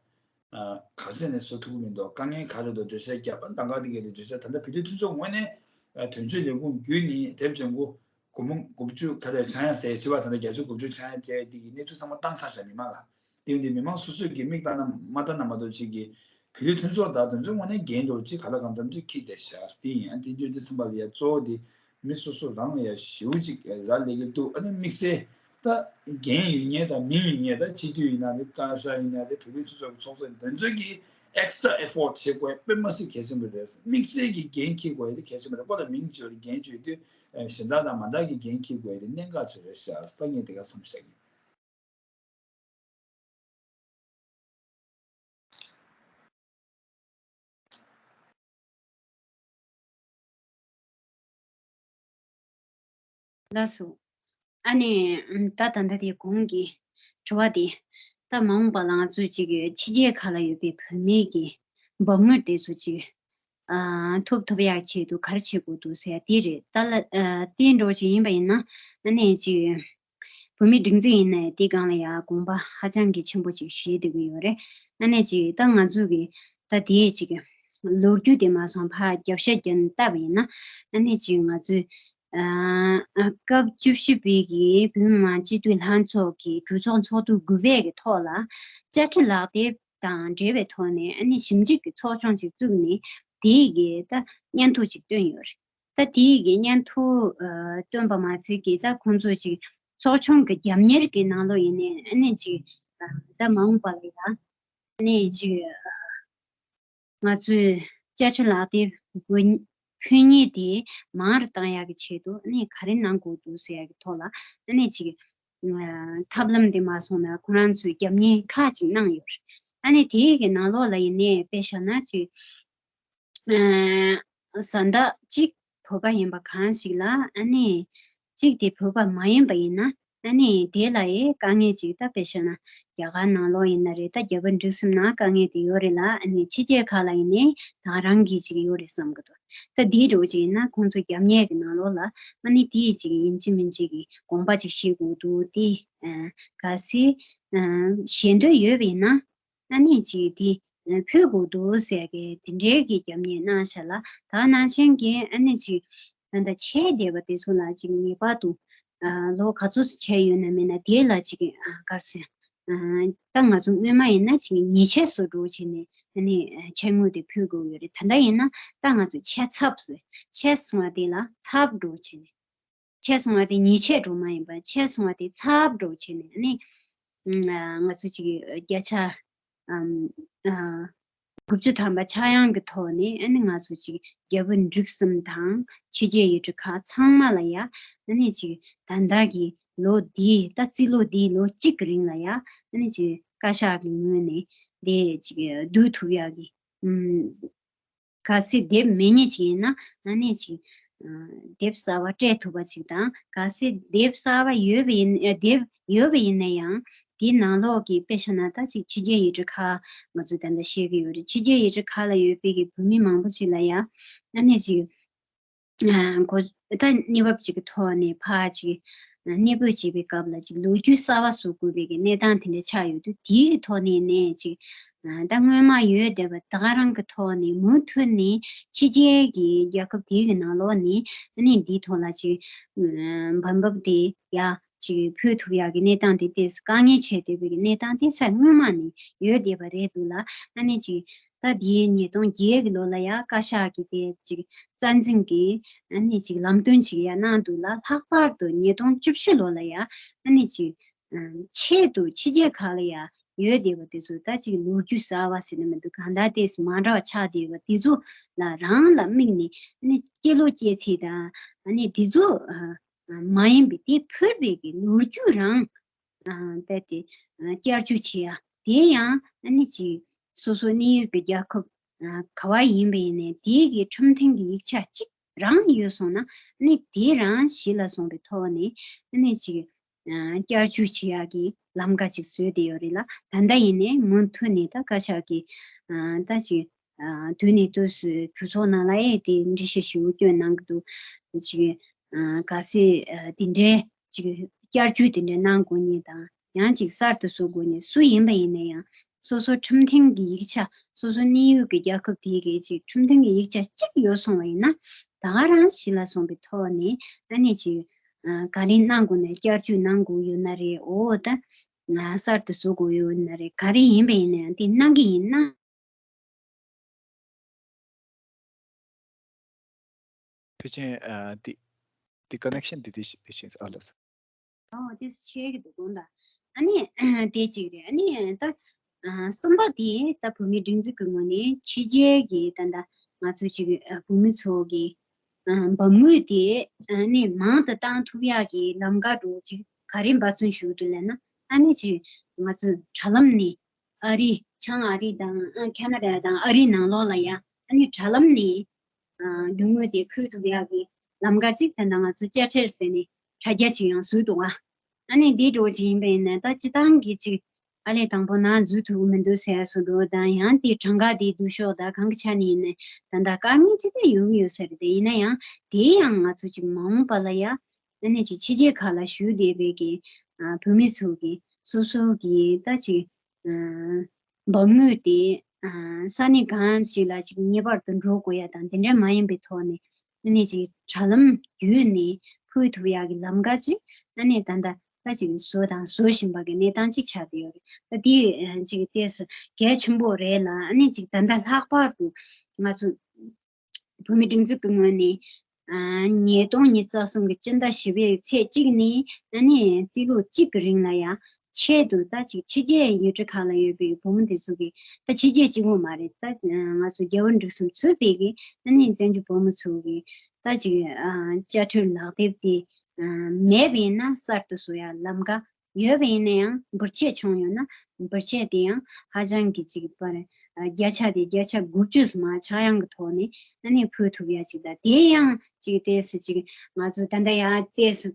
ག་ཚད་ནས་བཟོ་ཐུབ་ཀྱི་མི་འདུག་དཀའ་ངལ་ག་རེ་འདུག་འགྲེལ་བཤད་བརྒྱབ། ཨ་ནི་ད་ག་དེ་གའི་འགྲེལ་བཤད། ད་ལྟ་བོད་མཐུན་ཚོགས་ངོས་ནས་དོན་གཅོད་ལས་ཁུངས་བརྒྱུད་ནས་དེབ་ཆེན་པོ་སྒོར་མོ་དགུ་བཅུ་ག་རེ་ཆག་ཡ་ཟེར་བྱས་པ། ད་ལྟ་བརྒྱད་ཅུ་དགུ་བཅུ་ཆག་ཡ་བྱས། དེ་གི་གནས་ཚུལ་ཚང་མ་བཏང་ཚར་བཞག་མི་མང་ལ། དེ་ཡིན་དུས་མི་མང་སོ་སོས་ཀྱི་མིག་ལྟ་ན་མ་ལྟ་ན་མ་གཏོགས་ཅིག་གིས་བོད་མཐུན་ཚོགས་དང་དོན་ཚོགས་ངོས་ནས་འགན་འདྲ་བོ་ཅིག་ག་ལ་གང་འཚམ་ཅིག་འཁྱེར་བསྡད་བཞག་དེ་ཡིན། ཨ་དེ་འདྲ་དུས་ཙམ་པ་ལ་ཡ་གཙོ་བོ་དེ་མི་སོ་སོ་རང་ལ་ཡ་ཞེ་པོ་ཅིག་རག་ལས་ཀྱི་འདུག་ཨ་ནི་དམིགས་བསལ་ད་འགན་ཡོད་མཁན་དང་མིང་ཡོད་མཁན་ད་སྤྱི་འཐུས་ཡིན་ན་རེད། བཀའ་ཤག་ཡིན་ན་རེད། བོད་མིའི་སྤྱི་ཚོགས་ཀྱི་ཚོགས་གཙོ་ཡིན་ན། དེ་ཚོ་གིས་extra effort བྱེད་དགོས་དཔེ་མ་སྲིད་གལ་ཆེན་པོ་རེད། དམིགས་བསལ་གྱི་འགན་འཁྱེར་དགོས་དེ་གལ་ཆེན་པོ་རེད། ཁོ་ལ་མིང་བརྗོད་རེད། འགན་བརྗོད་དུས་གཞན་དག་དང་མ་འདྲ་གི་འགན་འཁྱེར་དགོས་དེ་གནད་འགག་ཅིག་རེད་ཤག་ད་ངས་དེ་ག་བསམ་བཞག་གི། ལགས་སོ། ཨ་ནི་ད་ད་ལྟ་དེ་གོང་གི་དྲི་བ་དེ། ད་མ་འོངས་པ་ལ་ང་ཚོས་ཅིག་ཕྱི་རྒྱལ་ཁག་ལ་ཡོད་པའི་བོད་མི་གི་འབབ་དངུལ་དེ་ཚོ་ཅིག་ཨ་ཐོབ་ཐུབ་ཡག་ཆེད་དུ་ག་རེ་བྱེད་དགོས་འདུག་ཟེར་ཡ་དེ་རེད། ད་ལ་ཨ་དེ་འདྲ་བོ་ཅིག་ཡིན་པ་ཡིན་ན། ཨ་ནི་ཅིག་བོད་མིའི་སྒྲིག་འཛུགས་ཡིན་ནའི་དེའི་སྒང་ལ་ཡ་དགོངས་པ་ཧ་ཅང་གི་ཆེན་པོ་ཅིག་བཞེས་བསྡད་ཀྱི་ཡོད་རེད། ཨ་ནི་ཅིག་ད་ང་ཚོ་གི་ད་དེའི་ཅིག་ལོ་རྒྱུས་དེ་མ་སོང་ཕར་རྒྱབ་ཤ་རྒྱབ་ནས་བལྟས་པ་ཡིན་ན། ཨ་ནི་ཅིག་ང་ཚོའི་ཨ་སྐབས་བཅུ་བཞི་པའི་གི་བོད་མི་མང་སྤྱི་འཐུས་ལྷན་ཚོགས་ཀྱི་གྲོས་ཚོགས་ཚོགས་དུས་དགུ་པའི་གི་ཐོག་ལ་དཔྱ་ཁྲལ་ལག་དེབ་དང་འབྲེལ་བའི་ཐོག་ནས་ཨ་ནི་ཞིབ་འཇུག་གི་ཚོགས་ཆུང་ཅིག་བཙུགས་ནས་དེའི་གི་ད་སྙན་ཐོ་ཅིག་བཏོན་ཡོད་རེད། ད་དེའི་གི་སྙན་ཐོ་ཨ་བཏོན་པ་མ་ཚད་ཀྱི་ད་ཁོང་ཚོ་ཅིག་ཚོགས་ཆུང་གི་རྒྱབ་གཉེར་གྱི་ནང་ལོགས་ཡིན་ནའི་ཨ་ནི་ཅིག་ཨ་ད་མ་འོངས་པ་ལ་ཡ་ཨ་ནི་ཅིག་ཨ་ང་ཚོས་དཔྱ་ཁྲལ་ལག་དེབ་དགོས་ཕུལ་མཁན་དེ་མང་རུ་བཏང་ཡག་གི་ཆེད་དུ་ཨ་ནི་ག་རེ་གནང་དགོས་འདུག་ཟེར་ཡག་གི་ཐོག་ལ་ཨ་ནི་ཅིག་ཨ་ཐབས་ལམ་དེ་མ་སོང་ན་ཁོ་རང་ཚོས་རྒྱབ་གཉེར་ཁག་ཅིག་གནང་ཡོད་རེད། ཨ་ནི་དེའི་གི་ནང་ལོགས་ལ་ཡིན་ནའི་དཔེ་བཞག་ན་ཅིག་ཨ་བཟའ་ཟླ་གཅིག་བོད་པ་ཡིན་པ་གང་ཞིག་ལ་ཨ་ནི་གཅིག་དེ་བོད་པ་མ་ཡིན་པ་ཡིན་ན་ཨ་ནི་དེ་ལ་ཡི་དཀའ་ངལ་ཅིག་ད་དཔེ་བཤད་ན་རྒྱ་གར་ནང་ལོགས་ཡིན་ན་རེད། ད་རྒྱ་བོད་འབྲུག་གསུམ་ནང་དཀའ་ངལ་དེ་ཡོད་རེད་ལ། ཨ་ནི་ཕྱི་རྒྱལ་ཁག་ལ་ཡིན་ནའི་ད་རང་གི་ཅིག་ཡོད་རེད་བསམ་གི་འདུག་ད་དེའི་འགྲོ་ཅིག་ཡིན་ན་ཁོང་ཚོ་རྒྱབ་གཉེར་གི་ནང་ལོགས་ལ་ཨ་ནི་དེ་ཅིག་ཡིན་གཅིག་མིན་གཅིག་གི་དགོངས་པ་ཅིག་བཞེས་དགོས་འདུག་དེ་ཨ་གལ་སྲིད་ཨ་བཞེས་འདོད་ཡོད་པ་ཡིན་ན། ཨ་ནི་ཅིག་དེ་ཕུལ་དགོས་འདུག་ཟེར་གི་དེ་འདྲའི་གི་རྒྱབ་གཉེར་གནང་ཤག་ལ། ད་ནང་ཆེན་གྱི་ཨ་ནི་ཅིག་ད་ལྟ་ཆད་བསྡད་པ་དེ་ཚོ་ལ་ཅིག་ངེས་པར་དུ་ཨ་ལོ་ག་ཚོད་ཅིག་ཆད་ཡོད་ན་མེད་ན་དེ་ལ་ཅིག་ཨ་ག་ཟེར་ཨ་ད་ང་ཚོ་སྔོན་མ་ཡིན་ན་ཅིག་ཉེས་ཆད་བཟོ་འདྲ་བྱས་ནས་ཨ་ནི་ཆད་དངུལ་དེ་ཕུལ་དགོས་ཡོད་རེད། ད་ལྟ་ཡིན་ན་ད་ང་ཚོ་ཆད་ཚབ་ཟེར། ཆད་སོང་བ་དེ་ལ་ཚབ་འདྲ་བྱས་ནས། ཆད་སོང་བ་དེ་ཉེས་ཆད་འདྲ་མ་ཡིན་པ། ཆད་སོང་བ་དེ་ཚབ་འདྲ་བྱས་ནས་ཨ་ནི་ཨ་ང་ཚོ་ཅིག་བརྒྱ་ཆ་ཨམ་ཨ་དགུ་བཅུ་ཐམ་པ་ཆག་ཡང་གི་ཐོག་ནས་ཨ་ནི་ང་ཚོ་ཅིག་རྒྱ་བོད་འབྲུག་གསུམ་དང་ཕྱི་རྒྱལ་ཡུལ་གྲུ་ཁག་ཚང་མ་ལ་ཡ་ཨ་ནི་ཅིག་ད་ལྟ་གི་ལོ་འདིའི་ད་རྩིས་ལོ་འདིའི་ལོ་གཅིག་གི་རིང་ལ་ཡ་ཨ་ནི་ཅིག་བཀའ་ཤག་གི་ངོས་ནས་དེ་ཅིག་བསྡུ་ཐུབ་ཡག་གི་ཨམ། གལ་སྲིད་དེབ་མེད་མཁན་ཅིག་ཡིན་ན་ཨ་ནི་ཅིག་ཨ་དེབ་གསར་པ་སྤྲད་ཐུབ་པ་ཅིག་དང་། གལ་སྲིད་དེབ་གསར་པ་ཡོད་པ་ཡིན་ཨ་དེབ་ཡོད་པ་ཡིན་ན་ཡང་དེའི་ནང་ལོགས་ཀྱི་དཔེ་བཞག་ན་ད་ཅིག་ཕྱི་རྒྱལ་ཡུལ་གྲུ་ཁག་ང་ཚོས་ད་ལྟ་བཤད་ཀྱི་ཡོད་རེད། ཕྱི་རྒྱལ་ཡུལ་གྲུ་ཁག་ལ་ཡོད་པའི་གི་བོད་མི་མང་པོ་ཅིག་ལ་ཡང་ཨ་ནི་ཅིག་ཨ་གོ་ད་གནས་བབ་ཅིག་གི་ཐོག་ནས་ཕར་ཅིག་གནས་སྤོས་བྱེད་པའི་སྐབས་ལ་ཅིག་ལོ་རྒྱུས་གསར་པ་བཟོ་དགོས་པའི་གི་གནས་སྟངས་དེ་འདྲ་ཆགས་ཡོད་དུས། དེའི་གི་ཐོག་ནས་ནས་ཅིག་ཨ་ད་སྔོན་མ་ཡོད་བསྡད་པ་ད་ག་རང་གི་ཐོག་ནས་མུ་མཐུད་ནས་ཕྱི་རྒྱལ་གྱི་རྒྱལ་ཁབ་དེའི་གི་ནང་ལོགས་ནས་ཨ་ནི་འདིའི་ཐོག་ལ་ཅིག་ཨ་འབབ་འབབ་དེ་ཡ་ཅིག་ཕུལ་ཐུབ་ཡག་གི་གནས་སྟངས་དེ་ཏོག་ཙམ་དཀའ་ངལ་འཕྲད་བསྡད་པའི་གི་གནས་སྟངས་དེ་ས་སྔོན་མ་ནས་ཡོད་བསྡད་པ་རེད་འདུག་ལ། ཨ་ནི་ཅིག་ད་དེའི་ཉིས་སྟོང་བརྒྱད་ཀྱི་ལོ་ལ་ཡ་བཀའ་ཤག་གིས་དེ་ཅིག་རྩ་འཛིན་གྱི་ཨ་ནི་ཅིག་ལམ་སྟོན་ཅིག་ཡ་གནང་འདུག་ལ། ལྷག་པར་དུ་ཉིས་སྟོང་བཅུ་བཞི་ལོ་ལ་ཡ་ཨ་ནི་ཅིག་ཨ་ཆེད་དུ་ཕྱི་རྒྱལ་ཁག་ལ་ཡ་ཡོད་བསྡད་པ་དེ་ཚོ་ད་ཅིག་ལོ་རྒྱུས་གསར་པ་ཟེར་ན་མི་འདུག་གང་ལྟར་ཏོག་ཙམ་མ་འདྲ་བ་ཆགས་བསྡད་པ་དེ་ཚོ་ལ་རང་ལ་དམིགས་ནས་ཨ་ནི་སྐྱེས་ལོ་སྐྱེས་ཚེས་དང་ཨ་ནི་དེ་ཚོ་ཨ་མ་ཡིན་པའི་དེ་ཕུད་པའི་གི་ལོ་རྒྱུས་རང་ རྦད་དེ་བསྐྱར་བཅོས་བྱེད་ཡ་དེ་ཡང་ཨ་ནི་ཅིག་སོ་སོ་གནས་ཡུལ་གྱི་རྒྱལ་ཁབ་ག་བ་ཡིན་པ་ཡིན་ནའི་དེའི་གི་ཁྲིམས་མཐུན་གྱི་ཡིག་ཆ་གཅིག་རང་ཡོད་སོང་ན་ཨ་ནི་དེ་རང་གཞི་ལ་བཟུང་པའི་ཐོག་ནས་ཨ་ནི་ཅིག་བསྐྱར་བཅོས་བྱེད་ཡག་གི་ལམ་ཁ་ཅིག་བཟོས་བསྡད་ཡོད་རེད་ལ། ད་ལྟ་ཡིན་ནའི་མུ་མཐུད་ནས་ད་བཀའ་ཤག་གི་ད་ཅིག་དུས་ནས་དུས་སུ་གྲོས་ཚོགས་ནང་ལ་ཨེ་དེ་འགྲེལ་བཤད་ཞིབ་པོ་བསྐྱོན་གནང་གི་འདུག་ཅིག་ག་ཚོད་དེ་འདྲའི་ཅིག་བསྐྱར་བཅོས་དེ་འདྲ་གནང་དགོས་ངེས་དང་ཡང་ཅིག་གསར་དུ་བཟོ་དགོས་ངེས་སུ་ཡིན་པ་ཡིན་ན་ཡང་སོ་སོ་ཁྲིམས་མཐུན་གྱི་ཡིག་ཆ་སོ་སོ་གནས་ཡུལ་གྱི་རྒྱལ་ཁབ་དེའི་གི་ཅིག་ཁྲིམས་མཐུན་གྱི་ཡིག་ཆ་གཅིག་ཡོད་སོང་བ་ཡིན་ན་ད་ག་རང་གཞི་ལ་བཟུང་པའི་ཐོག་ནས་ཨ་ནི་ཅིག་ག་རེ་གནང་དགོས་ན་བསྐྱར་བཅོས་གནང་དགོས་ཡོད་ན་རེད། འོ་ད་གསར་དུ་བཟོ་དགོས་ཡོད་ན་རེད། ག་རེ་ཡིན་པ་ཡིན་ན་ཡང་དེ་གནང་གི་ཡིན་ན། ཕལ་ཆེར་ཨ་དེ་དེ་ཀ་ནེག་ཤན་དེ་དེ་ཤི་དེ་ཤིན་ཨ་ལས། ཨོ་དེ་ཆེ་གི་འདུག་དགོངས་དག་ཨ་ནི་དེ་གཅིག་རེད། ཨ་ནི་ད་ཨ་གསུམ་པ་དེ་ད་བོད་མིའི་སྒྲིག་འཛུགས་ཀྱི་ངོས་ནས་ཕྱི་རྒྱལ་གྱི་ད་ད་ང་ཚོ་གཅིག་ཨ་བོད་མི་ཚོ་གི་ཨ་འབབ་དངུལ་དེ་ཨ་ནི་མང་དུ་བཏང་ཐུབ་ཡག་གི་ལམ་ཁ་འདྲ་བོ་ཅིག་ག་རེ་འབད་བརྩོན་ཞུ་གི་འདུག་ལབ་ན་ཨ་ནི་ཅིག་ང་ཚོ་དྲ་ལམ་ནས། ཨ་རི། བྱང་ཨ་རི་དང་ཨ་ཁ་ན་ཌ་དང་ཨ་རིའི་ནང་ལོགས་ལ་ཡང་ཨ་ནི་དྲ་ལམ་ནས་ཨ་ལུས་དངུལ་དེ་ཕུལ་ཐུབ་ཡག་གི་ལམ་ཁ་ཅིག་ད་ལྟ་ང་ཚོ་དཔྱ་ཁྲལ་ཟེར་ནས་དྲ་རྒྱ་ཅིག་ཡང་བཟོས་འདུག་ཨ། ཨ་ནི་འདི་འདྲ་བོ་ཅིག་ཡིན་པ་ཡིན་ན་ད་སྤྱི་བཏང་གི་ཅིག་ཨ་ལས་དང་པོ་ནང་འཛུལ་ཐུབ་ཀྱི་མི་འདུག་ཟེར་ཡ་བཟོ་འདུག་དང་ཡང་དེ་གྲངས་ཀ་དེ་བསྡུ་ཤོག་ད་གང་གི་ཆ་ནས་ཡིན་ནའི་ད་ལྟ་དཀའ་ངལ་ཅི་ལྟར་ཡོང་གི་ཡོད་ས་རེད། དེ་ཡིན་ན་ཡང་དེ་ཡང་ང་ཚོ་ཅིག་མ་འོངས་པ་ལ་ཡ། ཨ་ནི་ཅིག་ཕྱི་རྒྱལ་ཁག་ལ་བཞུགས་བསྡད་པའི་གི་ཨ་བོད་མི་ཚོ་གི་སོ་སོ་གི་ད་ཅིག་ཨ་འབབ་དངུལ་དེ་ཨ་ས་གནས་གང་ཞིག་ལ་ཅིག་ངེས་པར་དུ་འགྲོ་དགོས་ཡ་དང་དེ་འདྲ་མ་ཡིན་པའི་ཐོག་ནས་ཨ་ནི་ཅིག་དྲ་ལམ་བརྒྱུད་ནས་ཕུལ་ཐུབ་ཡ་གི་ལམ་ཁ་ཅིག་ཨ་ནི་ད་ལྟ་ད་ཅིག་བཟོ་དང་བཟོ་བཞིན་པ་གི་གནས་སྟངས་ཅིག་ཆགས་བསྡད་ཡོད་རེད། ད་དེ་ཨ་ཅིག་ཏོག་ཙམ་གལ་ཆེན་པོ་རེད་ལ་ཨ་ནི་ཅིག་ད་ལྟ་ལྷག་པར་དུ་ང་ཚོ། བོད་མིའི་སྒྲིག་འཛུགས་ཀྱི་ངོས་ནས་ཨ་ཉིས་སྟོང་ཉི་ཤུ་རྩ་གསུམ་གྱི་སྤྱི་ཟླ་བཞི་པའི་ཚེས་གཅིག་ནས་ཨ་ནི་རྩིས་ལོ་གཅིག་གི་རིང་ལ་ཡང་ཆེད་དུ་ད་ཅིག་ཕྱི་རྒྱལ་ཡུལ་གྲུ་ཁག་ལ་ཡོད་པའི་བོད་མི་དེ་ཚོ་གིས་ད་ཕྱི་རྒྱལ་གཅིག་པོ་མ་རེད། ད་ང་ཚོ་རྒྱལ་བ་འབྲུག་གསུམ་གཙོས་པའི་གི་ཨ་ནི་བཙན་བྱོལ་བོད་མི་ཚོ་གི་ད་ཅིག་ཨ་དཔྱ་ཁྲལ་ལག་དེབ་དེ་ཨ་མེད་པ་ཡིན་ན་གསར་དུ་བཟོ་ཡ་ལམ་ཁ་ཡོད་པ་ཡིན་ན་ཡང་འབུར་ཆད་བྱུང་ཡོད་ན་འབུར་ཆད་དེ་ཡང་ཧ་ཅང་གི་ཅིག་པར་བརྒྱ་ཆ་དེ་བརྒྱ་ཆ་དགུ་བཅུ་སུ་མ་ཆག་ཡང་གི་ཐོག་ནས་ཨ་ནི་ཕུལ་ཐུབ་ཡ་ཅིག་དང་དེ་ཡང་ཅིག་ཏོག་ཙམ་ཅིག་ང་ཚོ་ད་ལྟ་ཡང་ཏོག་ཙམ་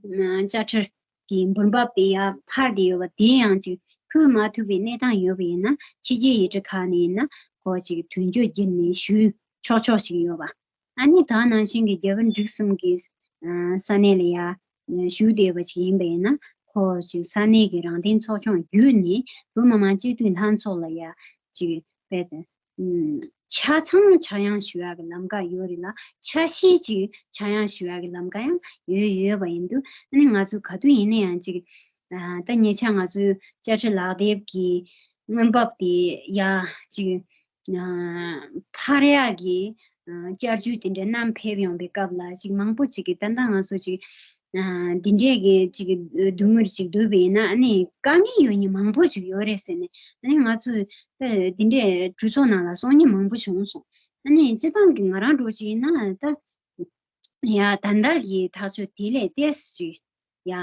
དཔྱ་ཁྲལ་གྱི་འབུར་འབབ་དེ་ཡང་འཕར་བསྡད་ཡོད་པ་དེ་ཡང་ཅིག་ཕུལ་མ་ཐུབ་པའི་གནས་སྟངས་ཡོད་པ་ཡིན་ན་ཕྱི་རྒྱལ་ཡུལ་གྲུ་ཁག་ནས་ཡིན་ན་ཁོ་ཅིག་དོན་གཅོད་བགྱིས་ནས་ཞུ་ཆོག་ཆོག་ཅིག་ཡོད་པ། ཨ་ནི་ད་ནང་བཞིན་གྱི་རྒྱལ་བ་འབྲུག་གསུམ་གྱི་ས་གནས་ལ་ཡ་བཞུགས་བསྡད་པ་ཅིག་ཡིན་པ་ཡིན་ན་ཁོ་ཅིག་ས་གནས་ཀྱི་རང་བདེན་ཚོགས་ཆུང་བརྒྱུད་ནས་བོད་མི་མང་སྤྱི་འཐུས་ལྷན་ཚོགས་ལ་ཡ་ཅིག་དཔེ་ཆ་ཚང་ཆག་ཡང་ཞུ་ཡག་གི་ལམ་ཁ་ཡོད་རེད་ལ་ཆ་ཤས་ཅིག་ཆག་ཡང་ཞུ་ཡག་གི་ལམ་ཁ་ཡང་ཡོད་ཡོད་པ་ཡིན་དུས་ཨ་ནི་ང་ཚོ་ག་དུས་ཡིན་ན་ཡང་ཅིག་ད་ཉེ་ཆར་ང་ཚོའི་དཔྱ་ཁྲལ་ལག་དེབ་ཀྱི་དངུལ་འབབ་དེ་ཡ་ཅིག་འཕར་ཡག་གི་བསྐྱར་བཅོས་དེ་འདྲ་བསྣམས་ཕེབས་ཡོང་པའི་སྐབས་ལ་ཅིག་མང་པོ་ཅིག་གིས་ད་ལྟ་ང་ཚོ་ཅིག་འདི་འདྲས་ཀྱི་ཅིག་སྡུག་བསྔལ་ཅིག་བསྡུས་པ་ཡིན་ན་ཨ་ནི་དཀའ་ངལ་ཡོད་མཁན་མང་པོ་ཅིག་ཡོད་རེད་ཟེར་ནས་ཨ་ནི་ང་ཚོས་ད་འདི་འདྲས་གྲོས་ཚོགས་ནང་ལ་གསུང་མཁན་མང་པོ་བྱུང་སོང་། ཨ་ནི་སྤྱི་བཏང་གི་ང་རང་འདྲ་ཅིག་ཡིན་ན་ད་ཡ་ད་ལྟ་གི་ཐག་གཅོད་དེ་ལས་ཏོག་ཙམ་ཅིག་ཡ།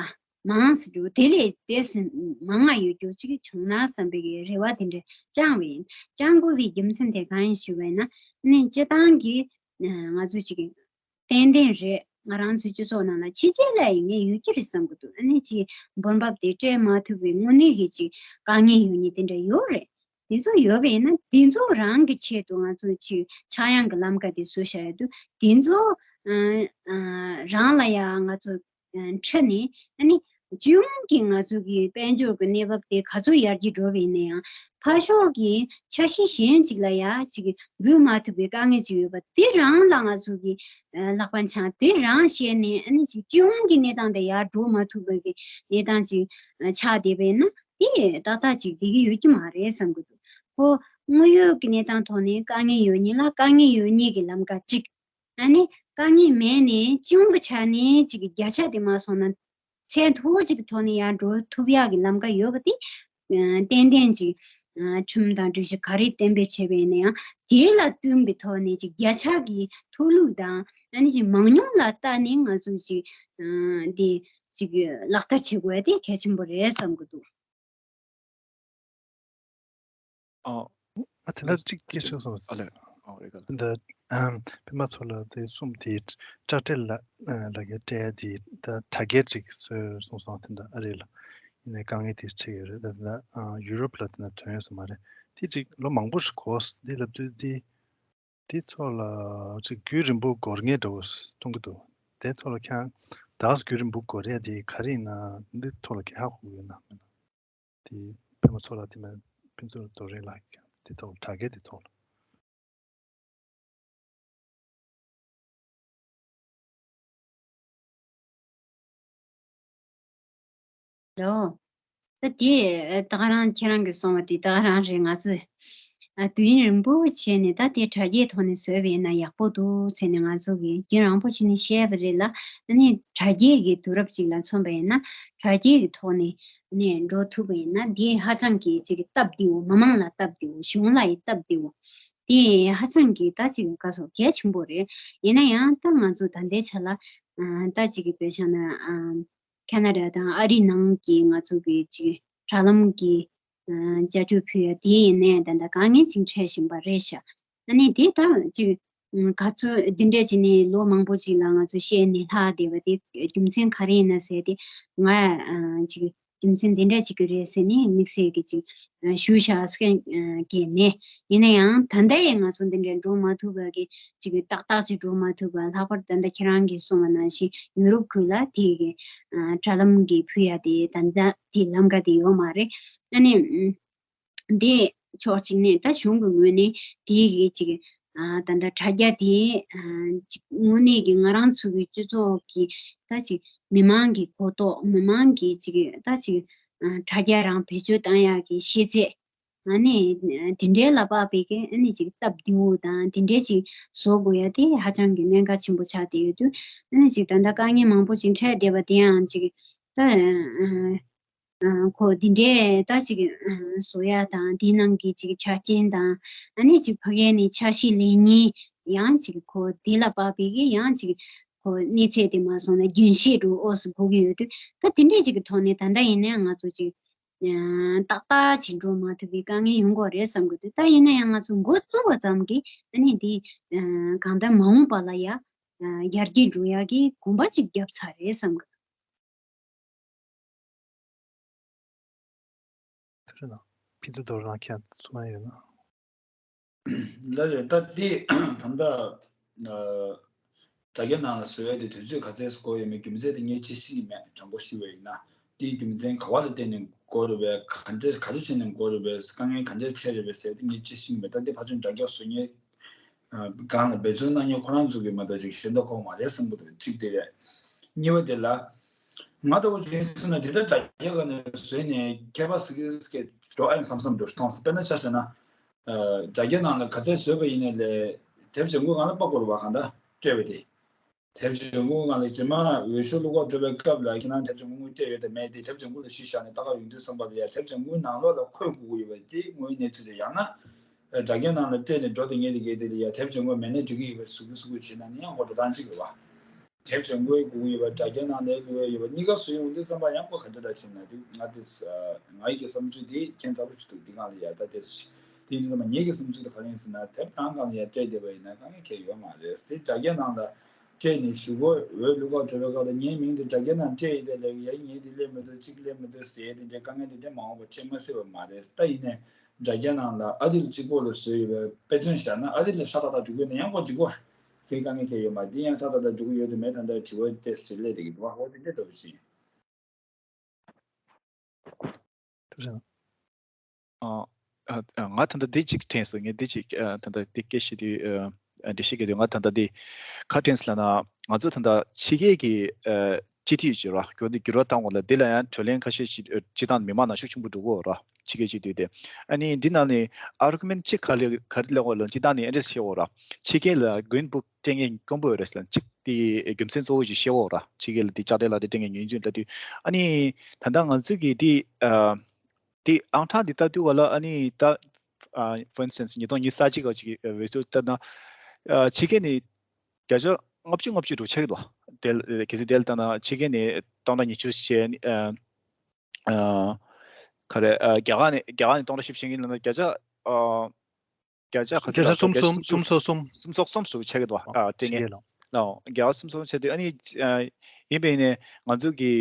མང་སུ་འགྲོ་དེ་ལས་ཏོག་ཙམ་མང་ང་ཡོད་རྒྱུ་ཅིག་བྱུང་ན་བསམ་པའི་རེ་བ་དེ་འདྲ་བཅངས་པ་ཡིན། བཅངས་དགོས་པའི་རྒྱུ་མཚན་དེ་གང་ཡིན་ཞུས་པ་ཡིན་ན་ནི་སྤྱི་བཏང་གི་ང་ཚོ་ཅིག་ཏན་ཏན་རེད། ང་རང་ཚོའི་སྤྱི་ཚོགས་ནང་ལ་ཕྱི་རྒྱལ་ལ་ཡིན་ངེས་ཡོད་ཀྱི་རེད་བསམ་གི་འདུག་ཨ་ནི་ཅིག་འབུར་འབབ་དེ་སྤྲད་མ་ཐུབ་པའི་དངོས་གནས་ཀྱི་ཅིག་དཀའ་ངལ་ཡོད་མཁན་དེ་འདྲ་ཡོད་རེད། དེ་ཚོ་ཡོད་པ་ཡིན་ན་དེ་ཚོ་རང་གི་ཆེད་དུ་ང་ཚོ་ཅིག་ཆག་ཡང་གི་ལམ་ཀ་དེ་བཟོ་བཞག་ཡོད་དུས་དེ་ཚོ་རང་ལ་ཡང་ང་ཚོ་ཁྲིད་ནས་ཨ་ནི་སྤྱི་ཡོངས་ཀྱི་ང་ཚོ་གི་དཔལ་འབྱོར་གྱི་གནས་བབ་དེ་ག་ཚོད་ཡར་རྒྱས་འགྲོ་བ་ཡིན་ན་ཡང་ཕར་ཕྱོགས་ཀྱི་འཆར་གཞི་གཞན་ཅིག་ལ་ཡ་ཅིག་འབུལ་མ་ཐུབ་པའི་དཀའ་ངལ་ཅིག་ཡོད་པ་དེ་རང་ལ་ང་ཚོ་གི་ལག་པ་འཆང་དེ་རང་བཤད་ནས་ཨ་ནི་ཅིག་སྤྱི་ཡོངས་ཀྱི་གནས་སྟངས་དེ་ཡར་འགྲོ་མ་ཐུབ་པའི་གི་གནས་སྟངས་ཅིག་ཆགས་བསྡད་པས་ན། དེ་ཏག་ཏག་ཅིག་བསྡད་ཀྱི་ཡོད་ཀྱི་མ་རེད་བསམ་གྱི་འདུག་ཁོ་དངོས་ཡོད་ཀྱི་གནས་སྟངས་ཐོག་ནས་དཀའ་ངལ་ཡོད་མཁན་ལ་དཀའ་ངལ་ཡོད་མཁན་གྱི་ལམ་ཁ་གཅིག་ཨ་ནི་དཀའ་ངལ་མེད་ནས་སྤྱི་ཡོངས་ཀྱི་ཆ་ནས་ཅིག་བརྒྱ་ཆ་དེ་མ་སོང་ན་ཚད་མཐོ་ཅིག་གི་ཐོག་ནས་ཡར་འགྲོ་ཐུབ་ཡག་གི་ལམ་ཁ་ཡོད་པ་དེ་ཏན་ཏན་ཅིག་ ཨ་ཁྲིམས་དང་སྒྲིག་གཞི་ག་རེ་གཏན་འབེབས་བྱས་པ་ཡིན་ན་ཡང་དེ་ལ་བསྟུན་པའི་ཐོག་ནས་ཅིག་བརྒྱ་ཆ་གི་མཐོ་ལུགས་དང་ཨ་ནི་ཅིག་མང་ཉུང་ལ་བལྟས་ནས་ང་ཚོས་ཅིག་ཨ་དེ་ཅིག་ལག་བསྟར་བྱེད་དགོས་ཡ་དེ་གལ་ཆེན་པོ་རེད་བསམ་གི་འདུག་ཨ། ཨ་དེ་འདྲ་གཅིག་སྐད་ཆ་གསུངས་སོང་། ཨ་ལས། ཨོ་རེད་ག་ལ། འདི་ཨམ་པད་མ་མཚོ་ལགས་དེ་གསུམ་དེ་སྐྲ་སྤྲད་ལ་ཨ་ལ་གའི་སྤྲད་ཡ་དེ་ད་དྲ་རྒྱའི་ཅིག་བཟོས་གསུངས་སོང་། དེ་འདྲ་ཨ་རེད་ལ། ཡིན་ནའི་དཀའ་ངལ་དེ་འཕྲད་ཡོད་རེད། ད་ད་ཨ་ཡུ་རོབ་ལ་དེ་འདྲ་ཐོན་ཡོད་ས་མ་རེད། དེ་ཅིག་ལོ་མང་པོ་ཞིག་འགོར་སོང་། དེ་ལབ་དུས་དེ་དེ་ཚོ་ལ་ཅིག་རྒྱུན་རིང་པོ་འགོར་ངེས་འདྲ་བོ་མཐོང་གི་འདུག་དེ་ཚོ་ལ་ཁྱེད་རང་ད་རྒྱུན་རིང་པོ་འགོར་ཡ་དེ་ག་རེ་ཡིན་ན་འདི་ཐོག་ལ་ཁྱེད་ཧ་གོ་གི་ཡོད་ན་མེད་ན། དེ་པད་མ་མཚོ་ལགས་དེ་མིན་ཕུན་ཚོགས་རྡོ་རིང་ལགས་ཀྱིས་དེ་ཐོག་དྲ་རྒྱ་དེ་ཐོག་ལ། ལོ། ད་དེ་ད་ག་རང་ཁྱེད་རང་གིས་གསུངས་པ་དེ་ད་ག་རང་རེད། ང་ཚོས་ཨ་དུས་ཡུན་རིང་པོ་བྱས་ནས་ད་དེ་དྲ་རྒྱའི་ཐོག་ནས་བཟོས་པ་ཡིན་ན་ཡག་པོ་འདུག་ཟེར་ནས་ང་ཚོ་གིས་རྒྱུན་རིང་པོ་བྱས་ནས་བཤད་པ་རེད་ལ། ཨ་ནི་དྲ་རྒྱའི་གི་དུས་རབས་ཅིག་ལ་མཚོན་པ་ཡིན་ན་དྲ་རྒྱའི་གི་ཐོག་ནས་ནས་འགྲོ་ཐུབ་པ་ཡིན་ན་དེ་ཧ་ཅང་གི་ཅིག་སྟབས་བདེ་བོ། མི་མང་ལ་སྟབས་བདེ་བོ། གཞུང་ལ་ཡི་སྟབས་བདེ་བོ། དེ་ཧ་ཅང་གི་ད་ཅིག་ག་སོ་གལ་ཆེན་པོ་རེད། ཡིན་ན་ཡང་ད་ང་ཚོ་ད་ལྟའི་ཆ་ལ་ཨ་ད་ཅིག་གི་དཔེ་བཞག་ན་ཨ་ཁ་ན་ཌ་དང་ཨ་རིའི་ནང་གི་ང་ཚོ་གི་ཅིག་དྲ་ལམ་གྱི་ཨ་བྱ་སྤྱོད་ཕུད་ཡ་དེ་ཡིན་ནའི་ད་ལྟ་དཀའ་ངལ་ཅིག་འཕྲད་བཞིན་པ་རེད་ཤག་ཨ་ནི་དེ་ད་ཅིག་ག་ཚོད་འདི་འདྲས་ཅིག་ནས་ལོ་མང་པོ་ཅིག་ལ་ང་ཚོ་བཤད་ནས་ལྷག་བསྡད་པ་དེ་རྒྱུ་མཚན་ག་རེ་ཡིན་ན་ཟེར་ཏེ་ང་ཨ་ཅིག་རྒྱུ་མཚན་འདི་འདྲ་ཅིག་གི་རེད་ཟེར་ནས་དམིགས་བསལ་གྱི་ཅིག་ཨ་ཞུ་བཞག་ས་གི་མེད། ཡིན་ན་ཡང་ད་ལྟ་ཡང་ང་ཚོ་འདི་འདྲ་འགྲོ་མ་ཐུབ་པ་གི་ཅིག་ཏག་ཏག་ཅིག་འགྲོ་མ་ཐུབ་པ། ལྷག་པར་ད་ལྟ་ཁྱེད་རང་གིས་གསུངས་པ་ནང་བཞིན་ཡུ་རོབ་ཁུལ་ལ་དེ་གི་ཨ་དྲ་ལམ་གྱི་ཕུད་ཡ་དེ་ད་ལྟ་དེ་ལམ་ཀ་དེ་ཡོད་མ་རེད། ཨ་ནི་དེ་ཕྱོགས་གཅིག་ནས་ད་གཞུང་གི་ངོས་ནས་དེ་གི་ཅིག་ཨ་ད་ལྟ་དྲ་རྒྱ་དེ་ཨ་ཅིག་དངོས་གནས་ཀྱི་ང་རང་ཚོ་གི་སྤྱི་ཚོགས་ཀྱི་ད་ཅིག་མི་མང་གི་གོ་རྟོགས། མི་མང་གི་ཅིག་ད་ཅིག་ཨ་དྲ་རྒྱ་རང་བེད་སྤྱོད་བཏང་ཡག་གི་ཤེས་ཚད། ཨ་ནི་དེ་འདྲའི་ལ་དཔག་པའི་གི་ཨ་ནི་ཅིག་སྟབས་བདེ་བོ་དང་དེ་འདྲའི་ཅིག་བཟོ་དགོས་ཡ་དེ་ཧ་ཅང་གི་གནད་འགག་ཆེན་པོ་ཆགས་བསྡད་ཡོད་དུས། ཨ་ནི་ཅིག་ད་ལྟ་དཀའ་ངལ་མང་པོ་ཅིག་འཕྲད་བསྡད་པ་དེ་ཡང་ཅིག་ད་ཨ་ཨ་ཁོ་འདི་འདྲའི་ད་ཅིག་ཨ་བཟོ་ཡ་དང་། འདི་ནང་གི་ཅིག་ཆ་རྐྱེན་དང་། ཨ་ནི་ཅིག་ཕ་གི་ནས་འཆར་གཞི་ལེན་མཁན་ཡང་ཅིག་ཁོ་དེ་ལ་དཔག་པའི་གི་ཡང་ཅིག་ཁོ་གནས་ཚད་དེ་མ་སོང་ན་རྒྱུན་ཤེས་འགྲོ་ཨོ་སི་དགོས་ཀྱི་ཡོད་དུས། ད་དེ་འདྲའི་ཅིག་གི་ཐོག་ནས་ད་ལྟ་ཡིན་ན་ང་ཚོ་ཅིག་ཏག་ཏག་ཅིག་འགྲོ་མ་ཐུབ་པའི་དཀའ་ངལ་ཡོང་གི་རེད་བསམ་གི་འདུག་ད་ཡིན་ན་ཡང་ང་ཚོ་འགོ་བཙུགས་པ་ཙམ་གྱིས་ཨ་ནི་འདི་གང་ལྟར་མ་འོངས་པ་ལ་ཡ་ཡར་རྒྱས་འགྲོ་ཡག་གི་གོམ་པ་ཅིག་བརྒྱབ་ཚར་རེད་བསམ་གི། དེ་རེད་ན། ཕི་ཚོ་རྡོ་རང་ཁྱེད་གསུང་ཡ་ཡོད་ན། ལ་རེད། ད་འདི་ད་ལྟ་ཨ་དྲ་རྒྱ་ནང་ལ་བཟོ་ཡ་དེ་དུས་ཚོད་ག་ཚད་འགོར་ཡོད་མེད་རྒྱུ་མཚན་དེ་ངས་ཅིག་ཤེས་ཀྱི་མེད། དྲང་པོ་ཞུས་པ་ཡིན་ན། དེའི་རྒྱུ་མཚན་ག་བ་ལ་བརྟེན་ནས་འགོར་རེད་པས། ག་འདྲ་ག་རེ་བྱས་ནས་འགོར་རེད་པས། དཀའ་ངལ་ག་འདྲ་འཕྲད་རེད་པས་ཟེར་དེ་ངས་ཅིག་ཤེས་ཀྱི་མེད། ད་འདི་ཕར་ཕྱིན་དྲ་རྒྱ་བཟོ་མཁན་ཨ་སྒང་ལ་འབད་བརྩོན་གནང་མཁན་ཁོ་རང་ཚོ་གིས་མ་གཏོགས་ཅིག་ཤེས་མདོག་ཁ་པོ་མ་རེད་བསམ་གྱི་འདུག་གཅིག་དེ་རེད། གཉིས་པ་དེ་ལ། ང་ལྟ་བུ་བྱས་སོང་ན་དེ་ལྟར་དྲ་རྒྱ་སྒང་ནས་བཟོས་ནས་མཁས་པ་ཟེར་མཁན་ཟེར་མཁན་འགྲོ་ཨ་ཡིན་བསམ་བསམ་འགྲོ་མཐོང་སོང་། དཔེར་ན་ཆ་བཞག་ན། ཨ་དྲ་རྒྱ་ནང་ལ་ག་ཚད་བཟོས་པ་ཡིན་ནའི་ལས་དེབ་ལྗང་ཁུ་སྒང་ལ་དཔག་དགོས་རེད་པ། གང་ལྟར་སྤྲད་པ་དེ། དེབ་ལྗང་ཁུ་སྒང་ལ་རྗེས་མ་འོས་ཤོག་བླུག་ག་འགྲོ་བའི་སྐབས་ལ་ཁྱེད་རང་དེབ་ལྗང་ཁུ་དངུལ་སྤྲད་ཡོད་དམ་མེད་དེ་དེབ་ལྗང་ཁུ་ལ་གཞི་བཞག་ནས་ལྟ་ག་ཡོང་དུས་ཙམ་པ་ལ་ཡ་དེབ་ལྗང་ཁུའི་ནང་ལོགས་ལ་འཁོད་དགོས་ཀྱི་ཡོད་པ་དེ་དངོས་ཡོད་གནས་ཚུལ་རེད། ཡང་ན་དྲ་རྒྱ་ནང་ལ་སྤྲད་ནས་འགྲོ་དེ་ངེས་དེ་གས་དེ་ལ་ཡ་དེབ་ལྗང་ཁུ་མེད་ན་འགྲིག་གི་ཡོད་པ་བཟོ་རྒྱུ་བཟོ་དགོས་བྱས་ན་ནི་ཡང་ཁོ་འགྲོ་སྟངས་གཅིག་རེད་པ། དེབ་ལྗང་ཁུའི་དགོས་ཀྱི་ཡོད་པ། དྲ་རྒྱ་ནང་ལ་བླུག་ཡ་ཡོད་པ། གཉིས་ཀ་བཟོ་ཡོང་དུས་ཙམ་པ་ཡང་ཁོ་ག་འདྲ་འདྲ་བྱས་ན་འགྲིག་ང་དེ་ང་ཡི་གི་བསམ་ཚུལ་དེ་ཁྱད་མཚར་པོ་ཞིག་འདུག་འདི་སྒང་ལ་ཡ་ད་དེ་དེ་ཡིན་དུས་ཙམ་པ་ངེད་ཀྱི་བསམ་ཚུལ་དེ་ག་རེ་ཡིན་ཟེར་ན། དེབ་རང་སྒང་ལ་ཡ་སྤྲད་བསྡད་པ་ཡིན་ན་དཀའ་ངལ་གང་ཡང་ཡོད་མ་རེད། དེ་དྲ་རྒྱ་ནང་ལ་སྤྲད་ནས་ཞུ་སྒོ་འོས་བླུག་ག་འགྲོ་བའི་སྐབས་ལ་ངའི་མིང་དེ་དྲ་རྒྱ་ནང་སྤྲད་ཡོད་དེ་ལས་ཡ་ངས་དེ་སླེབས་མི་འདུག་གཅིག་སླེབས་མི་འདུག་ཟེར་དེ་འདྲའི་དཀའ་ངལ་དེ་འདྲ་མ་འོངས་པ་འཕྲད་མ་སྲིད་པ་མ་རེད། ད་ཡིན་ནའི་དྲ་རྒྱ་ནང་ལ་ཨ་རི་ལ་གཅིག་པོ་ལ་བཟོས་ཡོད་པའི་དཔེ་མཚོན་བཞག་ན་ཨ་རི་ལ་ཧྲ་ཏག་ཏག་འགྲོ་གི་ཡོད་ན་ཡང་ཁོ་འགྲིག་གོ། དེ་དཀའ་ངལ་གང་ཡང་ཡོད་མ་རེད། དེ་ཡང་ཧྲ་ཏག་ཏག་འགྲོ་གི་ཡོད་དམ་མེད་ད་ལྟ་དྲི་བ་ཏོག་ཙམ་སླེབས་བསྡད་ཀྱི་འདུག་པ། འོ་དེ་འདྲ་འདྲ་བོ་ཞིག་ཐུགས་རྗེ་གནང་། ཨ་ཨ་ང་ད་ལྟ་འདི་གཅིག་དྲན་སོང་། ངས་འདི་གཅིག་ཨ་ད་ལྟ་འདི་སྐད་བཤད་དུས་ཨ་འགྲེལ་བཤད་བརྒྱབ་དུས་ང་ད་ལྟ་འདི་ག་དྲན་སོང་ལབ་ན། ང་ཚོ་ད་ལྟ་ཕྱི་རྒྱལ་གྱི་ཨ་སྤྱི་འཐུས་ཀྱི་ར་གྱོད་འདི་འགྱུར་བ་བཏང་བ་ལ་འདི་ལ་ཡང་གྲོས་གླེང་ཁ་ཤས་ཤིག་ཨ་སྤྱི་བཏང་མི་མང་ནང་ཤུགས་ཆེན་པོ་འགྲོ་གི་ཡོད་ར། ཕྱི་རྒྱལ་སྤྱི་འཐུས་དེ། ཨ་ནི་འདི་ནང་ནས་ཨར་གུ་མེན་ཊི་གཅིག་ག་ལེ་ག་རེ་སླེབས་ཡོད་ལབ་ན། སྤྱི་བཏང་ནས་ཨེ་འདྲས་བཤད་ཡོད་ར། ཕྱི་རྒྱལ་ལ་གྷི་རིན་བུག་སྤྲད་མཁན་དཀོན་པོ་ཡོད་རེད་ཟེར་ལབ་ཅིག་དེ་རྒྱུ་མཚན་གཙོ་བོ་ཞིག་བཤད་ཡོད་ར། ཕྱི་རྒྱལ་ལ་དེ་ལྕགས་དྲ་ལག་དེབ་སྤྲད་མཁན་ཉུང་ཉུང་ལབ་དུས། ཨ་ནི་ད་ལྟ་ང་ཚོ་གི་དེ་ཨ་ དེ་ཨང་གྲངས་འདི་ལྟ་དུས་ག་ལ་ཨ་ནི་ད་ཨ་for instance ཉིས་སྟོང་ཉི་ཤུ་རྩ་གཅིག་ག་ཅིག་གི་འོས་ཤོག་ལྟ་ན་ཨ་ཕྱི་རྒྱལ་ནས་བརྒྱ་ཆ་ལྔ་བཅུ་ལྔ་བཅུ་འགྲོ་ཆགས་ཀྱི་འདུག་དེ་གལ་སྲིད་དེ་ལྟ་ན་ཕྱི་རྒྱལ་ནས་སྟོང་ཕྲག་ཉི་ཤུ་བྱས་ཨ་ཨ་ག་རེ་ཨ་རྒྱ་གར་ནས་རྒྱ་གར་ནས་སྟོང་ཕྲག་བཞི་བྱེད་མཁན་ལ་ན་བརྒྱ་ཆ་ཨ་བརྒྱ་ཆ་ག་ཚོད་བརྒྱ་ཆ་ལ་སུམ་བརྒྱ་སུམ་ཅུ་སུམ་ཅུ་སོ་གསུམ་སུམ་ཅུ་སོ་གསུམ་ཞེ་པོ་ཆགས་ཀྱི་འདུག་ཨ་ཨ་ཕྱི་རྒྱལ་ལ། ལའོ་རྒྱ་གར་སུམ་ཅུ་སོ་གསུམ་ཆགས་དུས་ཨ་ནི་ཨ་ཡིན་པས་ནས་ང་ཚོ་གི་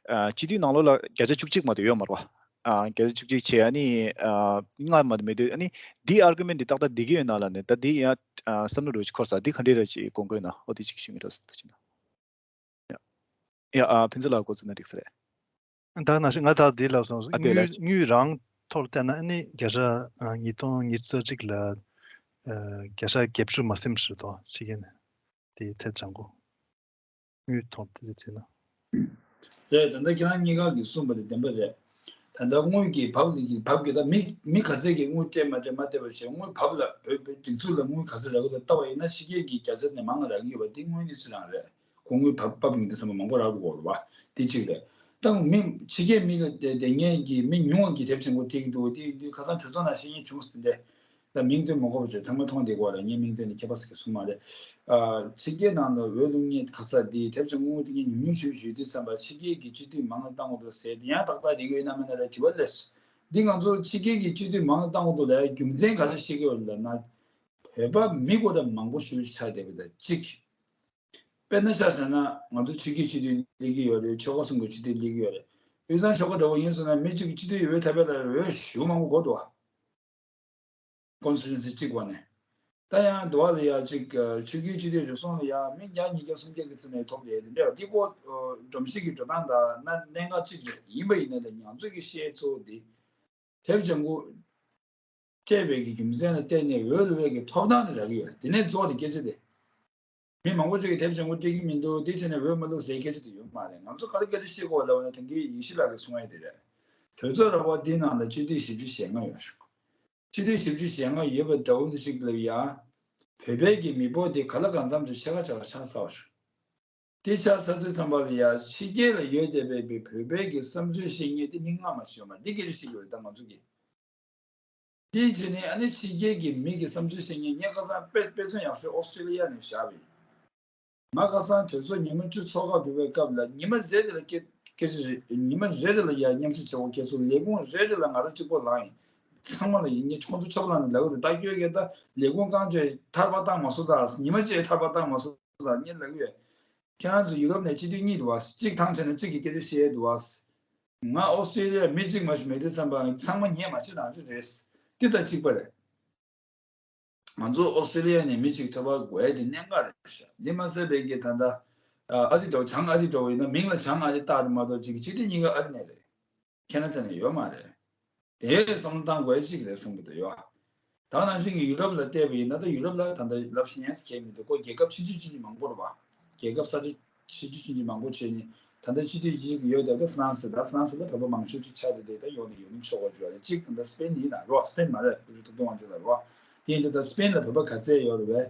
ཨ་སྤྱི་འཐུས་ནང་ལོགས་ལ་བརྒྱ་ཆ་བཅུ་གཅིག་མ་གཏོགས་ཡོད་མ་རེད་བ། ཨ་བརྒྱ་ཆ་བཅུ་གཅིག་བྱས་ཨ་ནི་ཨ་ལྔ་མ་གཏོགས་མེད་དུས་ཨ་ནི་འདིའི་ཨར་གུ་མེན་ཊི་འདི་ཏག་ཏག་འགྲིག་གི་ཡོད་ན་ལབ་ནས་ད་འདི་ཡང་ཨ་བསམ་བློ་རུ་འཁོར་ས་འདི་ག་འདྲས་རེད་ཅེས་དགོངས་ཀྱི་ཡོད་ན་ཨོ་དེ་ཅིག་ཞུ་གི་འདུག་ཟེར་དུ་ཕྱིན་ན། ཡ་ཨ་ཕུན་ཚོགས་ལགས་འགོ་བཙུགས་ན་འགྲིག་ས་རེད། ད་ནང་བཞིན་ང་ད་འདི་ལབ་སོང་། ཨ་དེ་ལ་དངུལ་དངུལ་རང་ཐོག་ལ་བལྟས་ན་ཨ་ནི་བརྒྱ་ཆ་ཨ་ཉིས་སྟོང་ཉི་ཤུ་རྩ་གཅིག་ལ་ཨ་བརྒྱ་ཆ་བརྒྱད་ཅུ་མ་ཟིན་པ་ཞིག་འདུག་ཕྱི་རྒྱལ་ནས་དེའི་ཐད་བྱང་གོ་དངུལ་ཐོག་དེ་རེད་ཟེར་ན། རེད། ད་ལྟ་ཁྱེད་རང་གཉིས་ཀ་གིས་གསུངས་པ་དེ་བདེན་པ་རེད། ད་ལྟ་དངུལ་གྱི་བབ་ལ་གི་བབ་ཀྱི་ད་མི་མི་ག་ཚད་ཀྱིས་དངུལ་སྤྲད་མ་སྤྲད་མ་བལྟས་པ་བྱས་དངུལ་བབ་ལ་བོད་བོད་སྒྲིག་འཛུགས་ལ་དངུལ་ག་ཚད་རག་གི་འདུག་ལྟ་བ་ཡིན་ན་ཕྱི་རྒྱལ་གྱི་བརྒྱ་ཆ་ནས་མང་ང་རག་གི་ཡོད་པ་འདི་དངོས་གནས་ཚུལ་རང་རེད། ཁོ་དངུལ་བབ་བབ་ཡིན་དུས་ཙམ་པ་མང་པོ་རག་གི་ཡོད་རེད་བ། དེ་གཅིག་རེད། ད་མི་ཕྱི་རྒྱལ་མི་ལ་བསྡད་བསྡད་མཁན་གྱི་མི་ཉུང་བ་གི་དེབ་ཆེན་པོ་སྤྲད་ཀྱི་འདུག་དེ་ཡིན་དུས་ཁ་སང་གྲོས་ཚོགས་ནང་བཤད་མཁན་བྱུང་ཟིན་ཏེ། ད་མིང་བཏོན་མ་དགོས་པ་བྱས་ཚང་མ་མཐོང་བསྡད་ཀྱི་ཡོད་རེད། ངས་མིང་བཏོན་ནས་ཁྱད་པར་ཟེར་གྱི་སོང་མ་རེད། ཨ་ཕྱི་རྒྱལ་ནང་ལ་འོས་བླུག་མཁན་ག་ས་དེ་དེབ་ཆེན་པོ་དངུལ་སྤྲད་མཁན་ཉུང་ཉུང་ཞིག་ཞུས་དུས་ཙམ་པ་ཕྱི་རྒྱལ་གྱི་སྤྱི་འཐུས་མང་ང་བཏང་དགོས་འདུག་ཟེར་དེ་ཡང་ཏག་ཏག་རེད་ཀྱི་ཡོད་ན་མེད་ན་ལ་དྲི་བ་སླེབས་སོང་། འདི་ང་ཚོ་ཕྱི་རྒྱལ་གྱི་སྤྱི་འཐུས་མང་ང་བཏང་དགོས་འདུག་ལ་རྒྱུ་མཚན་ག་རེ་བཤད་ཀྱི་ཡོད་ལབ་ན། བོད་པ་མི་ཁོ་ད་མང་པོ་ཞིག་ཆགས་བསྡད་པ་ད་གཅིག་དཔེར་ན་ཆ་བཞག་ན་ང་ཚོ་ཆོས་བརྒྱུད་སྤྱི་འཐུས་སླེབས་ཀྱི་ཡོད་རེད། ཆོལ་ཁ་གསུམ་གྱི་སྤྱི་འཐུས་སླེབས་ཀྱི་ཡོད་རེད། དབུས་གཙང་ཆོལ་ཁ་འདྲ་བོ་ཡིན་སོང་ན་མི་གཅིག་གི་སྤྱི་འཐུས་འོས་ཐོབ་པ་ལ་འོས་ཞེ་པོ་མང་པོ་དགོས་འདུག་བ། ཀོན་སི་ཊི་ཊུ་ཨེན་སི་གཅིག་པ་ནས། ད་ཡང་འདི་བ་ལ་ཡ་གཅིག་ཆོས་བརྒྱུད་སྤྱི་འཐུས་རེ་ཟུང་ལ་ཡ་མི་བརྒྱ་ཉིས་བརྒྱ་སུམ་བརྒྱ་གི་ཚུལ་ནས་ཐོབ་ཡོད་དེ་འདྲ་བ་འདི་ཀོ་སྒྲོམ་གཞི་གི་འགྲོ་སྟངས་དང་ན་གནད་འགག་གཅིག་རེད། ཡིན་པ་ཡིན་ན་ད་ང་ཚོ་གི་བཤད་ཚུལ་འདི་དེབ་ཆེན་པོ་སྤྲད་པའི་གི་རྒྱུ་མཚན་ལ་བརྟེན་ནས་འོས་བླུག་པའི་གི་ཐོབ་ཐང་དེ་རག་གི་ཡོད། དེ་ནས་གཙོ་བོ་དེ་སྐད་ཆ་དེ། མི་མང་པོ་ཅིག་གིས་དེབ་ཆེན་པོ་སྤྲད་ཀྱི་མི་འདུག་དེ་བྱས་ནས་འོས་མ་བླུག་ཟེར་སྐད་ཆ་དེ་ཡོད་མ་རེད། ང་ཚོ་ག་རེ་སྐད་ཆ་བཤད་དགོས་ལབ་ན་དེང་གི་ཡེ་ཤེས་ལགས་ཀྱིས་གསུང་ཡ་དེ་རེད། གྲོས་ཚོགས་ར་བ་འདི་ནང་ལ་སྤྱི་འཐུས་བཞི་བཅུ་ཞེ་ལྔ་ཡོད་རེད། སྤྱི་འཐུས་བཞི་བཅུ་ཞེ་ལྔ་ཡོད་པ་འདྲ་བོ་འདི་ཞིག་ལབ་ཡ། བོད་པའི་གི་མི་འབོར་དེ་ག་ལ་གང་འཚམ་ཅིག་ཕྱེད་ཀ་ཕྱེད་ཀ་ཆགས་ཚར་བ་རེད། དེ་ཆགས་ཚར་དུས་ཙམ་པ་ལ་ཡ་ཕྱི་རྒྱལ་ལ་ཡོད་བསྡད་པའི་བོད་པའི་གི་བསམ་ཚུལ་བཤད་མཁན་དེ་མི་ལྔ་མ་ཞིག་ཡོད་མ་རེད། འདི་སྐད་ཆ་བཤད་ཀྱི་ཡོད་རེད་ད་ང་ཚོ་གི། དེའི་རྗེས་ནས་ཨ་ནི་ཕྱི་རྒྱལ་གྱི་མི་གི་བསམ་ཚུལ་བཤད་མཁན་ངས་ཁ་སང་དཔེ་དཔེ་མཚོན་ཡག་ཤོས་ཨོ་སི་ཀྲི་ལི་ཡ་ནས་བཞག་པ་ཡིན། ང་ཁ་སང་གྲོས་ཚོགས་ཉི་མ་བཅུ་ཚོགས་ཁག་གྲུབ་པའི་སྐབས་ལ་ཉི་མ་རེ་རེ་ལ་སྐད་སྐད་ཆ་རེ་ཉི་མ་རེ་རེ་ལ་ཡ་མཉམ་ཞིབ་བྱེད་དགོས་ཁྱེད་ཚོ་ལས་ཁུངས་རེ་རེ་ལ་ང་རང་གཅིག་པོ་ལངས་ཡིན། ཚང་མ་ལ་ཡིན་ངས་ཁོང་ཚོ་ཆབ་ལངས་ནས་ལབ་ཀྱི་རེད། ད་ཁྱོད་ཀྱིས་ད་ལས་ཁུངས་གང་བྱས་ཐར་པ་བཏང་མ་སོང་ད་ཉི་མ་གཅིག་ཐར་པ་བཏང་མ་སོང་ད་ངས་ལབ་ཀྱི་ཡོད། ཁྱེད་རང་ཚོ་ཡུ་རོབ་ནས་སྤྱི་འཐུས་གཉིས་འདུག་བ། གཅིག་ཐང་ཆད་ནས་གཅིག་གིས་སྐད་ཆ་བཤད་འདུག་བ། ང་ཨོ་སི་ཀྲི་ལི་ཡ་མི་གཅིག་མ་གཏོགས་མེད་དུས་ཙམ་པ་ཚང་མ་ཉན་མ་བྱེད་རང་བྱེད་རེད། འདི་ལྟ་གཅིག་པ་རེད། ང་ཚོ་ཨོ་སི་ཀྲི་ལི་ཡ་ནས་མི་གཅིག་ཐོབ་པ་དགོས་ཡ་དེ་གནད་འགག་རེད་ཤག་འདི་མ་ཟད་པའི་གི་ད་ལྟ་ཨ་རི་འདྲ་བོ་བྱང་ཨ་རི་འདྲ་བོ་ཡིན་ན་མིང་ལ་བྱང་ཨ་རི་བཏགས་རེད་མ་གཏོགས་གཅིག་གི་སྤྱི་འཐུས་གཉིས་ཀ་ཨ་རི་ནས་རེད། ཁེ་ན་ཌ་ནས་ཡོད་མ་རེད། དེ་བསམ་བློ་བཏང་དགོས་ཅིག་རེད་བསམ་གྱི་འདུག་ཡོད། ད་ནང་བཞིན་གྱི་ཡུ་རོབ་ལ་བལྟས་པ་ཡིན་ན་ད་ཡུ་རོབ་ལ་ད་ལྟ་ལབ་ཤེས་ཡས་གལ་མི་འདུག་ཁོ་རྒྱལ་ཁབ་ཆུང་ཆུང་ཆུང་ཆུང་མང་པོ་རེད་བ། རྒྱལ་ཁབ་ས་ཆ་ཆུང་ཆུང་ཆུང་ཆུང་མང་པོ་བྱས་ནས་ད་ལྟ་སྤྱི་འཐུས་གཅིག་ཡོད་བསྡད་པ་ཧྥ་རན་སི། ད་ཧྥ་རན་སི་ལ་བོད་པ་མང་ཤོས་ཅིག་ཆགས་བསྡད་དེ་ད་ཡོང་ནས་ཡོང་ནས་ཆོག་པ་བྱུང་བ་རེད། གཅིག་ད་ལྟ་སི་པེན་ཡིན་ན་རེད་བ། སི་པེན་མ་རེད། དབུས་གཙང་ཐུབ་བསྟན་དབང་ཕྱུག་ལ་རེད་བ། དེ་ཡིན་དུས་ད་སི་པེན་ལ་བོད་པ་ག་ཚད་ཡོད་རེད་བས།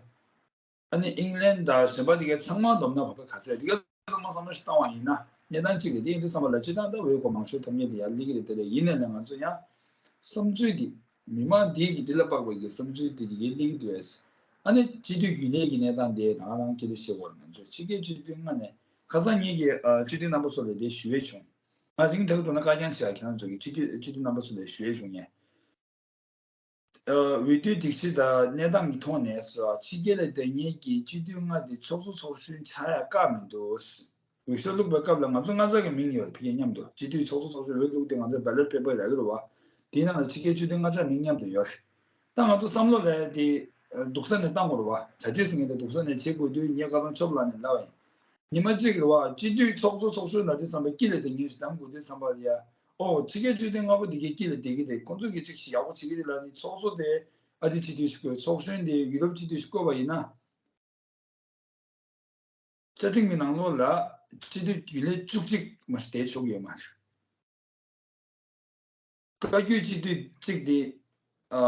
ཨ་ནི་ཨིང་ལན་དང་གཞན་པ་དེ་གའི་ཚང་མ་བསྡོམས་ན་བོད་པ་ག་ཚད་དེ་གའི་ཚང་མ་བསམ་བློ་ཞིག་བཏང་བ་ཡིན་ན་གནས་སྟངས་གཅིག་རེད། དེ་ཡིན་དུས་ཙམ་པ་ལ་སྤྱི་བཏང་ད་འོས་གོ་མང་ཤོས་ཐོབ་མཁན་དེ་ཡར་སླེབས་ཀྱི་རེད། དེ་ལས་ཡིན་ནའི་ལས་ང་ཚོ་ཡང་བསམ་ཚུལ་དེ་མི་མང་འདིས་ཀྱི་འདི་ལ་དཔག་པའི་གི་བསམ་ཚུལ་དེ་དེ་གའི་སླེབས་ཀྱི་འདུག་ཨེ། ཨ་ནི་སྤྱི་འཐུས་རྒྱུན་ལས་ཀྱི་གནས་སྟངས་དེ་ད་ང་རང་སྐད་ཆ་བཤད་དགོས་རེད། ང་ཚོ་ཕྱི་རྒྱལ་སྤྱི་འཐུས་ལྔ་ནས་ཁ་སང་ཉིད་ཀྱི་ཨ་སྤྱི་འཐུས་རྣམ་པ་ཚོ་ལ་དེ་ཞུ་ཡས་བྱུང་། ང་རིང་དྲག་འགྲོ་ན་བཀའ་རྒྱ་ཞུ་ཡ། ཁྱེད་རང་ཚོ་གི་སྤྱི་འཐུས་སྤྱི་འཐུས་རྣམ་པ་ཚོ་ལ་ཞུ་ཡས་བྱུང་ངས། འོས་བསྡུའི་སྒྲིག་གཞི་དང་གནས་སྟངས་ཀྱི་ཐོག་ནས་སུ་ཕྱི་རྒྱལ་ལ་བསྡད་མཁན་གྱི་སྤྱི་འཐུས་ལྔ་དེ་ཚོགས་གཙོ་ཚོགས་གཞོན་ཆགས་ཡ་བཀག་མི་འདུག་འོས་ཤོག་བླུགས་པའི་སྐབས་ལ་ང་ཚོ་ལྔ་ཆ་གི་མིང་ཡོད་རེད། ཕ་གིར་མཉམ་དུ་སྤྱི་འཐུས་ཚོགས་གཙོ་ཚོགས་གཞོན་འོས་བླུགས་དེ་ང་ཚོས་བེ་ལོཊ་པེ་པར་ལབ་ཀྱི་རེད་བ། དེའི་ནང་ལ་ཕྱི་རྒྱལ་སྤྱི་འཐུས་ལྔ་ཆ་མིང་མཉམ་དུ་ཡོད་རེད། ད་ང་ཚོ་བསམ་བློ་ལས་དེ་སྡུག་ས་ནས་བཏང་དགོས་རེད་བ། བྱ་བྱེད་ཟེར་མཁན་དེ་སྡུག་ས་ནས་བྱེད་དགོས་དུས་ངས་ཁ་སང་ཆོབ་ལ་ནས་ལབ་པ་ཡིན། ཉི་མ་གཅིག་རེད་བ། སྤྱི་འཐུས་ཚོགས་གཙོ་ཚོགས་གཞོན་ལ་དེ་བསམ་པའི་དཀྱིལ་ལ་དེ་ངས་ཞིག་གདམ་དགོས་དུས་བསམ་པ་ལ་ཡ། ཨོ་ཕྱི་རྒྱལ་སྤྱི་འཐུས་ལྔ་པོ་འདི་གའི་དཀྱིལ་ལ་བསྡད་ཀྱི་རེད། ཁོང་ཚོ་གིས་ཅིག་ཞིག་ཡག་པོ་བྱེད་ཀྱི་རེད་ལབ་ནས་ཚོགས་གཙོ་དེ་ཨ་རི་སྤྱི་འཐུས་ཤིག་བསྐོས། ཚོགས་གཞོན་དེ་ཡུ་རོབ་སྤྱི་འཐུས་ཤིག་བསྐོས་པ་ཡིན་ན། བཅའ་ཁྲིམས་ཀྱི་ནང་ལོགས་ལ་སྤྱི་འཐུས་རྒྱུན་ལས་བཅུ་གཅིག་མ་གཏོགས་བསྡད་ཆོག་གི་ཡོད་མ་རེད། བཀའ་བརྒྱུད་སྤྱི་འཐུས་གཅིག་དེ་ཨ་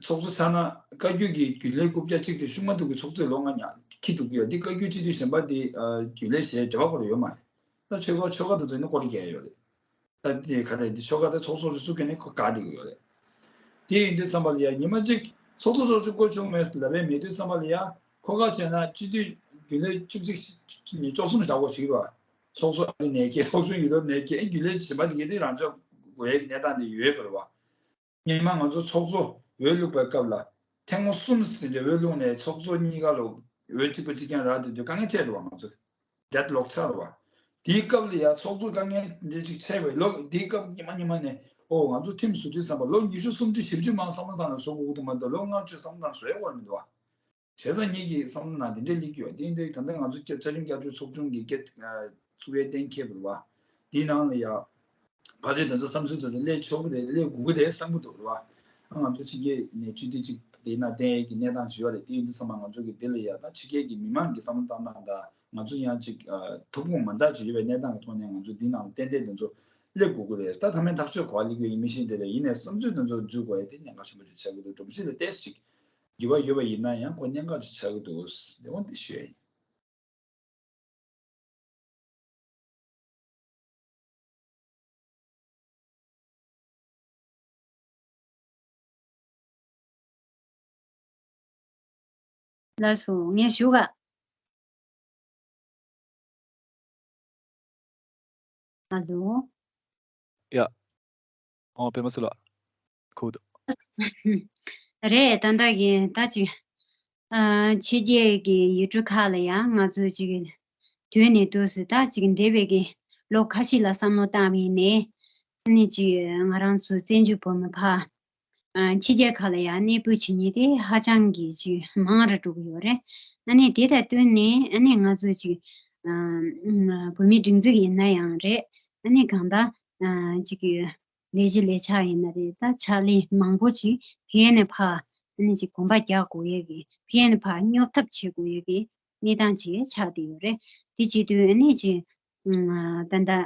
ཚོགས་གཙོ་ཚར་ན་བཀའ་བརྒྱུད་ཀྱི་རྒྱུན་ལས་རྐུབ་བཀྱག་གཅིག་དེ་ཤུགས་མ་ཐུག་གི་ཚོགས་གཙོས་ལོ་ལྔ་ཉག་འཁྱེར་ཐུབ་ཀྱི་ཡོད། འདི་བཀའ་བརྒྱུད་སྤྱི་འཐུས་གཞན་པ་དེ་ཨ་རྒྱུན་ལས་བྱས་འབྲེལ་བ་ཁོ་རང་ཡོད་མ་རེད། ད་ཆོལ་ཁ་ཆོལ་ཁ་དང་འཛིན་ན་སྐོར་རྒྱག་ཡ་ཡོད་རེད། ད་དེ་ག་རེ་དེ་ཆོལ་ཁ་དེ་ཚོགས་གཙོ་རེ་ཟུང་གིས་ནི་ཁོ་བཀག་བསྡད་ཀྱི་ཡོད་རེད། དེ་ཡིན་དུས་ཙམ་པ་ལ་ཡ་ཉི་མ་གཅིག་ཚོགས་གཙོ་ཚོགས་གཙོ་བསྐོ་ཆོག་མེད་ལབ་པའི་མེད་དུས་ཙམ་པ་ལ་ཡ་ཁོ་ག་བྱས་ན་སྤྱི་འཐུས་རྒྱུན་ལས་བཅུ་གཅིག་ནས་བཅུ་གསུམ་བཞག་དགོས་ཞིག་རེད་བ། ཚོགས་གཙོ་ཨ་རི་ནས་སྐྱེས། ཚོགས་གཞོན་ཡུ་རོབ་ནས་སྐྱེས། རྒྱུན་ལས་གཞན་པ་དེ་གས་དེ་རང་ཕྱོགས་དགོས་ཡའི་གནས་སྟངས་དེ་ཡོད་པ་རེད་བ། སྔོན་མ་ང་ཚོ་ཚོགས་གཙོ་འོས་བླུགས་པའི་སྐབས་ལ་ཐེངས་མ་གསུམ་ཟིན་ཏེ་འོས་བླུགས་ནས་ཚོགས་གཙོ་གཉིས་ཀ་ལ་འོས་གཅིག་པ་གཅིག་རྐྱང་རག་བསྡད་དུས་དཀའ་ངལ་འཕྲད་འདུག་བ། ང་ཚོ་ཌེཌ་ལོག་ཆགས་འདུག་བ། དེའི་སྐབས་ལ་ཡ་ཚོགས་གཙོ་དཀའ་ངལ་འདི་ཅིག་འཕྲད་པའི་ལོ་དེའི་སྐབས་ཉི་མ་ཉི་མ་ནས་ཨོ་ང་ཚོ་ཁྲིམས་བཟོ་དུས་ཙམ་པ་ལོ་ཉི་ཤུ་སུམ་ཅུ་བཞི་བཅུ་མང་བསམ་བློ་བཏང་ནས་བཟོ་དགོས་ཀྱི་འདུག་མ་གཏོགས་ལོ་ལྔ་བཅུ་བསམ་བློ་བཏང་བཟོ་ཡ་དགོས་མི་འདུག་བ། བྱས་ཙང་ངེད་ཀྱི་བསམ་བློ་ནང་དེ་འདྲའི་སླེབས་ཀྱི་ཡོད། དེ་འདྲའི་ད་ལྟ་ང་ཚོ་བཅའ་ཁྲིམས་བསྐྱར་བཅོས་ཚོགས་ཆུང་གི་སྐད་ཚུགས་པའི་གཏན་འཁེལ་བ་རེད་བ། དེའི་ནང་ལ་ཡ་ཕལ་ཆེར་དེ་ཚོ་བསམ་ཚུལ་དེ་ཚོ་སླེབས་ཆོག་གི་རེད། སླེབས་དགོས་ཀྱི་རེད་བསམ་གྱི་འདུག་རེད་བ། ང་ཚོ་ཕྱི་རྒྱལ་ནས་སྤྱི་འཐུས་གཅིག་དེ་ན་བསྟེན་ཡས་ཀྱི་གནས་སྟངས་ཅིག་ཡོད་རེད། དེ་ཡིན་དུས་ཙམ་པ་ང་ཚོ་གི་དེ་ལ་ཡ་ད་ཕྱི་རྒྱལ་གྱི་མི་མང་གི་བསམ་བློ་བཏང་སྟངས་དང་ང་ཚོ་ཡང་ཅིག་ཐུགས་དགོངས་མ་འདྲ་ཅིག་ཡོད་པའི་གནས་སྟངས་ཀྱི་ཐོག་ནས་ང་ཚོ་འདི་ནང་ཏན་ཏན་དེ་ཚོ་སླེབས་དགོས་ཀྱི་རེད། ད་མཐའ་མའི་ཐག་གཅོད་ག་པར་སླེབས་ཀྱི་ཡོད་ཡིན་མི་ཤེས། དེ་ལ་ཡིན་ནའི་བསམ་ཚུལ་དེ་ཚོ་འཛུལ་དགོས་ཡ་དེ་གནད་འགག་ཆེན་པོ་ཅིག་ཆགས་ཀྱི་འདུག་སྒྲོམ་གཞི་ལ་བལྟས་ཅིག་འགྱུར་བ་ཡོད་པ་ཡིན་ན་ཡང་ཁོ་གནད་འགག་ཅིག་ཆགས་ཀྱི་འདུག་དེ་འོ་འདི་ཞུ་ཡ་ཡིན། ལགས་སོ། ངས་ཞུ་ག་ཨ་ལོ། ཡ། ཨོ་པད་མ་སི་ལགས། ཁོ་ད། རེད། ད་ལྟ་གི་ད་ཅིག་ཨ་ཕྱི་རྒྱལ་གྱི་ཡུལ་གྲུ་ཁག་ལ་ཡང་ང་ཚོ་ཅིག་དུས་ནས་དུས་སུ་ད་ཅིག་འདས་པའི་གི་ལོ་ཁ་ཤས་ལ་བསམ་བློ་བཏང་བ་ཡིན་ནའི་ཨ་ནི་ཅིག་ང་རང་ཚོ་བཙན་བྱོལ་བོད་མི་ཕ་ཨ་ཕྱི་རྒྱལ་ཁག་ལ་ཡང་གནས་སྤོས་བྱེད་མཁན་དེ་ཧ་ཅང་གི་ཅིག་མང་རུ་འགྲོ་གི་ཡོད་རེད། ཨ་ནི་དེ་དང་བསྟུན་ནས་ཨ་ནི་ང་ཚོ་ཅིག་ཨ་བོད་མིའི་སྒྲིག་འཛུགས་ཡིན་ན་ཡང་རེད། ཨ་ནི་གང་ལྟར་ཨ་ཅིག་གི་ལས་གཞི་ལས་འཆར་ཡིན་ན་རེད། ད་ཕྱག་ལས་མང་པོ་ཅིག་ཕ་གི་ནས་ཕར་ཨ་ནི་ཅིག་གོམ་པ་རྒྱག་དགོས་ཡས་ཀྱི་ཕ་གི་ནས་ཕར་སྙོབ་ཐབས་བྱེད་དགོས་ཡས་ཀྱི་གནས་སྟངས་ཅིག་ཆགས་བསྡད་ཡོད་རེད། དེ་བྱེད་དུས་ཨ་ནི་ཅིག་ཨ་ད་ལྟ་ཨ་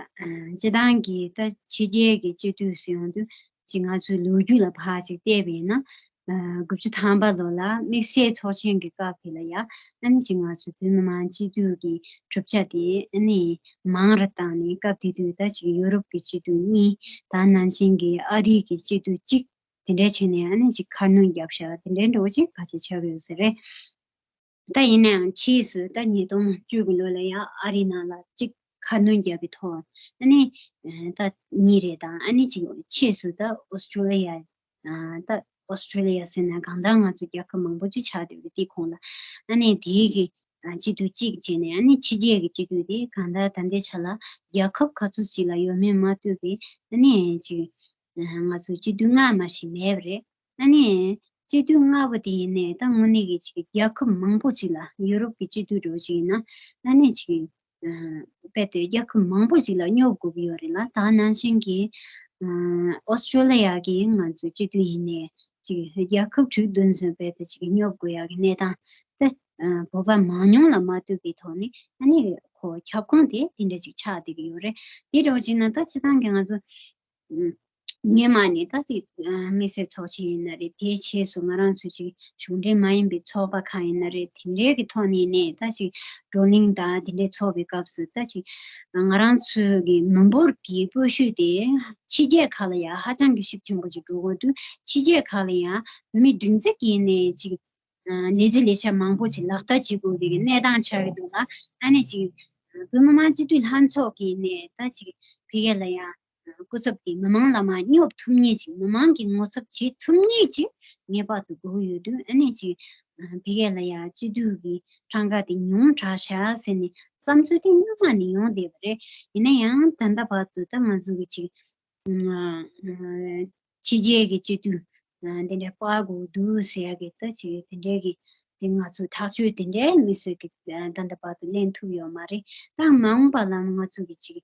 སྤྱི་བཏང་གི་ད་ཕྱི་རྒྱལ་གྱི་སྤྱི་འཐུས་ཟེར་ཡོང་དུས་ཅིག་ང་ཚོའི་ལོ་རྒྱུས་ལ་ཕར་ཅིག་བལྟས་པ་ཡིན་ན། ཨ་དགུ་བཅུ་ཐམ་པ་ལོ་ལ་དམིགས་བསལ་ཚོགས་ཆེན་གྱི་སྐབས་དེ་ལ་ཡ་ཨ་ནི་ཅིག་ང་ཚོའི་བོད་མི་མང་སྤྱི་འཐུས་ཀྱི་གྲུབ་ཆ་དེ་ཨ་ནི་མང་རུ་བཏང་ནས་སྐབས་དེ་དུས་ད་ཅིག་ཡུ་རོབ་ཀྱི་སྤྱི་འཐུས་གཉིས་དང་ནང་བཞིན་གྱི་ཨ་རིའི་གི་སྤྱི་འཐུས་གཅིག་དེ་འདྲ་བྱས་ནས་ཨ་ནི་ཅིག་ཁ་སྣོན་བརྒྱབ་བཞག་དེ་འདྲའི་འགྲོ་ཅིག་ཕལ་ཆེར་ཆགས་ཀྱི་ཡོད་ས་རེད། ད་ཡིན་ནའང་ཕྱིས་སུ་ད་ཉིས་སྟོང་བཅུ་དགུ་ལོ་ལ་ཡང་ཨ་རིའི་ནང་ལ་གཅིག་ཁ་སྣོན་བརྒྱབ་པའི་ཐོག་ཨ་ནི་ད་གཉིས་རེད། དང་ཨ་ནི་གཅིག་ཕྱིས་སུ་ད་ཨོ་སི་ཀྲོ་ལི་ཡ་ད་ཨོ་སི་ཀྲོ་ལི་ཡ་ཟེར་ན་གང་ལྟར་ང་ཚོ་རྒྱལ་ཁབ་མང་པོ་ཅིག་ཆགས་བསྡད་པའི་དེའི་ཁོངས་ལ་ཨ་ནི་དེའི་གི་སྤྱི་འཐུས་གཅིག་བྱས་ནས་ཨ་ནི་ཕྱི་རྒྱལ་གྱི་སྤྱི་འཐུས་དེ་གང་ལྟར་ད་ལྟའི་ཆ་ལ་རྒྱལ་ཁབ་ག་ཚོད་ཅིག་ལ་ཡོད་མེད་མ་ལྟོས་པའི་ཨ་ནི་ཅིག་ང་ཚོ་སྤྱི་འཐུས་ལྔ་མ་ཞིག་མེད་པ་རེད། ཨ་ནི་སྤྱི་འཐུས་ལྔ་པོ་དེ་ཡིན་ནའི་ད་དངོས་གནས་ཀྱི་ཅིག་རྒྱལ་ཁབ་མང་པོ་ཅིག་ལ་ཡུ་རོབ་ཀྱི་སྤྱི་འཐུས་འདྲ་བོ་ཅིག་ཡིན་ན་ཨ་ནི་ཅིག་ཨ་རྦད་དེ་རྒྱལ་ཁབ་མང་པོ་ཅིག་ལ་སྙོབ་དགོས་ཀྱི་ཡོད་རེད་ལ། ད་ནང་བཞིན་གྱི་ཨ་ཨོ་སི་ཀྲོ་ལི་ཡ་གི་ང་ཚོའི་སྤྱི་འཐུས་ཡིན་ནའི་ཅིག་རྒྱལ་ཁབ་དྲུག་བདུན་ཙམ་རྦད་དེ་ཅིག་སྙོབ་དགོས་ཡག་གི་གནས་སྟངས་དེ་ཨ་བོད་པ་མང་ཉུང་ལ་མ་ལྟོས་པའི་ཐོག་ནས་ཨ་ནི་ཁོ་ཁྱབ་ཁོངས་དེ་དེ་འདྲ་ཅིག་ཆགས་བསྡད་ཀྱི་ཡོད་རེད། དེ་འདྲ་བོ་ཅིག་ན་ད་སྤྱི་བཏང་གི་ང་ཚོ་སྔོན་མ་ནས་ད་ཅིག་དམིགས་བསལ་ཚོགས་ཆེན་ཡིན་ན་རེད། དེའི་རྗེས་སུ་ང་རང་ཚོ་ཅིག་གཞུང་འབྲེལ་མ་ཡིན་པའི་ཚོགས་པ་ཁག་ཡིན་ན་རེད། དེ་འདྲའི་གི་ཐོག་ནས་ནས་ད་ཅིག་བགྲོ་གླེང་དང་དེ་འདྲའི་ཚོགས་པའི་སྐབས་སུ་ད་ཅིག་ང་རང་ཚོའི་གི་མི་འབོར་གྱི་སྤོ་ཤུགས་དེ་ཕྱི་རྒྱལ་ཁག་ལ་ཡང་ཧ་ཅང་གི་ཤུགས་ཆེན་པོ་ཅིག་འགྲོ་གི་འདུག་ཕྱི་རྒྱལ་ཁག་ལ་ཡང་བོད་མིའི་སྒྲིག་འཛུགས་ཀྱི་ནས་ཅིག་ལས་གཞི་ལས་འཆར་མང་པོ་ཅིག་ལག་བསྟར་བྱེད་དགོས་པའི་གནས་སྟངས་ཆགས་ཀྱི་འདུག་ལ། ཨ་ནི་ཅིག་བོད་མི་མང་སྤྱི་འཐུས་ལྷན་ཚོགས་ཀྱིས་ནས་ད་ཅིག་ཕ་གི་ལ་ཡང་སྐུ་ཚབ་དེ་མི་མང་ལ་མར་སྙོབ་ཐུབ་མཁན་ཅིག་མི་མང་གི་ངོ་ཚབ་བྱེད་ཐུབ་མཁན་ཅིག་ངེས་པར་དུ་དགོས་ཀྱི་ཡོད་དུས། ཨ་ནི་ཅིག་ཕ་གི་ལ་ཡང་སྤྱི་འཐུས་ཀྱི་གྲངས་ཀ་དེ་ཉུང་དྲགས་ཤག་ཟེར་ནས་བསམ་ཚུལ་དེ་སྔོན་མ་ནས་ཡོང་བསྡད་པ་རེད། ཡིན་ན་ཡང་ད་ལྟ་བར་དུ་ད་ང་ཚོ་གི་ཅིག་ཕྱི་རྒྱལ་གྱི་སྤྱི་འཐུས་འདི་འདྲ་སྤར་དགོས་འདུག་ཟེར་ཡ་གི་ད་ཅིག་དེ་འདྲའི་གི་དེ་ང་ཚོས་ཐག་གཅོད་དེ་འདྲའི་དམིགས་བསལ་གི་ད་ལྟ་བར་དུ་ལེན་ཐུབ་ཡོད་མ་རེད། ད་མ་འོངས་པ་ལ་ང་ཚོ་གི་ཅིག་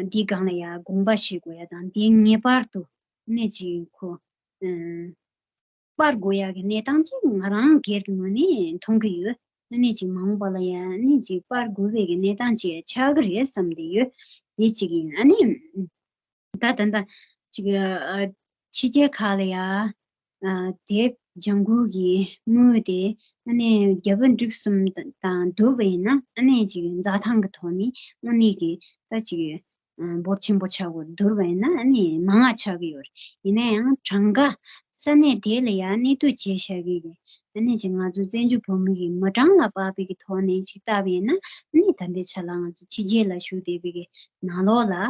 འདིའི་སྒང་ལ་ཡ་དགོངས་པ་བཞེས་དགོས་ཡ་དང་། དེ་ངེས་པར་དུ་ནས་ཅིག་ཁོ་སྤར་དགོས་ཡ་གི་གནས་སྟངས་ཅིག་ང་རང་སྒེར་གྱི་ངོས་ནས་མཐོང་གི་ཡོད། ཨ་ནི་ཅིག་མ་འོངས་པ་ལ་ཡང་ཨ་ནི་ཅིག་སྤར་དགོས་པའི་གི་གནས་སྟངས་ཅིག་ཆགས་ཀྱི་རེད་བསམ་བསྡད་ཡོད། དེ་གཅིག་ཡིན། ཨ་ནི་ད་ད་ལྟ་ཅིག་ཨ་ཕྱི་རྒྱལ་ཁག་ལ་ཡ་ཨ་དེབ་ལྗང་གུ་གི་དངུལ་དེ་ཨ་ནི་རྒྱ་བོད་འབྲུག་གསུམ་དང་བསྡུར་བ་ཡིན་ན་ཨ་ནི་ཅིག་འཛའ་ཐང་གི་ཐོག་ནས་དངོས་གནས་ཀྱི་ད་ཅིག་ འབོར་ཆེན་པོ་ཆགས་དགོས་བསྡུར་བ་ཡིན་ན་ཨ་ནི་མང་བ་ཆགས་ཀྱི་ཡོད་རེད། ཡིན་ན་ཡང་གྲངས་ཀ་ས་གནས་དེ་ལ་ཡང་གནས་སྡོད་བྱས་བཞག་གི་རེད། ཨ་ནི་ཅིག་ང་ཚོ་བཙན་བྱོལ་བོད་མི་གི་མི་གྲངས་ལ་དཔག་པའི་གི་ཐོག་ནས་ཅིག་བལྟས་པ་ཡིན་ན་ཨ་ནི་ད་ལྟའི་ཆ་ལ་ང་ཚོ་ཕྱི་རྒྱལ་ལ་བཞུགས་བསྡད་པའི་གི་ནང་ལོགས་ལ་ཨ་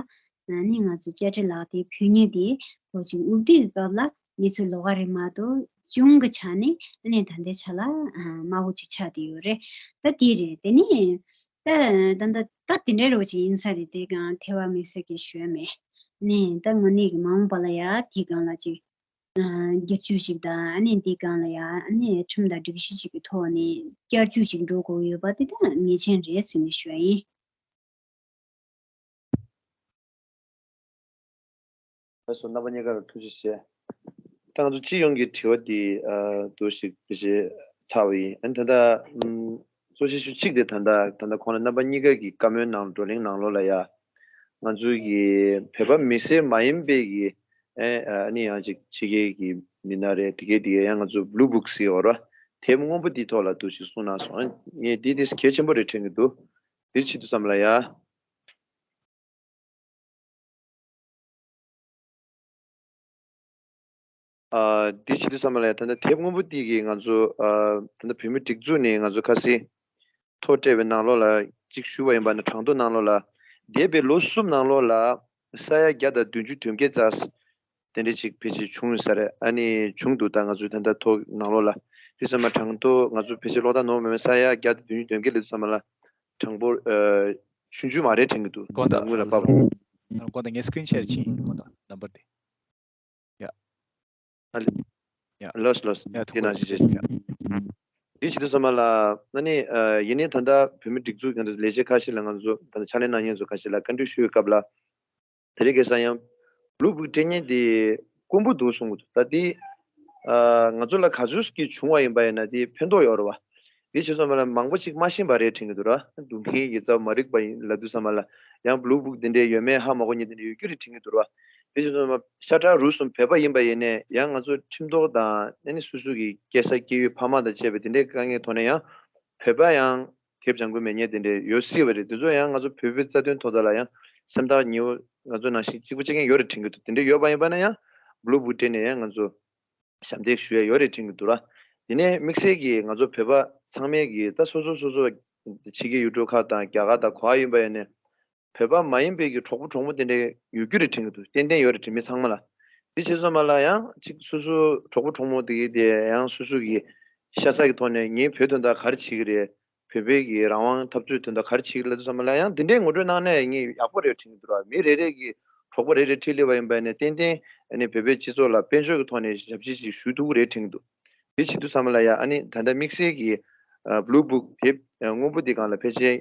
ནི་ང་ཚོ་དཔྱ་ཁྲལ་ལག་དེབ་ཕུལ་མཁན་དེ་ཁོ་ཅིག་དབུ་ཁྲིད་ཀྱི་སྐབས་ལ་གནས་ཚུལ་ལོགས་ཀ་རེད་མ་གཏོགས་གཞུང་གི་ཆ་ནས་ཨ་ནི་ད་ལྟའི་ཆ་ལ་ཨ་དམའ་བོ་ཅིག་ཆགས་བསྡད་ཡོད་རེད། ད་དེ་རེད། དེ་ནས་ད་ད་ད་དེ་འདྲའི་རོ་ཅིག་ཡིན་ས་རེད། དེ་གང་ཐེ་བ་མི་ཟེར་གི་ཞུ་ཡ་མེད། ཨ་ནི་ད་དངོས་གནས་ཀྱི་མ་འོངས་པ་ལ་ཡ་དེ་གང་ལ་ཅིག་ཨ་བསྒྱུར་བཅོས་ཅིག་དང་ཨ་ནི་དེ་གང་ལ་ཡ་ཨ་ནི་ཁྲིམས་དང་སྒྲིག་གཞི་ཅིག་གི་ཐོག་ནས་བསྐྱར་བཅོས་ཅིག་འགྲོ་དགོས་ཡོད་པ་དེ་ད་ངེས་ཅན་རེད་ཟེར་ནས་ཞུ་ཡ་ཡིན། ལགས་སོ། རྣམ་པ་གཉིས་ཀ་ལ་ཐུགས་རྗེ་ཆེ། ད་ང་ཚོ་སྤྱི་ཡོངས་ཀྱི་དྲི་བ་འདི་ཨ་འདུག་ཞིག་ཕལ་ཆེར་ཚར་བ་ཡིན། ཨ་ནི་ད་ལྟ་ཨམ་གཙོ་ཆེ་ཤོས་གཅིག་དེ་ད་ལྟ་ད་ལྟ་ཁོང་ལ་རྣམ་པ་གཉིས་ཀ་གི་བཀའ་མོལ་ནང་བགྲོ་གླེང་ནང་ལོགས་ལ་ཡ་ང་ཚོ་གི་བོད་པ་མི་སེར་མ་ཡིན་པའི་གི་ཨེ་ཨ་ནི་ཡང་ཅིག་ཕྱི་རྒྱལ་གྱི་མི་སྣ་རེད། དེ་གའི་དེ་གའི་ཡང་ང་ཚོ་Blue Book་ཟེར་ཡོད་རེད་བ། དེབ་སྔོན་པོ་འདིའི་ཐོག་ལ་འདུག་ཞིག་གསུངས་གནང་སོང་། ཨ་ངས་འདི་དེ་གལ་ཆེན་པོ་རེད་དྲན་གྱི་འདུག་འདིར་ཆེད་དུ་བསམ་ལ་ཡ། ཨ་འདི་བྱེད་དུས་ཙམ་པ་ལ་ད་ལྟ་དེབ་སྔོན་པོ་འདི་གིས་ང་ཚོ་ཨ་ད་ལྟ་བོད་མི་སྒྲིག་འཛུགས་ནས་ང་ཚོ་ཁ་སང་ཐོ་སྤྲད་པའི་ནང་ལོགས་ལ་གཅིག་ཞུས་པ་ཡིན་པ་ན། གྲངས་ཐོ་ནང་ལོགས་ལ་འདས་པའི་ལོ་གསུམ་ནང་ལོགས་ལ་ས་ཡ་བརྒྱ་དང་བདུན་ཅུ་དོན་བརྒྱད་ཙམ་དེ་འདྲ་ཅིག་ཕལ་ཆེར་བྱུང་ཡོད་ས་རེད། ཨ་ནི་བྱུང་འདུག་ད་ང་ཚོའི་ད་ལྟ་ཐོ་ནང་ལོགས་ལ་དུས་ཙམ་པ་གྲངས་ཐོ་ང་ཚོ་ཕལ་ཆེར་ཀློག་སྟངས་ནོར་མེད་མེད་ས་ཡ་བརྒྱ་དང་བདུན་ཅུ་དོན་བརྒྱད་ལ་དུས་ཙམ་པ་ལ་གྲངས་འབོར་ཨ་ཆུང་ཆུང་མ་རེད་དྲན་གྱི་འདུག་དགོངས་དག་དངུལ་ལ་དཔག་པ། དགོངས་དག་ངས་screen share་བྱེད་ཡིན། དགོངས་དག་ནམ་བར་དེ། ཡ། ཨ་ལེ། ཡ། ལོས་ལོས། ཡ། དེ་ཐུགས་ནང་རྗེ་ཆེ། ཡ། དེ་བྱེད་དུས་ཙམ་པ་ལ་ཨ་ནི་ཨ་ཡིན་ནའི་ད་ལྟ་བོད་མི་སྒྲིག་འཛུགས་ཀྱི་ལས་བྱེད་ཁ་ཤས་ལ་ང་ཚོ་ད་ལྟ་ཕྱག་ལས་གནང་མཁན་ཚོ་ཁ་ཤས་ལ་བཀའ་འདྲི་ཞུ་བའི་སྐབས་ལ། དེ་རིང་ཁ་སང་ཡང་Blue Book་སྤྲད་མཁན་དེ་དཀོན་པོ་འདུག་གསུང་གི་འདུག་ད་དེ་ཨ་ང་ཚོ་ལ་ག་ཚོད་ཀྱི་བྱུང་བ་ཡིན་པ་ཡིན་ན་དེ་ཕན་ཐོགས་ཡོད་རེད་བ། དེ་བྱེད་ཙམ་པ་ལ་མང་པོ་ཅིག་མ་ཤེས་པ་རེད་དྲན་གྱི་འདུག་ར། སྡུག་བསྔལ་གྱི་རྩ་བ་མ་རིག་པ་ཡིན་ལབ་དུས་ཙམ་པ་ལ་ཡང་Blue Book་དེ་འདྲའི་ཡོད་མེད་ཧ་མ་གོ་མཁན་དེ་འདྲ་ཡོད་རྒྱུ་རེད་དྲན་གྱི་འདུག་ར། དེ་བྱེད་ཙམ་པ་ཤ་ཁྲག་རུས་གསུམ་བོད་པ་ཡིན་པ་ཡིན་ནའི་ཡང་ང་ཚོ་ཁྲིམས་ཐོག་དང་ཨ་ནི་སོ་སོ་གི་སྐྱེས་ས་སྐྱེས་ཡུལ་ཕ་མ་དང་བཅས་པའི་དེ་འདྲའི་དཀའ་ངལ་ཐོག་ནས་ཡང་བོད་པ་ཡང་དེབ་སྦྱང་དགོས་མེད་མཁན་དེ་འདྲ་ཡོད་སྲིད་པ་རེད། དེ་ཚོ་ཡང་ང་ཚོ་བོད་པའི་རྩ་དོན་ཐོག་ད་ལ་ཡང་སེམས་ཐག་ཉེ་བོ་ང་ཚོ་ནང་བཞིན་གཅིག་པ་གཅིག་རྐྱང་ཡོད་རེད་དྲན་གྱི་འདུག་དེ་འདྲ་ཡོད་པ་ཡིན་པ་ན་ཡང་Blue Book་སྤྲད་ནས་ཡང་ང་ཚོ་ཞབས་འདེགས་ཞུ་ཡ་ཡོད་རེད་དྲན་གྱི་འདུག་ར། དེ་ནས་དམིགས་བསལ་གྱིས་ང་ཚོ་བོད་པ་ཚང་མས་ཀྱིས་ད་སོ་སོ་སོ་སོ་ཕྱི་རྒྱལ་ཡུལ་གྲུ་ཁག་དང་རྒྱ་གར་དང་ག་པར་ཡིན་པ་ཡིན་ནའི་བོད་པ་མ་ཡིན་པའི་གི་གྲོགས་པོ་གྲོགས་མོ་དེ་འདྲ་ཡོད་རྒྱུ་རེད་དྲན་གྱི་འདུག་ཏན་ཏན་ཡོད་རེད་དྲན། མི་ཚང་མ་ལ། དེ་བྱས་ཙང་མ་ལ་ཡང་ཅིག་སོ་སོ་གྲོགས་པོ་གྲོགས་མོ་དེ་གི་དེ་ཡང་སོ་སོ་གི་ཤ་ཚ་གི་ཐོག་ནས་ངས་བོད་དོན་དག་ག་རེ་བྱེད་ཀྱི་རེད། བོད་པའི་གི་རང་དབང་འཐབ་རྩོད་དོན་དག་ག་རེ་བྱེད་ཀྱི་ལབ་དུས་ཙམ་པ་ལ་ཡང་འདི་འདྲའི་ངོ་སྤྲོད་གནང་ན་ངས་ཡག་པོ་རེད་དྲན་གྱི་འདུག་ར། མི་རེ་རེ་གི་གྲོགས་པོ་རེ་རེ་འཁྲིད་སླེབས་པ་ཡིན་པ་ནས་ཏན་ཏན་ཨ་ནི་བོད་པའི་སྤྱི་ཚོགས་ལ་དཔལ་འབྱོར་གྱི་ཐོག་ནས་ཞབས་ཕྱི་ཞིག་ཞུ་ཐུབ་ཀྱི་རེད་དྲན་གྱི་འདུག་དེ་བྱེད་དུས་ཙམ་པ་ལ་ཡང་ཨ་ནི་ད་ལྟ་དམིགས་བསལ་གྱི་ཨ་Blue Book་དེབ་སྔོན་པོ་དེ་སྒང་ལ་ཕལ་ཆེར་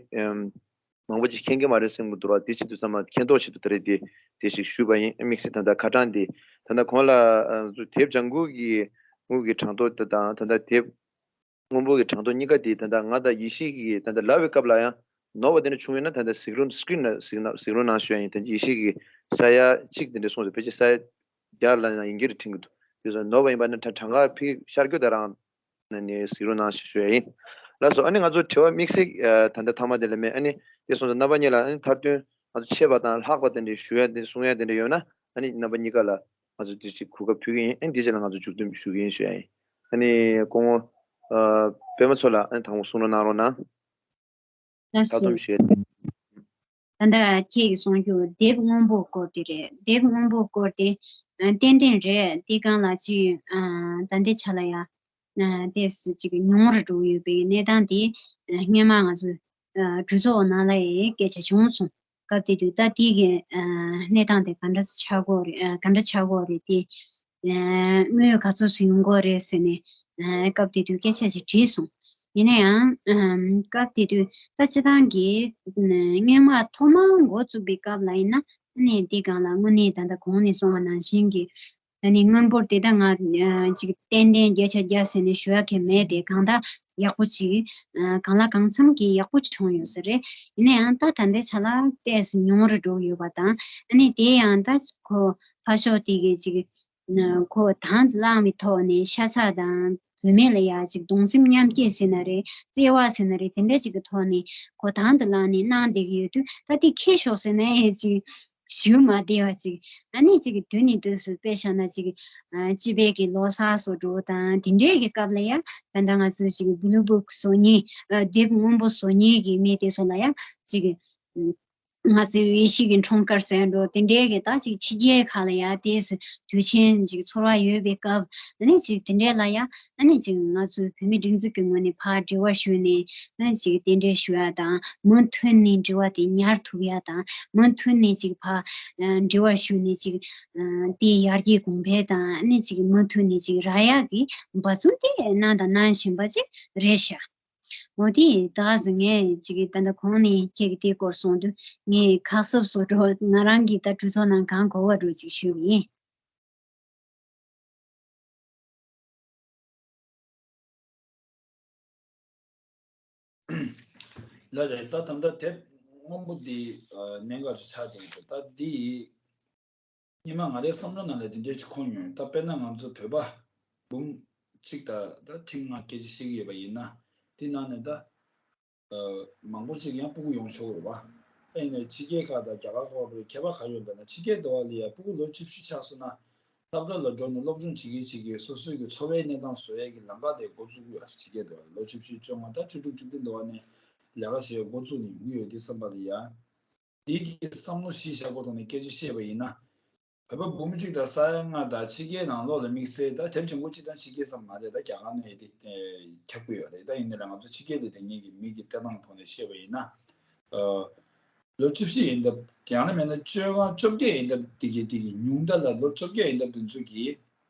མང་པོ་ཅིག་མཁྱེན་གྱི་མ་རེད་བསམ་གྱི་འདུག་ར། དེ་བྱེད་དུས་ཙམ་པ་མཁྱེན་རྟོགས་ཆེད་དུ་ད་རེས་དེ་དེ་ཞིག་ཞུས་པ་ཡིན། དམིགས་བསལ་ད་ལྟ་ཁ་གྲངས་དེ་ད་ལྟ་གོང་ལ་ཨ་དེབ་ལྗང་གུ་གི་དངུལ་གྱི་གྲངས་ཐོ་དེ་དང་ད་ལྟ་དེབ་སྔོན་པོ་གི་གྲངས་ཐོ་གཉིས་ཀ་དེ་ད་ལྟ་ང་དང་ཡེ་ཤེས་ཀྱིས་ད་ལྟ་ལབ་པའི་སྐབས་ལ་ཡང་ནོར་བ་དེ་འདྲ་བྱུང་ཡོད་ན་ད་ལྟ་གཟིགས་རོགས་screen་ལ་གཟིགས་ན་གཟིགས་རོགས་གནང་ཞུ་ཡ་ཡིན། ད་ཡེ་ཤེས་ཀྱིས་ས་ཡ་གཅིག་དེ་འདྲ་གསུངས་སོང་། ཕལ་ཆེར་ས་ཡ་བརྒྱ་ལ་ཡང་ཡིན་གྱི་རེད་དྲན་གྱི་འདུག་དེ་ཚོ་ནོར་བ་ཡིན་པ་ན་ད་གྲངས་ཀ་ཕར་ཤར་རྒྱུ་དང་རང་ནས་གཟིགས་རོགས་གནང་ཞུ་ཞུ་ཡ་ཡིན། ལགས་སོ། ཨ་ནི་ང་ཚོ་དྲི་བ་དམིགས་བསལ་ཨ་ད་ལྟ་མཐའ་མ་དེ་ལ་མེད། ཨ་ནི་དེ་སོང་ཙང་རྣམ་པ་གཉིས་ལ་ཨ་ནི་མཐར་དོན་ང་ཚོ་ཆད་པ་དང་ལྷག་པ་དེ་འདྲ་ཞུ་ཡ་དེ་གསུང་ཡ་དེ་འདྲ་ཡོད་ན་ཨ་ནི་རྣམ་པ་གཉིས་ཀ་ལ་ང་ཚོ་དེ་ཅིག་གོ་སྐབས་ཕུལ་གྱི་ཡིན། ཨ་ནི་དེ་རྗེས་ལ་ང་ཚོ་མཇུག་བསྡོམས་ཞུ་གི་ཡིན་ཞུ་ཡ་ཡིན། ཨ་ནི་སྐུ་ངོ་ཨ་པད་མ་མཚོ་ལགས་ཨ་ནི་དང་པོ་གསུང་རོགས་གནང་རོགས་གནང་། ལགས་ད་སོ། དུམ་ཞུས། ད་ལྟ་ཁྱེད་ཀྱིས་གསུངས་རྒྱུ་དེབ་སྔོན་པོའི་སྐོར་དེ་རེད། དེབ་སྔོན་པོའི་སྐོར་དེ་ཨ་ཏན་ཏན་རེད། དེ་སྒང་ལ་ཅིག་ཨ་ད་ལྟའི་ཆ་ལ་ཡ་ཨ་ཏོག་ཙམ་ཅིག་ཉུང་རུ་འགྲོ་ཡོད་པའི་གནས་སྟངས་དེ་ཨ་སྔོན་མ་ང་ཚོ་ཨ་གྲོས་ཚོགས་ནང་ལ་ཡ་སྐད་ཆ་བྱུང་སོང་། སྐབས་དེ་དུས་ད་དེ་གི་ཨ་གནས་སྟངས་དེ་ག་འདྲ་ཆགས་ཀྱི་ཡོད་རེད། ཨ་ག་འདྲ་ཆགས་ཀྱི་ཡོད་རེད་དེ། ཨ་དངུལ་ག་ཚོད་ཙམ་ཡོང་གི་ཡོད་རེད་ཟེར་ནས་ཨ་སྐབས་དེ་དུས་སྐད་ཆ་ཞིག་དྲིས་སོང་། ཡིན་ན་ཡང་ཨ་སྐབས་དེ་དུས་ད་སྤྱིར་བཏང་གི་ཨ་སྔོན་མ་ཐོག་མར་འགོ་བཙུགས་པའི་སྐབས་ལ་ཡིན་ན་ཨ་ནི་དེ་སྒང་ལ་དངོས་གནས་ད་ལྟ་གོང་ནས་གསུངས་པ་ནང་བཞིན་གྱི་ཨ་ནི་དངུལ་འབོར་དེ་ད་ང་ཨ་ཅིག་ཏན་ཏན་བརྒྱ་ཆ་བརྒྱ་ཟེར་ནས་ཞུ་ཡ་གང་ཡང་མེད་དེ། གང་ལྟར་ཡག་པོ་ཅིག་ཨ་གང་ལ་གང་འཚམ་གྱིས་ཡག་པོ་བྱུང་ཡོད་ས་རེད། ཡིན་ན་ཡང་ད་ད་ལྟའི་ཆ་ལ་ཏོག་ཙམ་ཉུང་རུ་འགྲོ་ཡོད་པ་དང་། ཨ་ནི་དེ་ཡང་ད་ཁོ་ཕར་ཕྱོགས་དེ་གི་ཅིག་ཁོ་དང་དུ་བླངས་པའི་ཐོག་ནས་ཤ་ཚ་དང་བུད་མེད་ལ་ཡ་ཅིག་གདུང་སེམས་མཉམ་སྐྱེད་ཟེར་ན་རེད། བརྩེ་བ་ཟེར་ན་རེད། དེ་འདྲ་ཅིག་གི་ཐོག་ནས་ཁོ་དང་དུ་བླངས་ནས་གནང་བསྡད་ཀྱི་ཡོད་དུས། ད་དེ་ཁྱེར་ཤོག་ཟེར་ན་ཡ་ཅིག་ ཞུ་མ་བདེ་བ་ཅིག་ཨ་ནི་ཅིག་དུས་ནས་དུས་སུ་དཔེ་བཞག་ན་ཅིག་ཨ་སྤྱི་པའི་གི་ལོ་གསར་སོགས་འགྲོ་དང་དེ་འདྲའི་གི་སྐབས་ལ་ཡ་ད་ལྟ་ང་ཚོས་ཅིག་Blue Book བཟོ་མཁན། ཨ་དེབ་སྔོན་པོ་བཟོ་མཁན་གི་མི་དེ་ཚོ་ལ་ཡ་ཅིག་ང་ཚོའི་ཡེ་ཤེས་ཀྱི་འཁྲུངས་སྐར་ཟེར་འགྲོ་དེ་འདྲའི་གི་ད་ཅིག་ཕྱི་རྒྱལ་ཁག་ལ་ཡ་དེ་དུས་ཆེན་ཅིག་ཚོར་བ་ཡོད་པའི་སྐབས་ཨ་ནི་ཅིག་དེ་འདྲའི་ལ་ཡ་ཨ་ནི་ཅིག་ང་ཚོའི་བོད་མི་སྒྲིག་འཛུགས་ཀྱི་ངོས་ནས་ཕར་འབྲེལ་བ་ཞུས་ནས་ཨ་ནི་ཅིག་རྟེན་འབྲེལ་ཞུ་ཡ་དང་མུ་མཐུད་ནས་འབྲེལ་བ་དེ་ཉར་ཐུབ་ཡ་དང་མུ་མཐུད་ནས་ཅིག་ཕར་འབྲེལ་བ་ཞུས་ནས་ཅིག་དེ་ཡར་རྒྱས་གོང་འཕེལ་དང་ཨ་ནི་ཅིག་མུ་མཐུད་ནས་ཅིག་རག་ཡ་གི་འབད་བརྩོན་དེ་གནང་དང་གནང་བཞིན་པ་ཅིག་རེད་ཤག་འོ་དེ་ད་གཟིགས་ངས་ཅིག་ད་ལྟ་གོང་ནས་ཁྱེད་ཀྱིས་དེ་སྐོར་གསུངས་དུས་ངས་ཁ་གསབ་བཟོ་འགྲོ་ང་རང་གིས་ད་གྲོས་ཚོགས་ནང་གང་གོ་བ་འགྲོ་ཅིག་ཞུས་པ་ཡིན། ལ་རེད། ད་ད་ལྟ་དེབ་སྔོན་པོ་འདི་གནད་འགག་ཅིག་ཆགས་བསྡད་འདུག་ད་འདི་སྔོན་མ་ང་རའི་བསམ་བློ་ནང་ལ་འདི་འདྲས་ཅིག་འཁོར་མྱོང་། ད་དཔེར་ན་ང་ཚོ་བོད་པ་འབུམ་གཅིག་དང་ད་ཁྲི་ལྔ་སྐད་ཆ་བཤད་ཀྱི་ཡོད་པ་ཡིན་ན། དེ་ནང་ནས་ད་མང་པོ་ཅིག་ཡང་སྤུ་གུ་ཡོང་ཆོག་རེད་བ། ད་ཡིན་ནའི་ཕྱི་རྒྱལ་ཁག་དང་རྒྱ་གར་ཁག་ལ་ཁྱད་པར་ག་རེ་ཡོད་ལབ་ན། ཕྱི་རྒྱལ་དུ་བ་ལ་ཡང་སྤུ་གུ་ལོ་བཅུ་བཞི་ཆགས་སོང་ན་སློབ་གྲྭ་ལ་འགྲོ་ནས་སློབ་སྦྱོང་བྱེད་ཀྱི་བྱེད་ཀྱི་སོ་སོའི་གི་འཚོ་བའི་གནས་སྟངས་བཟོ་ཡས་ཀྱི་ལམ་ཁ་དེ་འགོ་བཙུགས་ཀྱི་ཡོད། ཕྱི་རྒྱལ་དུ་བ་ལ་ལོ་བཅུ་བཞི་བཅོ་ལྔ་ད་བཅུ་དྲུག་བཅུ་བདུན་དུ་བ་ནས་ལས་ཀ་བྱེད་ཡས་འགོ་བཙུགས་ནས་ཡོང་གི་ཡོད་དུས་ཙམ་པ་ལ་ཡང་། དེའི་གི་བསམ་བློ་གཞིར་བཞག་དགོས་ཐོག་ནས་སྐད་ཆ་བཤད་པ་ཡིན་ན། བོད་པ་འབུམ་གཅིག་དང་ས་ཡ་ལྔ་དང་ཕྱི་རྒྱལ་ནང་ལོགས་ལ་དམིགས་བསལ་ད་དེབ་སྦྱང་མཁན་གཅིག་དང་ཕྱི་རྒྱལ་ཙམ་མ་རེད། ད་རྒྱ་གར་ནས་དེ་ཁྱབ་ཀྱི་ཡོད་རེད། ད་ཡིན་ནའི་ང་ཚོ་ཕྱི་རྒྱལ་ལ་བསྡད་མཁན་གྱི་མི་གི་ལྟ་སྟངས་ཐོག་ནས་བཤད་པ་ཡིན་ན། ལོ་བཅུ་བཞི་ཡིན་སྟབས་ཡང་ན་མེད་ན་བཅོ་ལྔ་བཅོ་བརྒྱད་ཡིན་སྟབས་དེ་གི་དེ་གི་ཉུང་མཐའ་ལ་ལོ་བཅོ་བརྒྱད་ཡིན་སྟབས་དེ་ཚོ་གིས་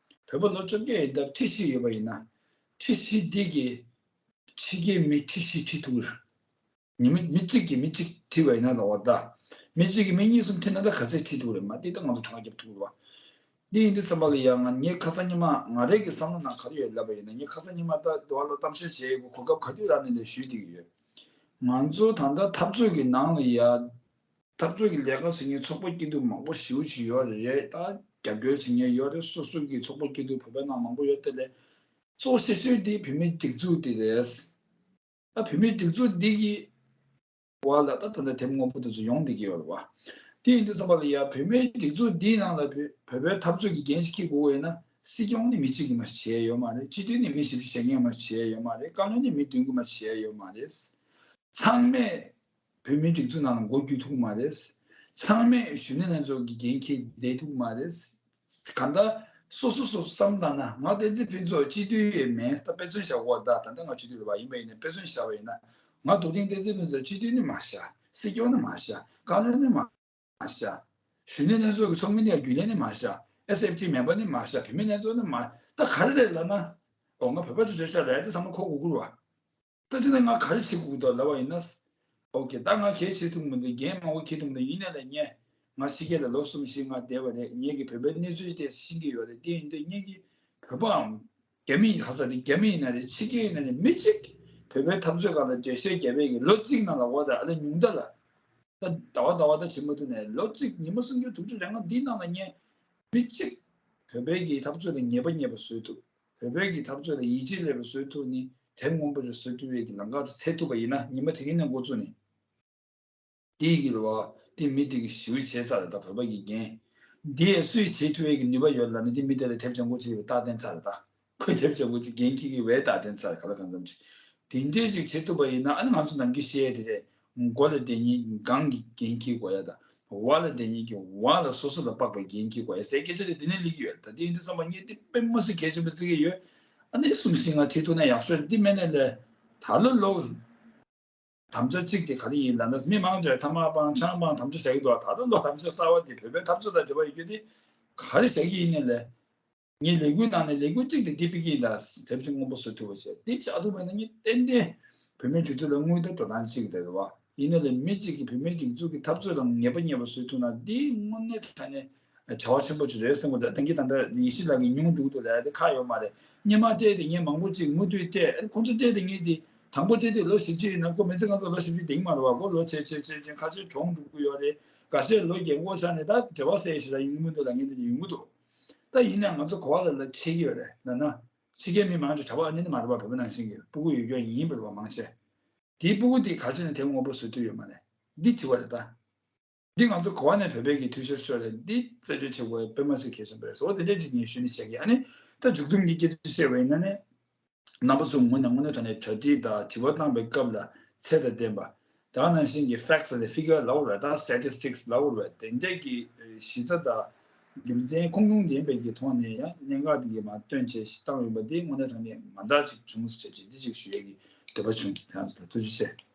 བོད་པ་ལོ་བཅོ་བརྒྱད་ཡིན་སྟབས་ཁྲི་བཞི་ཡོད་པ་ཡིན་ན། ཁྲི་བཞི་འདི་གི་ཕྱི་རྒྱལ་མི་ཁྲི་བཞི་ཁྲིད་ཐུབ། ཉི་མ་མི་གཅིག་གིས་མི་གཅིག་ཁྲིད་པ་ཡིན་ན་ལབ་པ་ད། མི་གཅིག་གིས་མི་གཉིས་གསུམ་ཁྲིད་ན་ད་ག་ཚད་ཁྲིད་ཐུབ་རེད། མ་འདི་ད་ང་ཚོ་གྲངས་ཀ་རྒྱབ་ཐུབ་རེད་བ། འདི་ཡིན་དུས་ཙམ་པ་ལ་ཡང་ང་ངའི་ཁ་སང་ཉི་མ་ང་རའི་གི་བསམ་བློ་ནང་ག་རེ་ཡོད་ལབ་པ་ཡིན་ན། ངས་ཁ་སང་ཉི་མ་ད་དུ་བ་ལ་གཏམ་བཤད་བྱེད་ཡས་གོ་སྐབས་ག་དུས་རག་ནས་ལས་ཞུས་བསྡད་ཀྱི་ཡོད། ང་ཚོ་ད་ལྟ་འཐབ་རྩོད་ཀྱི་ནང་ལ་ཡ། འཐབ་རྩོད་ཀྱི་ལས་ཀ་བྱེད་མཁན་ཚོགས་པ་སྐྱིད་སྡུག་མང་པོ་ཞེ་པོ་ཅིག་ཡོད་རེད། ད་རྒྱབ་སྐྱོར་བྱེད་མཁན་ཡོད་རེད། སོ་སོ་གི་ཚོགས་པ་སྐྱིད་སྡུག་བོད་པའི་ནང་མང་པོ་ཡོད། དེ་ལས་གཙོ་ཆེ་ཤོས་དེ་བུད་མེད་སྒྲིག་འཛུགས་དེ་རེད། ད་བུད་མེད་སྒྲིག་འཛུགས་འདི་གི་བར་ལ་ད་ད་ལྟ་དེབ་སྔོན་པོ་དེ་ཚོ་ཡོང་བསྡད་ཀྱི་ཡོད་རེད་བ། དེ་ཡིན་དུས་ཙམ་པ་ལ་ཡ་བུད་མེད་སྒྲིག་འཛུགས་འདིའི་ནང་ལ་བོད་བོད་པའི་འཐབ་རྩོད་ཀྱི་འགན་ཞིག་འཁྱེར་དགོས་པ་ཡིན་ན། སྲིད་སྐྱོང་ནི་མི་གཅིག་གིས་མ་བྱས་ཡོད་མ་རེད། སྤྱི་འཐུས་ནི་མི་བཞི་བཅུ་ཞེ་ལྔས་མ་བྱས་ཡོད་མ་རེད། བཀའ་བློན་ནི་མི་བདུན་གྱིས་མ་བྱས་ཡོད་མ་རེད། ཚང་མས་བོད་མིའི་སྒྲིག་འཛུགས་ནང་ལ་མགོ་བསྒུར་ཐུབ་མ་རེད། ཚང་མས་གཞོན་ནུ་ལྷན་ཚོགས་ཀྱི་འགན་འཁྱེར་བསྡད་ཐུབ་མ་རེད། གང་ལྟར་སོ་སོ་སོ་བསམ་བཏང་ན་ང་བསྟན་འཛིན་ཕུན་ཚོགས་སྤྱི་འཐུས་ཡོད་མེད་ད་དཔེ་མཚོན་བཞག་གོ། ད་ད་ལྟ་ང་སྤྱི་འཐུས་རེད་བ། ཡིན་པ་ཡིན་ན་དཔེ་མཚོན་བཞག་པ་ཡིན་ན། ང་དུ་ཐིང་བསྟན་འཛིན་ཕུན་ཚོགས་སྤྱི་འཐུས་ནི་མ་བཞག་སྲིད་སྐྱོང་ནི་མ་བཞག་བཀའ་བློན་ནི་མ་མ་བཞག་གཞོན་ནུ་ལྷན་ཚོགས་ཀྱི་ཚོགས་མི་ནི་ཡང་རྒྱུན་ལས་ནི་མ་བཞག་ཨེས་ཨེཕ་ཅི་མེམ་བར་ནི་མ་བཞག་བུད་མེད་ལྷན་ཚོགས་ནི་མ། ད་ག་རེ་རེད་ལབ་ན། འོ་ང་བོད་པ་ཅིག་རེད་ཤག་ལབ་ཡ་དེ་བསམ་བློ་འཁོར་དགོས་ཀྱི་རེད་བ། ད་ཅི་ན་ང་ག་རེ་བྱེད་དགོས་འདུག་ལབ་པ་ཡིན་ན། ཨོ་ཀེ། ད་ང་གལ་ཆེ་ཐུབ་མི་འདུག་འགན་མང་པོ་འཁྱེར་ཐུབ་མི་འདུག་ཡིན་ནའི་ལས་ངས་ང་ཕྱི་རྒྱལ་ལ་ལོ་གསུམ་བཞི་ལྔ་བསྡད་པ་རེད། ངས་ཀྱི་བོད་པའི་གནས་ཚུལ་དེ་ཤེས་ཀྱི་ཡོད་རེད། དེ་ཡིན་དུས་ངས་ཀྱི་བོད་པའམ་རྒྱ་མི་ཡིན་ཧ་ས་དེ་རྒྱ་མི་ཡིན་ན་རེད། ཕྱི་རྒྱལ་ཡིན་ན་རེད། མི་གཅིག་བོད་པའི་འཐབ་རྩོད་སྒང་ལ་འགྲེལ་བཤད་རྒྱབ་པའི་གི་ལོ་གཅིག་ནང་ལ་འོ་ད་ཨ་ལེ་ཉུང་མཐའ་ལ། ད་ཟླ་བ་ཟླ་བ་ད་བྱེད་མ་ཐུབ་ནས་ལོ་གཅིག་ཉི་མ་སུམ་ཅུ་དྲུག་ཅུ་རེ་ལྔ་འདིའི་ནང་ལ་ངས་མི་གཅིག་བོད་པའི་གི་འཐབ་རྩོད་ལ་ངེས་པ་རྙེད་པ་བཟོས་ཐུབ། བོད་པའི་གི་འཐབ་རྩོད་ལ་ཡིད་ཆེས་སླེབས་པ་བཟོས་ཐུབ་ནི་དེབ་སྔོན་པོ་ཞིག་བཟོ་ཐུབ་པའི་གི་ལམ་ཁ་དེ་འཚོལ་ཐུབ་པ་ཡིན་ན། ཉི་མ་དེ་རིང་ནས་འགོ་བཙུགས་ནས། དེའི་གི་རེད་བ། དེ་མི་དེ་གི་ཞེ་པོ་བྱས་ཚར་རེད། ད་བོད་པ་གི་འགན་འདི་སུས་བྱེད་ཐུབ་པའི་གི་ནུས་པ་ཡོད་ལབ་ན། དེ་མི་དེ་ལ་དེབ་སྦྱང་དགོས་ཀྱི་ཡོད་པའི་རྟགས་བསྟན་ཚར་རེད་ད། ཁོས་དེབ་སྦྱང་དགོས་ཀྱི་འགན་འཁྱེར་གི་བའི་རྟགས་བསྟན་ཚར་རེད། ག་ལ་གང་འཚམ་ཅིག་དེ་འདྲས་ཅིག་བྱེད་ཐུབ་པ་ཡིན་ན། ཨ་ནི་ང་ཚོ་ནམ་རྒྱུན་བཤད་དེ་རེད། མགོ་ལ་བསྡད་མཁན་གྱིས་སྒང་གི་འགན་འཁྱེར་དགོས་ཡ་ད། འོག་ལ་བསྡད་མཁན་གྱིས་འོག་ལ་སོ་སོ་ལ་དཔག་པའི་འགན་འཁྱེར་དགོས་ཡ་ཟེར་སྐད་ཆ་དེ་འདི་ནས་སླེབས་ཀྱི་ཡོད་རེད་ད། དེ་ཡིན་དུས་ཙམ་པ་ངས་དེ་དཔེ་མི་སྲིད་གལ་ཆེན་པོ་བརྩི་གི་ཡོད། ཨ་ནི་གསུམ་བཞི་ལྔ་ཁྲིད་ཐུབ་ན་ཡག་ཤོས་རེད། དེ་མེད་ནའི་ལས་ད་ལོ་ལོ། དམ་བཅའ་གཅིག་དེ་ག་རེ་ཡིན་ལབ་ན། མི་མང་ཆེ་བས་ཐ་མག་སྤང་ཆང་སྤང་དམ་བཅའ་བཞག་གི་འདུག་ད་ལོ་ལོ་དམ་བཅའ་གསར་བ་དེ་བོད་པའི་འཐབ་རྩོད་དང་འབྲེལ་བ་ཡོད་རྒྱུ་དེ་ག་རེ་བཞག་གི་ཡིན་ནའི་ལས། ངའི་ལས་འགུལ་ནང་ནས་ལས་འགུལ་གཅིག་དེ་འདི་སྤེལ་གྱི་ཡིན་ད། དེབ་ཅིག་སྔོན་པོ་བཟོ་ཐུབ་པ་བྱས། དེ་བྱ་ཐུབ་པ་ཡིན་ན་ངས་ཏན་ཏན་བོད་མིའི་སྒྲིག་འཛུགས་ལ་དངུལ་དང་འགྲོ་སྟངས་གཅིག་དེ་རེད་བ། ཡིན་ནའི་ལས་མི་གཅིག་གིས་བོད་མིའི་སྒྲིག་འཛུགས་ཀྱི་འཐབ་རྩོད་ལ་ངེས་པ་རྙེད་པ་བཟོ་ཐུབ་ན། འདི་དངོས་གནས་དྲང་གནས་བྱ་བ་ཆེན་པོ་ཅིག་རེད་བསམ་གི་འདུག་ད་གིན་ད་ལྟ་ཡེ་ཤེས་ལགས་ཀྱིས་ཉུང་འགྲོ་གི་འདུག་ལབ་ཡ་དེ་ཁག་ཡོད་མ་རེད། སྔོན་མ་སྤྲད་དེ་ངས་མང་པོ་ཅིག་མུ་མཐུད་སྤྲད། ཁོང་ཚོ་སྤྲད་དེ་ངས་དེ་དང་པོ་སྤྲད་དུས་ལོ་བཞི་བཅུ་ཡིན་ན། ཁོ་མི་ཚེ་གང་ཚོ་ལོ་བཞི་བཅུ་དེ་མ་རེད་བ། ཁོ་ལོ་ཆེ་ཆེ་ཆེ་ཆེ་ཁ་ཤས་གྲོངས་འགྲོ་གི་ཡོད་རེད། འགའ་ཤས་ལོ་རྒན་གོག་ཆགས་ནས་ད་འབྲེལ་བ་ཟེར་ཞིག་ལ་ཡོང་གི་མི་འདུག་ལབ་མཁན་དེ་འདྲ་ཡོང་གི་འདུག་ད་ཡིན་ན་ང་ཚོ་ག་བ་ལ་ལ་འཁེལ་གྱི་ཡོད་རེད་ལབ་ན། ཕྱི་རྒྱལ་མི་མང་ཆེ་གྲྭ་པ་ཨ་ནེ་ནི་མ་རེད་པ། བོད་པ་ནང་བཞིན་གྱི་སྤུ་གུ་ཡོད་རྒྱུ་ཡིན་པ་རེད་པ་མང་ཆེ། དེའི་སྤུ་གུ་དེ་ག་ཅི་ནས་དེབ་སྔོན་པོ་བཟོ་ཐུབ་ཡོད་མ་རེད། འདི་དྲི་བ་རེད་ད། འདི་ང་ཚོ་ག་བ་ནས་བོད་པའི་གི་འཐུས་ཤོར་ཤོར་ལ་འདི་རྩད་གཅོད་བྱེད་དགོས་དཔེ་མ་སྲིད་གལ་ཆེན་པོ་རེད་ཟེར་བ་དེ་འདྲ་ཅིག་ངས་ཞུ་ནས་བཤད་ཀྱི། ཨ་ནི་ད་མཇུག་སྡོམ་གྱི་སྐད་ཆ་བཤད་པ་ཡིན་ན་ནི། རྣམ་པ་ཚོ་ངོས་ནས་དངོས་གནས་དྲང་གནས་གྲ་སྒྲིག་དང་དྲི་བ་བཏང་པའི་སྐབས་ལ་ཚད་དང་ལྡན་པ། དེ་ནང་བཞིན་གྱི་facts and figure ལབ་དགོས་རེད། ད་statistics ལབ་དགོས་རེད། དེ་འདྲས་ཀྱི་གཞི་རྩ་དང་རྒྱུ་མཚན་ཁུངས་ལུང་ལྡན་པའི་གི་ཐོག་ནས་ཡང་གནད་འགག་འདི་གི་མར་བཏོན་བྱས་ཤིག་བཏང་ཡོད་པ་འདི་དངོས་གནས་དྲང་གནས་མ་འདྲ་ཅིག་བྱུང་ཟེར་བྱས་འདི་ཅིག་ཞུ་ཡས་ཀྱི་འདོད་པ་བྱུང་། དེ་ཡང་ཐུགས་རྗེ་ཆེ།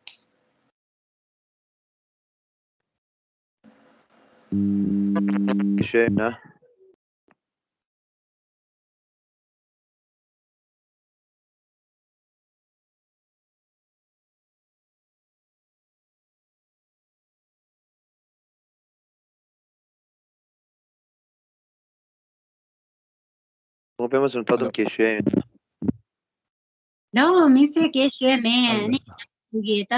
ཞུས་ན། ངོ་པད་མ་ཚོ་ལ་ད་དུང་ཧ་ལོ། སྐད་ཞུ་ཡ་ཡོད་ན། ལོ་དམིགས་བསལ་སྐད་ཞུ་ཡ་མེད། ཨ་ནི་དུ་གི་ད་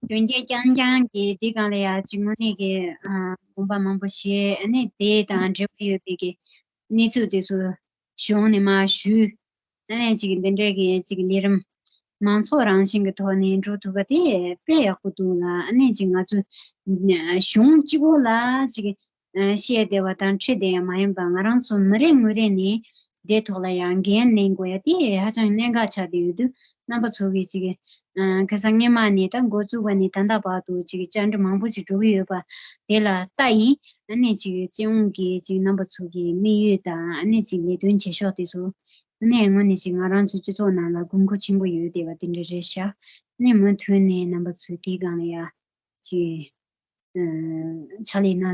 གྱོན་ཆས་རྐྱང་རྐྱང་གི་འདི་སྒང་ལ་ཡ་ཅིག་དངོས་གནས་ཀྱི་ཨ་དགོངས་པ་མང་པོ་བཞེས། ཨ་ནི་དེ་དང་འབྲེལ་བ་ཡོད་པའི་གི་གནས་ཚུལ་དེ་ཚོ་གཞུང་ནས་མར་ཞུས། ཨ་ནི་ཅིག་འདི་འདྲའི་གི་ཅིག་ལས་རིམ་མང་ཚོགས་རང་བཞིན་གྱི་ཐོག་ནས་འགྲོ་ཐུབ་པ་དེ་དཔེ་ཡག་པོ་འདུག་ལ། ཨ་ནི་ཅིག་ང་ཚོ་གཞུང་གཅིག་པོ་ལ་ཅིག་ཨ་བཤད་བསྡད་པ་དང་ཁྲིད་བསྡད་ཡ་མ་ཡིན་པ། ང་རང་ཚོ་མི་རེ་ངོ་རེ་ནས་དེ་ཐོག་ལ་ཡང་འགན་ལེན་དགོས་ཡ་དེ་ཧ་ཅང་གནད་འགག་ཆགས་བསྡད་ཡོད་དུས། རྣམ་པ་ཚོ་གིས་ཅིག་ཨ་ཁ་སང་སྔོན་མ་ནས་ད་འགོ་བཙུགས་པ་ནས་ད་ལྟ་བར་དུ་ཅིག་བཅར་འདྲི་མང་པོ་ཅིག་འགྲོ་གི་ཡོད་པ་དེ་ལ་ལྟ་ཡིན། ཨ་ནི་ཅིག་སྤྱི་ཡོངས་ཀྱི་ཅིག་རྣམ་པ་ཚོ་གི་དམིགས་ཡུལ་དང་། ཨ་ནི་ཅིག་ལས་དོན་བྱེད་ཕྱོགས་དེ་ཚོ། ཨ་ནི་དངོས་གནས་ཅིག་ང་རང་ཚོ་སྤྱི་ཚོགས་ནང་ལ་དགོས་མཁོ་ཆེན་པོ་ཡོད་བསྡད་པ་དེ་འདྲ་རེད་ཤག་ཨ་ནི་མུ་མཐུད་ནས་རྣམ་པ་ཚོས་དེའི་སྒང་ལ་ཡ་ཅིག་ཨ་ཕྱག་ལས་གནང་